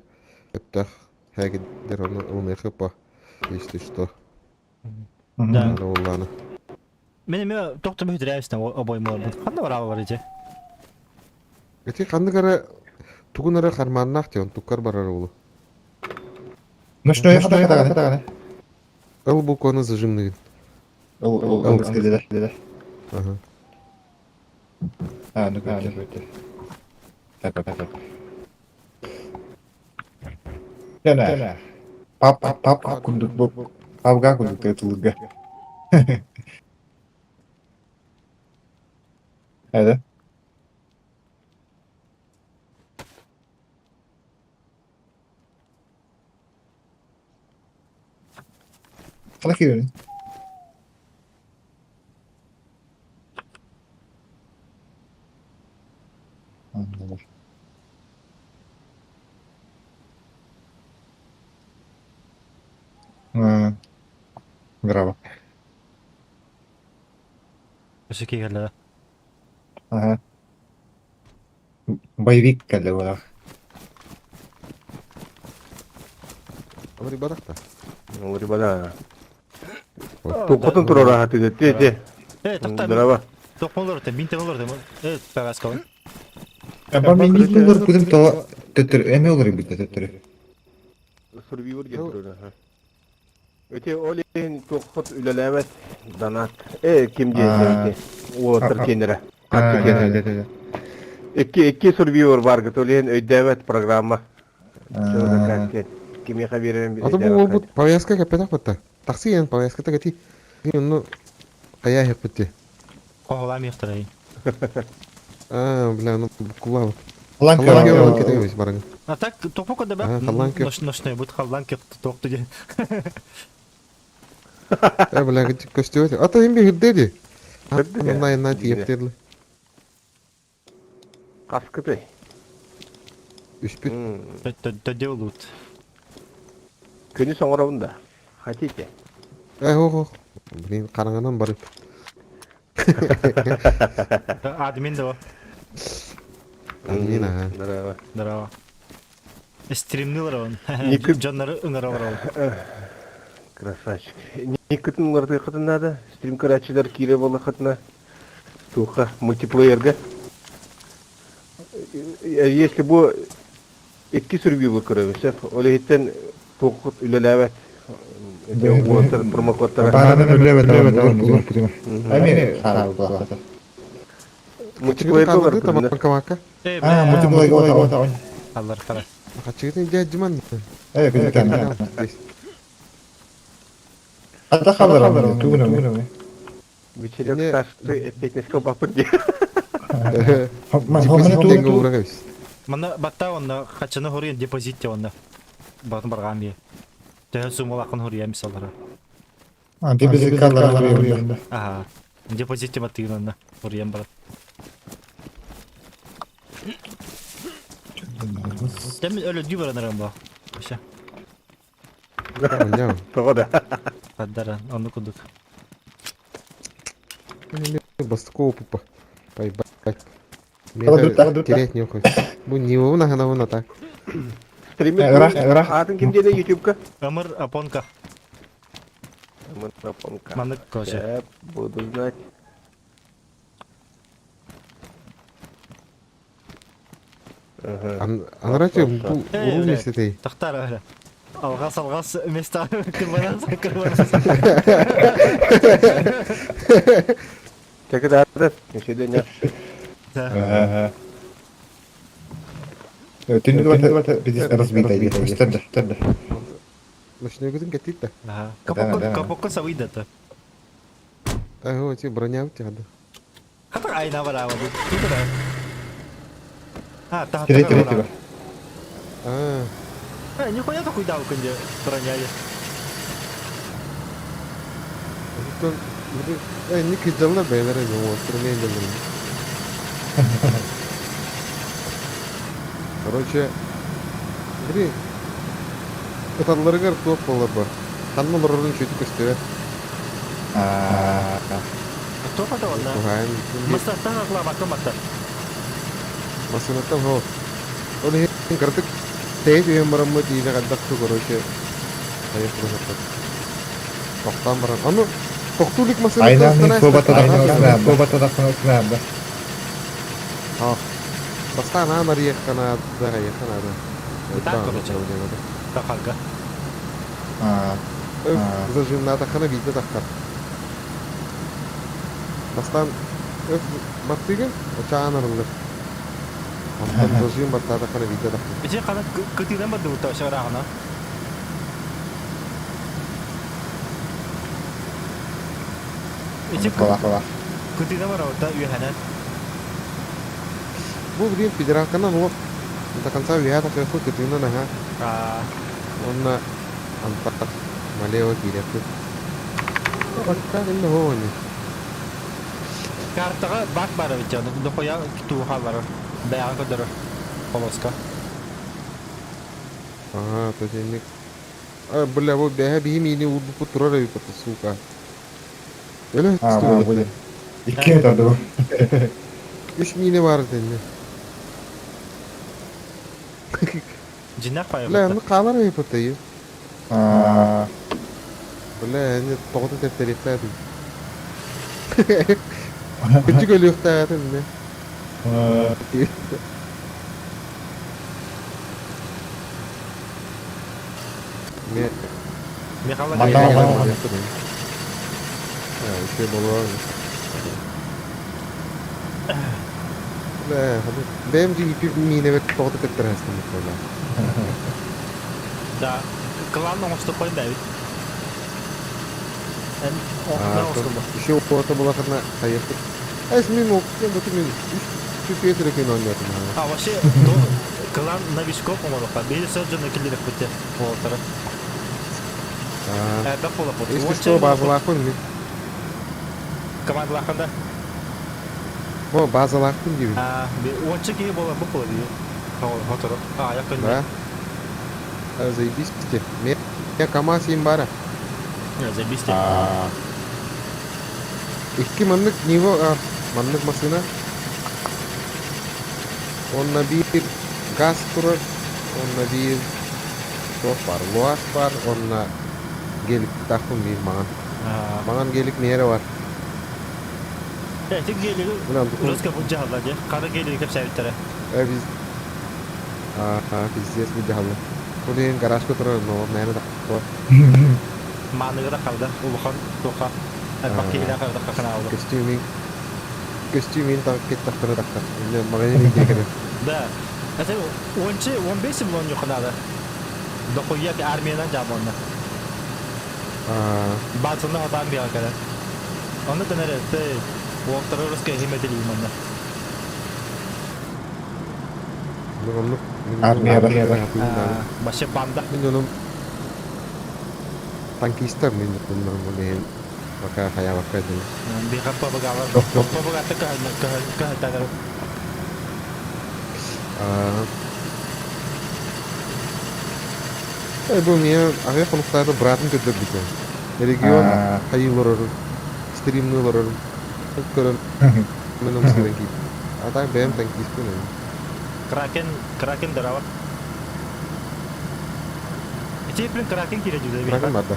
[SPEAKER 9] өптөөх хээгиддэр ону ылыныахы по если что.
[SPEAKER 1] Да.
[SPEAKER 9] Надо буоллаана.
[SPEAKER 1] Мен эмиэ тохто бүһүтүрээбистэн обоймаларбын. Ханна бараалар ити?
[SPEAKER 9] Ити ханнык эрэ тугун эрэ хармааннаах диэн туккар барар уолу.
[SPEAKER 7] Ночной хата
[SPEAKER 9] Ыл букваны зажимныгын.
[SPEAKER 7] Ыл ыл ыл скелелер.
[SPEAKER 9] Ага.
[SPEAKER 7] А, ну көттө. Так, так, так. Жана. Пап пап пап пап курдук бу. Папга курдук тылырга. Эде. Хала киирэн. Anladım. Ha, браво.
[SPEAKER 1] Өссө киирэллэрэ.
[SPEAKER 7] Ага. Боевик кэллэ буолар.
[SPEAKER 9] Рыбадахта.
[SPEAKER 10] Рыбада. Тохотун турар аһаты те те.
[SPEAKER 1] Э, тохта.
[SPEAKER 10] Здорово.
[SPEAKER 1] Тохмолор те, мин темолор те. Э, повязка.
[SPEAKER 7] Аба мен олар күдүм то төттөр эме олар бит төттөр.
[SPEAKER 10] Сурвивор диэн турар. Өте олин тохот үлэлээбэт донат. Э, ким диэн уолаттар киэннэрэ.
[SPEAKER 7] А,
[SPEAKER 10] Икки икки сурвивор бар гыт олин өйдөөбөт программа. Кимиэхэ биэрэрин
[SPEAKER 9] А то бу уолбут повязка кэппэтэх батта. Такси эн повязката кэти. Онну хайаа иһэппит
[SPEAKER 1] Хоһолаам иэхтэрэй.
[SPEAKER 9] А, бля, ну кулаа.
[SPEAKER 7] Халан
[SPEAKER 9] Халлан кэ кетебис барың.
[SPEAKER 1] А так тохпоко да
[SPEAKER 9] Ага, халлаан кэ.
[SPEAKER 1] Ночной бут халлаан кэ тохту диэн.
[SPEAKER 9] Э, бля, көстүбэт. А то им бихирдеди. Онна инна тиептерли.
[SPEAKER 10] Каскыты.
[SPEAKER 9] Үспүт.
[SPEAKER 1] Төдө лут.
[SPEAKER 10] Күнү соңоробун да. Хотите?
[SPEAKER 9] Э, хо хо. Блин, караңанан барып.
[SPEAKER 1] Админ да.
[SPEAKER 9] Админ, ага.
[SPEAKER 10] Здорово.
[SPEAKER 1] Здорово. Стримнилер он. Дьоннору ыҥыралар ол.
[SPEAKER 10] Красавчик. Никытын ларды надо. Стрим карачилар кире болахатна. Туха мультиплеерга. Если бу икки сурвивор көрөбүс, ол иһиттэн туохут үлэлээбэт. Уоттар промокодтара.
[SPEAKER 7] Банан үлэбэт олар күдүм. Эми харабы булахта.
[SPEAKER 10] Мультиплеерга олар
[SPEAKER 9] Тамак камака.
[SPEAKER 1] Э,
[SPEAKER 7] А, мультиплеер он.
[SPEAKER 1] Аллар хара.
[SPEAKER 9] Хачыгытын дяджиман.
[SPEAKER 7] Э, күдүм. Ата халар тугуна.
[SPEAKER 10] Вечерок ташты петнеске бапыр ди.
[SPEAKER 7] Ман хомна ту.
[SPEAKER 1] Манна батта онна хачаны хоруйан депозит те онна. Батын барган бие. Төһө сумалакын хоруйан мисаллара.
[SPEAKER 7] А, депозиткалара уруйан да.
[SPEAKER 1] Аха. Депозит тематыгын онно уруйан баран. Тем өлөдүү баран эрэн бу. Вообще.
[SPEAKER 10] Тоҕо да.
[SPEAKER 1] Хаддара, онну курдук.
[SPEAKER 9] Бастакы опупа. Поебать. Терять не уходит. Бу не его нахана так.
[SPEAKER 10] Стример атын ким диэни ютубка?
[SPEAKER 1] Ымыр Апонка.
[SPEAKER 10] Ымыр Апонка.
[SPEAKER 1] Маннык короче.
[SPEAKER 10] Буду знать.
[SPEAKER 9] Анрати бу уруу местетей.
[SPEAKER 1] Тахтар öyle. Алгас алгас места кырбанас кырбанас.
[SPEAKER 10] Чакыдарды. Нешеден
[SPEAKER 7] Да. Түнү биз разбитый. Көстөрдө, көстөрдө.
[SPEAKER 9] Ночной кэтит да.
[SPEAKER 1] Ага. Капокко капокко сабыйдата.
[SPEAKER 9] Ага, ти броня у тебя.
[SPEAKER 1] Хата айна бара бу. Тут да. А, та.
[SPEAKER 7] Тире тире тире.
[SPEAKER 9] А.
[SPEAKER 1] Э, нихуя такой дал күнде броня.
[SPEAKER 9] Оттон э не кыдалла бәйләре не остро не Короче, бри Кыталларыгар туох буолар ба? Ханна олорорун чүтү көстүбэт.
[SPEAKER 1] Туох ата онна? Мастаттан атлаабакка матта.
[SPEAKER 9] Массыынаттан һоо. Ол иһин кыратык тэйэ түһэн бараммыт иилэ хайдах ту короче хайах тура Тохтоон баран. Ону тохтуу илик массыынаттан Аа. Бастаан аан арыйыахха наада, хайыахха наада.
[SPEAKER 1] Так, короче. Тахарга.
[SPEAKER 9] Зажимнаатаххына биирдэ таххар. Бастаан өф баттыгын, очаан арыллар. Онтон зажим баттаатаххына биирдэ таххар.
[SPEAKER 1] Ити хана кытыынан бардыбыта шарааҕына. Ити кытыынан барабыта үөһэнэн.
[SPEAKER 9] Бу билигин федералканан уох до конца үөһэ тахсыахпыт кытыынан аһа. Уонна антах налево киириэхпит. Бакка инне һуох ини.
[SPEAKER 1] Картаҕа бак баар эбит дьон. Дохуя туу хаалларар. Бэйэҕэ көрдөрөр. Полоска.
[SPEAKER 9] Аа, то есть А, бля, бу бэһэ биһи миини уурбуппут турар эбит, сука. Өлө
[SPEAKER 7] А, бу бу. Икки тарды бу.
[SPEAKER 9] Үч миини бар дэнне.
[SPEAKER 1] Дьиннээх
[SPEAKER 9] Бля,
[SPEAKER 1] паайбыта.
[SPEAKER 9] ну хаалар эбит тайы.
[SPEAKER 7] Аа.
[SPEAKER 9] Бля, эни тоҕото тэптэриэхтээтим. Күчүк өлүөхтээҕитин не. Ме
[SPEAKER 1] Михаил
[SPEAKER 9] Еще было. Бля, бэм жи миинэ бет тоҕото тэптэрээстэн буолла.
[SPEAKER 1] Да, клан оҥостоппойн да эбит. Эн оҥостубу.
[SPEAKER 9] Еще уота булахына хайыахпыт. Эс мин окуен буту мин үч түпүөтүрэ күн оонньоотум.
[SPEAKER 1] А вообще, то клан новичков оҥоруохха. Биһиги сылдьан киллэриэхпит уолаттары. Элбэх буолаппыт.
[SPEAKER 9] Если что, базалаахпын мин.
[SPEAKER 1] Командалааххын да?
[SPEAKER 9] Бу базалаахпын диибин.
[SPEAKER 1] Уонча киһи буоларбыт буолар дии. Хотору. А, я
[SPEAKER 9] Да. Заебись те. Мен КамАЗ им бара.
[SPEAKER 1] Заебись те.
[SPEAKER 9] Икки маннык Нива, маннык массыына. Онно биир газ турар, онно биир туох бар, ЛУАЗ бар, онно геликтаахпын биир маҥан. Маҥан гелик миэрэ бар.
[SPEAKER 1] Ити гелиги русска былдьаһаллар дии. Хара гелиги кэпсээбиттэрэ.
[SPEAKER 9] Э, пиздец былдьаһаллар. Ол иһин гаражка турар, но мээнэ да
[SPEAKER 1] Мааныга да харда, улахан туохха элбэх киһилээх эрдэххэ ханаабыт.
[SPEAKER 9] Көстүүмүн көстүүмүн кеттахтара тахтар. Инне магазин идея кэлэр.
[SPEAKER 1] Да. Это уонча 15 миллион надо. Дохуя армиянан жаабонна. Баатына хатаан биэҕэ кэлэр. Онно тэнэр ты уолтары русская химетили манна.
[SPEAKER 9] Оннук
[SPEAKER 7] Армия
[SPEAKER 1] Вообще банда.
[SPEAKER 9] Мин онум. Танкистар мин дьоннорум ол иһин пока хайаабакка дылы.
[SPEAKER 1] Биһиэхэ ПВГ-лар ПВГ-ты көһөтәлэр.
[SPEAKER 9] Э, бу миэ аҕыйах хонуктааҕыта быраатым көрдөрбүтэ. Регион хайыы олорорун, стримныы олорорун көрөн мен ымсыыран киирдим. А так бэйэм танкиспын эбит.
[SPEAKER 1] Кракен, Кракен дырава. Ити блин Кракен киирэ дьүдэ
[SPEAKER 9] Кракен барда.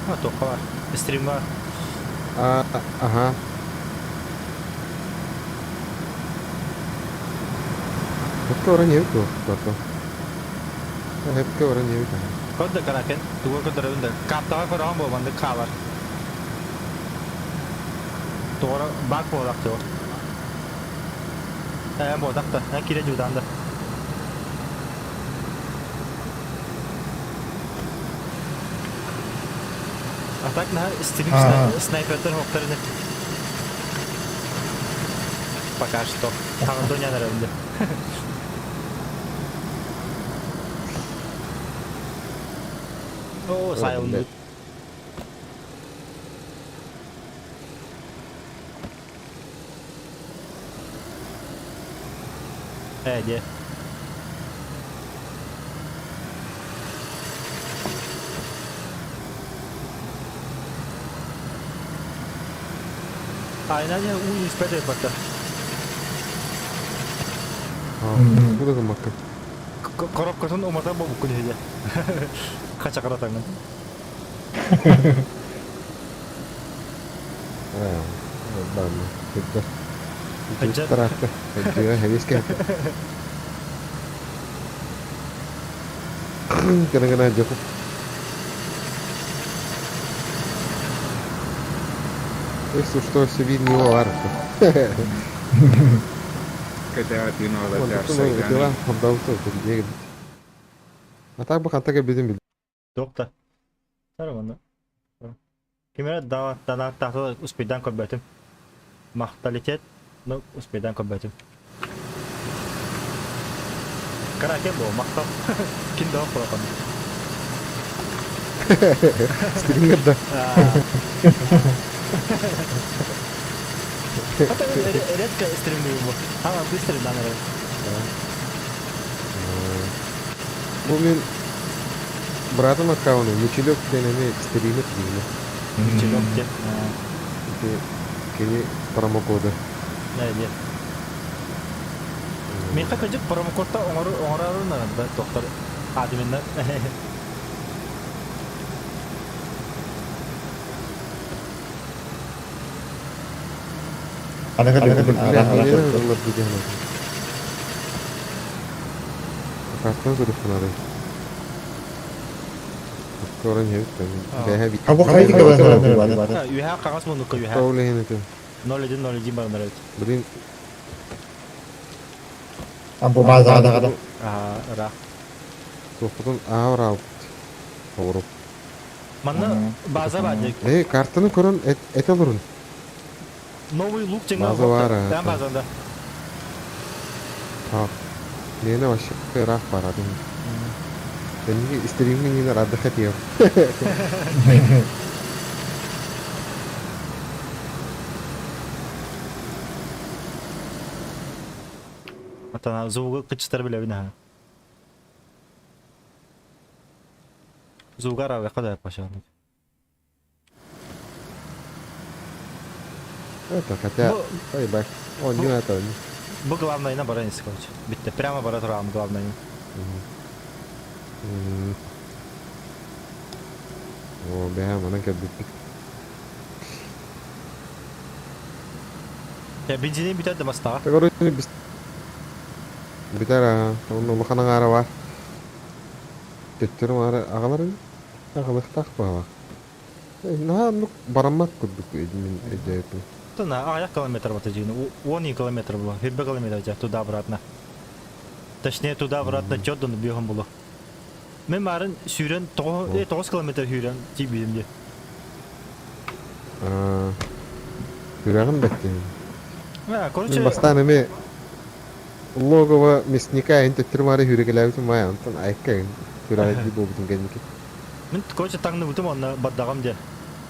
[SPEAKER 1] А, туохха бар. Стримҥа.
[SPEAKER 9] А, аха. Хепке оран ебит дуо? Барда. Хепке оран ебит аха.
[SPEAKER 1] Көрдө Кракен. Тугу көрдөрөбүн да. Картаҕа көрөҕүн буо маннык хаалар. Туора бак буолах туо. Ээ буотах да. Эн киирэ дьуутаан да. А так наһаа стрим снайпердар хоктор ини. Пока что. Хаҕын эрэ били. Оо, сайылынныбыт. Ээ диэ. Айна диэн уу испэт эбиппаттар.
[SPEAKER 9] Бу да гыммаккын.
[SPEAKER 1] Коробкатын уматар буолбуккун иһидэ. Хачакыратаҥын.
[SPEAKER 9] Баанна, кырдьар. Тараатта, кырдьыга хэбиэс кэһэтэ. Гына-гына дьокуп. Если что, себе не бар. Дела, А так бы ханта кэлбитин бил.
[SPEAKER 1] Туох да. Сарыманна. Ким эрэ данааттаахта успейдаан көрбөтүм. Махталитет, ну успейдаан көрбөтүм. Караоке буо, махтал. Ким да охурахан.
[SPEAKER 9] Стрингер да.
[SPEAKER 1] Редко стримную бу. Ама быстро дан
[SPEAKER 9] Бу мин братым аккаунун Мичилек диэн эмиэ стример дииллэр.
[SPEAKER 1] Мичилек диэн.
[SPEAKER 9] Ити кини промокода.
[SPEAKER 1] Ээ Миэхэ кырдьык промокодта оҥорорун да доктор админнар.
[SPEAKER 9] Картон көрүөххүн Көрөн
[SPEAKER 1] Үһэ хаҥас муннукка үһэ. 01 01 баранар эбит.
[SPEAKER 9] Блин.
[SPEAKER 7] Бу базаҕа
[SPEAKER 1] Ыраах.
[SPEAKER 9] Суохпутун аабыраабыт. Оҕуруп.
[SPEAKER 1] Манна база баар дии.
[SPEAKER 9] Э, картаны көрөн эт олорун.
[SPEAKER 1] Новый лук дьиҥэ
[SPEAKER 9] База баар, аа.
[SPEAKER 1] Там базанда.
[SPEAKER 9] Так. Миэнэ вообще ыраах баар атын. Кэнники истириҥҥин иинэр отдыхать ем.
[SPEAKER 1] Атана звугу кычтар билэбин аха. Звугар авяха да пошел.
[SPEAKER 9] Это хотя, ой, бак, он не это.
[SPEAKER 1] Бу главное баран короче. Битте прямо бара турам главное.
[SPEAKER 9] О, бэһэ манан кэлбиппит.
[SPEAKER 1] Я бензинин бүтэр да мастаҕа.
[SPEAKER 9] Короче, бис... Бүтэр аа, онно улахан аҥаара бар. Төттөрү маары аҕаларын аҕалыахтаах баҕалаах. Наһаа оннук бараммат курдук мин өйдөөбүппүн.
[SPEAKER 1] На аҕыйах километр бата дьиҥ, 10 километр было, 20 километр дьэ туда-обратно. Точнее туда-обратно чёрдун бүөхүн булу. Мен марын сүүрэн 9 километр сүүрэн тиийбитим дии.
[SPEAKER 9] Сүрэҕим бэттин.
[SPEAKER 1] Короче...
[SPEAKER 9] Мин бастаан эмиэ логово мясника эн төттөрү маары сүүрэкэлээбитим маай онтон айыкка сүрэҕэлдии буолбутум кэнники.
[SPEAKER 1] Мин короче таҥныбытым онно бардаҕым диэ.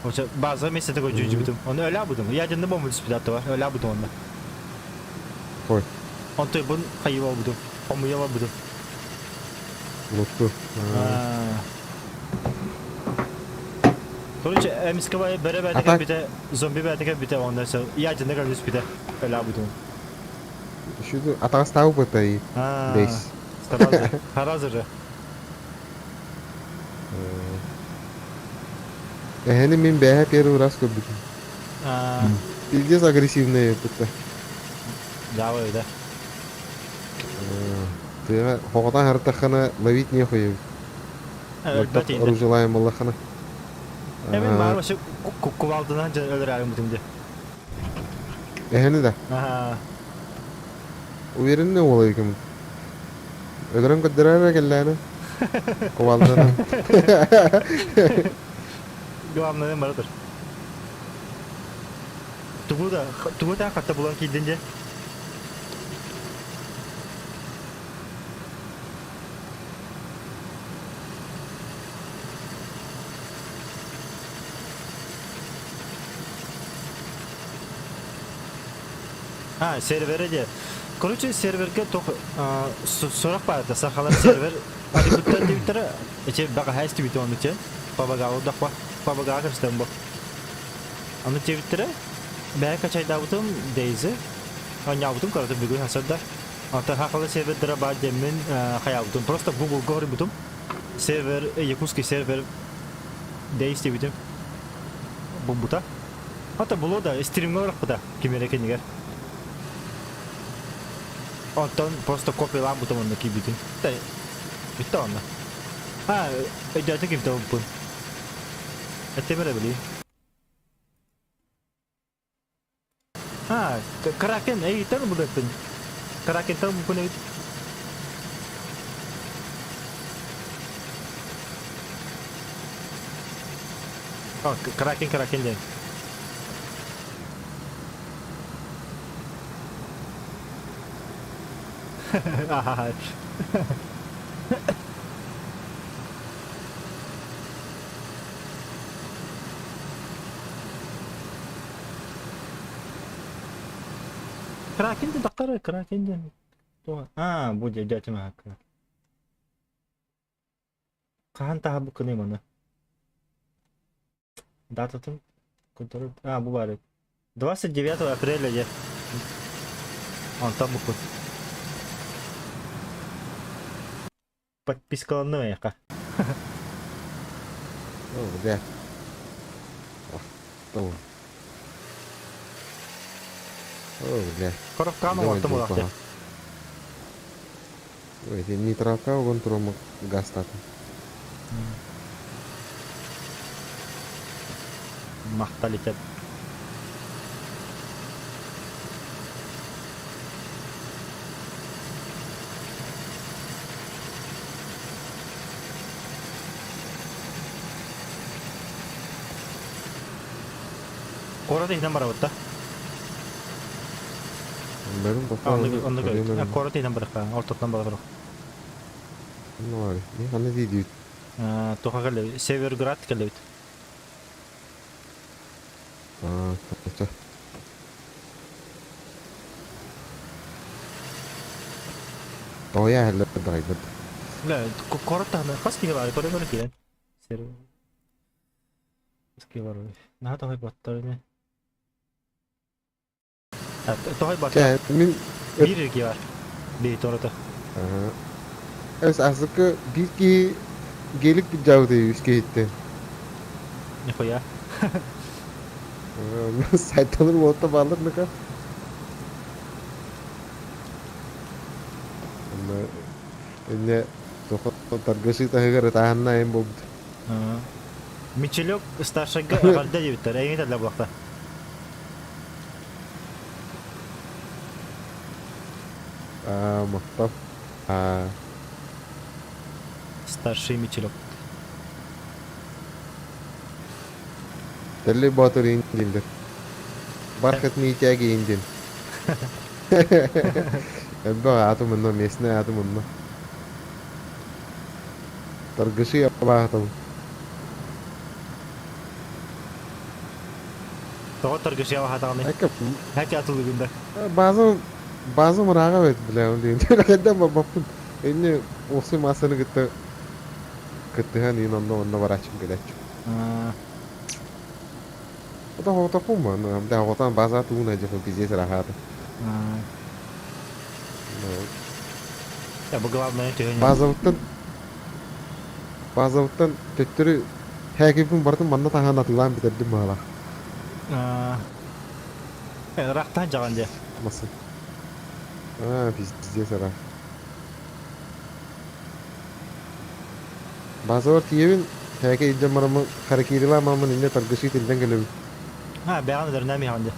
[SPEAKER 1] Короче база миэстэтэ көрдьүүрдүбүтүм. Ону өлөөбүтүм. Ядерный бомба түспүтэ аттыбар. Өлөөбүтүм онно.
[SPEAKER 9] Ой.
[SPEAKER 1] Онтон бун хайыы барбытым. Хомуйа барбытым.
[SPEAKER 9] Лутту.
[SPEAKER 1] Короче, эмискэ бөрө бээтэ кэлбитэ, зомби бээтэ кэлбитэ, онно ядерный кэлбитэ, өлөөбүтүм.
[SPEAKER 9] Шүдү атаҕастаабыт бейс.
[SPEAKER 1] Сразу же.
[SPEAKER 9] Эһэни мин бэйэ первый раз көрбүтүм. Пиздец агрессивный это.
[SPEAKER 1] Дьаабы да.
[SPEAKER 9] Тыаҕа хоҕотон харытаххына ловить нехуй. Оружелаем буоллаххына.
[SPEAKER 1] Эбин баар вообще кувалдынан өлөрөөрүм бутум дии.
[SPEAKER 9] Эһэни да. Уверенный уол эбиким. Өлөрөн көрдөрөр эрэ кэллээнэ. Кувалданан.
[SPEAKER 1] Главное бара тур. Тугу да, тугу да хатта булан киирдин дьэ. А, сервере де. Короче, серверге тох сурах баар сахалар сервер арыйбыттар диэбиттэрэ эчи бэҕэһээ истибитим ону те пабагаҕа удахпа пабагаҕа кэпсэтэн бу ону диэбиттэрэ бэйэ качайдаабытым Дейзи оонньообутум коротум бүгүн хасарда онтон хахалы сервердара баар диэммин хайаабытым просто Google-га хоруйбутум сервер якутский сервер Дейз диэбитим булбута Ата булуо да, стримҥэ барахпыта ким эрэ кинигэр. Онтон просто копиялаан бутум онно киирбитин. Бүттэ онно. А, өйдөөтүн кимтэ ылбыппын. Этим эрэ билии. А, Кракен, эйиттэн ылбыппын. Кракентан ылбыппын эбит. А, Кракен, Кракен диэн. Аха. Кракен диэн тахтар, Кракен диэн. А, бу дьэ дьэ Хаһан таһаарбыккыный маны? Дататын который... А, бу баар эбит. 29 апреля дьэ. Онтон буккун. Подпискаланным эйиэхэ.
[SPEAKER 9] О, бля. Охтон. О, бля.
[SPEAKER 1] Коробканы оҥортум улахан.
[SPEAKER 9] Ити нейтралка уган тураммыт газтаатым.
[SPEAKER 1] Махтал итеп. Куорат иһинэн барабыт да?
[SPEAKER 9] Бэрин
[SPEAKER 1] Оннук оннук эбит. Куорат иһинэн барыахха, ортотунан бара туруох.
[SPEAKER 9] Не ханна диибит?
[SPEAKER 1] Туха кэллэбит? Северград кэллэбит.
[SPEAKER 9] Аа, Тоя хеллер дайбыт.
[SPEAKER 1] Бля, куорат таһынан хас киһи баар? Көрө-көрө киирэн. Сер... Хас киһи бар? Наһаа тоһуйбаттар ини. Тоһуйбаттар.
[SPEAKER 9] Чэ, мин
[SPEAKER 1] Биир эргии бар. Биир торото.
[SPEAKER 9] Эс азыкы биир киһи гелик бүджаабыт үс киһиттэн.
[SPEAKER 1] Нихуя.
[SPEAKER 9] Сайталар уотта баалар ныка. Онно инне торгаши таһыгар ытааһынна айан буолбут.
[SPEAKER 1] Мичелек старшайга эҕэрдэ диэбиттэр. Эйигин этэллэр буоллахта.
[SPEAKER 9] Аа, махтал. Аа.
[SPEAKER 1] Старший Мичелек.
[SPEAKER 9] Телли Боотур индиндер. Бархат Митяги индин. Элбэх аатым онно, местный аатым онно. Торгаши абаатым.
[SPEAKER 1] Тоҕо торгашия баһаатаҕыный?
[SPEAKER 9] Эке
[SPEAKER 1] Хэки атылыгын да.
[SPEAKER 9] база база мырааҕа эбит бля диэн. Кайдан барбаппын. Инне уопсай массаны кытта кыттыһан иин онно онно барааччым кэлээччим. Ото хоҕотохпун бу. Да хоҕотон база тууна дьэ пиздец ыраахаата.
[SPEAKER 1] Я бу главное төһөнү.
[SPEAKER 9] Базабыттан базабыттан төттөрү хээкиппин барытын манна таһаан атыылаан бүтэрдим баҕалаах.
[SPEAKER 1] Ыраахтаан дьаҕан дьэ.
[SPEAKER 9] Масы. Аа, пиздец ыраах. Базабар тиийэбин, хээкэ илдьэн бараммын, харакирилаан бараммын инньэ таргышыы тиллэн кэлэбин.
[SPEAKER 1] Аа, бэҕэн өдөрүнэм иһэҕин дьэ.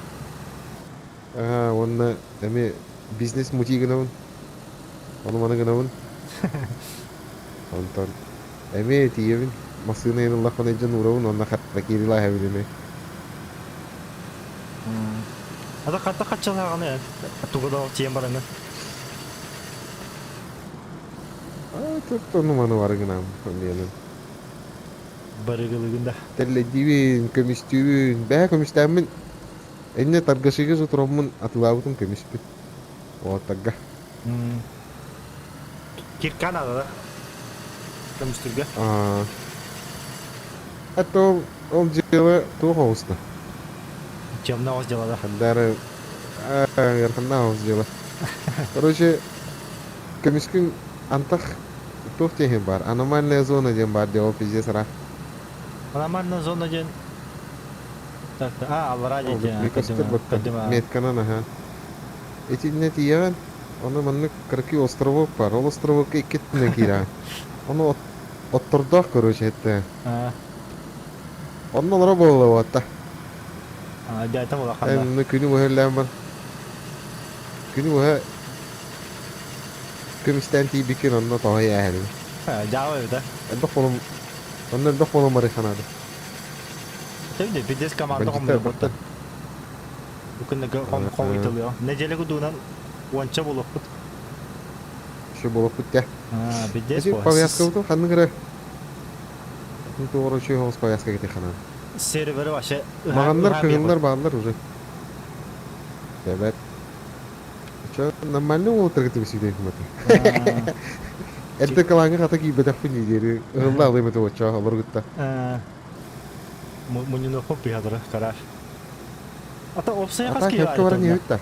[SPEAKER 9] Аа, уонна эмиэ бизнес мути гынабын. Ону-маны гынабын. Онтон эмиэ тиийэбин, массыына иһин ыллахпына илдьэн уурабын уонна харакирилаа иһэбин эмиэ.
[SPEAKER 1] Ата хатта хаччалааҕыны тугу да тиийэн бараҥҥын.
[SPEAKER 9] Аа, тут ону-маны бары гынам диэним.
[SPEAKER 1] Барыгылыгын да.
[SPEAKER 9] Тэллэйдиибин, көмүстүүбүн, бээ көмүстээммин Инньэ Таргашига сутуроммун атылаабытым көмүспүт. Уолаттарга.
[SPEAKER 1] Кирка надо, да? Көмүстүргэ.
[SPEAKER 9] Аа. Это ол, ол дьыала туох оҕуста?
[SPEAKER 1] Темно оҕус дьыала да?
[SPEAKER 9] Хандары ыараханнаах оҕус дьыала. Короче, көмүскүн антах туох диэн баар? Аномальная зона диэн баар диэ ол пиздец ыраах.
[SPEAKER 1] Аномальная зона диэн Так, а, аллараа диэки
[SPEAKER 9] Көстөр бакка. Метканан аха. Итиннэ тиийэҕин, ону маннык кыракый островок бар. Ол островокка икки өттүнэн киирэҕин. Ону оттордоох короче этэ. Онно олоро буолла
[SPEAKER 1] Дьайтан улахан да.
[SPEAKER 9] Эн күнү быһа үллээн бар. Күнү быһа көмүстээн тиийбиккин онно тоҕо иэһэлин.
[SPEAKER 1] Дьаабы эбит, а?
[SPEAKER 9] Элбэх болом онно элбэх болом барыханаады.
[SPEAKER 1] Тэбде пиздец команда
[SPEAKER 9] Бандиттар
[SPEAKER 1] хомуйар буолта. Бу күннэргэ хомуйталыа. Неделя кудуунан уонча буолуохпут.
[SPEAKER 9] Еще буолуохпут те.
[SPEAKER 1] А, пиздец
[SPEAKER 9] Эти
[SPEAKER 1] буо.
[SPEAKER 9] повязкабытын ханнык эрэ туора үчүгэй соҕус повязка кэтэх ханан.
[SPEAKER 1] Сервері вообще
[SPEAKER 9] Маҕаннар кыһыннар бааллар уже. Эбэт. Чё, нормально уолаттарга тибисигдей куматы. Эрдэ кылааҥҥа хата киирбэтэхпин диэри ыһылла алыым этэ оччо олоргутта.
[SPEAKER 1] Мунньунуохпун пыһадыры караш. Ата опция хас
[SPEAKER 9] Ата
[SPEAKER 1] киһи
[SPEAKER 9] хөккө баран иһэбит да.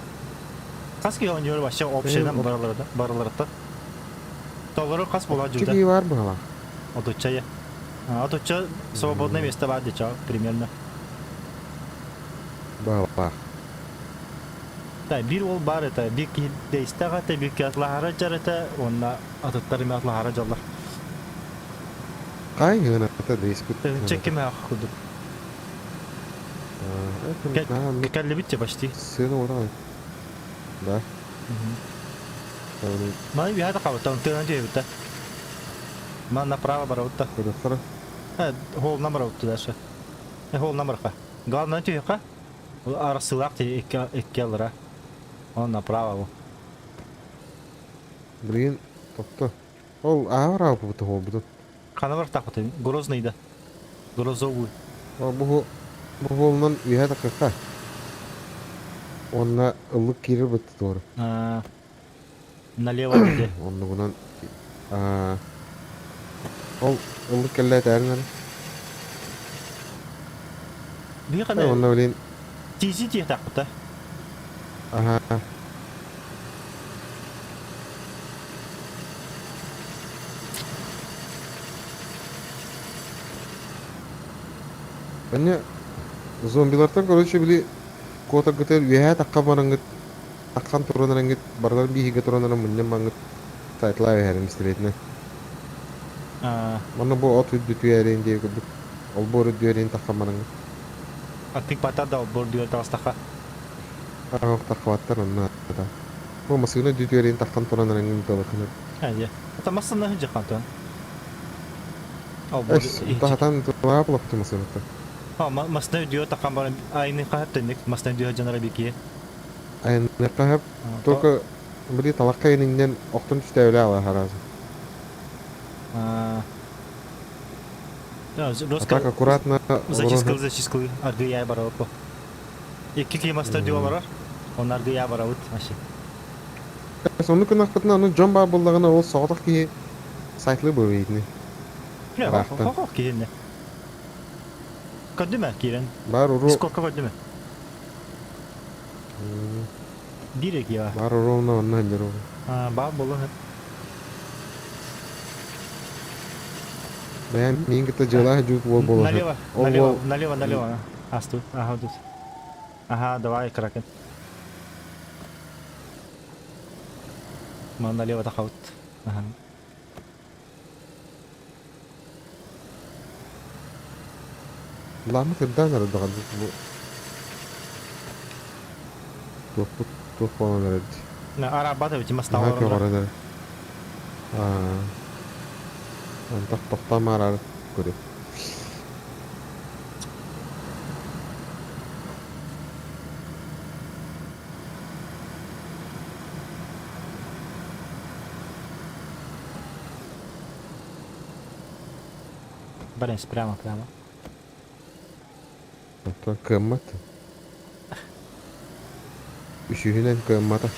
[SPEAKER 1] Хас киһи оонньуур вообще общайдан барыларыттан. Толору хас була
[SPEAKER 9] Отучча
[SPEAKER 1] жуда.
[SPEAKER 9] киһи бар быһалаах.
[SPEAKER 1] Отучча я. Отучча свободное место бар дича примерно.
[SPEAKER 9] Баһылаах.
[SPEAKER 1] Да, биир уол баар этэ, биир киһи дэйстээх этэ, биир киһи атлаһара дьар этэ, уонна атыттар эмиэ атлаһара дьаллар.
[SPEAKER 9] Хай ыаната дэйспит.
[SPEAKER 1] Тыһынча кимээх курдук. Кэллибит те почти.
[SPEAKER 9] Сыана уотаҕай. Да.
[SPEAKER 1] Маны үһэ да хабыттан тыынан түһэбит да. Ман направо барабыт да.
[SPEAKER 9] Көрөххөрө.
[SPEAKER 1] Холна барабыт дальше. Холна барха. Главное түһүөххэ. Арасылаах ти икки икки алара. Он направо бу.
[SPEAKER 9] Билигин тохто. Ол аабар аабыт буолбутун.
[SPEAKER 1] Хана бартаахпыт Грозный да. Грозовый.
[SPEAKER 9] Бу бу буолунан үөһэ таххахха. Уонна ыллык киирэр бытты туора.
[SPEAKER 1] Налево где?
[SPEAKER 9] Оннугунан ол ыллык кэллэ этээрин
[SPEAKER 1] Биир
[SPEAKER 9] Онно билин
[SPEAKER 1] Тизи тиэтахпыта.
[SPEAKER 9] Аха. Аны зомбилартан короче били куотаргытыгар үөһээ таххан бараҥҥыт таххан туран эрэҥҥит барыларын бииһигэ туран эрэн мунньан бараҥҥыт сайтлаа түһэрин бэстилиэтинэн. Манна бу от үрдүтүгэр диye курдук олбуор үрдүгэр таххан бараҥҥыт.
[SPEAKER 1] Аттык батар да олбуор үрдүгэр таҕыстахха.
[SPEAKER 9] Таххабаттар онно Бу массыына үрдүтүгэр таххан туран эрэҥҥин тылыкыныр.
[SPEAKER 1] Ээ, ата массыына сылдьаххантан.
[SPEAKER 9] Эс, тахатан тылаап лапты массыынаттан.
[SPEAKER 1] Массыына үрдүгэр таххан баран айны хаһап тэнник массыына үрдүгэр дьонора бикие.
[SPEAKER 9] Айны хаһап только били талакка иниңнен охтон түстәүлэ ала харазы.
[SPEAKER 1] Да,
[SPEAKER 9] А так аккуратно
[SPEAKER 1] Зачискал, зачискал, аргыяй баралпо. Икки киһи мастар дии олорор. Онно аргыйаа барабыт вообще.
[SPEAKER 9] Соннук гыннахпытына, аны дьон баар буоллаҕына, ол соҕотох киһи сайтлыы буолуо Ыраахтан.
[SPEAKER 1] Хо-хо киһиннэ. Көрдүм ээ киирэн.
[SPEAKER 9] Баар уру...
[SPEAKER 1] Дискордка көрдүм ээ. Биир эрэ киһи баар.
[SPEAKER 9] Баар уруумна онно сылдьар уол.
[SPEAKER 1] Баар буолуон сөп.
[SPEAKER 9] Бэйэм миин кытта дьыалаах дьуут уол буола сыт.
[SPEAKER 1] Налево,
[SPEAKER 9] Ол
[SPEAKER 1] налево,
[SPEAKER 9] уол
[SPEAKER 1] налево, налево. Асту, ага, тут. Ага, давай, кракен. Ман налево тахаут. Ага.
[SPEAKER 9] Лаамы кырдаан эрэ даҕаны бу туохпут туох буолан эрэр дии.
[SPEAKER 1] Арабатович
[SPEAKER 9] Наһаа
[SPEAKER 1] мастаҕа
[SPEAKER 9] көҕөрөн эрэр. Аа антах тохтоон аараары көрүө.
[SPEAKER 1] Баренс прямо, прямо.
[SPEAKER 9] Оттон кыаммат. Үсүһүнэн кыаммата.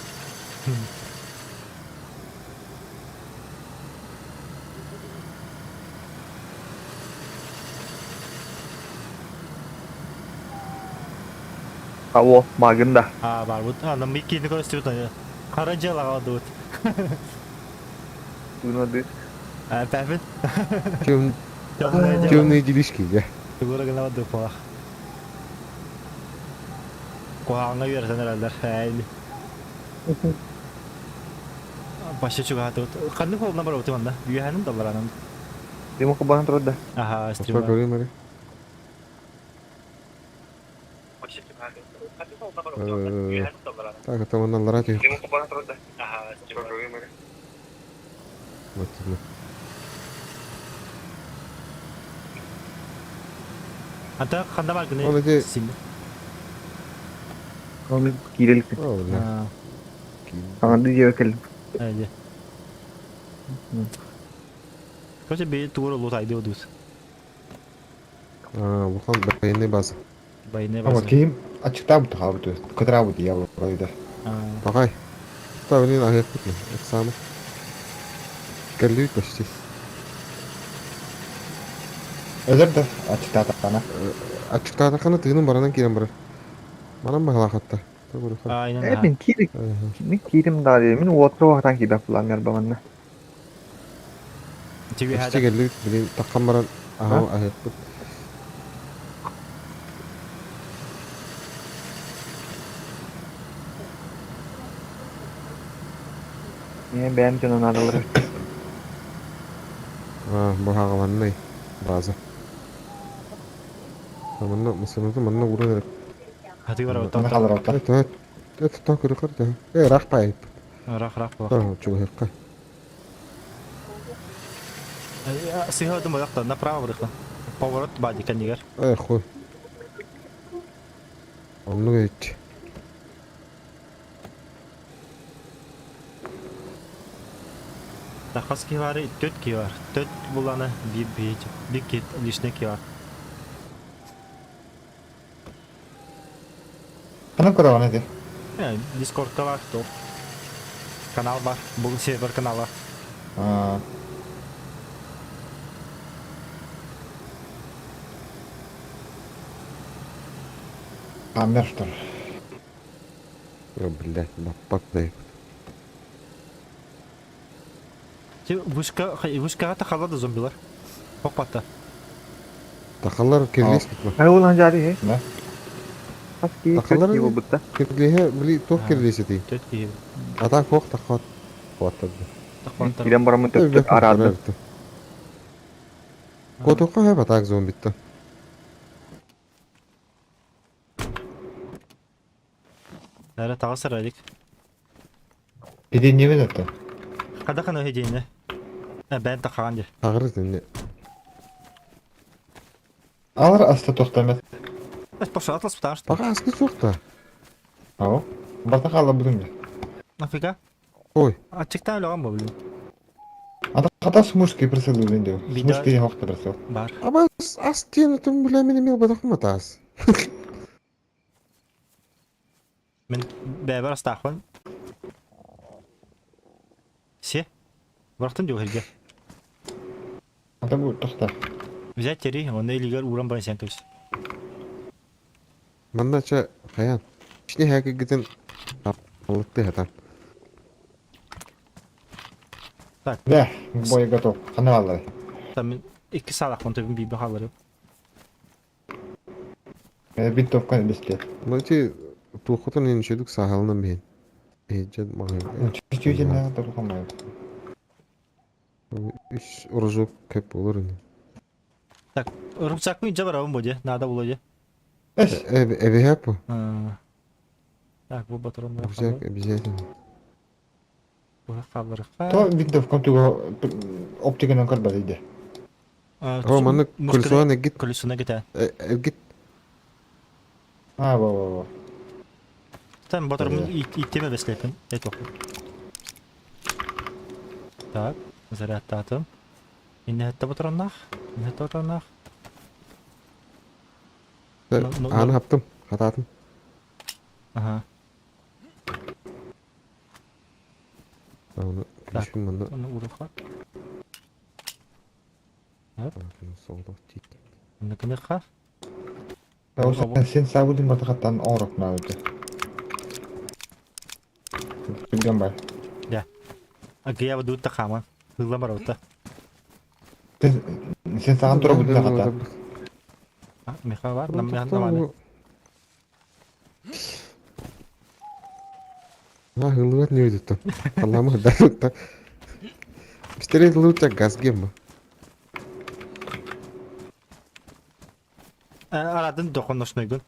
[SPEAKER 2] Алло, маагын да.
[SPEAKER 1] А, барбыт. А, нам иккини көрүстүбүт. Хара дьыалаҕа дубут.
[SPEAKER 2] Тыынады.
[SPEAKER 1] Пәпин.
[SPEAKER 9] Тем,
[SPEAKER 1] Темное дело.
[SPEAKER 9] темные делишки, да.
[SPEAKER 1] Тугура гына дупалах. Куһаҕаҥҥа үөрэтэн эрэллэр. Эйли. Баша чугаһатыбыт. Ханнык холуна барабыт манна? Үөһэнин да баранан.
[SPEAKER 2] Дима кубаһан турар да.
[SPEAKER 1] Аха,
[SPEAKER 9] Отто
[SPEAKER 1] стрима.
[SPEAKER 9] көрүм эрэ. Так, это манналара түһүк. Вот,
[SPEAKER 1] Ата ханда бар гыны
[SPEAKER 9] Ол ити
[SPEAKER 1] син.
[SPEAKER 2] Оны киирэликпин.
[SPEAKER 9] Ол бля.
[SPEAKER 2] Саҥардыы дьиэбэр кэллим.
[SPEAKER 1] Эди. Короче, би тугур лутайды одус.
[SPEAKER 9] А, улахан военный база.
[SPEAKER 1] Военный
[SPEAKER 7] Ама
[SPEAKER 1] база.
[SPEAKER 7] киһим аччыктаабыт хаалбыт кытараабыт я вроде.
[SPEAKER 9] Пагай. Та блин, аһыахпыт это самое. Кэллибит почти.
[SPEAKER 7] Өлөр да аччыктаатаххына.
[SPEAKER 9] Аччыктаатаххына тыыным баранан киирэн барар. Манан баһылаахатта.
[SPEAKER 1] Айнан
[SPEAKER 2] Э, мин киирим, мин киирим даа диye. Мин уотра вахтан киирбэт булам ярба манна.
[SPEAKER 9] Почти кэллибит, блин, таххан баран аһа аһыахпыт.
[SPEAKER 2] Мен бэйэм дьоно наадалар.
[SPEAKER 9] А, бу база. Манна масыната манна уран эрэ.
[SPEAKER 1] Хаты бар
[SPEAKER 7] Аны халар
[SPEAKER 9] Это это так көрөхөр да. Э, рах пайып.
[SPEAKER 1] Рах рах була.
[SPEAKER 9] А, чугайыкка.
[SPEAKER 1] Сыһа дым баякта направо барыхта. Поворот бади кэннигэр.
[SPEAKER 9] Э, хуй. Оннук эт.
[SPEAKER 1] Тахас киһи бар, төт киһи бар. Төт буланы бир бир бир кит лишний киһи бар.
[SPEAKER 7] Ханан көрөҕүн ити?
[SPEAKER 1] Дискордка бар, то. Канал бар, бу сервер канала.
[SPEAKER 7] Камер что ли?
[SPEAKER 9] О, блядь, баппак дай.
[SPEAKER 1] Вышка, вышкаға тахалар да зомбилар. Хокпатта.
[SPEAKER 9] Тахалар кирлес битме.
[SPEAKER 2] Ай улан жари he.
[SPEAKER 7] Да.
[SPEAKER 2] Хас ки
[SPEAKER 9] Тахалар
[SPEAKER 2] төт ки болбутта.
[SPEAKER 9] Кирлеһе, били туох кирлес эти.
[SPEAKER 1] Төт киһи.
[SPEAKER 9] Ата хуох тахат. Хуаттады.
[SPEAKER 2] Кирен барамын төт төт арады.
[SPEAKER 9] Котуққа хэп атак зомбитта.
[SPEAKER 1] Нәре тағасыр әлік.
[SPEAKER 7] Пидин не это?
[SPEAKER 1] Қада қана хедейіне? Бән тақаған де.
[SPEAKER 9] Тағыры тенне.
[SPEAKER 7] Алар аста тоқтамет.
[SPEAKER 1] Пошел атлас потому что.
[SPEAKER 9] Баға аскы суқта.
[SPEAKER 7] Ау. Барта қала бұдың.
[SPEAKER 1] Нафига?
[SPEAKER 9] Ой.
[SPEAKER 1] Ачыктан өлөҕөн бу блин.
[SPEAKER 7] Ата хата смушки присыл дию. Смушки хоқта присыл.
[SPEAKER 1] Бар.
[SPEAKER 9] Аба ас тен түн биле мени мел бадақ матас.
[SPEAKER 1] Мин бэйэбэр астаахпын. Се. Барахтан дьуо сиргэ.
[SPEAKER 7] Ата бу тохта.
[SPEAKER 1] Взять тери, онно илигэр ууран баран сиэн кэбис.
[SPEAKER 9] Манна чэ хайаан. Ични хээкигитин аллатты хатан.
[SPEAKER 1] Так.
[SPEAKER 7] Да, бой готов. Хана аллар.
[SPEAKER 1] Там мин икки саалаахпын төбүн биирбэ хаалларым.
[SPEAKER 7] Винтовка бесплет.
[SPEAKER 9] Ну ити туоххутун инчүдүк сааһылынан биһин. Иһиджен маҕаһыын.
[SPEAKER 7] Чуть-чуть надо
[SPEAKER 9] Үс рожок кэп болор ини.
[SPEAKER 1] Так, рюкзакпын илдьэ барабын бу дьэ, наада буолуо дьэ.
[SPEAKER 9] Эбиһээп бу.
[SPEAKER 1] Так, бу батароннар
[SPEAKER 9] Рюкзак обязательно.
[SPEAKER 1] хаалларыхха.
[SPEAKER 7] То винтовкам туга оптиканан көрбөт иде.
[SPEAKER 9] О, маннык колесоан эргит.
[SPEAKER 1] Колесона гитэ.
[SPEAKER 9] Эргит.
[SPEAKER 7] А, во, во, во.
[SPEAKER 1] Там батарымын иттеме бэслепин. Это. Так, зарядтаатым. Иннэһэтте батароннаах. Иннэһэтте батароннаах.
[SPEAKER 9] Ааны хаптым, хатаатым.
[SPEAKER 1] Ага.
[SPEAKER 9] Оны күлүшүм манна.
[SPEAKER 1] Оны уруха.
[SPEAKER 9] Солдох тиит.
[SPEAKER 1] Ныкыныха.
[SPEAKER 7] Сен сабудин батахаттан оңрок науты. Түргөн бар.
[SPEAKER 1] Да. Агия бадуутта хааман. Хылла бараута.
[SPEAKER 7] Сен саған тура будун хата.
[SPEAKER 1] Миха бар, нам наманы.
[SPEAKER 9] А, хыллыбат не өйдөттөн. Алламы да. Пистолет лучше газ гемба.
[SPEAKER 1] Арадын доконношнойгун.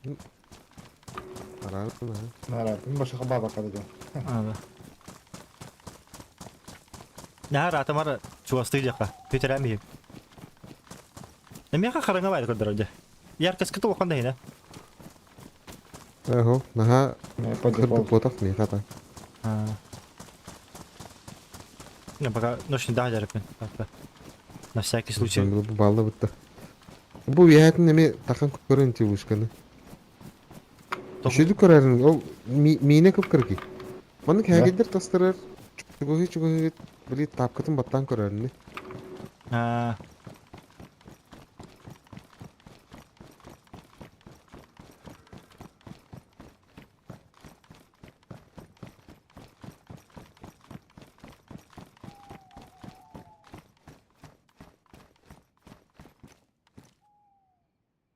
[SPEAKER 9] Арадын,
[SPEAKER 7] Арадын башка баба кадыжа.
[SPEAKER 1] Ада. Наһаа ратамар чугастыы дьаха. Бүтэрээм иһим. Эмиэхэ хараҥа баайда көрдөрөр дьэ. Яркоскыта улахан да иһинэ.
[SPEAKER 9] Эһо, наһаа кырдык буотах миэхэ ата.
[SPEAKER 1] Не, пока ночь не да дьарыппын. На всякий случай.
[SPEAKER 9] Бу балла бытта. Бу үөһээтин эмиэ тахан көрөн ти вышканы. Үшүдүк көрөрүн, ол миинэ кып-кыракый. Маннык хээгэйдэр тастарар чугаһыы-чугаһыы били таапкатын баттаан көрөрүнү.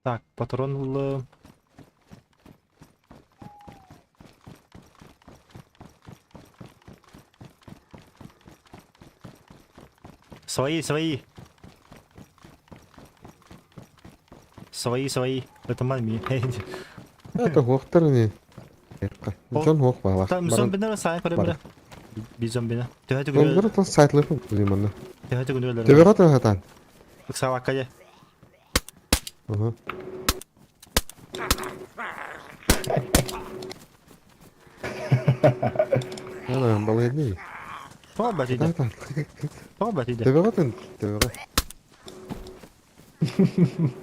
[SPEAKER 1] Так, патрон ыллым. Свои, свои. Свои, свои. Это мами.
[SPEAKER 9] Это хуохтар не. Дьон хуох баалаах.
[SPEAKER 1] Там зомбинер сайын көрөмүрэ. Би зомбина. Төһө
[SPEAKER 9] Зомбинер
[SPEAKER 1] түгүн.
[SPEAKER 9] тон сайтлыхын билим онно.
[SPEAKER 1] Төһө түгүн өлөр.
[SPEAKER 9] Төбөҕө төһөтаан.
[SPEAKER 1] Ыксаабакка дьэ.
[SPEAKER 9] Ага. Ана, балайдный.
[SPEAKER 1] Тоҕо бэтийдэ? Тоҕо бэтийдэ?
[SPEAKER 9] Төбөҕө тын, төбөҕө.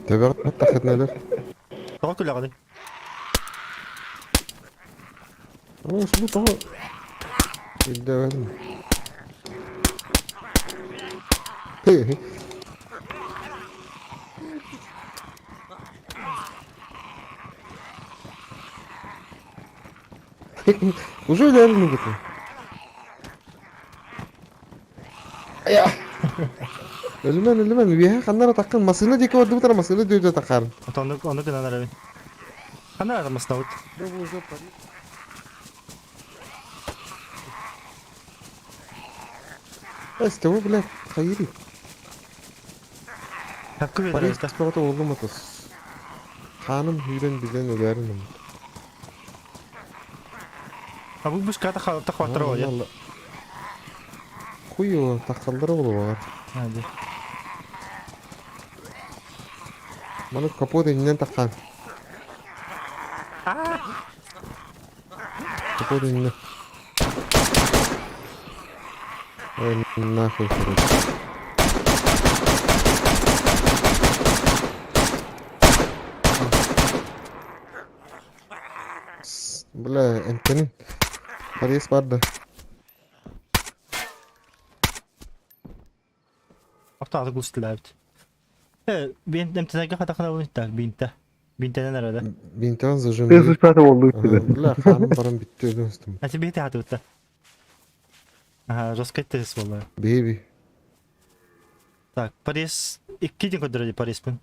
[SPEAKER 9] Төбөҕө тахытналар.
[SPEAKER 1] Тоҕо күлэҕиний?
[SPEAKER 9] Aa, şunu тоҕо Өйдөөбөтүм. Уже өлөрүн үгүтү. Өлүмэн, өлүмэн, үөһэ ханна эрэ таххын, массыына диэки бардыбыт эрэ массыына дүөдэ таххаарын.
[SPEAKER 1] Оннук, оннук гынан эрэбин. Ханна эрэ массыынабыт?
[SPEAKER 9] Эстэ, бля, хайыри.
[SPEAKER 1] Хаккы
[SPEAKER 9] Париж
[SPEAKER 1] биэрэр
[SPEAKER 9] тоҕото уоллум атыс. Хааным сүүрэн билэн өлөөрүн.
[SPEAKER 1] А бу бушката тахваттара оя.
[SPEAKER 9] Хуй таххаллара буолуоҕар.
[SPEAKER 1] Hadi.
[SPEAKER 9] Маны капот иннинэн таххан. Капот иннинэн. Ой, нахуй, короче. Бля, эмтэнин. Порез бар да.
[SPEAKER 1] Автоаты густилээбит. Э, бин эмтэнэргэ хатахына так бинтэ. Бинтэнэн эрэ да.
[SPEAKER 9] Бинтэн зажим.
[SPEAKER 2] Ты суспята болду үстүгэр.
[SPEAKER 9] Бля, ханым баран бүттү өлөн ыстым.
[SPEAKER 1] Ати бихти хатыбытта. Ага, жесткий тест болла.
[SPEAKER 9] Бэби.
[SPEAKER 1] Так, Парис икки ден көдөрө Париспин.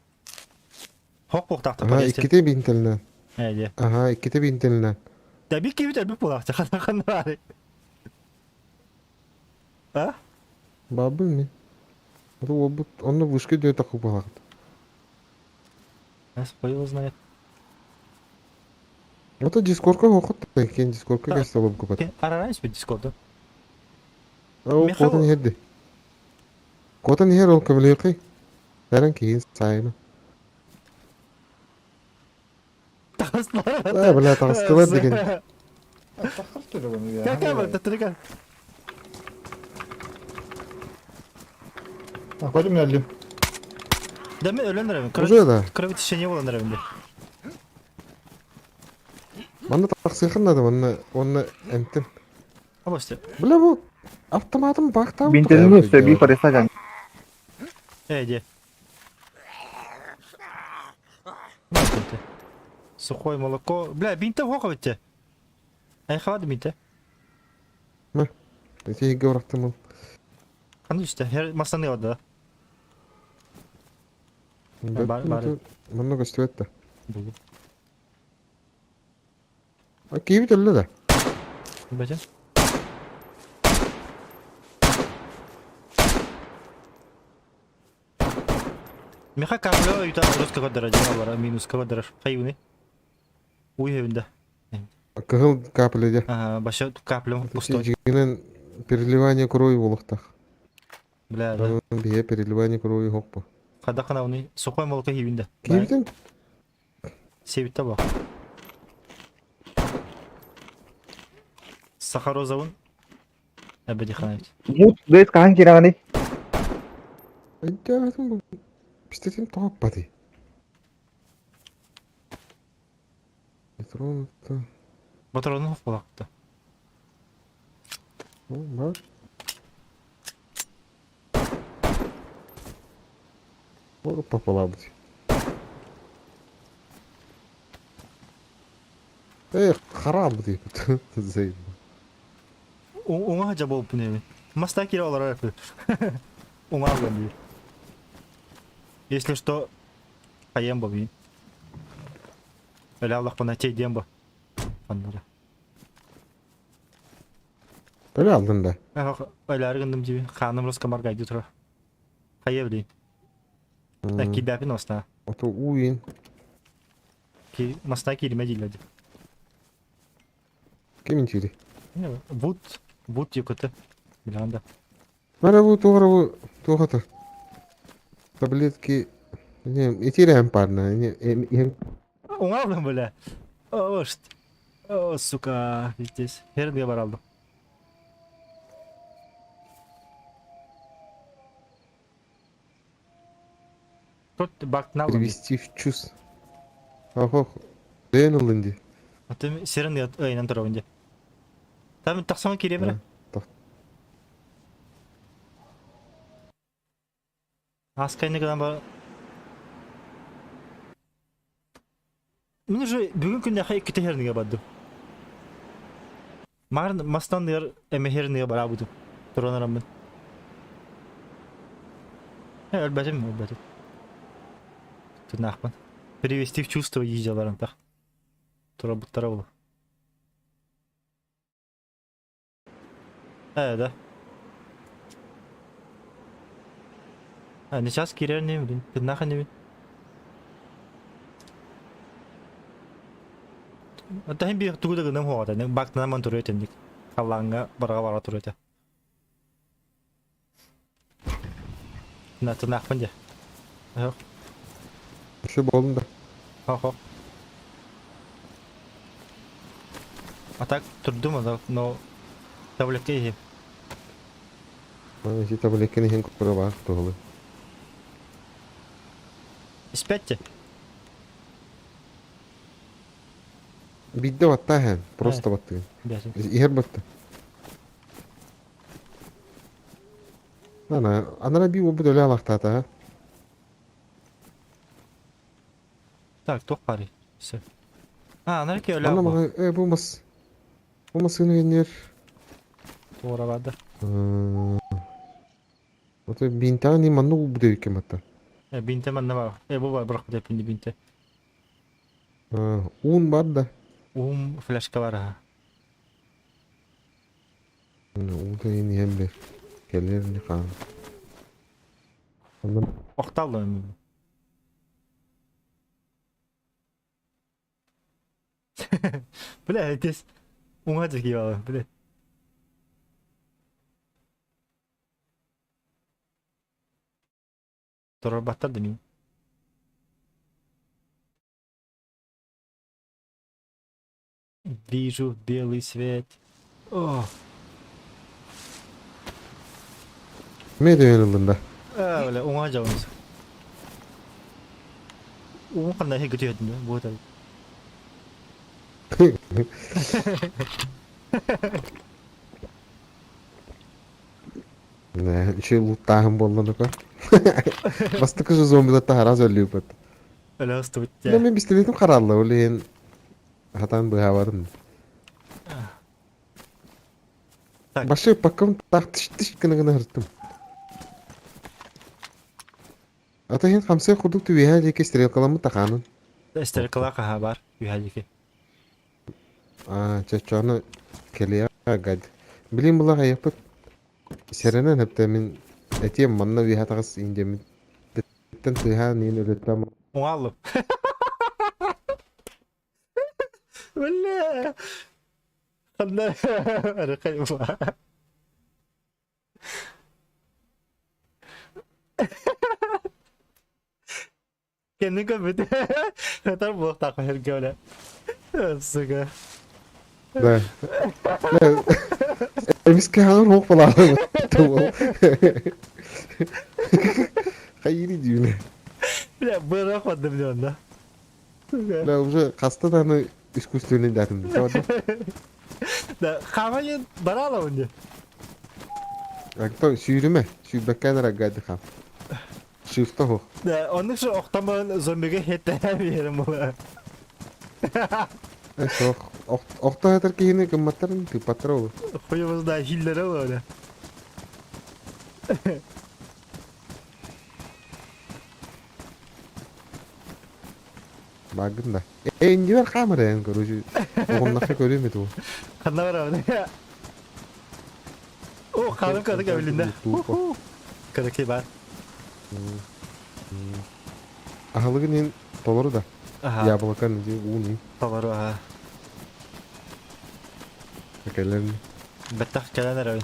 [SPEAKER 1] Хоқ боқтақты
[SPEAKER 9] Ага,
[SPEAKER 1] Парис.
[SPEAKER 9] икките бинтелинен.
[SPEAKER 1] Э,
[SPEAKER 9] Ага, икките бинтелинен.
[SPEAKER 1] Да бир кебит әлбек болақты, хатахан бары. А?
[SPEAKER 9] Бабы ми. Робот, онно вышка дөй такы балагыт.
[SPEAKER 1] Нас хуй знает.
[SPEAKER 9] Ото дискордка хохот кен дискордка
[SPEAKER 1] Да.
[SPEAKER 9] кәсте алып көпәт.
[SPEAKER 1] Арарайс бит Дискордда.
[SPEAKER 9] О,
[SPEAKER 1] Михаил-
[SPEAKER 9] котан херди. Котан хер ол көмөлөкөй. Сәрен кейин сайына.
[SPEAKER 1] Тағыстылар.
[SPEAKER 9] Э, бля, тағыстылар деген.
[SPEAKER 1] Кака бар, тәтірік.
[SPEAKER 7] Көдүм әлі.
[SPEAKER 1] Да мен өлөн рәвен.
[SPEAKER 9] Уже да.
[SPEAKER 1] Кровотечение болан рәвенде.
[SPEAKER 9] Манна тақсыйхын да, манна, онна әмтен.
[SPEAKER 1] Абасты.
[SPEAKER 9] Бля, бу автоматым бактан.
[SPEAKER 2] Бинтелин үстө би пареса жан.
[SPEAKER 1] Э, де. Сухое молоко. Бля, бинті хоқа бітті. Ай хавады бинті.
[SPEAKER 9] Тейге бырактым ол.
[SPEAKER 1] Қандай үсті? Хер масаны алды. Бар- бар.
[SPEAKER 9] Манна көстүбөт да.
[SPEAKER 1] Бұл.
[SPEAKER 9] А кейбит өллө да.
[SPEAKER 1] Бәтен. Меха каплю юта русского квадрат, бар, минус квадрат. Хайуны. Уй хевинде.
[SPEAKER 9] Кыһыл капля де.
[SPEAKER 1] Ага, баша каплю пустой.
[SPEAKER 9] Жигинен переливание крови болуктак.
[SPEAKER 1] Бля, да.
[SPEAKER 9] Бие переливание крови хокпу.
[SPEAKER 1] Када кана уны сухой молоко хевинде.
[SPEAKER 9] Кейбитен
[SPEAKER 1] Себитте бак. Сахарозавын. Әбәди ханабит.
[SPEAKER 2] Мут дэс кахан кираганы.
[SPEAKER 9] Айдабатым бу. Пистетим топ бати. Патронта.
[SPEAKER 1] Батаронун хокпалакты.
[SPEAKER 9] Бар. О, попала бути. Эх, харам бути. Зейд.
[SPEAKER 1] Оңа жа болуп неме. Маста кире олар арпы. Оңа алган дейт. Если что, хаем бо бин. Эле Аллах бана тей дем бо. Аннара.
[SPEAKER 9] Öyle aldın da.
[SPEAKER 1] Эле аргындым диби. Ханым русска маргайды тура. Хае билейин. Кибәпин оста.
[SPEAKER 9] Ото уин.
[SPEAKER 1] Ки маста кириме дейледи.
[SPEAKER 9] Кимин чири?
[SPEAKER 1] Вуд, вуд юкыты. Билганда.
[SPEAKER 9] Мара бу тугара бу тугата. Таблетки. Не, итирем парна. Не, эм
[SPEAKER 1] Оңа алдым бля. О, шт. О, сука, здесь. Херге бар алдым. Тут бактын алдым.
[SPEAKER 9] Привести в чувство. Охох. Ден олынди.
[SPEAKER 1] Аты серен айынан тұра өнде. Там тақсама кере бір. Аскайны гынан бар. Мен уже бүгін күнде хай ките херниге бардым. Марын мастан дер эме херниге бара буду. Туранарам мен. Өлбәтем, өлбәтем. Тунахпан. Привести в чувство езжаларым так. Тура буттара бу. Э, да. А, не сейчас кирер не, блин. Тынаха не. Атаһын бир тугу да гыным хуата, не бактына ман туру этендик. Аллаңга барга бара туру эте. На тынахпын де. Хо,
[SPEAKER 9] Şu болдум да.
[SPEAKER 1] хо, хо. А так турдум, но таблетка ихи.
[SPEAKER 9] Ити таблетканы хен кура бар тугулы.
[SPEAKER 1] Испятте.
[SPEAKER 9] Биирдэ баттаа иһэн, просто баттыгын. Иһэр батта. Ана, анара би уолбут өлө алахтаата ha.
[SPEAKER 1] Так, туох баарый? Все. А, анара ки өлө
[SPEAKER 9] Ана маҕа, э, бу мас. Бу масыны геннер.
[SPEAKER 1] Туора барды.
[SPEAKER 9] Ото бинтаҕын и манна уурбут эбиккин батта.
[SPEAKER 1] Э, бинте манна бар. Э, бу бар, бырах бит бинте.
[SPEAKER 9] Уун бар да.
[SPEAKER 1] Уум флешка бар аха.
[SPEAKER 9] Уута иһин иһэн бэр. Кэлэр ини хаан. Онно
[SPEAKER 1] Охталлым. Бля, здесь уҥа дьигиэҕэ, бля. Туруорбаттар да мин. Вижу белый свет. О!
[SPEAKER 9] Эмиэ дөйөн ыллын да.
[SPEAKER 1] Ээ, бля, уҥа дьабын. Уҥ ханна иһи күтүөтүн да, буотал.
[SPEAKER 9] Үчүгэй лууттааһын буолла нука. Бастакы же зомбилар таһараас өллүүппүт.
[SPEAKER 1] Өлө устубут
[SPEAKER 9] Ну, мен пистолетим харалла, ол иһин хатан быһаабатым.
[SPEAKER 1] Так.
[SPEAKER 9] Башы паккам так тыш-тыш гына гына ырыттым. Ата иһин хамсай курдук түбүһэ диэки стрелкаламмыт тахаанын.
[SPEAKER 1] Стрелкалаах хаһа бар, үһэ диэки.
[SPEAKER 9] Аа, чочоону кэлиэҕэ гад. Билин булах айыппыт. Сэрэнэн хэптэ мин этиэм манна үөһэ таҕыс индиэммит. Тэн тыаһаан иин өлөттөм.
[SPEAKER 1] Уҥааллым. Бля! Ханна арахайма. Кэннин көрбүт. Хатар буолуохтаах эргэ оле. Сука.
[SPEAKER 9] Да. Эмискэ хаҥар хуох балаалабыт. Хайыри дүүнэ.
[SPEAKER 1] Бля, быра ходым дьонно.
[SPEAKER 9] Да, уже хаста дааны искусственный датым.
[SPEAKER 1] Да, хамайын барала унди.
[SPEAKER 9] Акто сүүрүмэ, сүүрбэккэ нараггайды хам. Шифта суох.
[SPEAKER 1] Да, оннук же охтомон зомбига хеттэһэ биэрим була.
[SPEAKER 9] Э, суох. Охто хатар киһини гымматтарын тыыппаттара ол.
[SPEAKER 1] Хуйубуз да хиллere öyle.
[SPEAKER 9] Баагын да. Э, иннибэр хаамар эн, короче. Оҕуннахха көрүөм этэ ол.
[SPEAKER 1] Ханна барабын? О, ханым кадык эбилинне. Кыракый бар.
[SPEAKER 9] Аһылыгын иһин толору да. Яблоканы дии уунун.
[SPEAKER 1] Толору аха.
[SPEAKER 9] Кэлэн.
[SPEAKER 1] Бэттэх кэлэн эрэбин.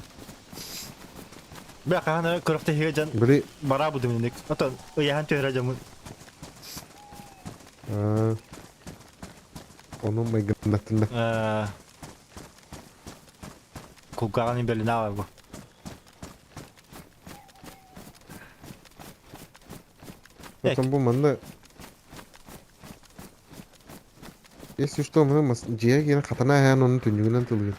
[SPEAKER 1] Бэ хаһан эрэ күрэхтэһиигэ дьон
[SPEAKER 9] Били
[SPEAKER 1] бараабытым инник. Отон ыйаһан түһэрэ дьоммут.
[SPEAKER 9] Ону майгыннаттын да.
[SPEAKER 1] Кулгааҕын бэлинэ аҕа бу.
[SPEAKER 9] Потом бу манна Если что, мы мас дьиэ киирэн хатана аһаан ону түннүгүнэн тылыыр.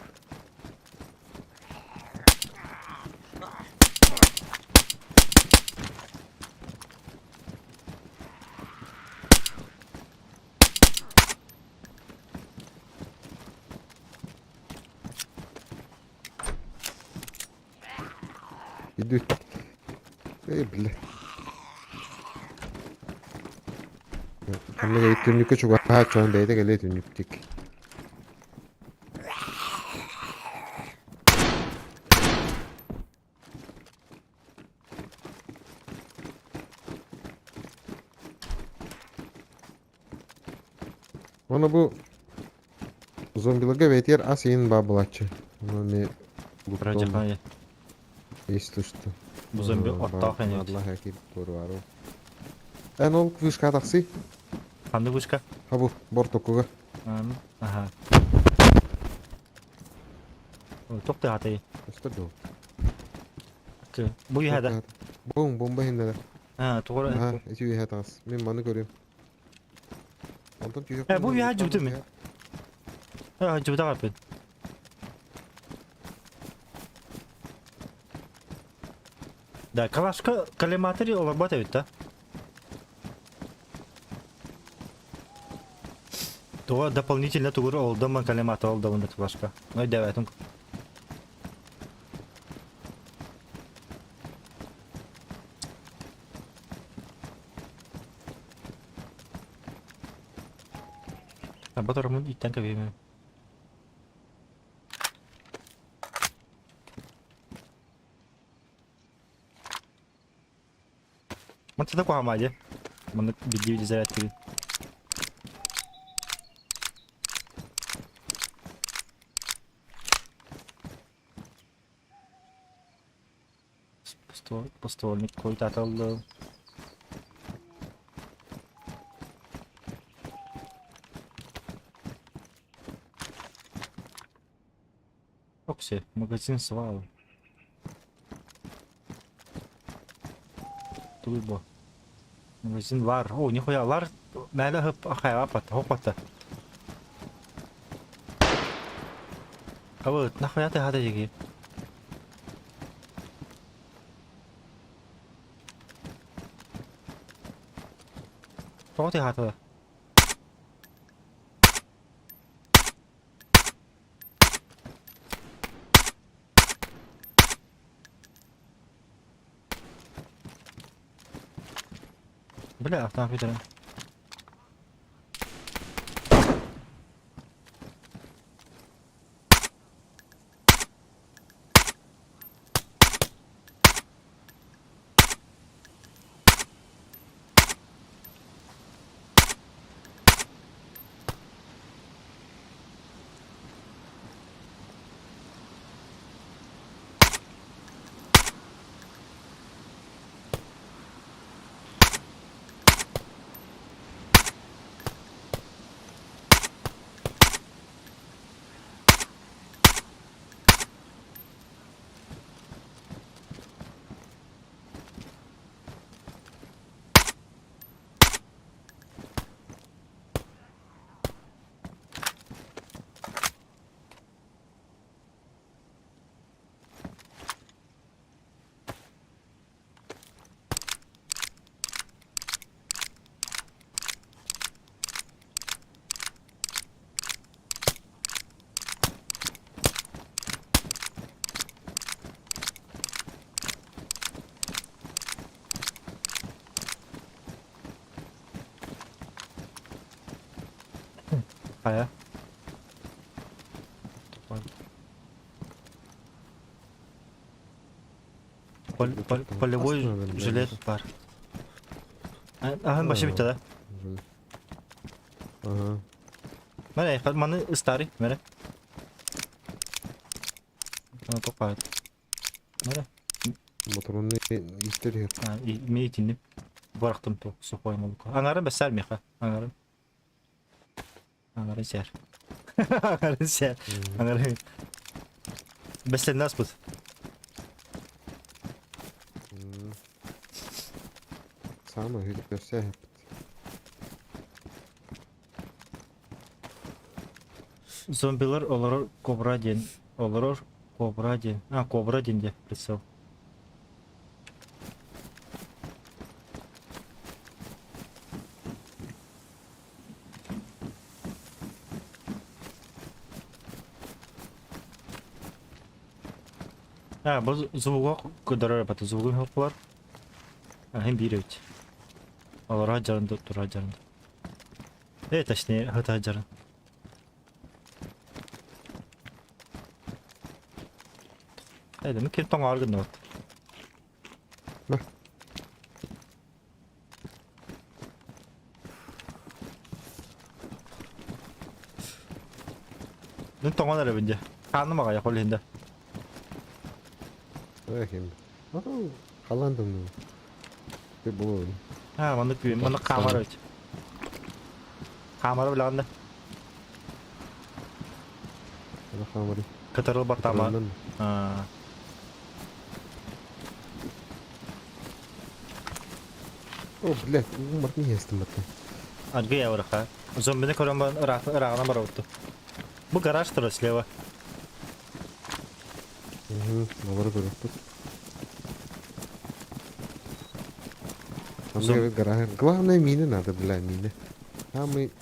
[SPEAKER 9] Идут. Эй, бля. Ханна түннүккэ чугаһаат чоон бэйэтэ кэлиэ түннүктик. Уонна бу зомбиларга бэйэтигэр ас иһин баар буолааччы. Ону эмиэ
[SPEAKER 1] Вроде
[SPEAKER 9] Если что.
[SPEAKER 1] Бу зомби оттоох ини.
[SPEAKER 9] Аллах әкип туруару. Эн ол вышка тахси.
[SPEAKER 1] Ханнык вышка?
[SPEAKER 9] Ha бу бортокуга.
[SPEAKER 1] Аха. Туох тыаһатай?
[SPEAKER 9] Өстөр дуу.
[SPEAKER 1] Бу иһэ
[SPEAKER 9] Бум, бомба иһиннэрэ.
[SPEAKER 1] Аа, тугура.
[SPEAKER 9] Аха, ити үөһэ таҕыс. Мин маны көрүм. Онтон түһүөх.
[SPEAKER 1] Э, бу үөһэ дьүтүм. Сылдьыбыта барбын. Да, калашка коллиматоре олорбот эбит да. Туга дополнительно тугур олдом коллиматор олдом да калашка. Ну, давай, Батарымын иттен кэбиһимэ. Мантыда куһаама дьэ. Маннык билдии зарядкабын. Ствольник койдатылды. Окси, магазин свал. Туй бо. Магазин лар. О, нихуя, лар мэлэ хып ахайа пата, хопата. А вот, нахуя ты хата деги? Тоҕо тыаһаатылар? Бля, автомобиль. Хайа? Полевой жилет бар. Аһын башы битте да.
[SPEAKER 9] Ага.
[SPEAKER 1] Міне, маны старый, міне. Аны топпайт. Міне.
[SPEAKER 9] Мотороны истер
[SPEAKER 1] Мен итинним. Барахтым то, сухой молоко. Аңарын бәсәр меха, аңарын. Аңарын сәр. Аңарын сәр. Аңарын. Бәслен нас бут.
[SPEAKER 9] Самый хүйдөрсө
[SPEAKER 1] Зомбилар олорор кобра диэн. Олорор кобра диэн. А, кобра диэн де прицел. А, бу звуга көрдөрөр бата звугун хоппулар. А, хем биир эбит. Олоро дьарында тура дьарында. Э, точнее, хыта дьарын. Э, мен ким тоҥоор гынныбыт. Мин тоҥон эрэбин дьэ. Хааным аҕай ол иһин да.
[SPEAKER 9] Эхим. Халан тымныы. Ты буолуон.
[SPEAKER 1] А, маннык маннык хаамар эбит. Хаамары билэҕин да.
[SPEAKER 9] Ана хаамары.
[SPEAKER 1] Кытарыл баттаама.
[SPEAKER 9] О, блядь, мартын естим баттан.
[SPEAKER 1] Аргы явырха. Зомбини көрөн баран ырааҕынан барабытты. Бу гараж турар слева.
[SPEAKER 9] Угу, олору көрүөхпүт. Самый гараж. Главное мины надо, бля, мины. Самый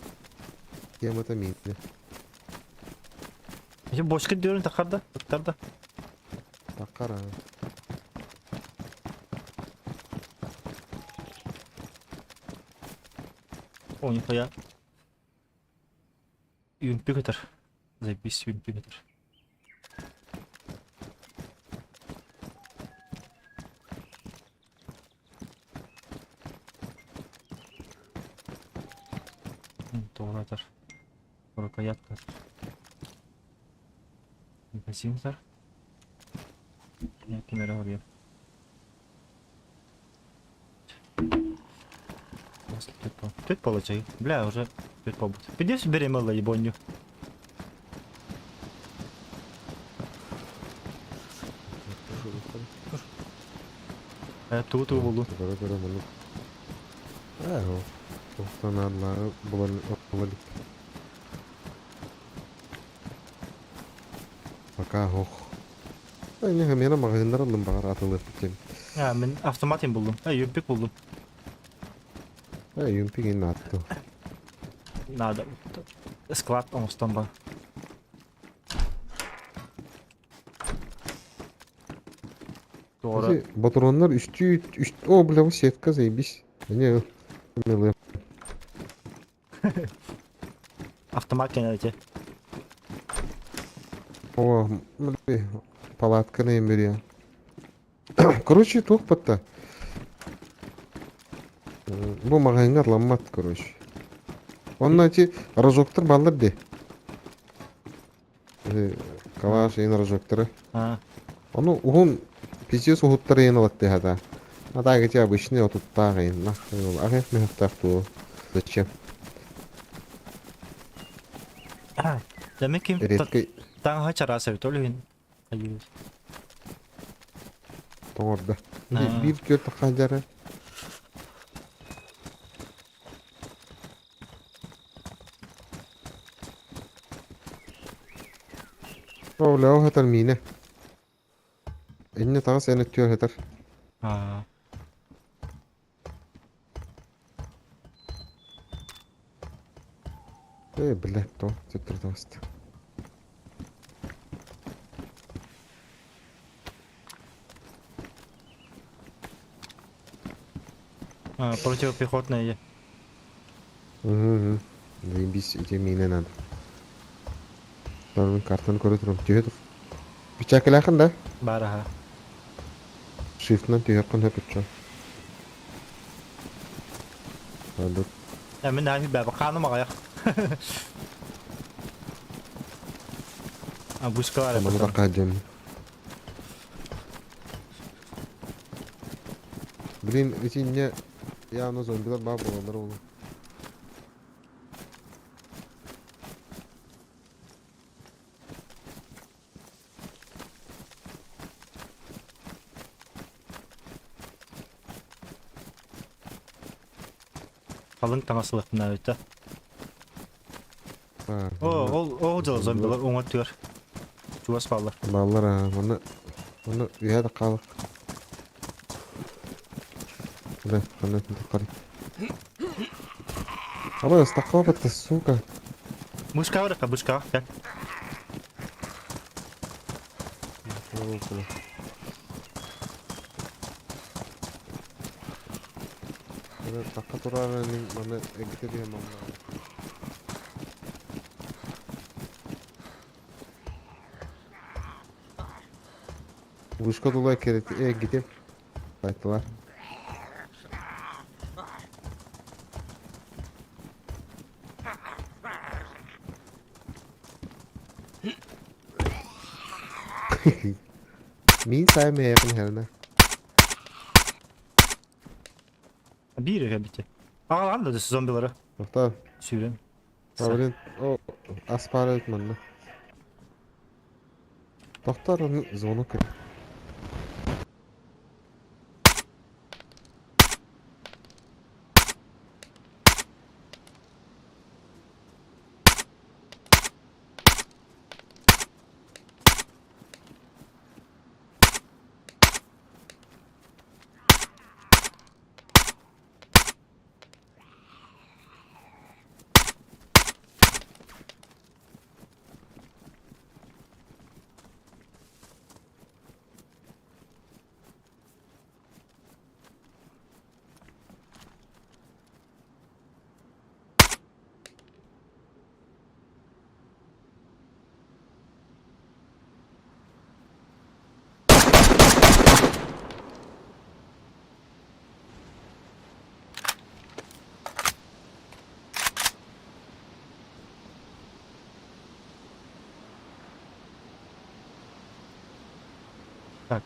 [SPEAKER 9] тема-то мины.
[SPEAKER 1] Şimdi boşka diyorum takarda. Takarda.
[SPEAKER 9] Такар, а.
[SPEAKER 1] О, нихуя. Юмпикатор. Заебись, юмпикатор. Туғанатар. Рукоятка. Магазинтар. Кемере орыйар. Тут получай. Бля, уже тут побут. Піди бери мало ебоню. Ту ту булу.
[SPEAKER 9] Пока ох. Не, мена магазиндар алым бағар атылып бітем.
[SPEAKER 1] А, мен автомат булдум. А, юмпик булдум.
[SPEAKER 9] А, юмпик ин атты.
[SPEAKER 1] Надо. Склад оңостон бар. Doğru.
[SPEAKER 9] Батроннар үстü үст о бля сетка заебись. Не, милый.
[SPEAKER 1] Автомат кенете.
[SPEAKER 9] О, бля, палатка на эмбере. Короче, туох батта. Бу магазинга ламмат, короче. Онна эти рожоктор баллар де. Калаш ен рожокторы. Ону уһун пиздец уһуттар ен алатты хата. А так эти обычные отуттаах ен. Нахуй ол. Ах, мехтах ту. Зачем?
[SPEAKER 1] Demek ki
[SPEAKER 9] Редко
[SPEAKER 1] таҥаһа чараас эбит ол иһин
[SPEAKER 9] тоҥордо. Биир түөрт хадьара. О, бля, ол хатар миинэ. Инне таҕыс эн өттүгэр хатар. Э, бля, то, төттөрү таҕыста.
[SPEAKER 1] Противопехотная.
[SPEAKER 9] Угу, Заебись, эти мины надо. Мин картаны көрө турам. Түһэ тур. Печакелахын да?
[SPEAKER 1] Бар аха.
[SPEAKER 9] Shift'нан түһэххин хөпүччө. Алло.
[SPEAKER 1] Мин наһаа бэбэ ханым аҕайах. А бушкалар
[SPEAKER 9] Маны да каджам. Блин, эти не явно зомбилар бар болалар ол.
[SPEAKER 1] Халыҥ таҥас ылыахпына эбит О, ол ол дьыл зомбилар уҥа түөр. Чугас бааллар.
[SPEAKER 9] Баллар а, оны оны үйә да қалық. Бля, қандай қарай. Абай, ыстаққа бітті, сука.
[SPEAKER 1] Бушка барыха, бушка. Кэл.
[SPEAKER 9] Таққа турар мин маны эгите диһем Вышка тула керет эгите. Айтылар. Мин сайым эйэкин херне.
[SPEAKER 1] Биир эрэ бите. Аҕалаан да зомбилары.
[SPEAKER 9] Тоқтар.
[SPEAKER 1] Сүүрэн.
[SPEAKER 9] Блин, о, аспар манна. Тоқтар, оны звонок кер.
[SPEAKER 1] Так.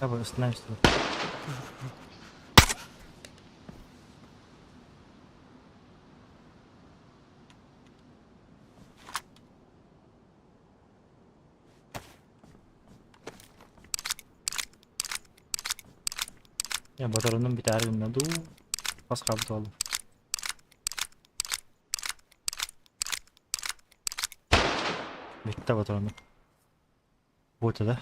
[SPEAKER 1] Давай, остановимся. Я батаронум бүтээри гынна дуу, хас хаалбыт буолла. Бүттэ батаронум. Буолта да?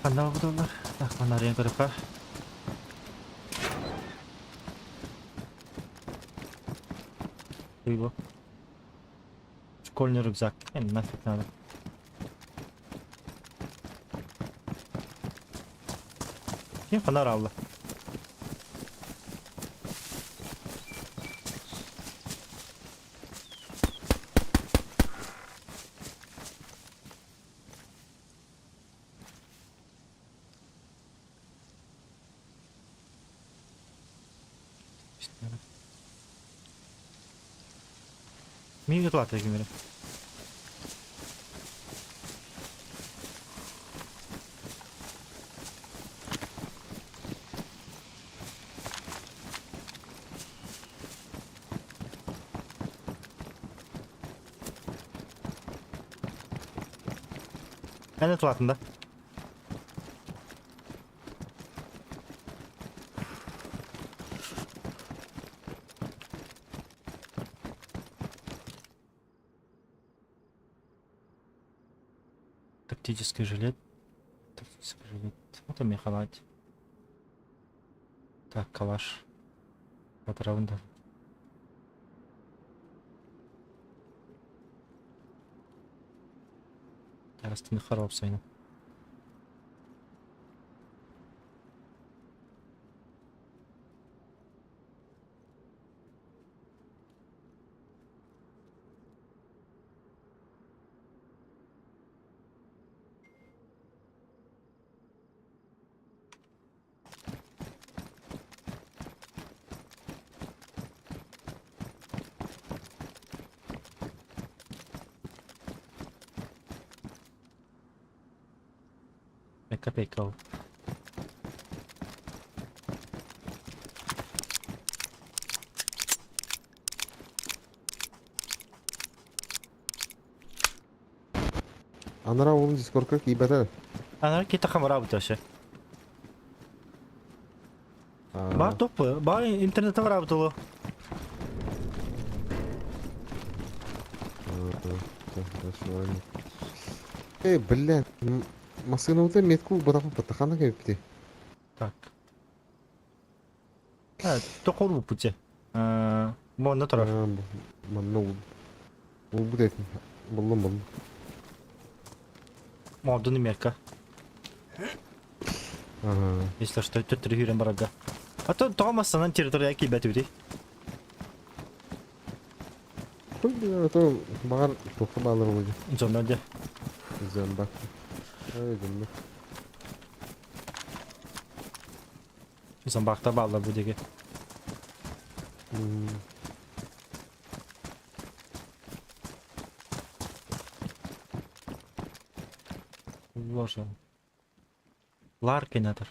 [SPEAKER 1] Ханна барбытыллар? Так, манна арыйан көрүөххэ. Его. Школьный рюкзак. Нафиг надо. Ким фонарь алла? Миигин тулаата ким эрэ. Эн тулаатын да? Тактический жилет. Тактический жилет. Вот и мехалать. Так, калаш. Патрондар. Тарастыны харап сайын. Копейка.
[SPEAKER 9] Анараа уолун Дискордка киирбэтэ.
[SPEAKER 1] Анара кита хамара буташы. Бар топпу, бар интернетте бар бутулу.
[SPEAKER 9] Эй, бля, массыынабыта метку бырахпыт ханна кэлбити.
[SPEAKER 1] Так. Токор пути. Монна турар.
[SPEAKER 9] Манна булбут этин. Буллум буллум.
[SPEAKER 1] Модун мерка. Если что, төттөрү киирэн барарга. А то тоҕо массанан территория киирбэт үбүтүй?
[SPEAKER 9] Хуй то баҕар туохха баалар буолуо.
[SPEAKER 1] Зона дьэ.
[SPEAKER 9] Зомбак. Ой, зомбак.
[SPEAKER 1] Зомбактар бааллар бу диэки. Боже. Ларкинатор.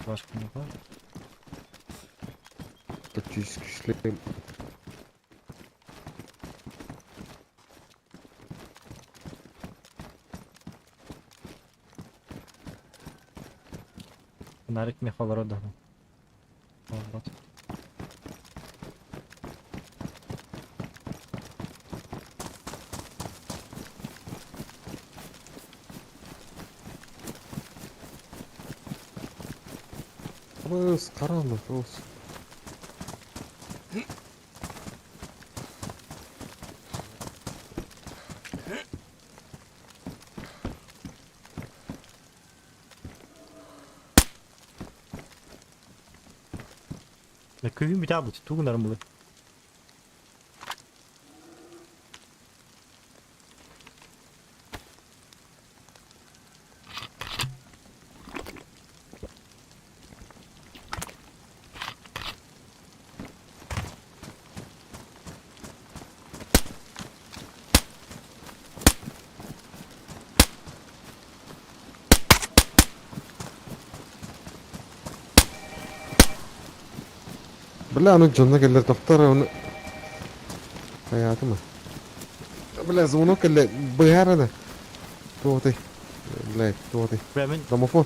[SPEAKER 1] Башка не бар.
[SPEAKER 9] Тактический шлем.
[SPEAKER 1] Фонарик мехалары да. Вот.
[SPEAKER 9] Абыс, хараанна соус.
[SPEAKER 1] Күһүн бүтэ аалбыт, тугу гынарым булай.
[SPEAKER 9] Бля, аны дьонно кэллэр тохтор оны хайаатыма. Бля, звонок кэллэ быһаарана. Туотай. Бля, туотай.
[SPEAKER 1] Бля, мин
[SPEAKER 9] Домофон.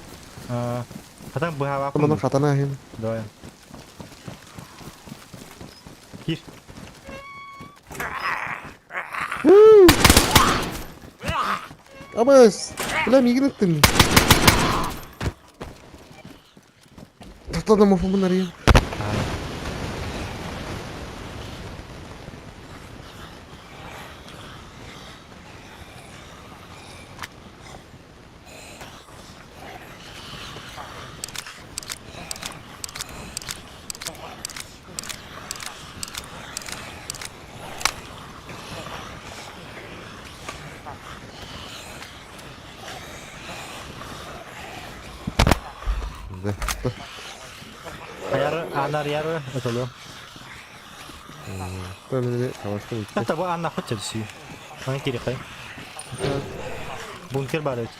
[SPEAKER 1] хатан быһаабааппын
[SPEAKER 9] Маны
[SPEAKER 1] дуу?
[SPEAKER 9] хатана иһин.
[SPEAKER 1] Давай. Киир.
[SPEAKER 9] Абыс! Бля, миигин ыттын. Тоқтоо домофоммун арыйан.
[SPEAKER 1] Хайары, анарыяры, өтөлүө. Хата бу Анна хоть түсүү. Аны кириқай. Бункер бар эбит.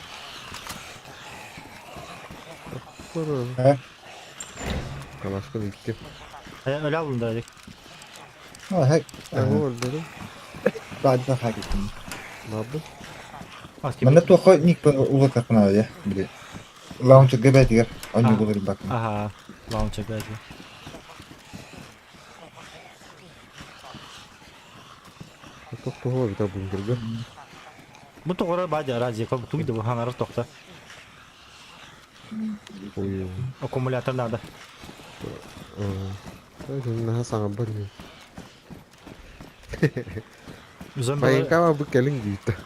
[SPEAKER 9] Калашкын икки.
[SPEAKER 1] Өлө алынды дик.
[SPEAKER 7] هيك
[SPEAKER 9] هو өлдөрүм.
[SPEAKER 7] بعد حاجة
[SPEAKER 9] Набы.
[SPEAKER 7] ما نتوقع نيك улак кына я били лаунчер гебетигер они булыр бак
[SPEAKER 1] Аха, лаунчер гебетигер.
[SPEAKER 9] Тохтоһо бит бункерге.
[SPEAKER 1] Бу тоҕоро баадьа радио тугда бу хаңары тохта.
[SPEAKER 9] Ой.
[SPEAKER 1] Аккумулятор надо.
[SPEAKER 9] Наһаа саҥарбар үһү.
[SPEAKER 1] Зомби.
[SPEAKER 9] Байыҥкаба бу кэлиҥ дийтэ.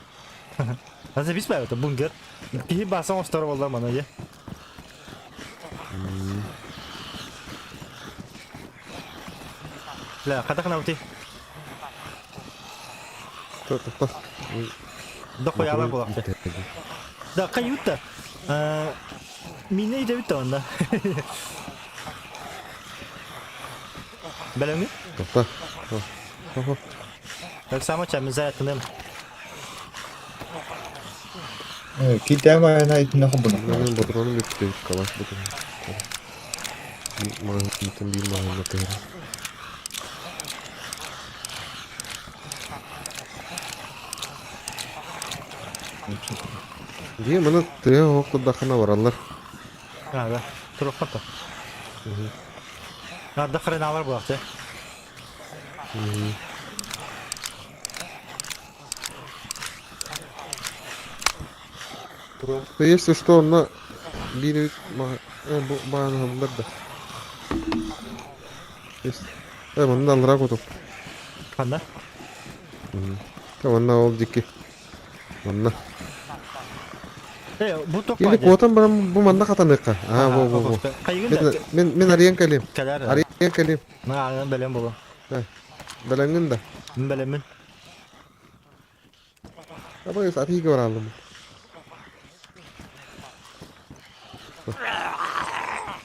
[SPEAKER 1] Аза бис баар бункер. Киһи баасан осторо болла мана же. Ла, хатах наути.
[SPEAKER 9] Тохто.
[SPEAKER 1] Дохуяла буолахты. Да, каюта. Мине идэбит онна. Бэлэмҥи?
[SPEAKER 9] Тохто.
[SPEAKER 1] Так само ча, мен зарядтаным.
[SPEAKER 7] Китәм айына итинә хобуна.
[SPEAKER 9] Мен ботрону бүттү, калаш ботрону. Маған бир маған тыгыр. Дии маны тыа оқтурдахына бараллар.
[SPEAKER 1] А, да. Турук Арда хреналар буолахты.
[SPEAKER 9] Если что, онно биир баанахаллар да. Манна аллара кутуп.
[SPEAKER 1] Ханна?
[SPEAKER 9] Манна ол дикки. Манна.
[SPEAKER 1] Бу тоқ
[SPEAKER 9] Или куотан баран бу манна хатаныыкка. Аа, бу бу бу. Мен мен арыйан кэлиим. Арыйан кэлиим.
[SPEAKER 1] Мына бэлэм болу.
[SPEAKER 9] Бэлэмҥин да.
[SPEAKER 1] Мин бэлэммин.
[SPEAKER 9] Абайс атыыга баралым.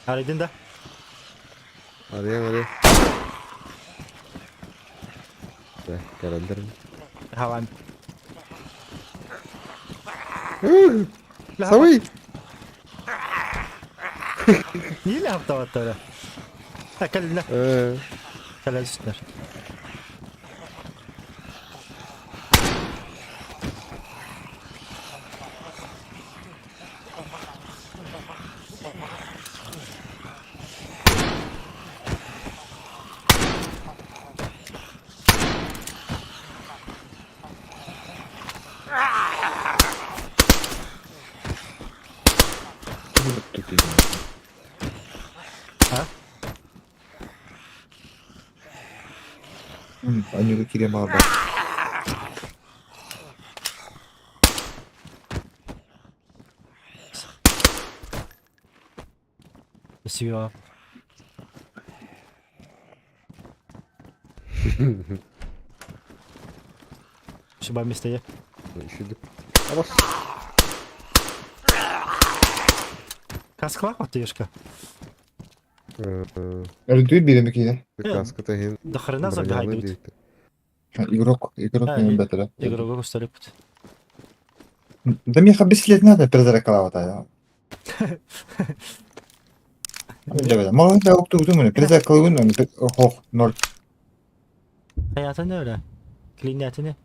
[SPEAKER 1] Арыйдын да.
[SPEAKER 9] Арыйан арыйан. Да, кэлэллэр.
[SPEAKER 1] Хаван.
[SPEAKER 9] Сабый!
[SPEAKER 1] Ниле хаптабаттара? Кэллэ. Кэлэ түстэр.
[SPEAKER 7] Анюга кириэн баҕарбат.
[SPEAKER 1] Спасибо. Сюда место я. Каскалаах баттыйышка.
[SPEAKER 7] Өлдүү биир киинэ.
[SPEAKER 9] Каската иһин
[SPEAKER 1] До хрена забегай
[SPEAKER 7] Игрок, игрок не бэтэрэ.
[SPEAKER 1] Игрогу көстөрүппүт.
[SPEAKER 7] Да миэхэ бес лет надо перезарекалаабата. Мага да октугутум перезарекалыгын хох ноль.
[SPEAKER 1] Хаятын öyle. Клинятini.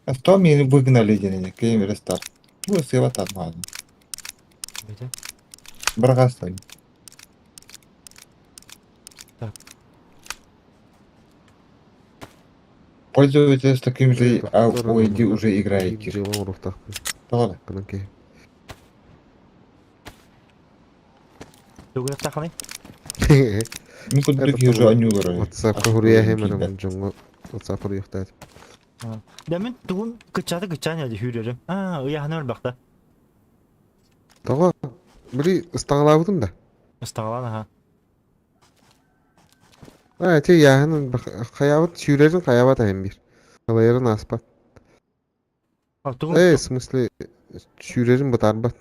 [SPEAKER 7] А что меня выгнали день, клейм рестарт. Ну, сыва там ладно.
[SPEAKER 1] Бете.
[SPEAKER 7] Баргастай.
[SPEAKER 1] Так.
[SPEAKER 7] Пользователь с таким же ID уже играете. Тоҕо?
[SPEAKER 1] Тугу таханы?
[SPEAKER 7] Ну, куддук уже анюлары.
[SPEAKER 9] WhatsApp хуруя хемер дьоҥҥо WhatsApp хуруйахтаат.
[SPEAKER 1] Да мен тугум кыччаты кыччаан яды хүрерим. А, ыяхны өлбакта.
[SPEAKER 9] Тоҕо били ыстаҥалаабытым да.
[SPEAKER 1] Ыстагалан аха.
[SPEAKER 9] А, эти яһын хаябыт сүүрэрин хаябат аһын бир. Халайарын аспат.
[SPEAKER 1] Тугум
[SPEAKER 9] Э, в смысле сүүрэрин бытарбат.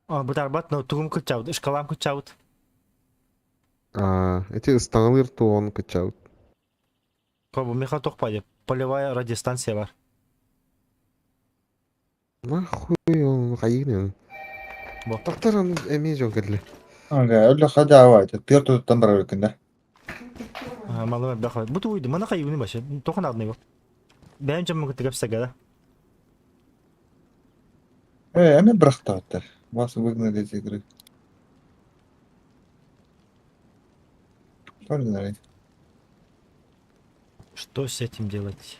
[SPEAKER 1] Бытарбат, но тугум кыччабыт, ышкалам кыччабыт.
[SPEAKER 9] А, эти ыстаҥалыыр туоҕун кыччабыт.
[SPEAKER 1] Кобу меха тохпа Полевая радиостанция бар.
[SPEAKER 9] Нахуй он хайыгын. Тохтор он эмиэ дьон кэллэ.
[SPEAKER 7] Ага, өлө хадаа тыар туттан барар күндэ.
[SPEAKER 1] Малым бахы. Бу туйду, мана хайыгын башы. Тохон адны бу. Бэйэм жаммы кытыгап сагада.
[SPEAKER 7] Э, эми бырахтааттар. Вас выгнали из игры. Что
[SPEAKER 1] Что с этим делать?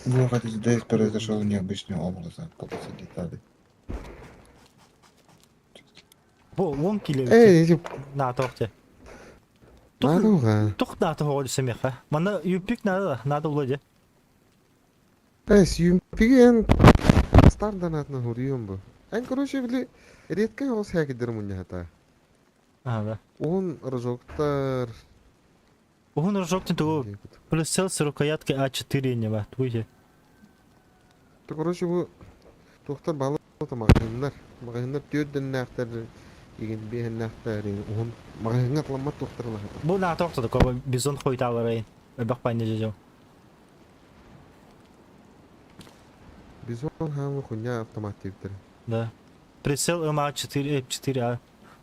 [SPEAKER 7] Глухо здесь произошел необычным образом, полосы детали.
[SPEAKER 1] Бу он киле.
[SPEAKER 9] Эй, эти
[SPEAKER 1] На тохте.
[SPEAKER 9] Надо
[SPEAKER 1] Тух на того семеха. Мана юпик надо, надо владе.
[SPEAKER 9] Э, сюмпиген стардан атна хурием бу. Эн короче били редко ол сәкидер муньята.
[SPEAKER 1] Ага.
[SPEAKER 9] Он рожоктар.
[SPEAKER 1] Уһун рожоктын тугу плюс с рукояткой А4 не ба, туйте.
[SPEAKER 9] То короче бу тухтар балы магазиннар. Магазиннар түрден игин биһеннәхтэр уһун магазинга тламмат тухтар лахата.
[SPEAKER 1] Бу на тохта кого бизон хойталары. Бак панне жежо.
[SPEAKER 9] Бизон хамы хуйня автомат типтер.
[SPEAKER 1] Да. Прицел МА4 4А.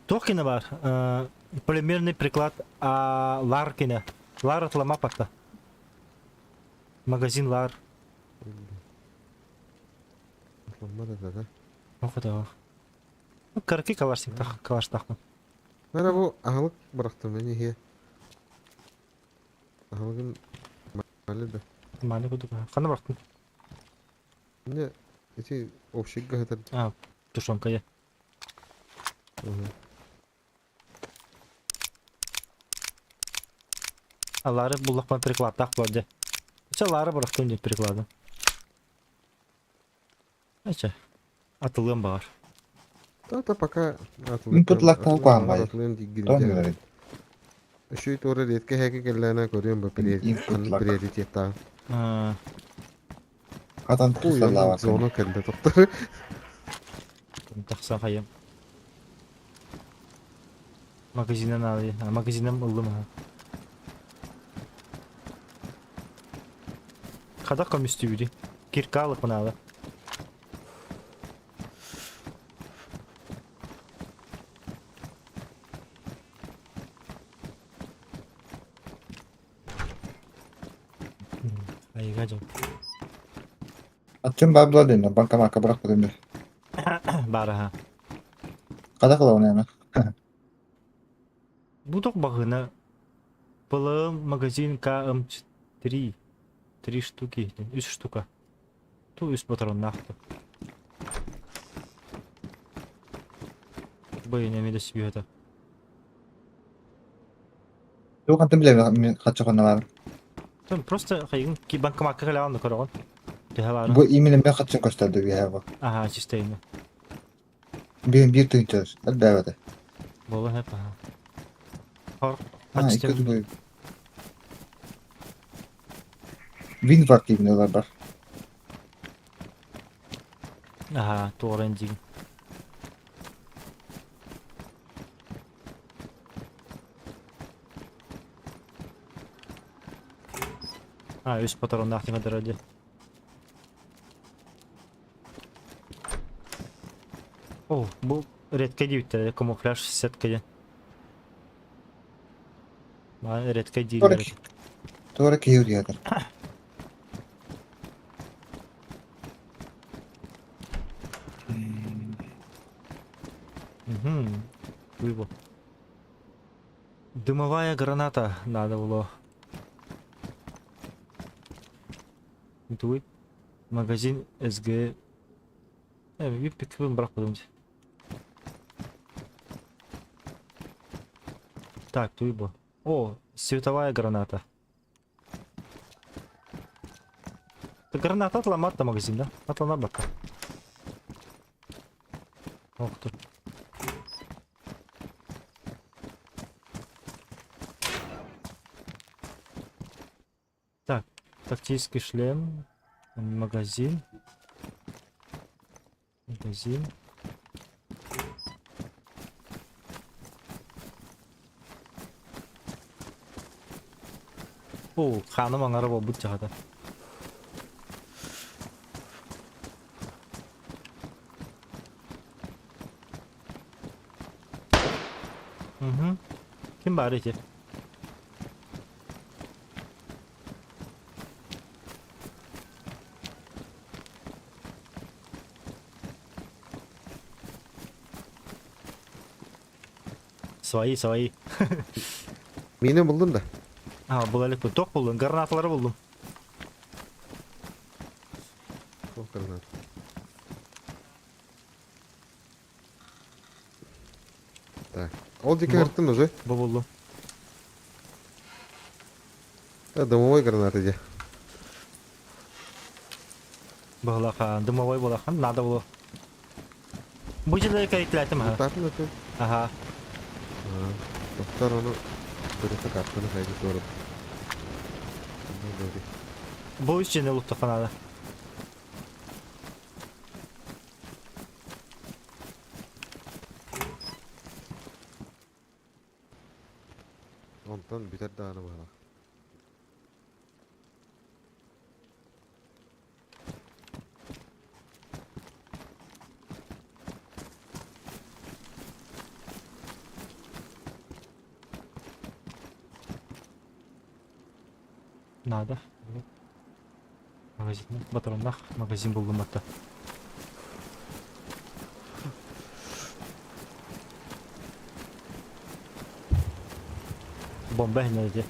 [SPEAKER 1] Тохкина бар. Полимерный приклад А Ларкина. Лар отлама пакта. Магазин Лар.
[SPEAKER 9] Отламма да да.
[SPEAKER 1] Ох да. Карки калашник тах калаш тахмын.
[SPEAKER 9] Мана бу ахалык бырахтым мени хе. Ахалыгын мали да.
[SPEAKER 1] Мали буду. Хана бырахтым.
[SPEAKER 9] Не, эти общий гатар.
[SPEAKER 1] А, тушенка я. Алары буллахпан приклад так болды. Ча лары бырахтым деп приклады. Ача. Атылым бар.
[SPEAKER 9] Та пока
[SPEAKER 7] Input lag толкуан
[SPEAKER 9] Тон Еще и тоже редко хэки келлена көрүм бу приоритетта.
[SPEAKER 7] Атан
[SPEAKER 9] Хуй
[SPEAKER 7] тусаллава.
[SPEAKER 9] зона келди токтор.
[SPEAKER 1] Тахсан хайым. Магазинен алый. Магазинен ылдым ha. Хада комүстүүри. Киркалык мыналы. Айга жол.
[SPEAKER 7] Аттым бабла ден, банкоматка бырак бөтөндөр.
[SPEAKER 1] Бара ха.
[SPEAKER 7] Када кыла оны
[SPEAKER 1] Будок багына. ПЛМ магазин КМ3. Три штуки. Үс штука. Ту үс патрон нахты. Бэй, не меда себе это.
[SPEAKER 7] Туох антан билэбин мин хачча хонно баар.
[SPEAKER 1] Там просто хайгын ки банкомакка кэлэҕин да көрөҕүн. Төһө баарын.
[SPEAKER 7] Бу именно мен хаччын көстөрдө биһэ бу.
[SPEAKER 1] Аха, чисто именно.
[SPEAKER 7] Биир биир тыһыынча элбээбэтэ.
[SPEAKER 1] Буолан эп аха. Хор
[SPEAKER 7] А, икки
[SPEAKER 1] хаччы
[SPEAKER 7] тубай. Винвард именно бар.
[SPEAKER 1] Аха, туоран дигин. А, үс патроннаах тиҥэ дии. О, бу редкэй диэбиттэрэ, камуфляж сетка диэн. Маа редкэй дииллэр этэ.
[SPEAKER 7] Туора киһи утуйар.
[SPEAKER 1] Угу. Выбор. Дымовая граната надо было. Туй. Магазин СГ. Вип брак подумать. Так, туйбо. О, световая граната. Ты граната отломат на магазин, да? Отломат бака. Ох ты. Так, тактический шлем, магазин. Магазин. О, ханым аңара буолбут дьаһата. Угу. Ким баар ити? Свои, свои.
[SPEAKER 9] Миинэ буллун да?
[SPEAKER 1] А, була иликпин. Туох буллун? Гранаталары буллум.
[SPEAKER 9] Ол гранат. Так. Ол диэки ырыттын уже.
[SPEAKER 1] Бу буллум.
[SPEAKER 9] Да, дымовой граната дьэ.
[SPEAKER 1] Быһылахан, дымовой булахан, надо было. Бу дьылы кэритлээтим аха.
[SPEAKER 9] Тутаатын да
[SPEAKER 1] Аха.
[SPEAKER 9] Доктор ону көрүтэ картаны хайда туорат.
[SPEAKER 1] Бу үс дьиэни луттахха наада.
[SPEAKER 9] Онтон бүтэр даҕаны быһалаах.
[SPEAKER 1] Надо. Магазин. Батроннах магазин буллум атта. Бомба иһинэ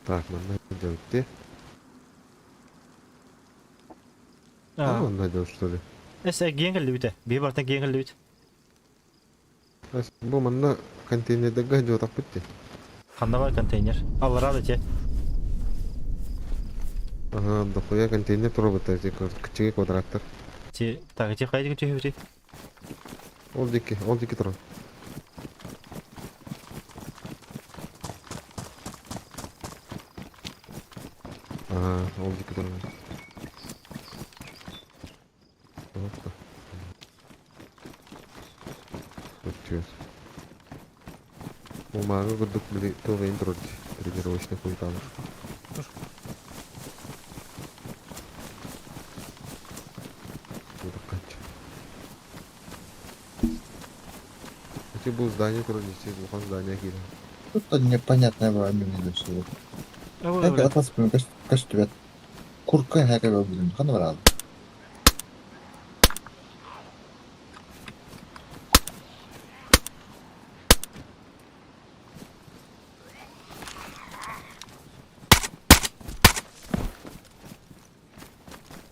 [SPEAKER 9] Так, манна дьалты. А, манна дьал, что ли?
[SPEAKER 1] Эс киэҥ кэллибит Биһи бартан киэҥ кэллибит.
[SPEAKER 9] Бу манна контейнердэргэ дьуотахпыт дии.
[SPEAKER 1] Ханна бар контейнер? Аллараа да те.
[SPEAKER 9] Ага, дохуя контейнер турабыта эти кычыгы квадраттар.
[SPEAKER 1] Ти, так, эти хайдик түһүбүтүй?
[SPEAKER 9] Ол диэки, ол диэки турар. Ага, ол диэки турар. Опа. Өттүөс. Умааҕы курдук били туох иһин турар дии, тренировочный хуйтаалар. Кача. Эти бу здание турар дии, улахан здание киирэн.
[SPEAKER 7] Тут непонятное было мне все. Это атлас көстүбэт. Курка хэкэ бөбүлүн ханы барал.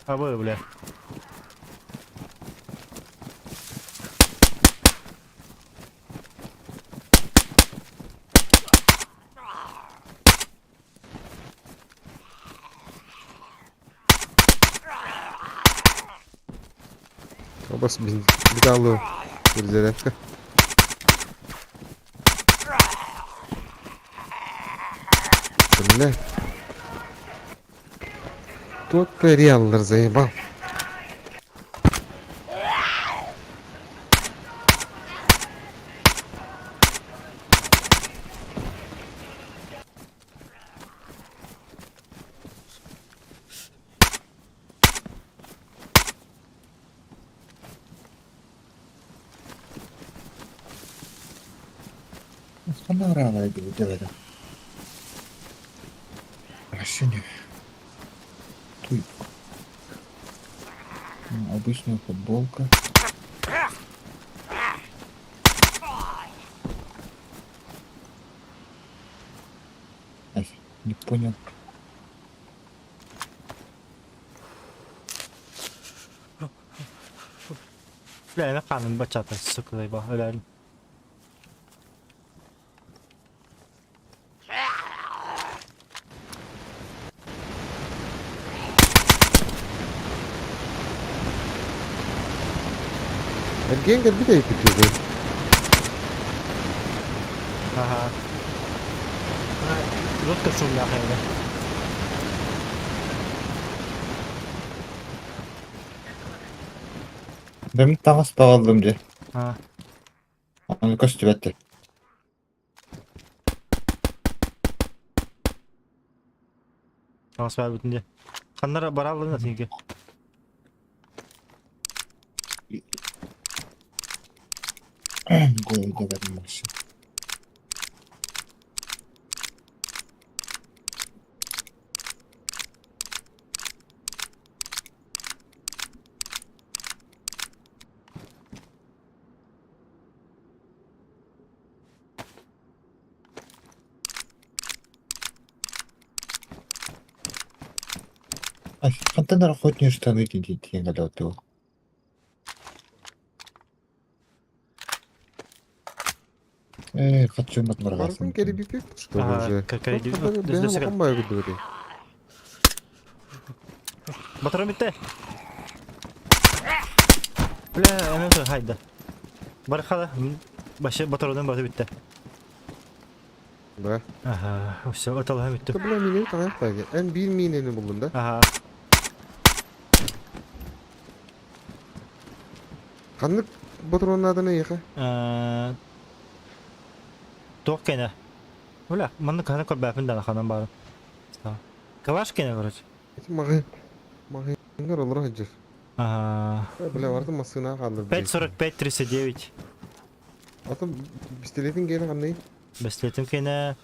[SPEAKER 1] Абы, бля.
[SPEAKER 9] Бас биталы перезарядка. Бля. Тут реаллар заебал.
[SPEAKER 7] Ханна рано делать. Вообще не. Туй. Обычная футболка. Ай, не понял.
[SPEAKER 1] Бля, эмэ хаанын баччата, сука, заебал. Өлөөрүм.
[SPEAKER 9] Эргиэн кэлбит эйпитиги.
[SPEAKER 1] Аха. Жестко шумнах эйне.
[SPEAKER 7] Бэм таҥас таҕаллым дьэ.
[SPEAKER 1] А.
[SPEAKER 7] Аны көстүбэт.
[SPEAKER 1] Таҥас баар бүтүн дьэ. Ханнара барааллына тиги.
[SPEAKER 7] Дьэ, машина. Хантан охотничьи штаны диэн галеоту. Э, хочу
[SPEAKER 9] Барытын кэрийбиппит, что ли, уже?
[SPEAKER 1] Ага,
[SPEAKER 9] Бэйэм улахан баайы курдук этэ.
[SPEAKER 1] Батарым битте. Бля, эмэ хайда. Бархала, вообще батаронун баты битте.
[SPEAKER 9] Да.
[SPEAKER 1] Ага, все, аталаһа бүттүм.
[SPEAKER 9] Это, бля, мине таҥах Эн биир миинени буллун да?
[SPEAKER 1] Ага.
[SPEAKER 9] Ханнык ботуруоннаадана эйиэхэ?
[SPEAKER 1] Туох кэнэ? Бля, манна хана көрбөппүн да ханан баар. Калаш кэнэ, короче.
[SPEAKER 9] Ити маҕаһыын маҕаһыыҥҥар олоро сылдьар.
[SPEAKER 1] Ага.
[SPEAKER 9] Бля, барытын массыынаҕа хааллар.
[SPEAKER 1] 5.45-39.
[SPEAKER 9] Атын пистолетин киэнэ ханный?
[SPEAKER 1] Пистолетин киэнэ...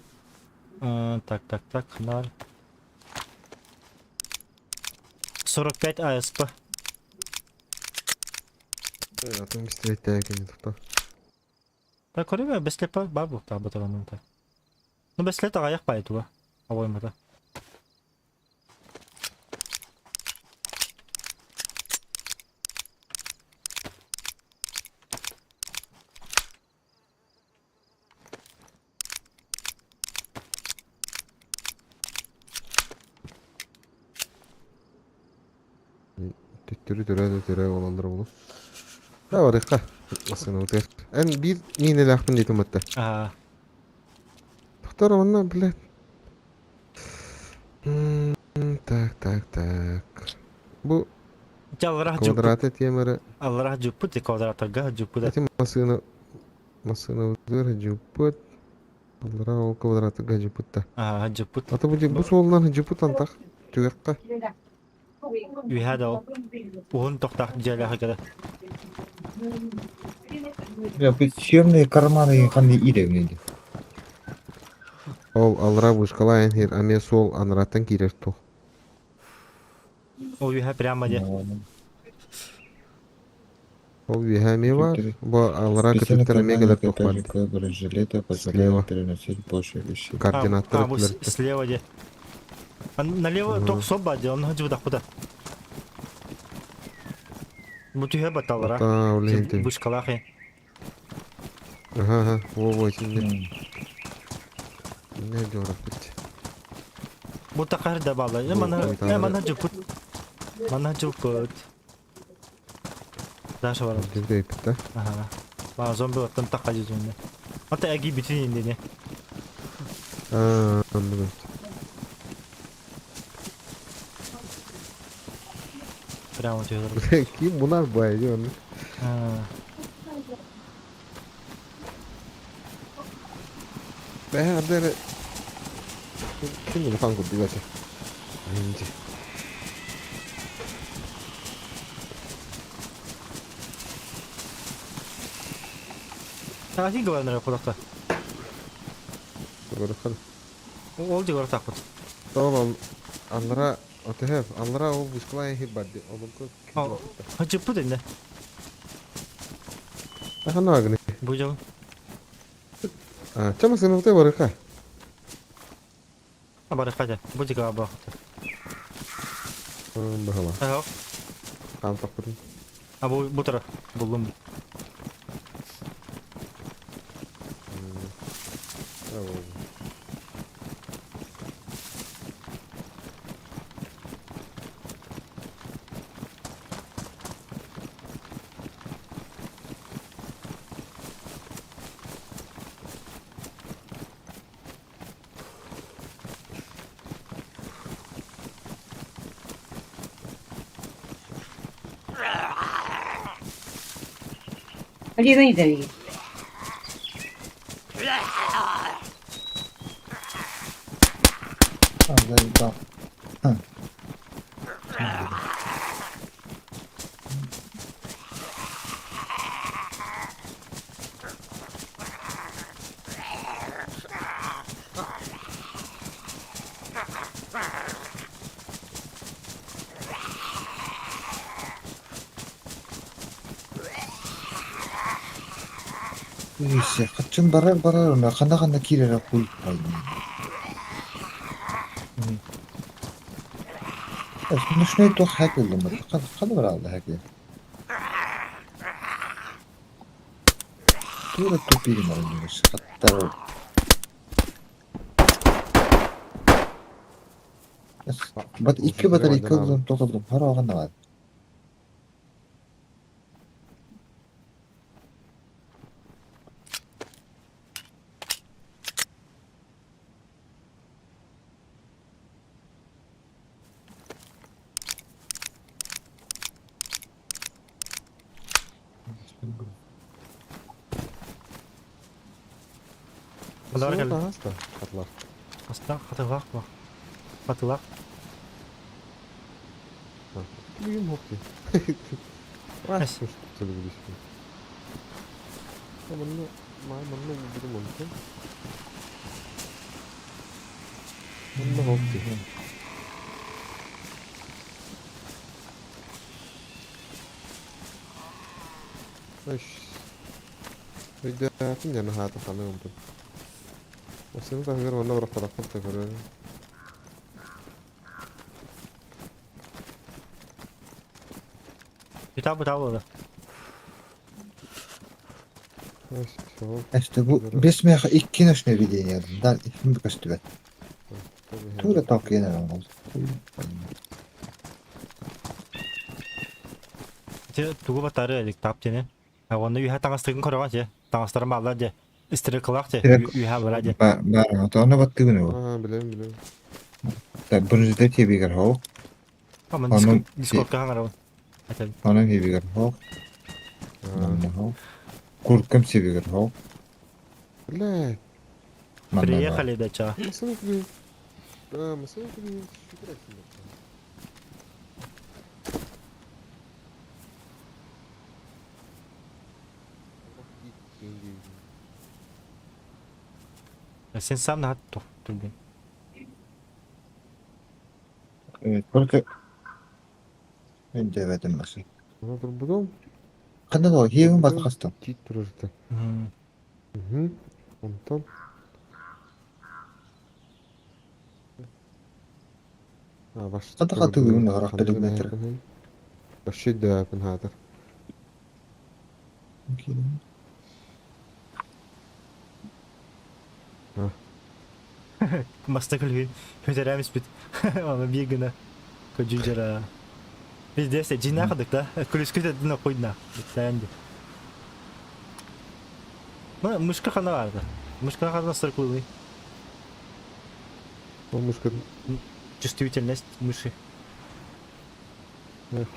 [SPEAKER 1] Так, так, так, ханна 45 АСП.
[SPEAKER 9] Атын пистолеттээх кини тохто.
[SPEAKER 1] Так, көрүмэ, бэслеппэ бар буолтаах батаранын так. Ну, бэслет аҕайах баай туга. Обоймата.
[SPEAKER 9] Төттөрү төрөө да төрөө буолаллар буолуо. Да барыахха. Массыынабытыгар. Эн биир миинэлээхпин диэтим батта.
[SPEAKER 1] Аа.
[SPEAKER 9] Тохтор онно, блядь. Так, так, так. Бу
[SPEAKER 1] Алларах
[SPEAKER 9] квадраты темэрэ.
[SPEAKER 1] Алларах жуппут, квадратарга жуппут.
[SPEAKER 9] Эти массыына массыынабытыгар жуппут. Аллара ол квадратыга жуппут да.
[SPEAKER 1] Аа, жуппут.
[SPEAKER 9] Ата бу бу суолунан жуппут антах түгэххэ.
[SPEAKER 1] Үһэ да ол. Уһун тохтаах дьиэлээх кэлэ.
[SPEAKER 7] Бля, бу съемные карманы ханны идэвнеди.
[SPEAKER 9] Ол алра вышкалаан хир аме суол анараттан киирэр туох.
[SPEAKER 1] Ол үһэ прямо де.
[SPEAKER 9] Ол үөһэ эмиэ баар. Бу алра
[SPEAKER 7] Специально
[SPEAKER 9] кытыттан эмиэ
[SPEAKER 7] карманы
[SPEAKER 9] кэлэр туох баар.
[SPEAKER 7] для бронежилета
[SPEAKER 9] Слева.
[SPEAKER 7] позволяют переносить больше вещей.
[SPEAKER 9] Координаттар
[SPEAKER 1] А, бу
[SPEAKER 9] өттүлэриттэн.
[SPEAKER 1] слева де. А налево
[SPEAKER 9] Мгм.
[SPEAKER 1] тох соба де, он хадьбыда куда. Бу түһэ баталлара.
[SPEAKER 9] Та улин
[SPEAKER 1] Вышкалаах е.
[SPEAKER 9] Аха, аха, во-во, итиннэ. Не дьораппыт.
[SPEAKER 1] Бу тахар да балла. Э мана, э мана жупут. Мана жупут. Даша бар.
[SPEAKER 9] Дивдейпит да.
[SPEAKER 1] Аха. Ба зомби оттон тахха жүзүнде. Ата әги бүтүн индене.
[SPEAKER 9] Аа, анныгы.
[SPEAKER 1] Прямо түһэ.
[SPEAKER 9] Ким мунар бай ди онны. Бэһэ ардары ким улахан курдук этэ. Инди.
[SPEAKER 1] Таси говорнер кудакта.
[SPEAKER 9] Көрөхөн.
[SPEAKER 1] Ол дигор тахпыт.
[SPEAKER 9] Тоҕо аллара отөһөп аллара ол бускалай хит барды. Олонко.
[SPEAKER 1] Хачыппыт инде.
[SPEAKER 9] Ахана агны.
[SPEAKER 1] Бу жол.
[SPEAKER 9] А, чама сынылты барыха.
[SPEAKER 1] Абары хадя. Бу дигор аба.
[SPEAKER 9] Бахала.
[SPEAKER 1] Ага.
[SPEAKER 9] Там тахпытын.
[SPEAKER 1] А бу бу тара. Булдум.
[SPEAKER 8] Алина не дави.
[SPEAKER 7] Да. Үйсе, качан барар барар она кана кана кирер куй Нушней тох хакелдым. Кана бар алды хакел. Тура тупири марындыгыс. Хаттар. Бат икки батарейка булдum, тоқылдым. Пара алған да бар.
[SPEAKER 1] Бұлар кел.
[SPEAKER 9] Аста, хатлар.
[SPEAKER 1] Аста хатылак ба. Хатылак.
[SPEAKER 9] Билим хокки.
[SPEAKER 1] Эс.
[SPEAKER 9] Манны, манны билим онтон. Манны хокки. Эш. Өйдәтин яна хата ханы онтон. Осыны тахыгар манна барахтарахпын тахыры.
[SPEAKER 1] Битап битап болды.
[SPEAKER 9] Эш, шол.
[SPEAKER 7] İşte bu бес меха икки ночное видение. Да, икки көстүбөт. Тура ток ене oldu.
[SPEAKER 1] Те тугу батары элек тап тене. А оны үйә таңастыгын көрөгөн те. Таңастары малла де. Истире кылак те. Үйә бара де.
[SPEAKER 7] Бар, оны баттыгын о.
[SPEAKER 9] Аа, билем, билем.
[SPEAKER 7] Та бұрынжыда тебигер хоқ.
[SPEAKER 1] Аман
[SPEAKER 7] Onun
[SPEAKER 1] дискордка хаңара. Атам.
[SPEAKER 7] Onun тебигер хоқ.
[SPEAKER 9] Аа.
[SPEAKER 7] Куркым себигер хоқ.
[SPEAKER 9] Блядь.
[SPEAKER 1] Приехали да ча.
[SPEAKER 9] Масына килин. Да, масына килин. Шүкір айтсын.
[SPEAKER 1] Сен сам на тух турбин.
[SPEAKER 7] Evet, только Өндебедим басын.
[SPEAKER 9] Будум.
[SPEAKER 7] Қандай ол? Хиегін баты қастым.
[SPEAKER 9] Кит тұрырды. Онтон.
[SPEAKER 7] Қандай қатты өгін қарақ білігін әтір.
[SPEAKER 9] Баши да пын хатыр.
[SPEAKER 1] Маста күлүгүн бүтэрээм испит. Аны биир гына көдьүү Пиздец, дьиҥнээх курдук да. Күлүскүт өттүн окуйна. Бүттээн дии. Ну, мышка хана баарда. Мышка хана сыркылыый.
[SPEAKER 9] Ол мышка
[SPEAKER 1] Чувствительность мыши.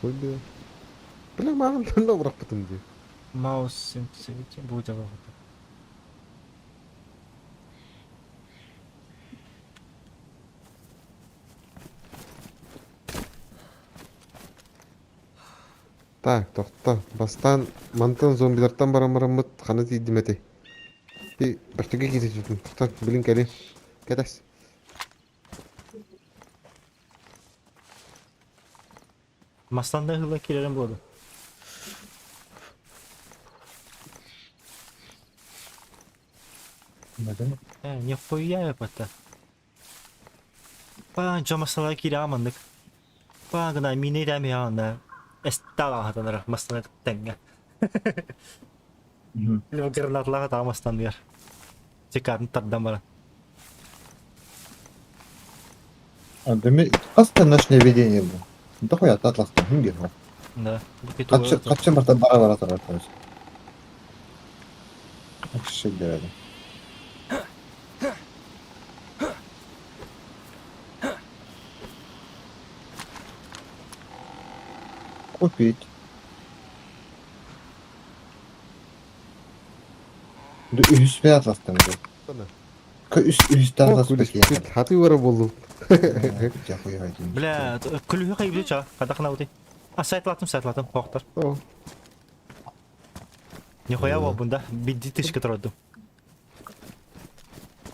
[SPEAKER 9] Хуй бля. Бля, маған тында бұрақпытым дии.
[SPEAKER 1] Mouse sensitivity будет аллахата.
[SPEAKER 9] Так, тохто. Бастаан мантан зомбилартан баран бараммыт хана тиийдим этэй. Ти бөртөкө киирэ түстүм. Тохто, билин кэлин. Кэтэс.
[SPEAKER 1] Мастан да ыла киирэрин буолду. Э, нихуя это. Паан дьон массыыналар киирэҕэ маннык. Паан гына миинэ итээн иһэҕинэ эстаалаах хатанара массыына тэҥҥэ. Гранаталаах атаҕа мастанныгар. Чекатын тардан баран.
[SPEAKER 7] А, да ми хаста ночное видение был. Да хуй атластан хинге.
[SPEAKER 1] Да.
[SPEAKER 7] Качы качы марта бара бара тарар короче. Вообще говоря. Купить. Да үһүс мен атластан бу. Үс үһүстэн атласпыт
[SPEAKER 9] Хаты бара болду.
[SPEAKER 1] Бля, күлүһү хайбы ча, хадахна ути. А сайтлатым, сайтлатым, хоқтар. Нихуя буолбун да, бидди тышка турдум.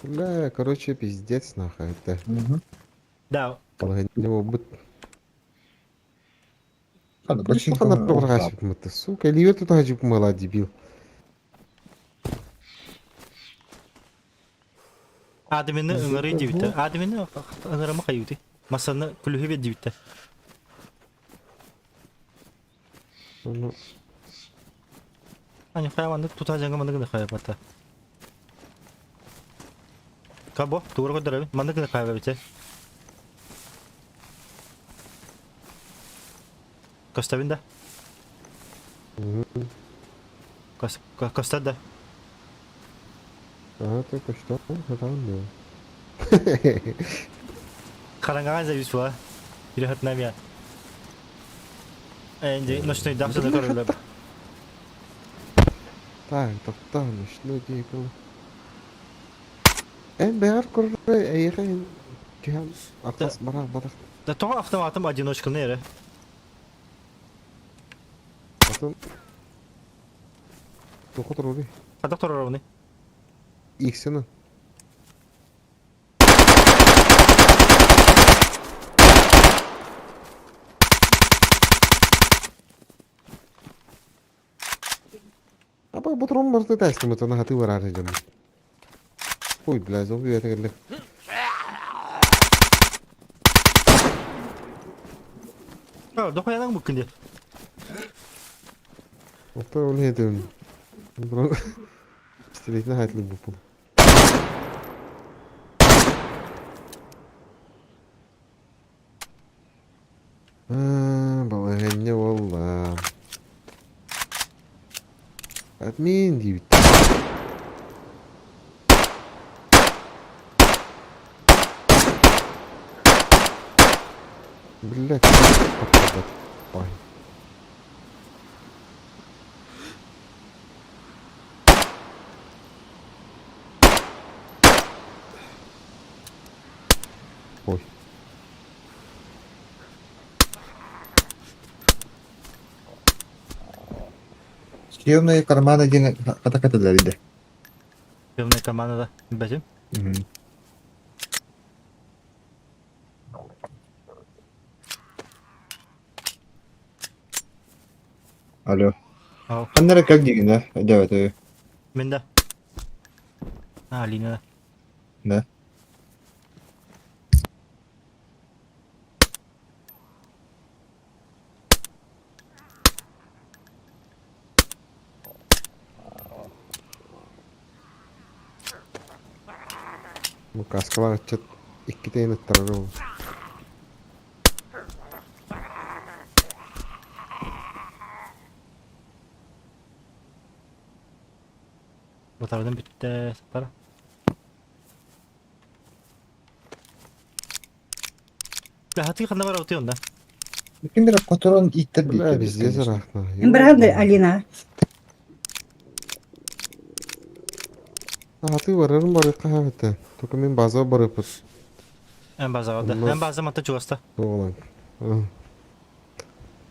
[SPEAKER 9] Бля, короче, пиздец нахуй это.
[SPEAKER 1] Да.
[SPEAKER 9] Не бут.
[SPEAKER 7] Хана,
[SPEAKER 9] Сука, или тут хачып мала дебил.
[SPEAKER 1] Админы ыҥырыы диэбиттэр. Админы ыҥырама хайыыты. Масаны күлүһү биэр диэбиттэр. Ани хайа маннык тута дьаҥа маннык гына хайабата. Кабо, тугура көрдөрөбүн. Маннык гына хайабабыт Көстөбүн да? Көстөр да?
[SPEAKER 9] А, только что? Хатан
[SPEAKER 1] Хараҥаҕа завис була. Или я. Энди, ночной дапсы да көрөлөр.
[SPEAKER 9] Так, тоқта, ночной декол. Эн бэҕэр көрөр эйиэхэ түһэн атас барах батах.
[SPEAKER 1] Да тоҕо автоматым одиночканы эрэ.
[SPEAKER 9] Атын Тоқо турары.
[SPEAKER 1] Хадах турарабыный?
[SPEAKER 9] Иксені. Аба бутрон барты тәстім это нахаты барар дем. Ой, бля, зомби это келді.
[SPEAKER 1] Дохуянаң бу күнде.
[SPEAKER 9] Опта ол хетем. Бро. Пистолетine hayatlı bu pul. Балаһынньа буолла. Админ диэбит. Блядь, бай. Ой.
[SPEAKER 7] Съемные карманы диэн хата иде.
[SPEAKER 1] Съемные карманы да. Бәтим.
[SPEAKER 7] Алло. Ханнара как деген, да? Давай,
[SPEAKER 1] Мен да. А, Алина.
[SPEAKER 7] Да.
[SPEAKER 9] Бу каскалаах ыччат иккитэ ыттарар ол.
[SPEAKER 1] Батардан бүттэ саппара. Хатыы ханна бар отуй онда?
[SPEAKER 7] Ким бир которон иттер
[SPEAKER 9] Бля,
[SPEAKER 7] дийтер
[SPEAKER 9] везде
[SPEAKER 7] конечно.
[SPEAKER 9] зарахна.
[SPEAKER 8] Брат, Алина.
[SPEAKER 9] Хаты барарым барыqqa хавыта. Только мен база барыппыт.
[SPEAKER 1] Эн базаға да.
[SPEAKER 9] Онно
[SPEAKER 1] Эн база матта чугаста.
[SPEAKER 9] Оҕолон.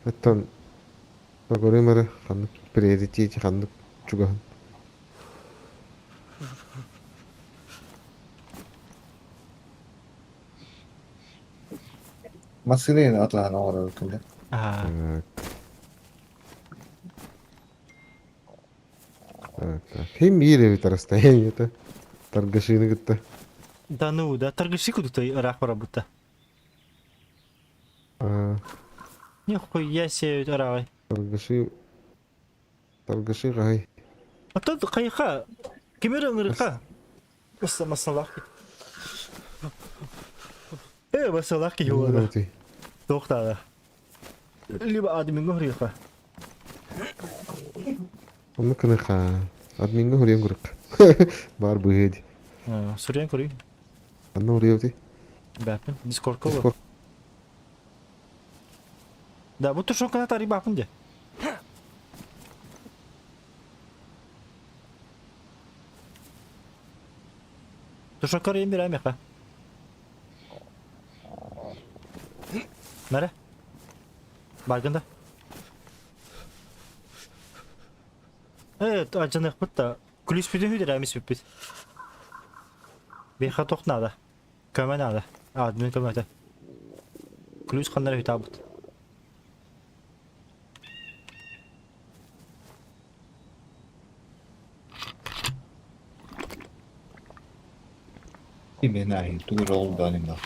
[SPEAKER 9] Оттон көрүм эрэ ханнык приоритете ханнык чугаһын.
[SPEAKER 7] Массыына атлаһан оҕорор күндэ.
[SPEAKER 1] Аа.
[SPEAKER 9] Так. Так, так. Хим биир эбит расстояние-то. Торгашины кытта.
[SPEAKER 1] Да ну, да торгаши куда-то ыраах барабыта.
[SPEAKER 9] А,
[SPEAKER 1] Нихуя себе ыраах.
[SPEAKER 9] торгаши... Торгаши гай.
[SPEAKER 1] А то хайха. Кемер ыңырыха. Маса масалах. Э, масалах ки юлада. Тоқтады. Либо админге хурыха.
[SPEAKER 9] Онну кыныха. Админге хурьен курык. Бар быһыди.
[SPEAKER 1] Сурьян курый.
[SPEAKER 9] Анна хурьевти.
[SPEAKER 1] Бәпін. Дискорд колы.
[SPEAKER 9] Дискорд.
[SPEAKER 1] Да, бу тушенканы тари бапын де. Тушенка рейм бир әмеха. Нәре? Баргында. Э, ажанык бутта. Күлүс бүтүн хүдер әмис бүппүт. Беха тоқ нада. Көмө нада. Админ көмөтө. Күлүс кандар хүтабыт.
[SPEAKER 7] Ким ахи тугур ол даним да.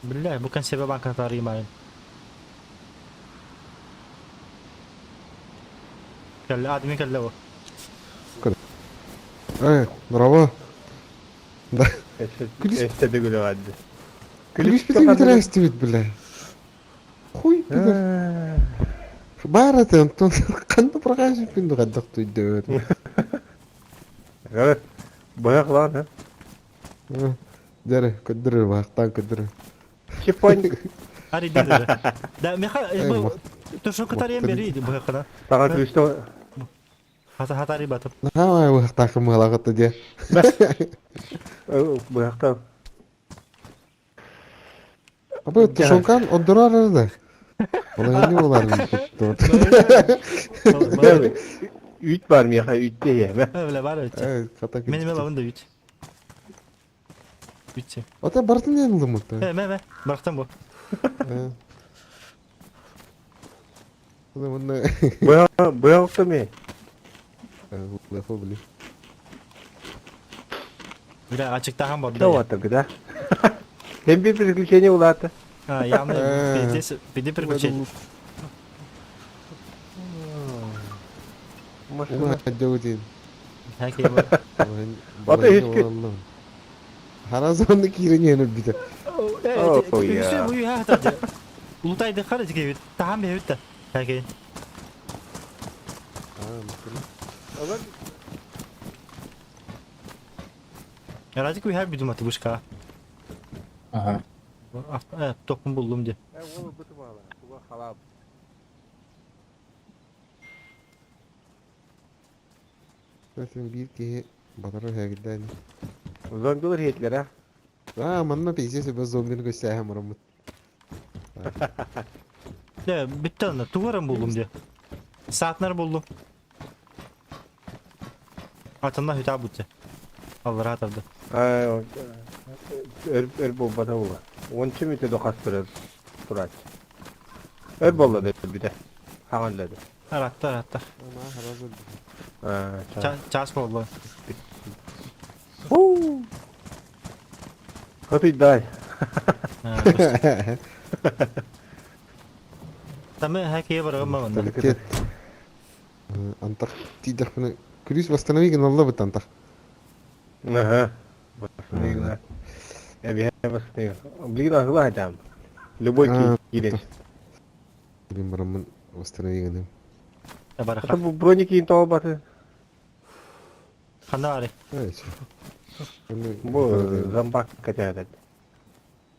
[SPEAKER 1] Бля, бу консерва банканы тарыймайын. Кэллэ, админ кэллэ бу.
[SPEAKER 9] Эй, браво. Да. Күлүс
[SPEAKER 10] Эсте дегүле барды.
[SPEAKER 9] Күлүс битин бүтүрәстибит бля. Хуй пидор. Бар это Антон канды прокажып күндү каддак туйды.
[SPEAKER 10] Evet. Быһах лан, ha.
[SPEAKER 9] Дәрі, көддүрү, бактан көддүрү.
[SPEAKER 10] Чипон.
[SPEAKER 1] Ари дедер. Да, меха,
[SPEAKER 9] Эй,
[SPEAKER 1] бу тушенка тарыйын бери бу хакына.
[SPEAKER 10] Тага күстө.
[SPEAKER 1] Хата хатари батып.
[SPEAKER 9] Давай бактакы мылагаты де.
[SPEAKER 10] Быһахта.
[SPEAKER 9] Абы тушонкан отдурар да. Олай не болар.
[SPEAKER 10] Үт бар меха, үт де еме.
[SPEAKER 1] Бля, бар өтче.
[SPEAKER 9] Эй, ката
[SPEAKER 1] Мен мен лавында үт. Үтче.
[SPEAKER 9] Ата бартын yanıldım mutlu.
[SPEAKER 1] Э, ме ме. Барактан бу.
[SPEAKER 9] Мында
[SPEAKER 10] Быһах быһахта ме.
[SPEAKER 9] Лефо били.
[SPEAKER 1] Бля, ачыктахан бар.
[SPEAKER 10] Давата гыда. Hem bir приключение улаты.
[SPEAKER 1] А, явно пиздец, пиди приключение.
[SPEAKER 10] Машина.
[SPEAKER 9] Ума жогутин.
[SPEAKER 1] Хакей бар.
[SPEAKER 10] Ата hiçbir-
[SPEAKER 9] Харазонны киренен бите.
[SPEAKER 1] Э,
[SPEAKER 10] Oh, yeah.
[SPEAKER 1] бу я хата. Улутайды хара тиге тахам бе битте. Хакей. Радик уйхар бидум аты бушка.
[SPEAKER 7] Ага.
[SPEAKER 1] Э, токун булдум де.
[SPEAKER 9] Zaten bir ki батыр хәгидән.
[SPEAKER 10] Зомбилар хетлер ha.
[SPEAKER 9] А, манна пиздец бе зомбини көсәһәм барамыт.
[SPEAKER 1] Де, битте анда, тугарым булдум де. Саатнар булдум. Атында хүтә бутте. Алла rahat aldı.
[SPEAKER 10] Ай, өр өр болбата була. Ончу мүтө докас турар. Турач. Өр болла деп бите. Хаңаллады.
[SPEAKER 1] Аратта, аратта.
[SPEAKER 9] Ана харазон.
[SPEAKER 10] А,
[SPEAKER 1] Час болду.
[SPEAKER 10] Хаты дай.
[SPEAKER 1] Таме хакeye барган манда.
[SPEAKER 9] Авторитет. Антах тиийдэхпинэ күлүүс восстанови гыналлабыт антах.
[SPEAKER 10] Аха. Восстанови гына. Эбиһэ восстанови. Билигин аһыла хатаам. Любой киирэн.
[SPEAKER 9] Билин бараммын восстанови гыным.
[SPEAKER 1] Бараха.
[SPEAKER 10] Бу броник тоҕо
[SPEAKER 1] Ханна бары?
[SPEAKER 10] Бу зомбак кэтээдет.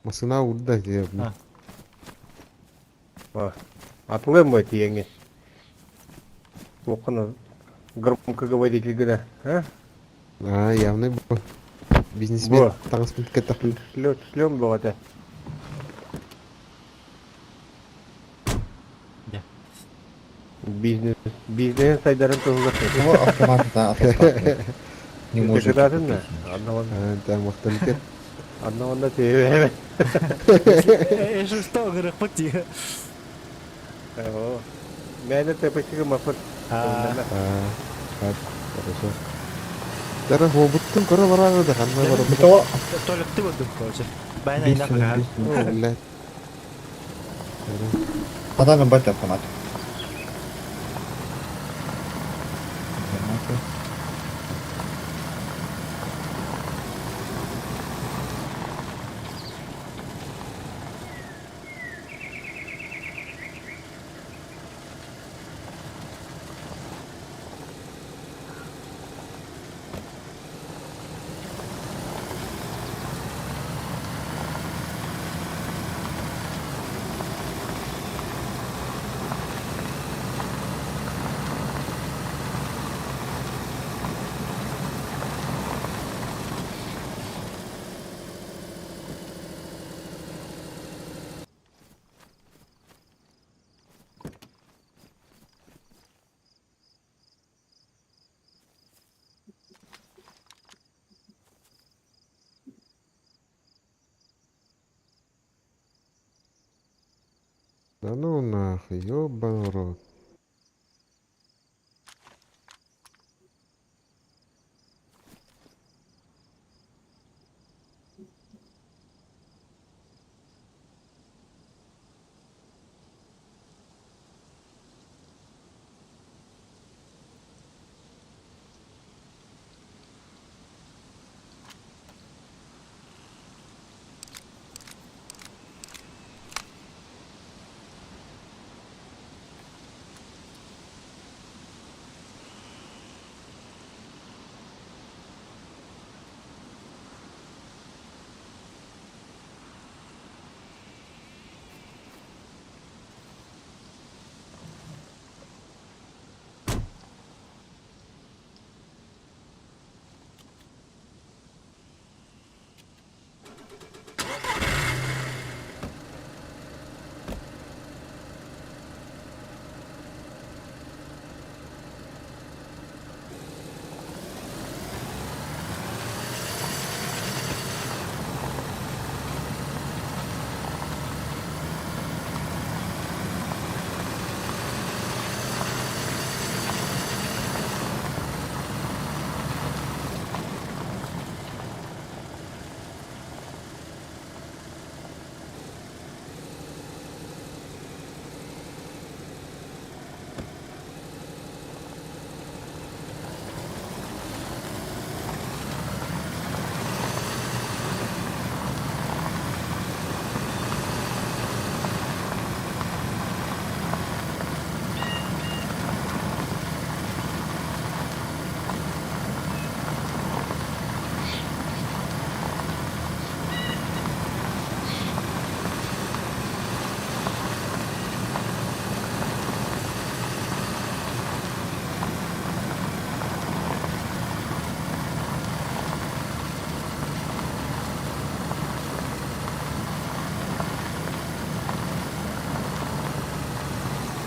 [SPEAKER 9] Масына урда диye.
[SPEAKER 10] Атылым бу тиеңи. Туоххана громкоговоритель гына, а?
[SPEAKER 9] А, явный бу. Бизнесмен таҥаспын кэттэхпин.
[SPEAKER 10] Шлем бөҕөтө. Бизнес, бизнес сайдарын туһугар.
[SPEAKER 7] Его автомат да Не может.
[SPEAKER 10] Да?
[SPEAKER 9] Одного
[SPEAKER 10] Одного тебе.
[SPEAKER 1] Что, грохоти?
[SPEAKER 10] Мен это почти мафыр.
[SPEAKER 9] Хорошо. Дара хобуттун көрө барары да ханна барабы.
[SPEAKER 1] Толыкты болдум, короче. Байна инак.
[SPEAKER 9] Блядь.
[SPEAKER 7] Хатан бат автомат.
[SPEAKER 9] Да ну нахуй, ёбаный рот.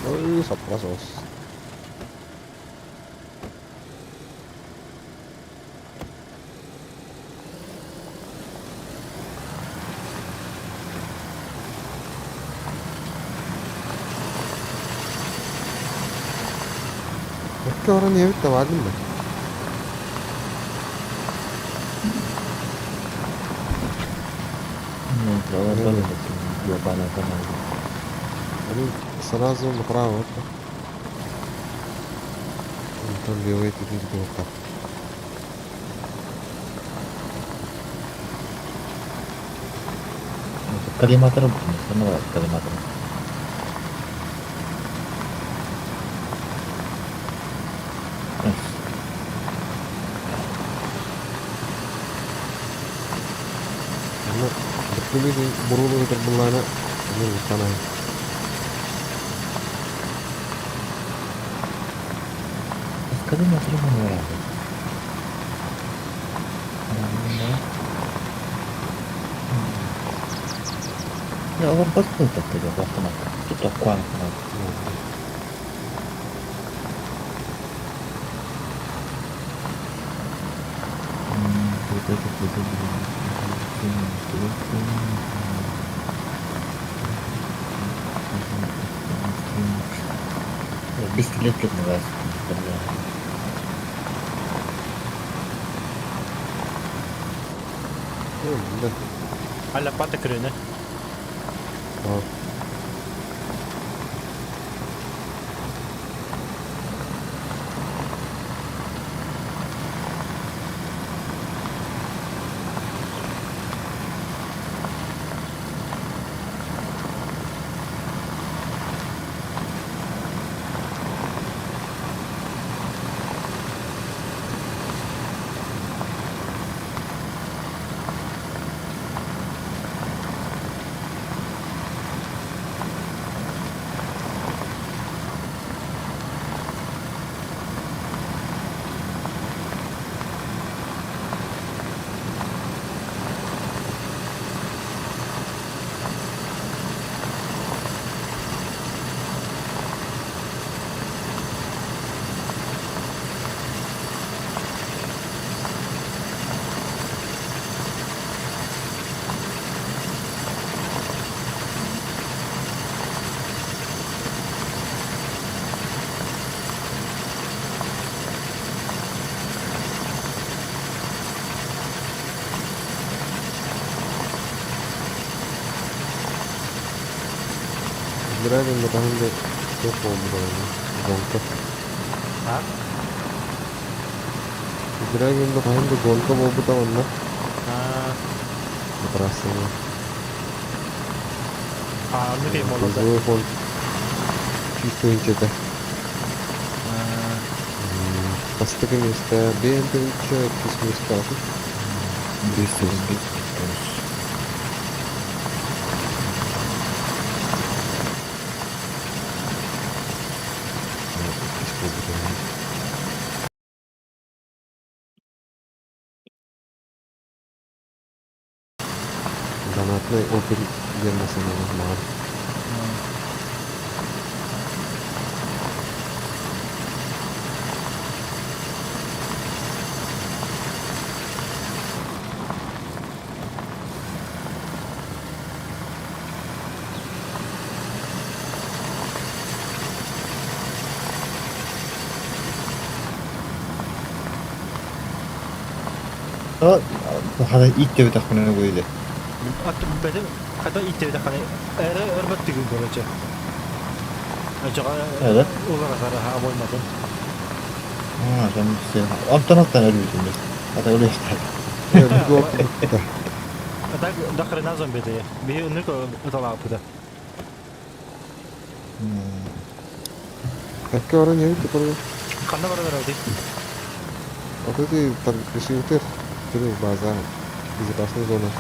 [SPEAKER 9] Ой, саппас ос. Өккө оран ебит да бардым ба. Сразу направо. Там левый этитин тутуохтаах.
[SPEAKER 7] Коллиматор ханна коллиматор?
[SPEAKER 9] Онно быртылыы буруулуу сытар былаана ону санаан.
[SPEAKER 7] Коллиматор ханна Олорбот кылтаттыга автомат. Тут куан Бискилет называется.
[SPEAKER 9] Да.
[SPEAKER 1] Аля пата крыны.
[SPEAKER 9] Израиль батаһын да суох буолбута гонка.
[SPEAKER 1] А?
[SPEAKER 9] Израиль батаһын да гонка буолбута онно. Трассаны.
[SPEAKER 1] А, ну кей молодец.
[SPEAKER 9] Газовый фонд чисто инчете. Бастакы место БМП иккис место.
[SPEAKER 7] 200
[SPEAKER 9] Иккис буолбута. Донатный опель диэн массыынаны маҕан.
[SPEAKER 7] Хата иттебитахпына буйде.
[SPEAKER 1] Бэтим хата иттебитаххана эрэ өрбөт түгүн короче. Ачаға
[SPEAKER 7] Evet.
[SPEAKER 1] уларасара обойматын.
[SPEAKER 7] А, там все. Антон аттан өлбүтүм. Хата өлө
[SPEAKER 1] А так до хрена зомби дае. Би нүк уталаапыта.
[SPEAKER 9] Какие оран ебит теперь?
[SPEAKER 1] Ханна барар өтик.
[SPEAKER 9] Вот эти торгаши база, безопасная зона.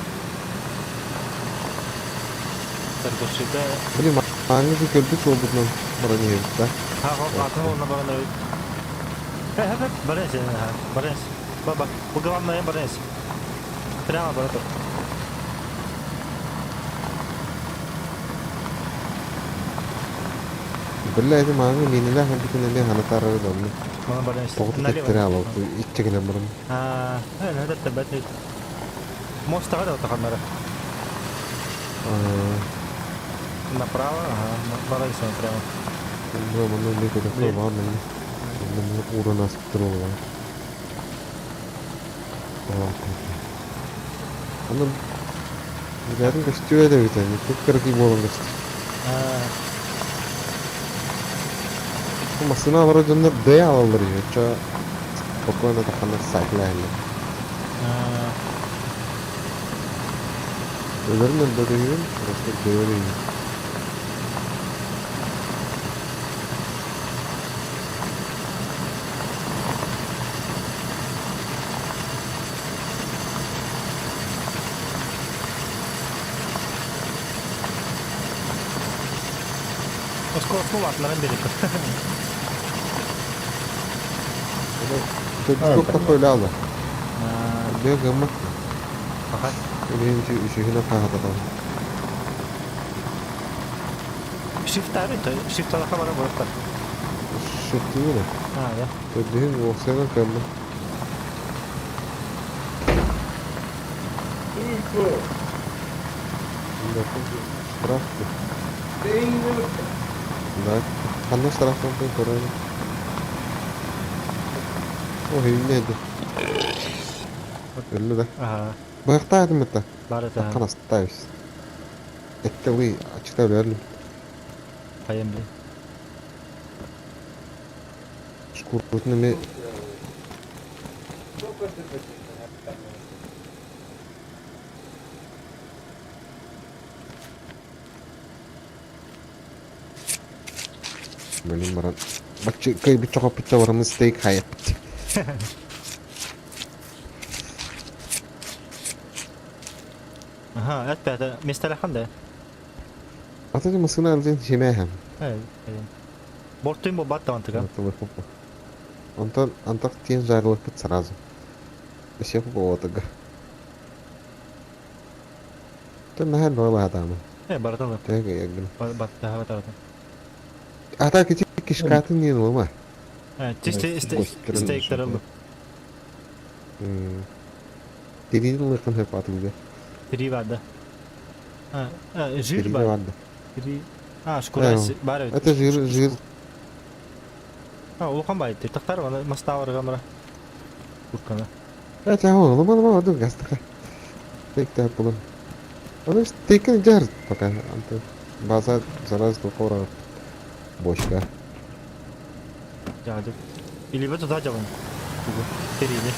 [SPEAKER 1] Торгашида.
[SPEAKER 9] Блин, они же көлбүт суолбутунан баран иһэбит да?
[SPEAKER 1] Ха, атын олна баран өт. Э, баран сен, баран. Баба, бу главное баран. Прямо баран.
[SPEAKER 9] Биллэ эти мааны минилэ хабитин эмиэ ханатаарары донну.
[SPEAKER 1] Мана баран.
[SPEAKER 9] Тоҕута тэттэрэ алал иччэ гынан баран.
[SPEAKER 1] А, э, это бэт. Мост тага да таханнары. Направо, ага, баран сен прямо.
[SPEAKER 9] Бу манна эмиэ көтөхтөр баар манна. Манна ууран ааспыттар буоллаҕа. Аны билэрин көстүбэт эбит ини кып-кыракый буолан көстөр. Массыына олорор дьоннор дөйө аалаллар үһү, оччо спокойно тахханнар сайтлаһаллар. Өлөрүн өлбөт үһүбүн, просто дөйөр үһү.
[SPEAKER 1] Оскуоласын улаатыннаран биэриэххэ.
[SPEAKER 9] Төрдүс такой ляла. Бе гыммат. Билин үчүгүнэ хаһататам.
[SPEAKER 1] Шифтары, шифталаха бара буолар.
[SPEAKER 9] Шифтыыр.
[SPEAKER 1] А, да.
[SPEAKER 9] Төрдүһүн уопсайынан кыаммат. Штраф. Да. Ханна штрафтан көрөйүн. О, иһиннэ Өллө да.
[SPEAKER 1] Ага.
[SPEAKER 9] Быһахтаатым это.
[SPEAKER 1] Бар это.
[SPEAKER 9] Таккан оставись. Эттелый, ачыкта өлөрүм.
[SPEAKER 1] Хайам били.
[SPEAKER 9] Шкурутун эме Блин, баран. Баччы кыйбыт чоҕоппутча барамын стейк хайаппыт.
[SPEAKER 1] Аха, эт мистер да.
[SPEAKER 9] Ата массыына ылдьан симээһэм.
[SPEAKER 1] Бортуйм бу бат тавантыга.
[SPEAKER 9] Онтон антах тиэн жарылыкпыт сразу. Өсө болотыга. Тон наһаа баҕалаатаамы.
[SPEAKER 1] Э, баратан.
[SPEAKER 9] Тэгэ ягын.
[SPEAKER 1] Бат таха баратан.
[SPEAKER 9] Ата кити кишкатын нен лыма.
[SPEAKER 1] Э, стейктер алды.
[SPEAKER 9] Тирин лыкын хөп атылды.
[SPEAKER 1] Три вада. А, жир бар. Три. А, шкура бар.
[SPEAKER 9] Это жир, жир.
[SPEAKER 1] А, улахан бай. Тактар аны маставар гамра. Куркана.
[SPEAKER 9] Это о, лыма лыма аду гастака. Тек та булын. Аны стейкин жар пока. Анты база зараз духора бочка.
[SPEAKER 1] Жады. Или в туда делаем. Терили.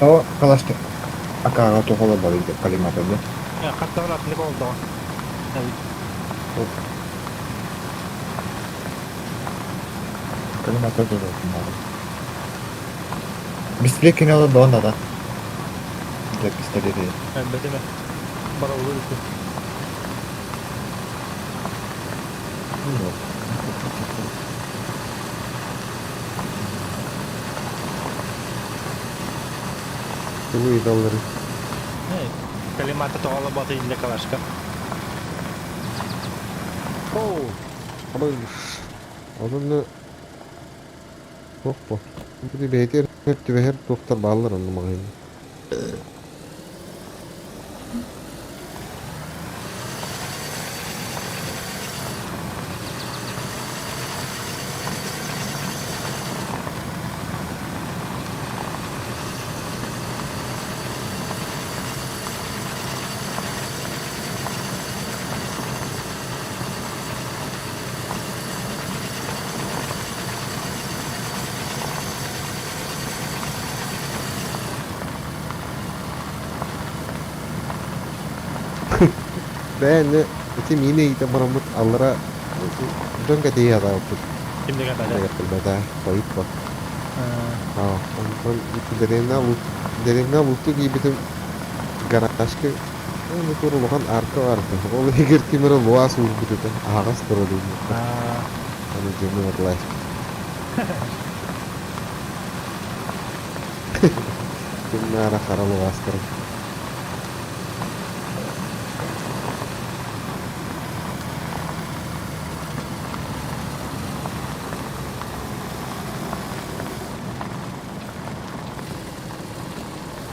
[SPEAKER 7] О, калашты. Акага тоголо бар иде коллиматорда.
[SPEAKER 1] Каттар атны болду.
[SPEAKER 7] Коллиматорда да. Пистолет кино да да. Для пистолета.
[SPEAKER 1] Бетеме. Бара olur.
[SPEAKER 9] Тылы даллары.
[SPEAKER 1] Коллиматор тоголо баты для калашка.
[SPEAKER 9] Оу. Абы. Onun Хоппо. Бу бейтер түбэһэр туохтар бааллар онну маҕайын. Бэйэни ити миинэ иитэ бараммыт аллара дьон кэтиһиэ атаабыппыт.
[SPEAKER 1] Ким деген бәле?
[SPEAKER 9] Бэта хойут ба. Аа, онтон дэриэбинэ лут дэриэбинэ лутту киирбитим гаражка оны тур улахан арка бар этэ. Ол иһигэр ким эрэ луаас уурбут этэ. Аһаҕас турар диэн. Аны дьону араласпыт. Ким наара хара луаастарын.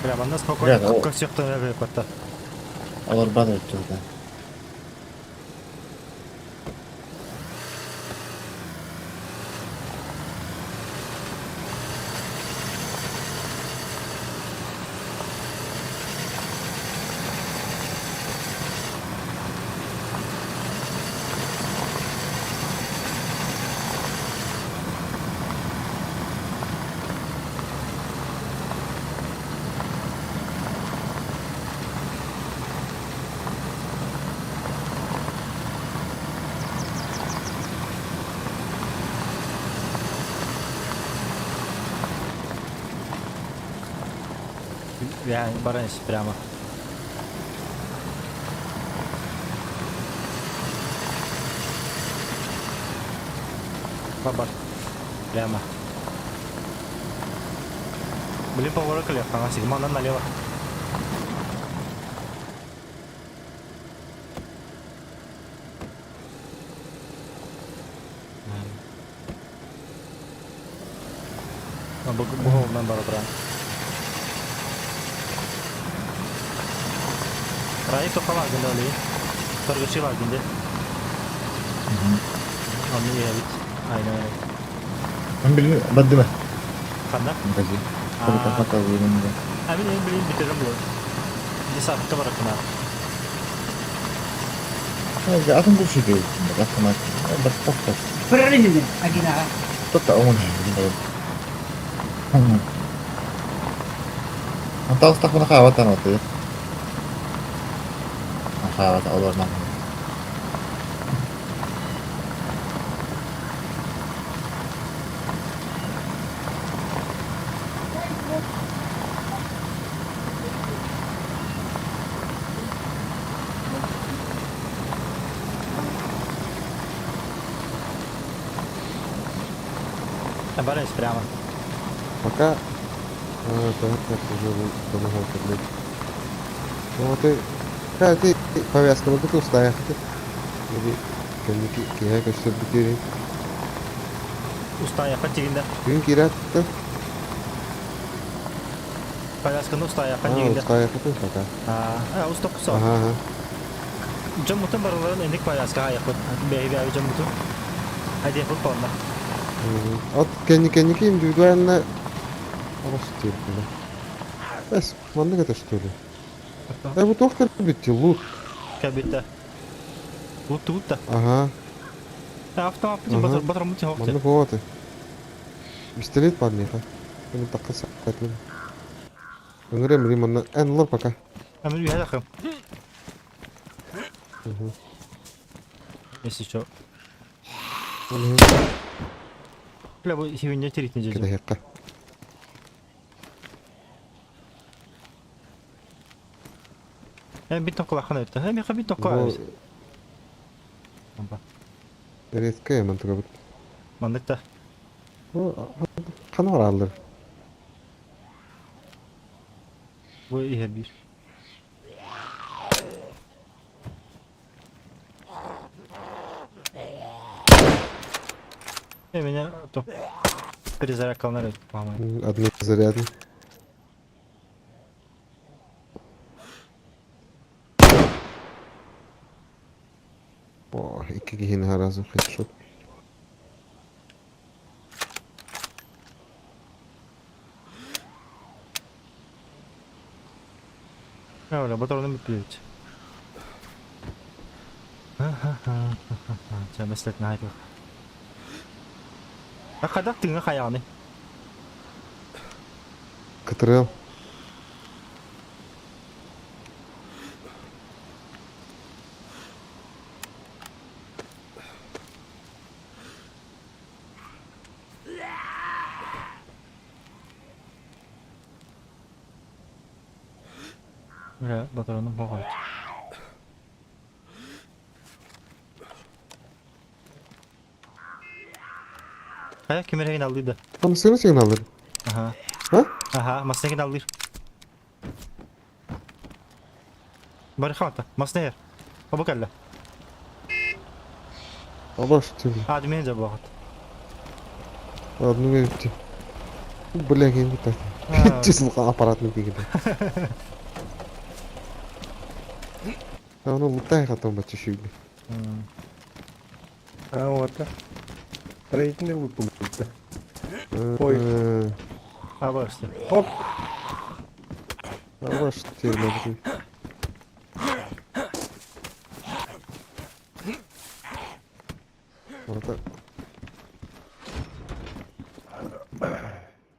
[SPEAKER 1] Бля, манна спокойно көрсүөхтэн көттө.
[SPEAKER 7] Олорбат өттүгүтэ.
[SPEAKER 1] Я баран прямо. Бабар. Прямо. Блин, поворот ага, сигма налево. Бугулунан бара туран. Райы тоққа гында олей. Торгыши бар гында. Оны иһэбит. Айна.
[SPEAKER 7] Мен билин баддыма.
[SPEAKER 1] Ханна?
[SPEAKER 7] Магазин. Только хата вырынды.
[SPEAKER 1] А мен эми билин битерем булар. Десантка баракына.
[SPEAKER 7] Атын бу шуды. Автомат. Бат топта.
[SPEAKER 8] Прорезали Агинага.
[SPEAKER 7] Топта оңун. Анталыстахмына хааватан оты. Хаавата олорнан.
[SPEAKER 1] Барась прямо.
[SPEAKER 9] Пока... А, так, так, уже помогал блядь. Ну, ты... Ха, ты повязка вот тут устаях. Или кэнники киһэ көстөр бүтүрүн.
[SPEAKER 1] Устаяха тигинде.
[SPEAKER 9] Күн киратты.
[SPEAKER 1] Повязканы устаяха
[SPEAKER 9] А,
[SPEAKER 1] тигинде.
[SPEAKER 9] устаяхатын пока.
[SPEAKER 1] А, усток со.
[SPEAKER 9] Ага, ага.
[SPEAKER 1] Жомутун барыларын эник повязка аяқпыт. Бэйби аби жомутун. Айдиэхпит полна.
[SPEAKER 9] От кэнники индивидуально Растет, да. Эс, маннык это что ли? Да вот доктор битти, лут.
[SPEAKER 1] Кабитта. Лут тут-то.
[SPEAKER 9] Ага.
[SPEAKER 1] Автомат
[SPEAKER 9] Ага.
[SPEAKER 1] батыр мути хокте.
[SPEAKER 9] Маннык вот. Пистолет парниха. Мен такка саклым. Өңірем риманна ән лор пока.
[SPEAKER 1] Амин үйә жақым. Если что. Бля, бу хивинне теритне жежим.
[SPEAKER 9] Кеде хекка.
[SPEAKER 1] Эм бит токла хана өттө. Эм яка бит токла.
[SPEAKER 9] Редко мен туга бит.
[SPEAKER 1] Мандыкта.
[SPEAKER 9] Кана бар алыр.
[SPEAKER 1] Бу иһер бир. Э, меня топ перезарядкалар по-моему.
[SPEAKER 9] Одну зарядную. О, икки киһини харазым хедшот.
[SPEAKER 1] Бля, батроны бит. Ча мәсләт найбы. А кадак тыңа хаяны.
[SPEAKER 9] Кытрыл.
[SPEAKER 1] Бля, батроны богат. Хая кемереген алды да.
[SPEAKER 9] Там сыны сигналыр.
[SPEAKER 1] Ага.
[SPEAKER 9] А?
[SPEAKER 1] Ага, маснеген алды. Барихата, маснер. Обакалла.
[SPEAKER 9] Абаш тебе.
[SPEAKER 1] А, мен де багат.
[SPEAKER 9] Одну минуту. Бля, я не так. Число аппаратный тигиде. Аны лутай хатан бачы шүйді.
[SPEAKER 10] А вот. Строительный лут получится. Ой.
[SPEAKER 1] Абашты.
[SPEAKER 10] Хоп.
[SPEAKER 9] Абашты. Вот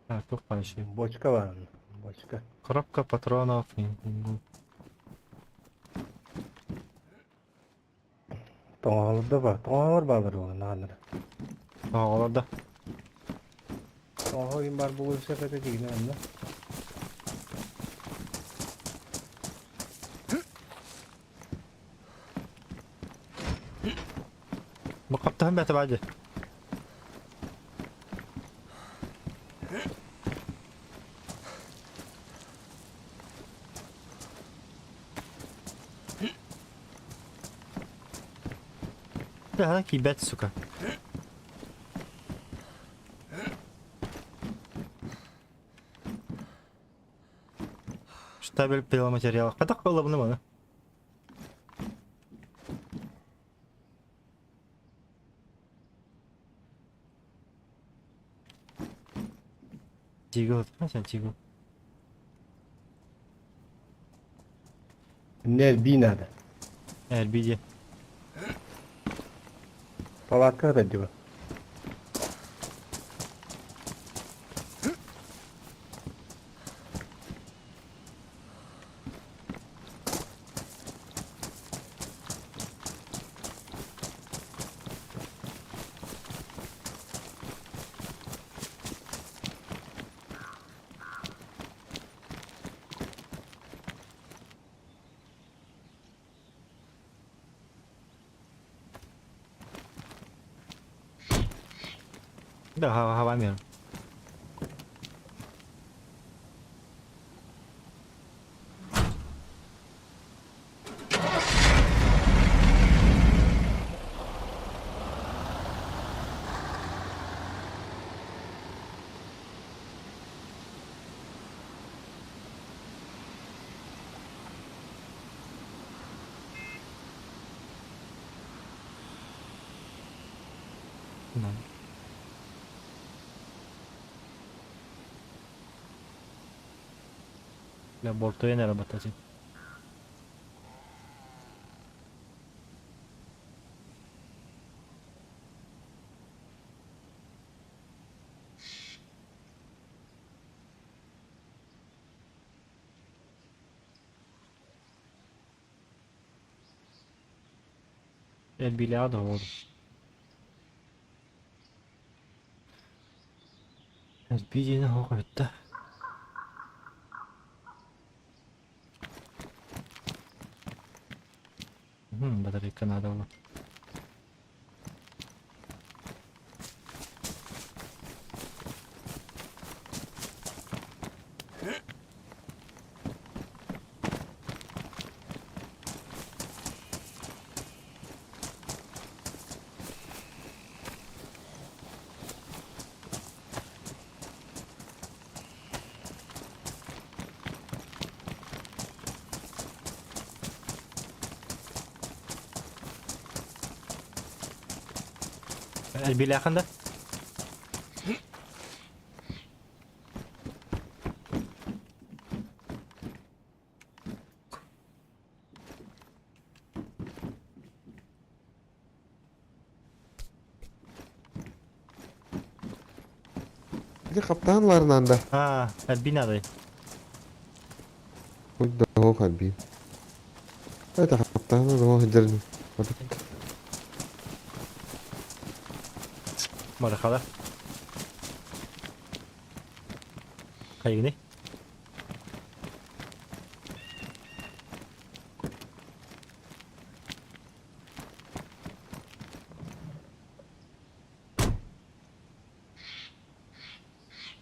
[SPEAKER 1] Так, туох баайши.
[SPEAKER 10] Бочка бар. Бочка.
[SPEAKER 1] Коробка патронов.
[SPEAKER 10] Тоҥоһолор да бар. Тоҥоһолор баалар буолан нааннара.
[SPEAKER 1] Тоҥоһолор да.
[SPEAKER 10] Тоҥоһол бар буолуон сөп этэ дигинэ онно.
[SPEAKER 1] Бу хаптаһын бэйэтэ баа дии. Бля, киирбэт, сука. Штабель пиломатериалов. Хайдах ылабыны маны? Тигл, сен тигл.
[SPEAKER 10] Не, би надо.
[SPEAKER 1] Эрби дии.
[SPEAKER 10] Палатка да диба.
[SPEAKER 1] Да, хавамер. Бля, бортуен эрэ баттатыы. Элбилэҕэ да оҕолор. Элбии диэни оһох эбит да. Батарейка наада буолуо. Элбилээхин да?
[SPEAKER 9] Ити хаптаан ларынан да.
[SPEAKER 1] А, Альбин адай.
[SPEAKER 9] Хоть да ох Альбин. Это хаптаан да ох дерни.
[SPEAKER 1] Марахала. Хайгыны.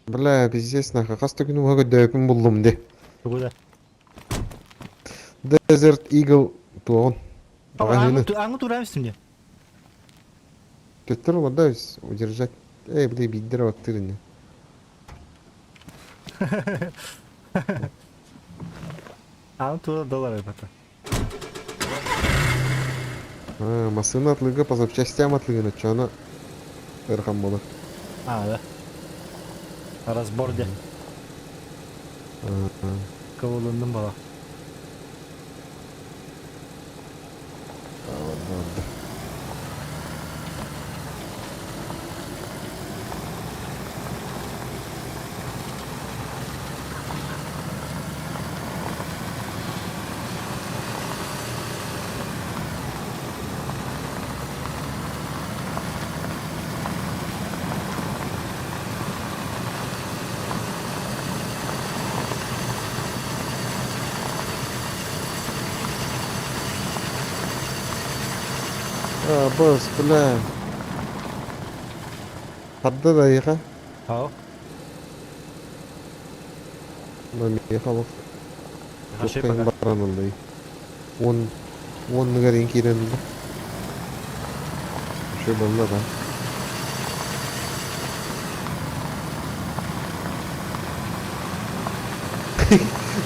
[SPEAKER 9] Бля, пиздец нахуй. Хас да күн уһа көрдөөпүн буллум де.
[SPEAKER 1] Тугу да.
[SPEAKER 9] Desert Eagle туоҕун. Маҕаһыыны.
[SPEAKER 1] Аңы тура истим де.
[SPEAKER 9] Төттөр олордо удержать. Эй, бля, биирдэр оттыр ини.
[SPEAKER 1] Аны тура доллар ылбата.
[SPEAKER 9] А, массыына атлыга по запчастям атлыгын оччоно ыарахан буолар.
[SPEAKER 1] А, да. Разбор де. Кыбылынным бала.
[SPEAKER 9] Барда. А, босс, бля. Хадда да эйиэхэ?
[SPEAKER 1] Ау.
[SPEAKER 9] Миэхэ олох
[SPEAKER 1] Хаши
[SPEAKER 9] туохтан
[SPEAKER 1] пока.
[SPEAKER 9] баран ыллый. Уон уоннугар иин киирэн ылла. Үчүгэй буолла да.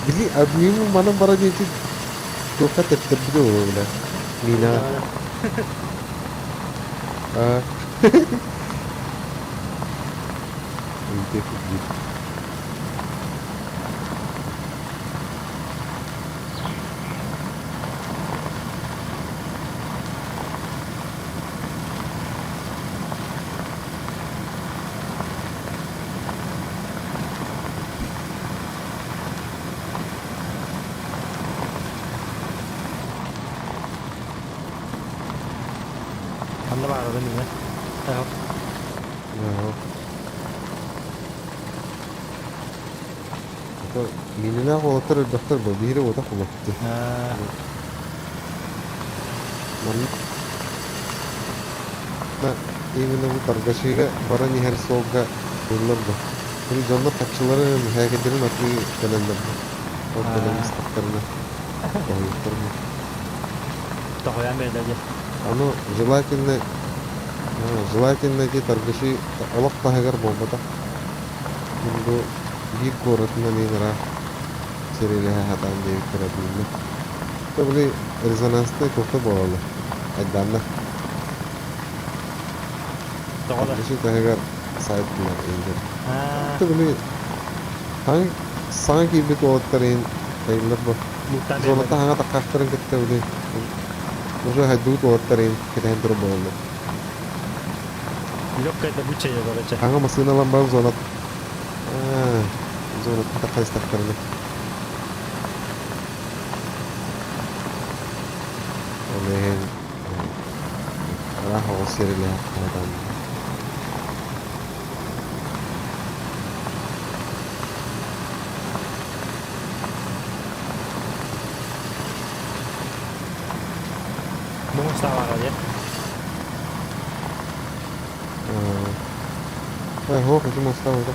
[SPEAKER 9] Били админ манан бара диэти туохха тэптэрбитэ буолуо бля. Миинэҕэ. Аа.
[SPEAKER 1] Ханна баарабын инэ? Эһок.
[SPEAKER 9] Минилээх уолаттар элбэхтэр буо, биири уотах булаппыт. Манна именно бу торгашига баран иһэр суолга ыллар да. Били дьоннор хаччылары мөһээкэдэрин атыы кэлэллэр да. Ол кэлэн истэхтэринэ тоһуйуохтар да.
[SPEAKER 1] Тоһуйан биэрдэ дии.
[SPEAKER 9] Ону желательно желательно ити торгаши олох таһыгар буолбатах. Мин бу биир куоратынан иһин ыраах сэриилэһэ сатаан диэбиттэрэ билиннэ. То били резонанснай туохта буолаллар айдааннар.
[SPEAKER 1] Тоҕо да?
[SPEAKER 9] Торгаши таһыгар сайт булар иһин. То били хаҥ саҥа киирбит уолаттар иһин хайыллар бу.
[SPEAKER 1] Луктаан
[SPEAKER 9] Зоната
[SPEAKER 1] биэрэллэр.
[SPEAKER 9] хаҥа таххаахтарын кытта били уже хайдыбыт уолаттар иһин кэтэһэн турар буолаллар.
[SPEAKER 1] Легкая добыча короче.
[SPEAKER 9] Хаҥа массыыналан баран зона зонаттан таххайыстахтарына. Ол иһин ыраах оҕус сирилээх хаһытан.
[SPEAKER 1] Бу мустаалаҕа дии.
[SPEAKER 9] Э, һуох ити моста буолбат.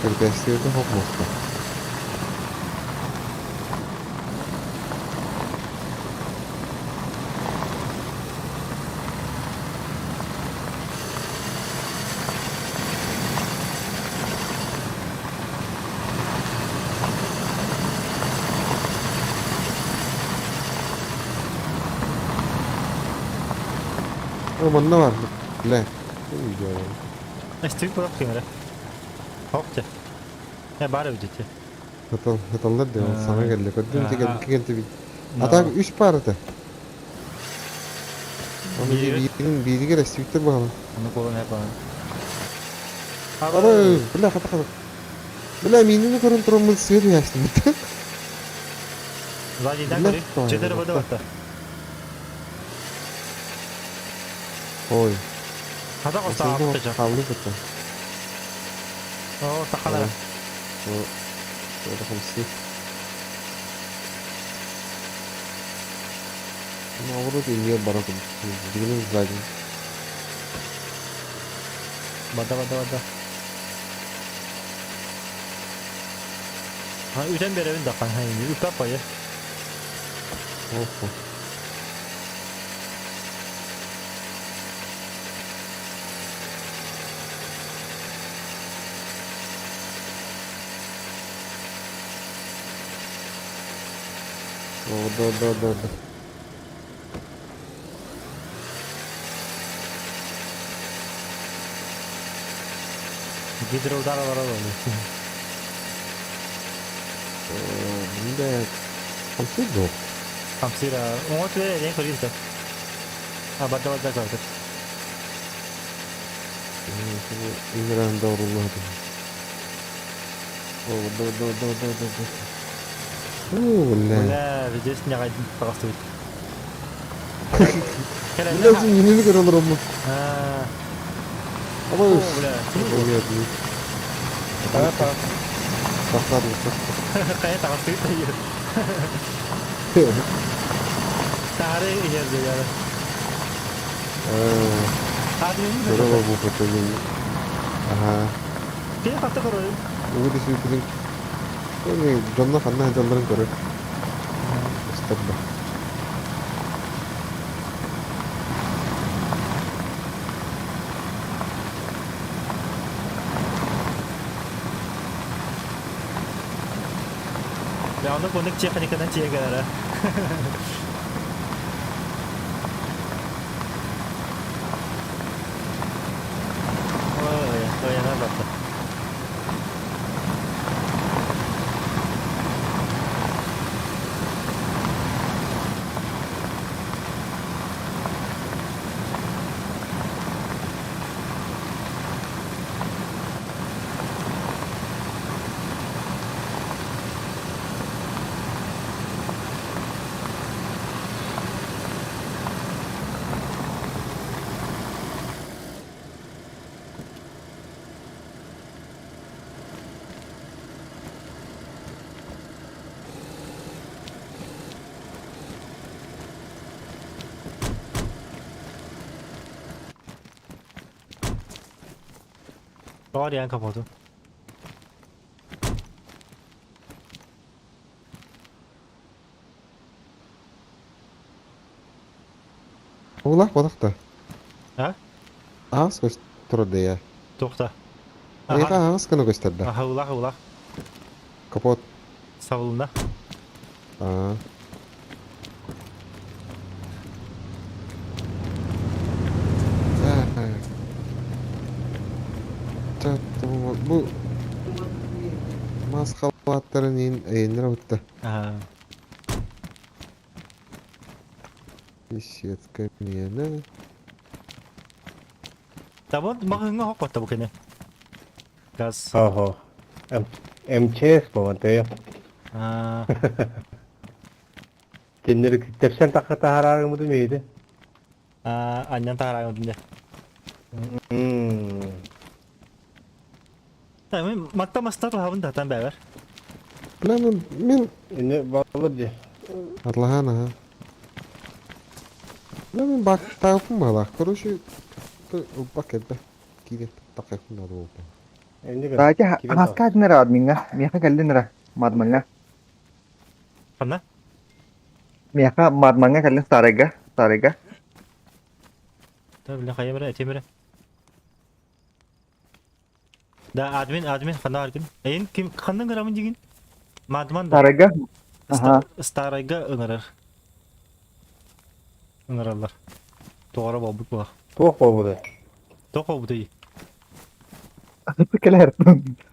[SPEAKER 9] Кэрдээстииргэ һуох моста. О, манна бар. Бля.
[SPEAKER 1] Эстик буолап ким эрэ. Хоп те. Э баар эбит ити.
[SPEAKER 9] Хатал, хаталлар да саҥа кэллэ. Көрдүм ити кэлбиккэ кэлтибит. А так үс паар этэ. Оны биирин бииригэр эстибиттэр баҕана.
[SPEAKER 1] Ону куолан эпаҕын.
[SPEAKER 9] Ары, бля, хата хата. Бля, минини көрөн тураммын сыа түһээстим.
[SPEAKER 1] Сзади да көрүй. Четыре вода барта.
[SPEAKER 9] Ой.
[SPEAKER 1] Хата костаабыт жа.
[SPEAKER 9] Хааллы кытта.
[SPEAKER 1] О, таханара.
[SPEAKER 9] О, хамсы. Наоборот, иньер баракын. Дигинен сзади.
[SPEAKER 1] Вода, вода, вода. Ha, үтэн беребин да хан үппэ қойы.
[SPEAKER 9] Опа. О, да, да, да, да.
[SPEAKER 1] Гидроудар олорор ол.
[SPEAKER 9] Бля, хамсыыр дуо?
[SPEAKER 1] Хамсыыр оҥо түлэ эрэн көрүн та. А барда барда көрдө.
[SPEAKER 9] Играем до уруллаһытым. О, да, да, да, да, да, да. О, бля.
[SPEAKER 1] Бля, здесь не таҕыстыбыт.
[SPEAKER 9] Бля, син минини көрө олороммун.
[SPEAKER 1] О, бля.
[SPEAKER 9] Тахсар
[SPEAKER 1] Хайа таҕыстыбыт Таары иһэр дьэ.
[SPEAKER 9] Көрө бу фотогын. Аха.
[SPEAKER 1] Кини хатта көрөр.
[SPEAKER 9] Угу десиппитин. Эми дьонно ханна сылдьалларын көрөр. Ыстарда.
[SPEAKER 1] Я ону кунук техниканан тиэгэрэ. Ой, ой, она барда. Тоҕо диэн капоту.
[SPEAKER 9] Улах балах да.
[SPEAKER 1] А?
[SPEAKER 9] Аас көс турар я.
[SPEAKER 1] Туохта?
[SPEAKER 9] Эйха аас гына көстөр да.
[SPEAKER 1] Аха, улах, улах.
[SPEAKER 9] Капот.
[SPEAKER 1] Сабылына.
[SPEAKER 9] Аа. Бу мас халааттарын иин эйиннер бутта.
[SPEAKER 1] Аа.
[SPEAKER 9] Беседка миэнэ.
[SPEAKER 1] Табон маҕаһыыҥҥа оһох батта бу кини. Газ.
[SPEAKER 10] Ого. МЧС болон төйө.
[SPEAKER 1] Аа.
[SPEAKER 10] Кинилер тэпсэн тахха таһаараарыммытын миһиди.
[SPEAKER 1] Аа, анньан таһаарааҥын дьэ. Та мен матта маста туһабын да тан бэбэр.
[SPEAKER 9] Бля, мен мен
[SPEAKER 10] Эне балыр дии.
[SPEAKER 9] Атлахан аха. Бля, мен бактааппын баалаах. Короче, ылбак кэлбэ. Киирэн таххайпын наада буолта.
[SPEAKER 10] Эмне гын?
[SPEAKER 2] Таати
[SPEAKER 10] Кирен
[SPEAKER 2] хаска нера админга. Миэхэ кэллин ра. Мадманга.
[SPEAKER 1] Ханна?
[SPEAKER 2] Миэхэ мадманга кэллин старайга. Старайга.
[SPEAKER 1] Та бля хайа бара этим бара. Да, админ, админ ханна аргын. Эйин ким ханнан гырамын дигин? Мадман да.
[SPEAKER 2] Старайга. Аха.
[SPEAKER 1] Старайга ыҥырар. Ыҥыраллар. Тоҕоро буолбут буолар.
[SPEAKER 10] Туох буолбутай?
[SPEAKER 1] Тоҕо буолбутай?
[SPEAKER 2] Кэлэр.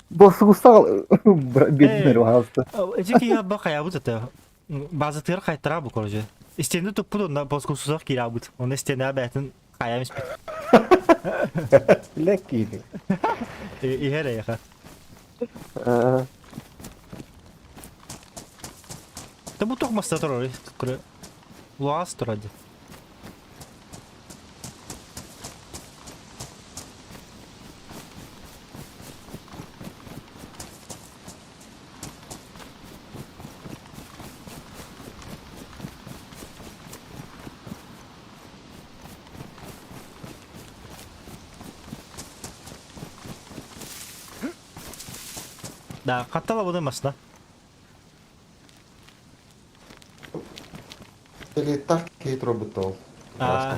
[SPEAKER 2] Босугустал биэрдинэр баҕалыста.
[SPEAKER 1] Эти киһи ба хайабыт это. Базатыгар хайтара бу короче. Истиэнэ туппут онно боскусусах киирабыт. Онно истиэнэҕэ бэйэтин хайаан испит.
[SPEAKER 10] Билек киири.
[SPEAKER 1] Иһэр эйэхэ. Да бу туох маста турар көрө. Луас турар дии. Да, хаттала буду масна.
[SPEAKER 9] Или так кейт роботол.
[SPEAKER 1] А.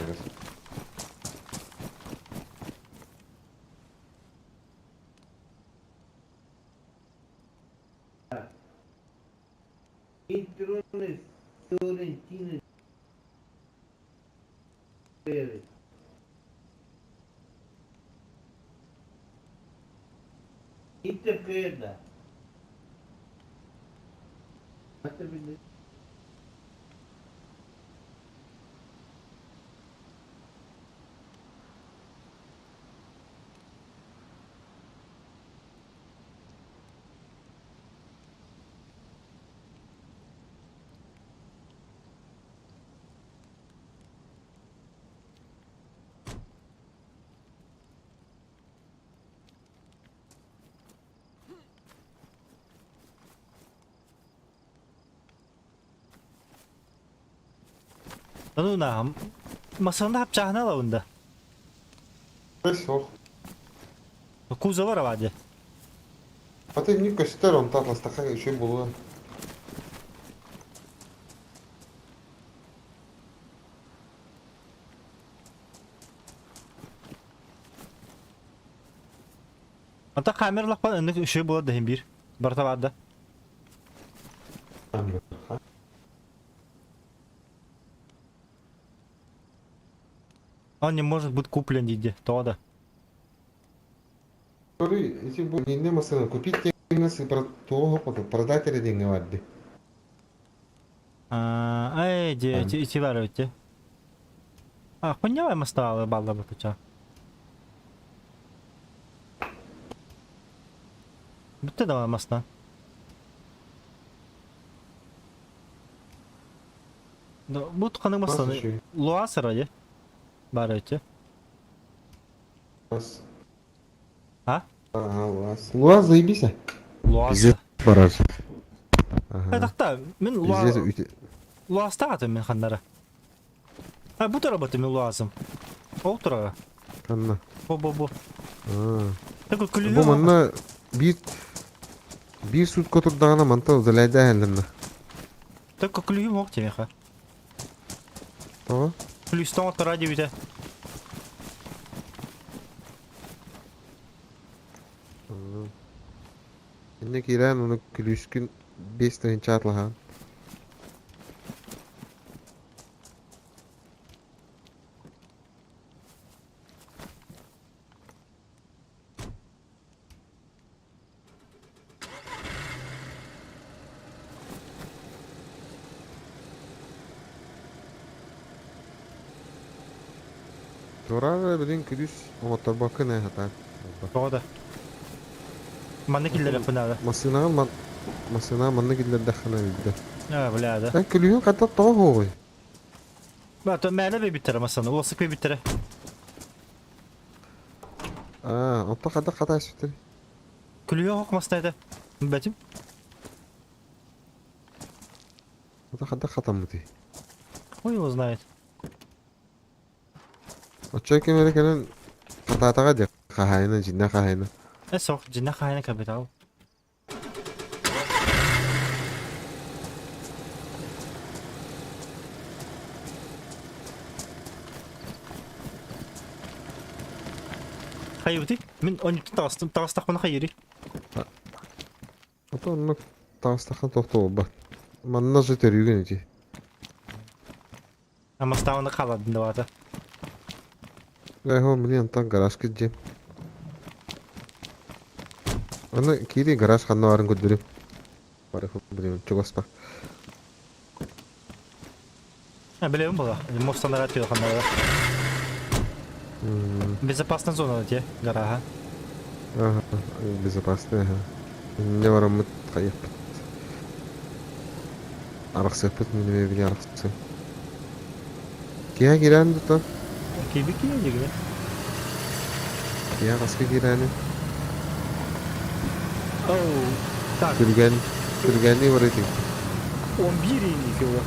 [SPEAKER 1] Ну на, масанда хапчаһына ылабын да.
[SPEAKER 9] Суох.
[SPEAKER 1] Кузова раваде.
[SPEAKER 9] Аты не көстөр, онтан атластаха үчүгэй буолуо.
[SPEAKER 1] Ата камера лаппан ыннык үчүгэй буолар да иһин биир. Барыта баар да. Он не может быть куплен диде. Тоҕо да.
[SPEAKER 9] Sorry, ити бу инне массыына купить диэҥҥэ туох продать эрэ диэҥҥэ бар дии.
[SPEAKER 1] Ай, де, ити ити бар эбит А, хуйня мастаалы балла бутуча. Бүтте да масна. Бу қаның масны. Луасыра де. Бар эбит.
[SPEAKER 9] Луаз.
[SPEAKER 1] А?
[SPEAKER 9] Ага, Луаз. Луаз заебись.
[SPEAKER 1] Луаз.
[SPEAKER 9] Барар. Ага.
[SPEAKER 1] Тақта, мен Луаз Луазта мен ханнара. А, бу работа мен Луазым. Ол турага.
[SPEAKER 9] Ханна.
[SPEAKER 1] Бу бу бу. Такой
[SPEAKER 9] Бу манна биир биир сутка турдаҕына мантан удаляйда
[SPEAKER 1] Такой күлүгүм ок темеха.
[SPEAKER 9] Тоҕо?
[SPEAKER 1] Плюстан оттора дебите.
[SPEAKER 9] Инне киирэн ону күлүүскүн биэс тыһыынча атлаһаан. Туораар билин күлүүс оҥотторбоккун ээ сатаан.
[SPEAKER 1] Тоҕо да. Манна киллэрэхпин наада.
[SPEAKER 9] Массыынаҕын ман массыынаҕа манна киллэрдэххинэ билдэ.
[SPEAKER 1] А, бля, да.
[SPEAKER 9] Эн күлүүһүн хата тоҕо суоҕуй?
[SPEAKER 1] Ба, то мээлэ бэйбиттэрэ массыына, уласык бэйбиттэрэ.
[SPEAKER 9] Аа, онто хата хата сүтэр.
[SPEAKER 1] Күлүүһэ оһох маста этэ. Бэтим.
[SPEAKER 9] Хата хата хатаммытый.
[SPEAKER 1] Хуй его знает.
[SPEAKER 9] Оччо ким эрэ кэлэн хатаатаҕа диэх хаһаайына, дьиҥнээх хаһаайына.
[SPEAKER 1] Э, сох, дьиҥнээх хаһаайына капитал. Хайыбытый? Мин онньуттан таҕыстым, таҕыстахпына хайыырый?
[SPEAKER 9] Ото оннук таҕыстахха туох да буолбат. Манна же төрүүгүн ити.
[SPEAKER 1] Амастаабыны хаалардын да баата.
[SPEAKER 9] Эһо, блин, антон гаражка дьиэм. Аны киири гараж ханна баарын көрдөрүм. Бары блин, чугаспа.
[SPEAKER 1] А, билэбин була. Мостанара тыа ханна Безопасная зона те, гарага.
[SPEAKER 9] Ага, безопасная, ага. Не бараммыт хайыппыт. Арахсыппыт, мин били арахсыам. Киһа киирэн дута?
[SPEAKER 1] Киби киһи дигини.
[SPEAKER 9] Киһа хаска киирэни?
[SPEAKER 1] Оу, так.
[SPEAKER 9] Түргэн, түргэнни барытын.
[SPEAKER 1] 11 иники ол.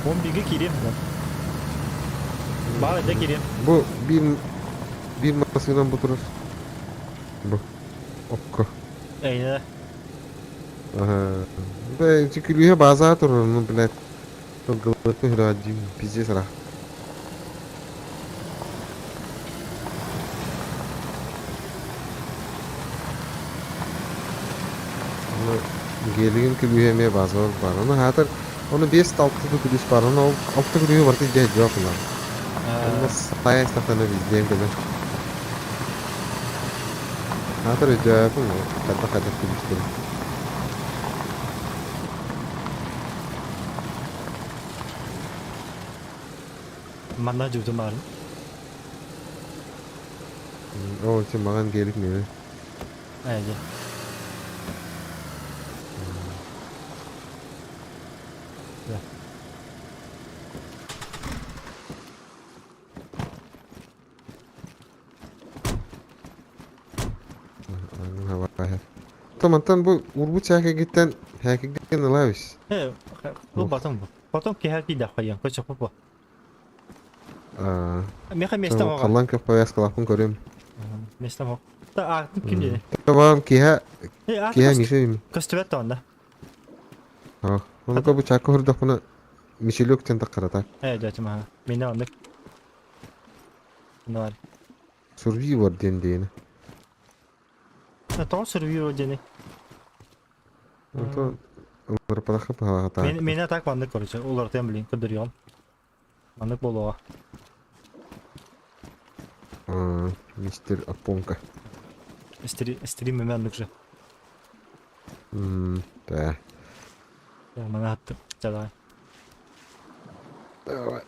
[SPEAKER 1] 11-ге киирем. Баар да киирем.
[SPEAKER 9] Бу биир биир массыынан бу турар. Бу. Окко.
[SPEAKER 1] Эйне.
[SPEAKER 9] Ага. Да, ити күлүүһэ баазаа турар, ну, блядь. Тылгылыппын хүрэҕэ пиздец ыраах. Гелигин күлүүһэ эмиэ базовар баар. Ону хаатар, ону биэс да алта да күлүүс баар. Ону ол алта күлүүһү барыта илдьэ сылдьыах буолар. Онно сайа истэхтэринэ везде кэлэр. Хаатар өйдөөбөппүн ол хайдах хайдах күлүүстэрин.
[SPEAKER 1] Манна дьуутум баарын.
[SPEAKER 9] Ол ити маҕан гелик миэнэ.
[SPEAKER 1] Ээ дьэ. Да.
[SPEAKER 9] Мантан бу урбут сээкэгиттэн һээкигин ылабис.
[SPEAKER 1] Э, бу батом бу. Потом киһи киирдэх хайан, көчө папа. Меха место хоға.
[SPEAKER 9] Халлан көп повязкалаахпын көрүм.
[SPEAKER 1] Место хоқ. Та атын ким деді?
[SPEAKER 9] Табам киһэ киһэ Миша им.
[SPEAKER 1] Көстүбэт онда.
[SPEAKER 9] Аа. Оны бу чакка хурдахпына Мишелек тен таққарата.
[SPEAKER 1] Э, дәтім аға. Мені ондық. Бар.
[SPEAKER 9] Survivor диэн диэни.
[SPEAKER 1] Тоҕо Survivor диэни?
[SPEAKER 9] Онтон ылырпатахха паһаҕата.
[SPEAKER 1] Мені так маннык короче, улартыам блин, көдөрүөм. Маннык буолуоҕа.
[SPEAKER 9] Мистер Апонка.
[SPEAKER 1] Стрим маннык же.
[SPEAKER 9] Да.
[SPEAKER 1] Мана аттым. Давай.
[SPEAKER 9] Давай.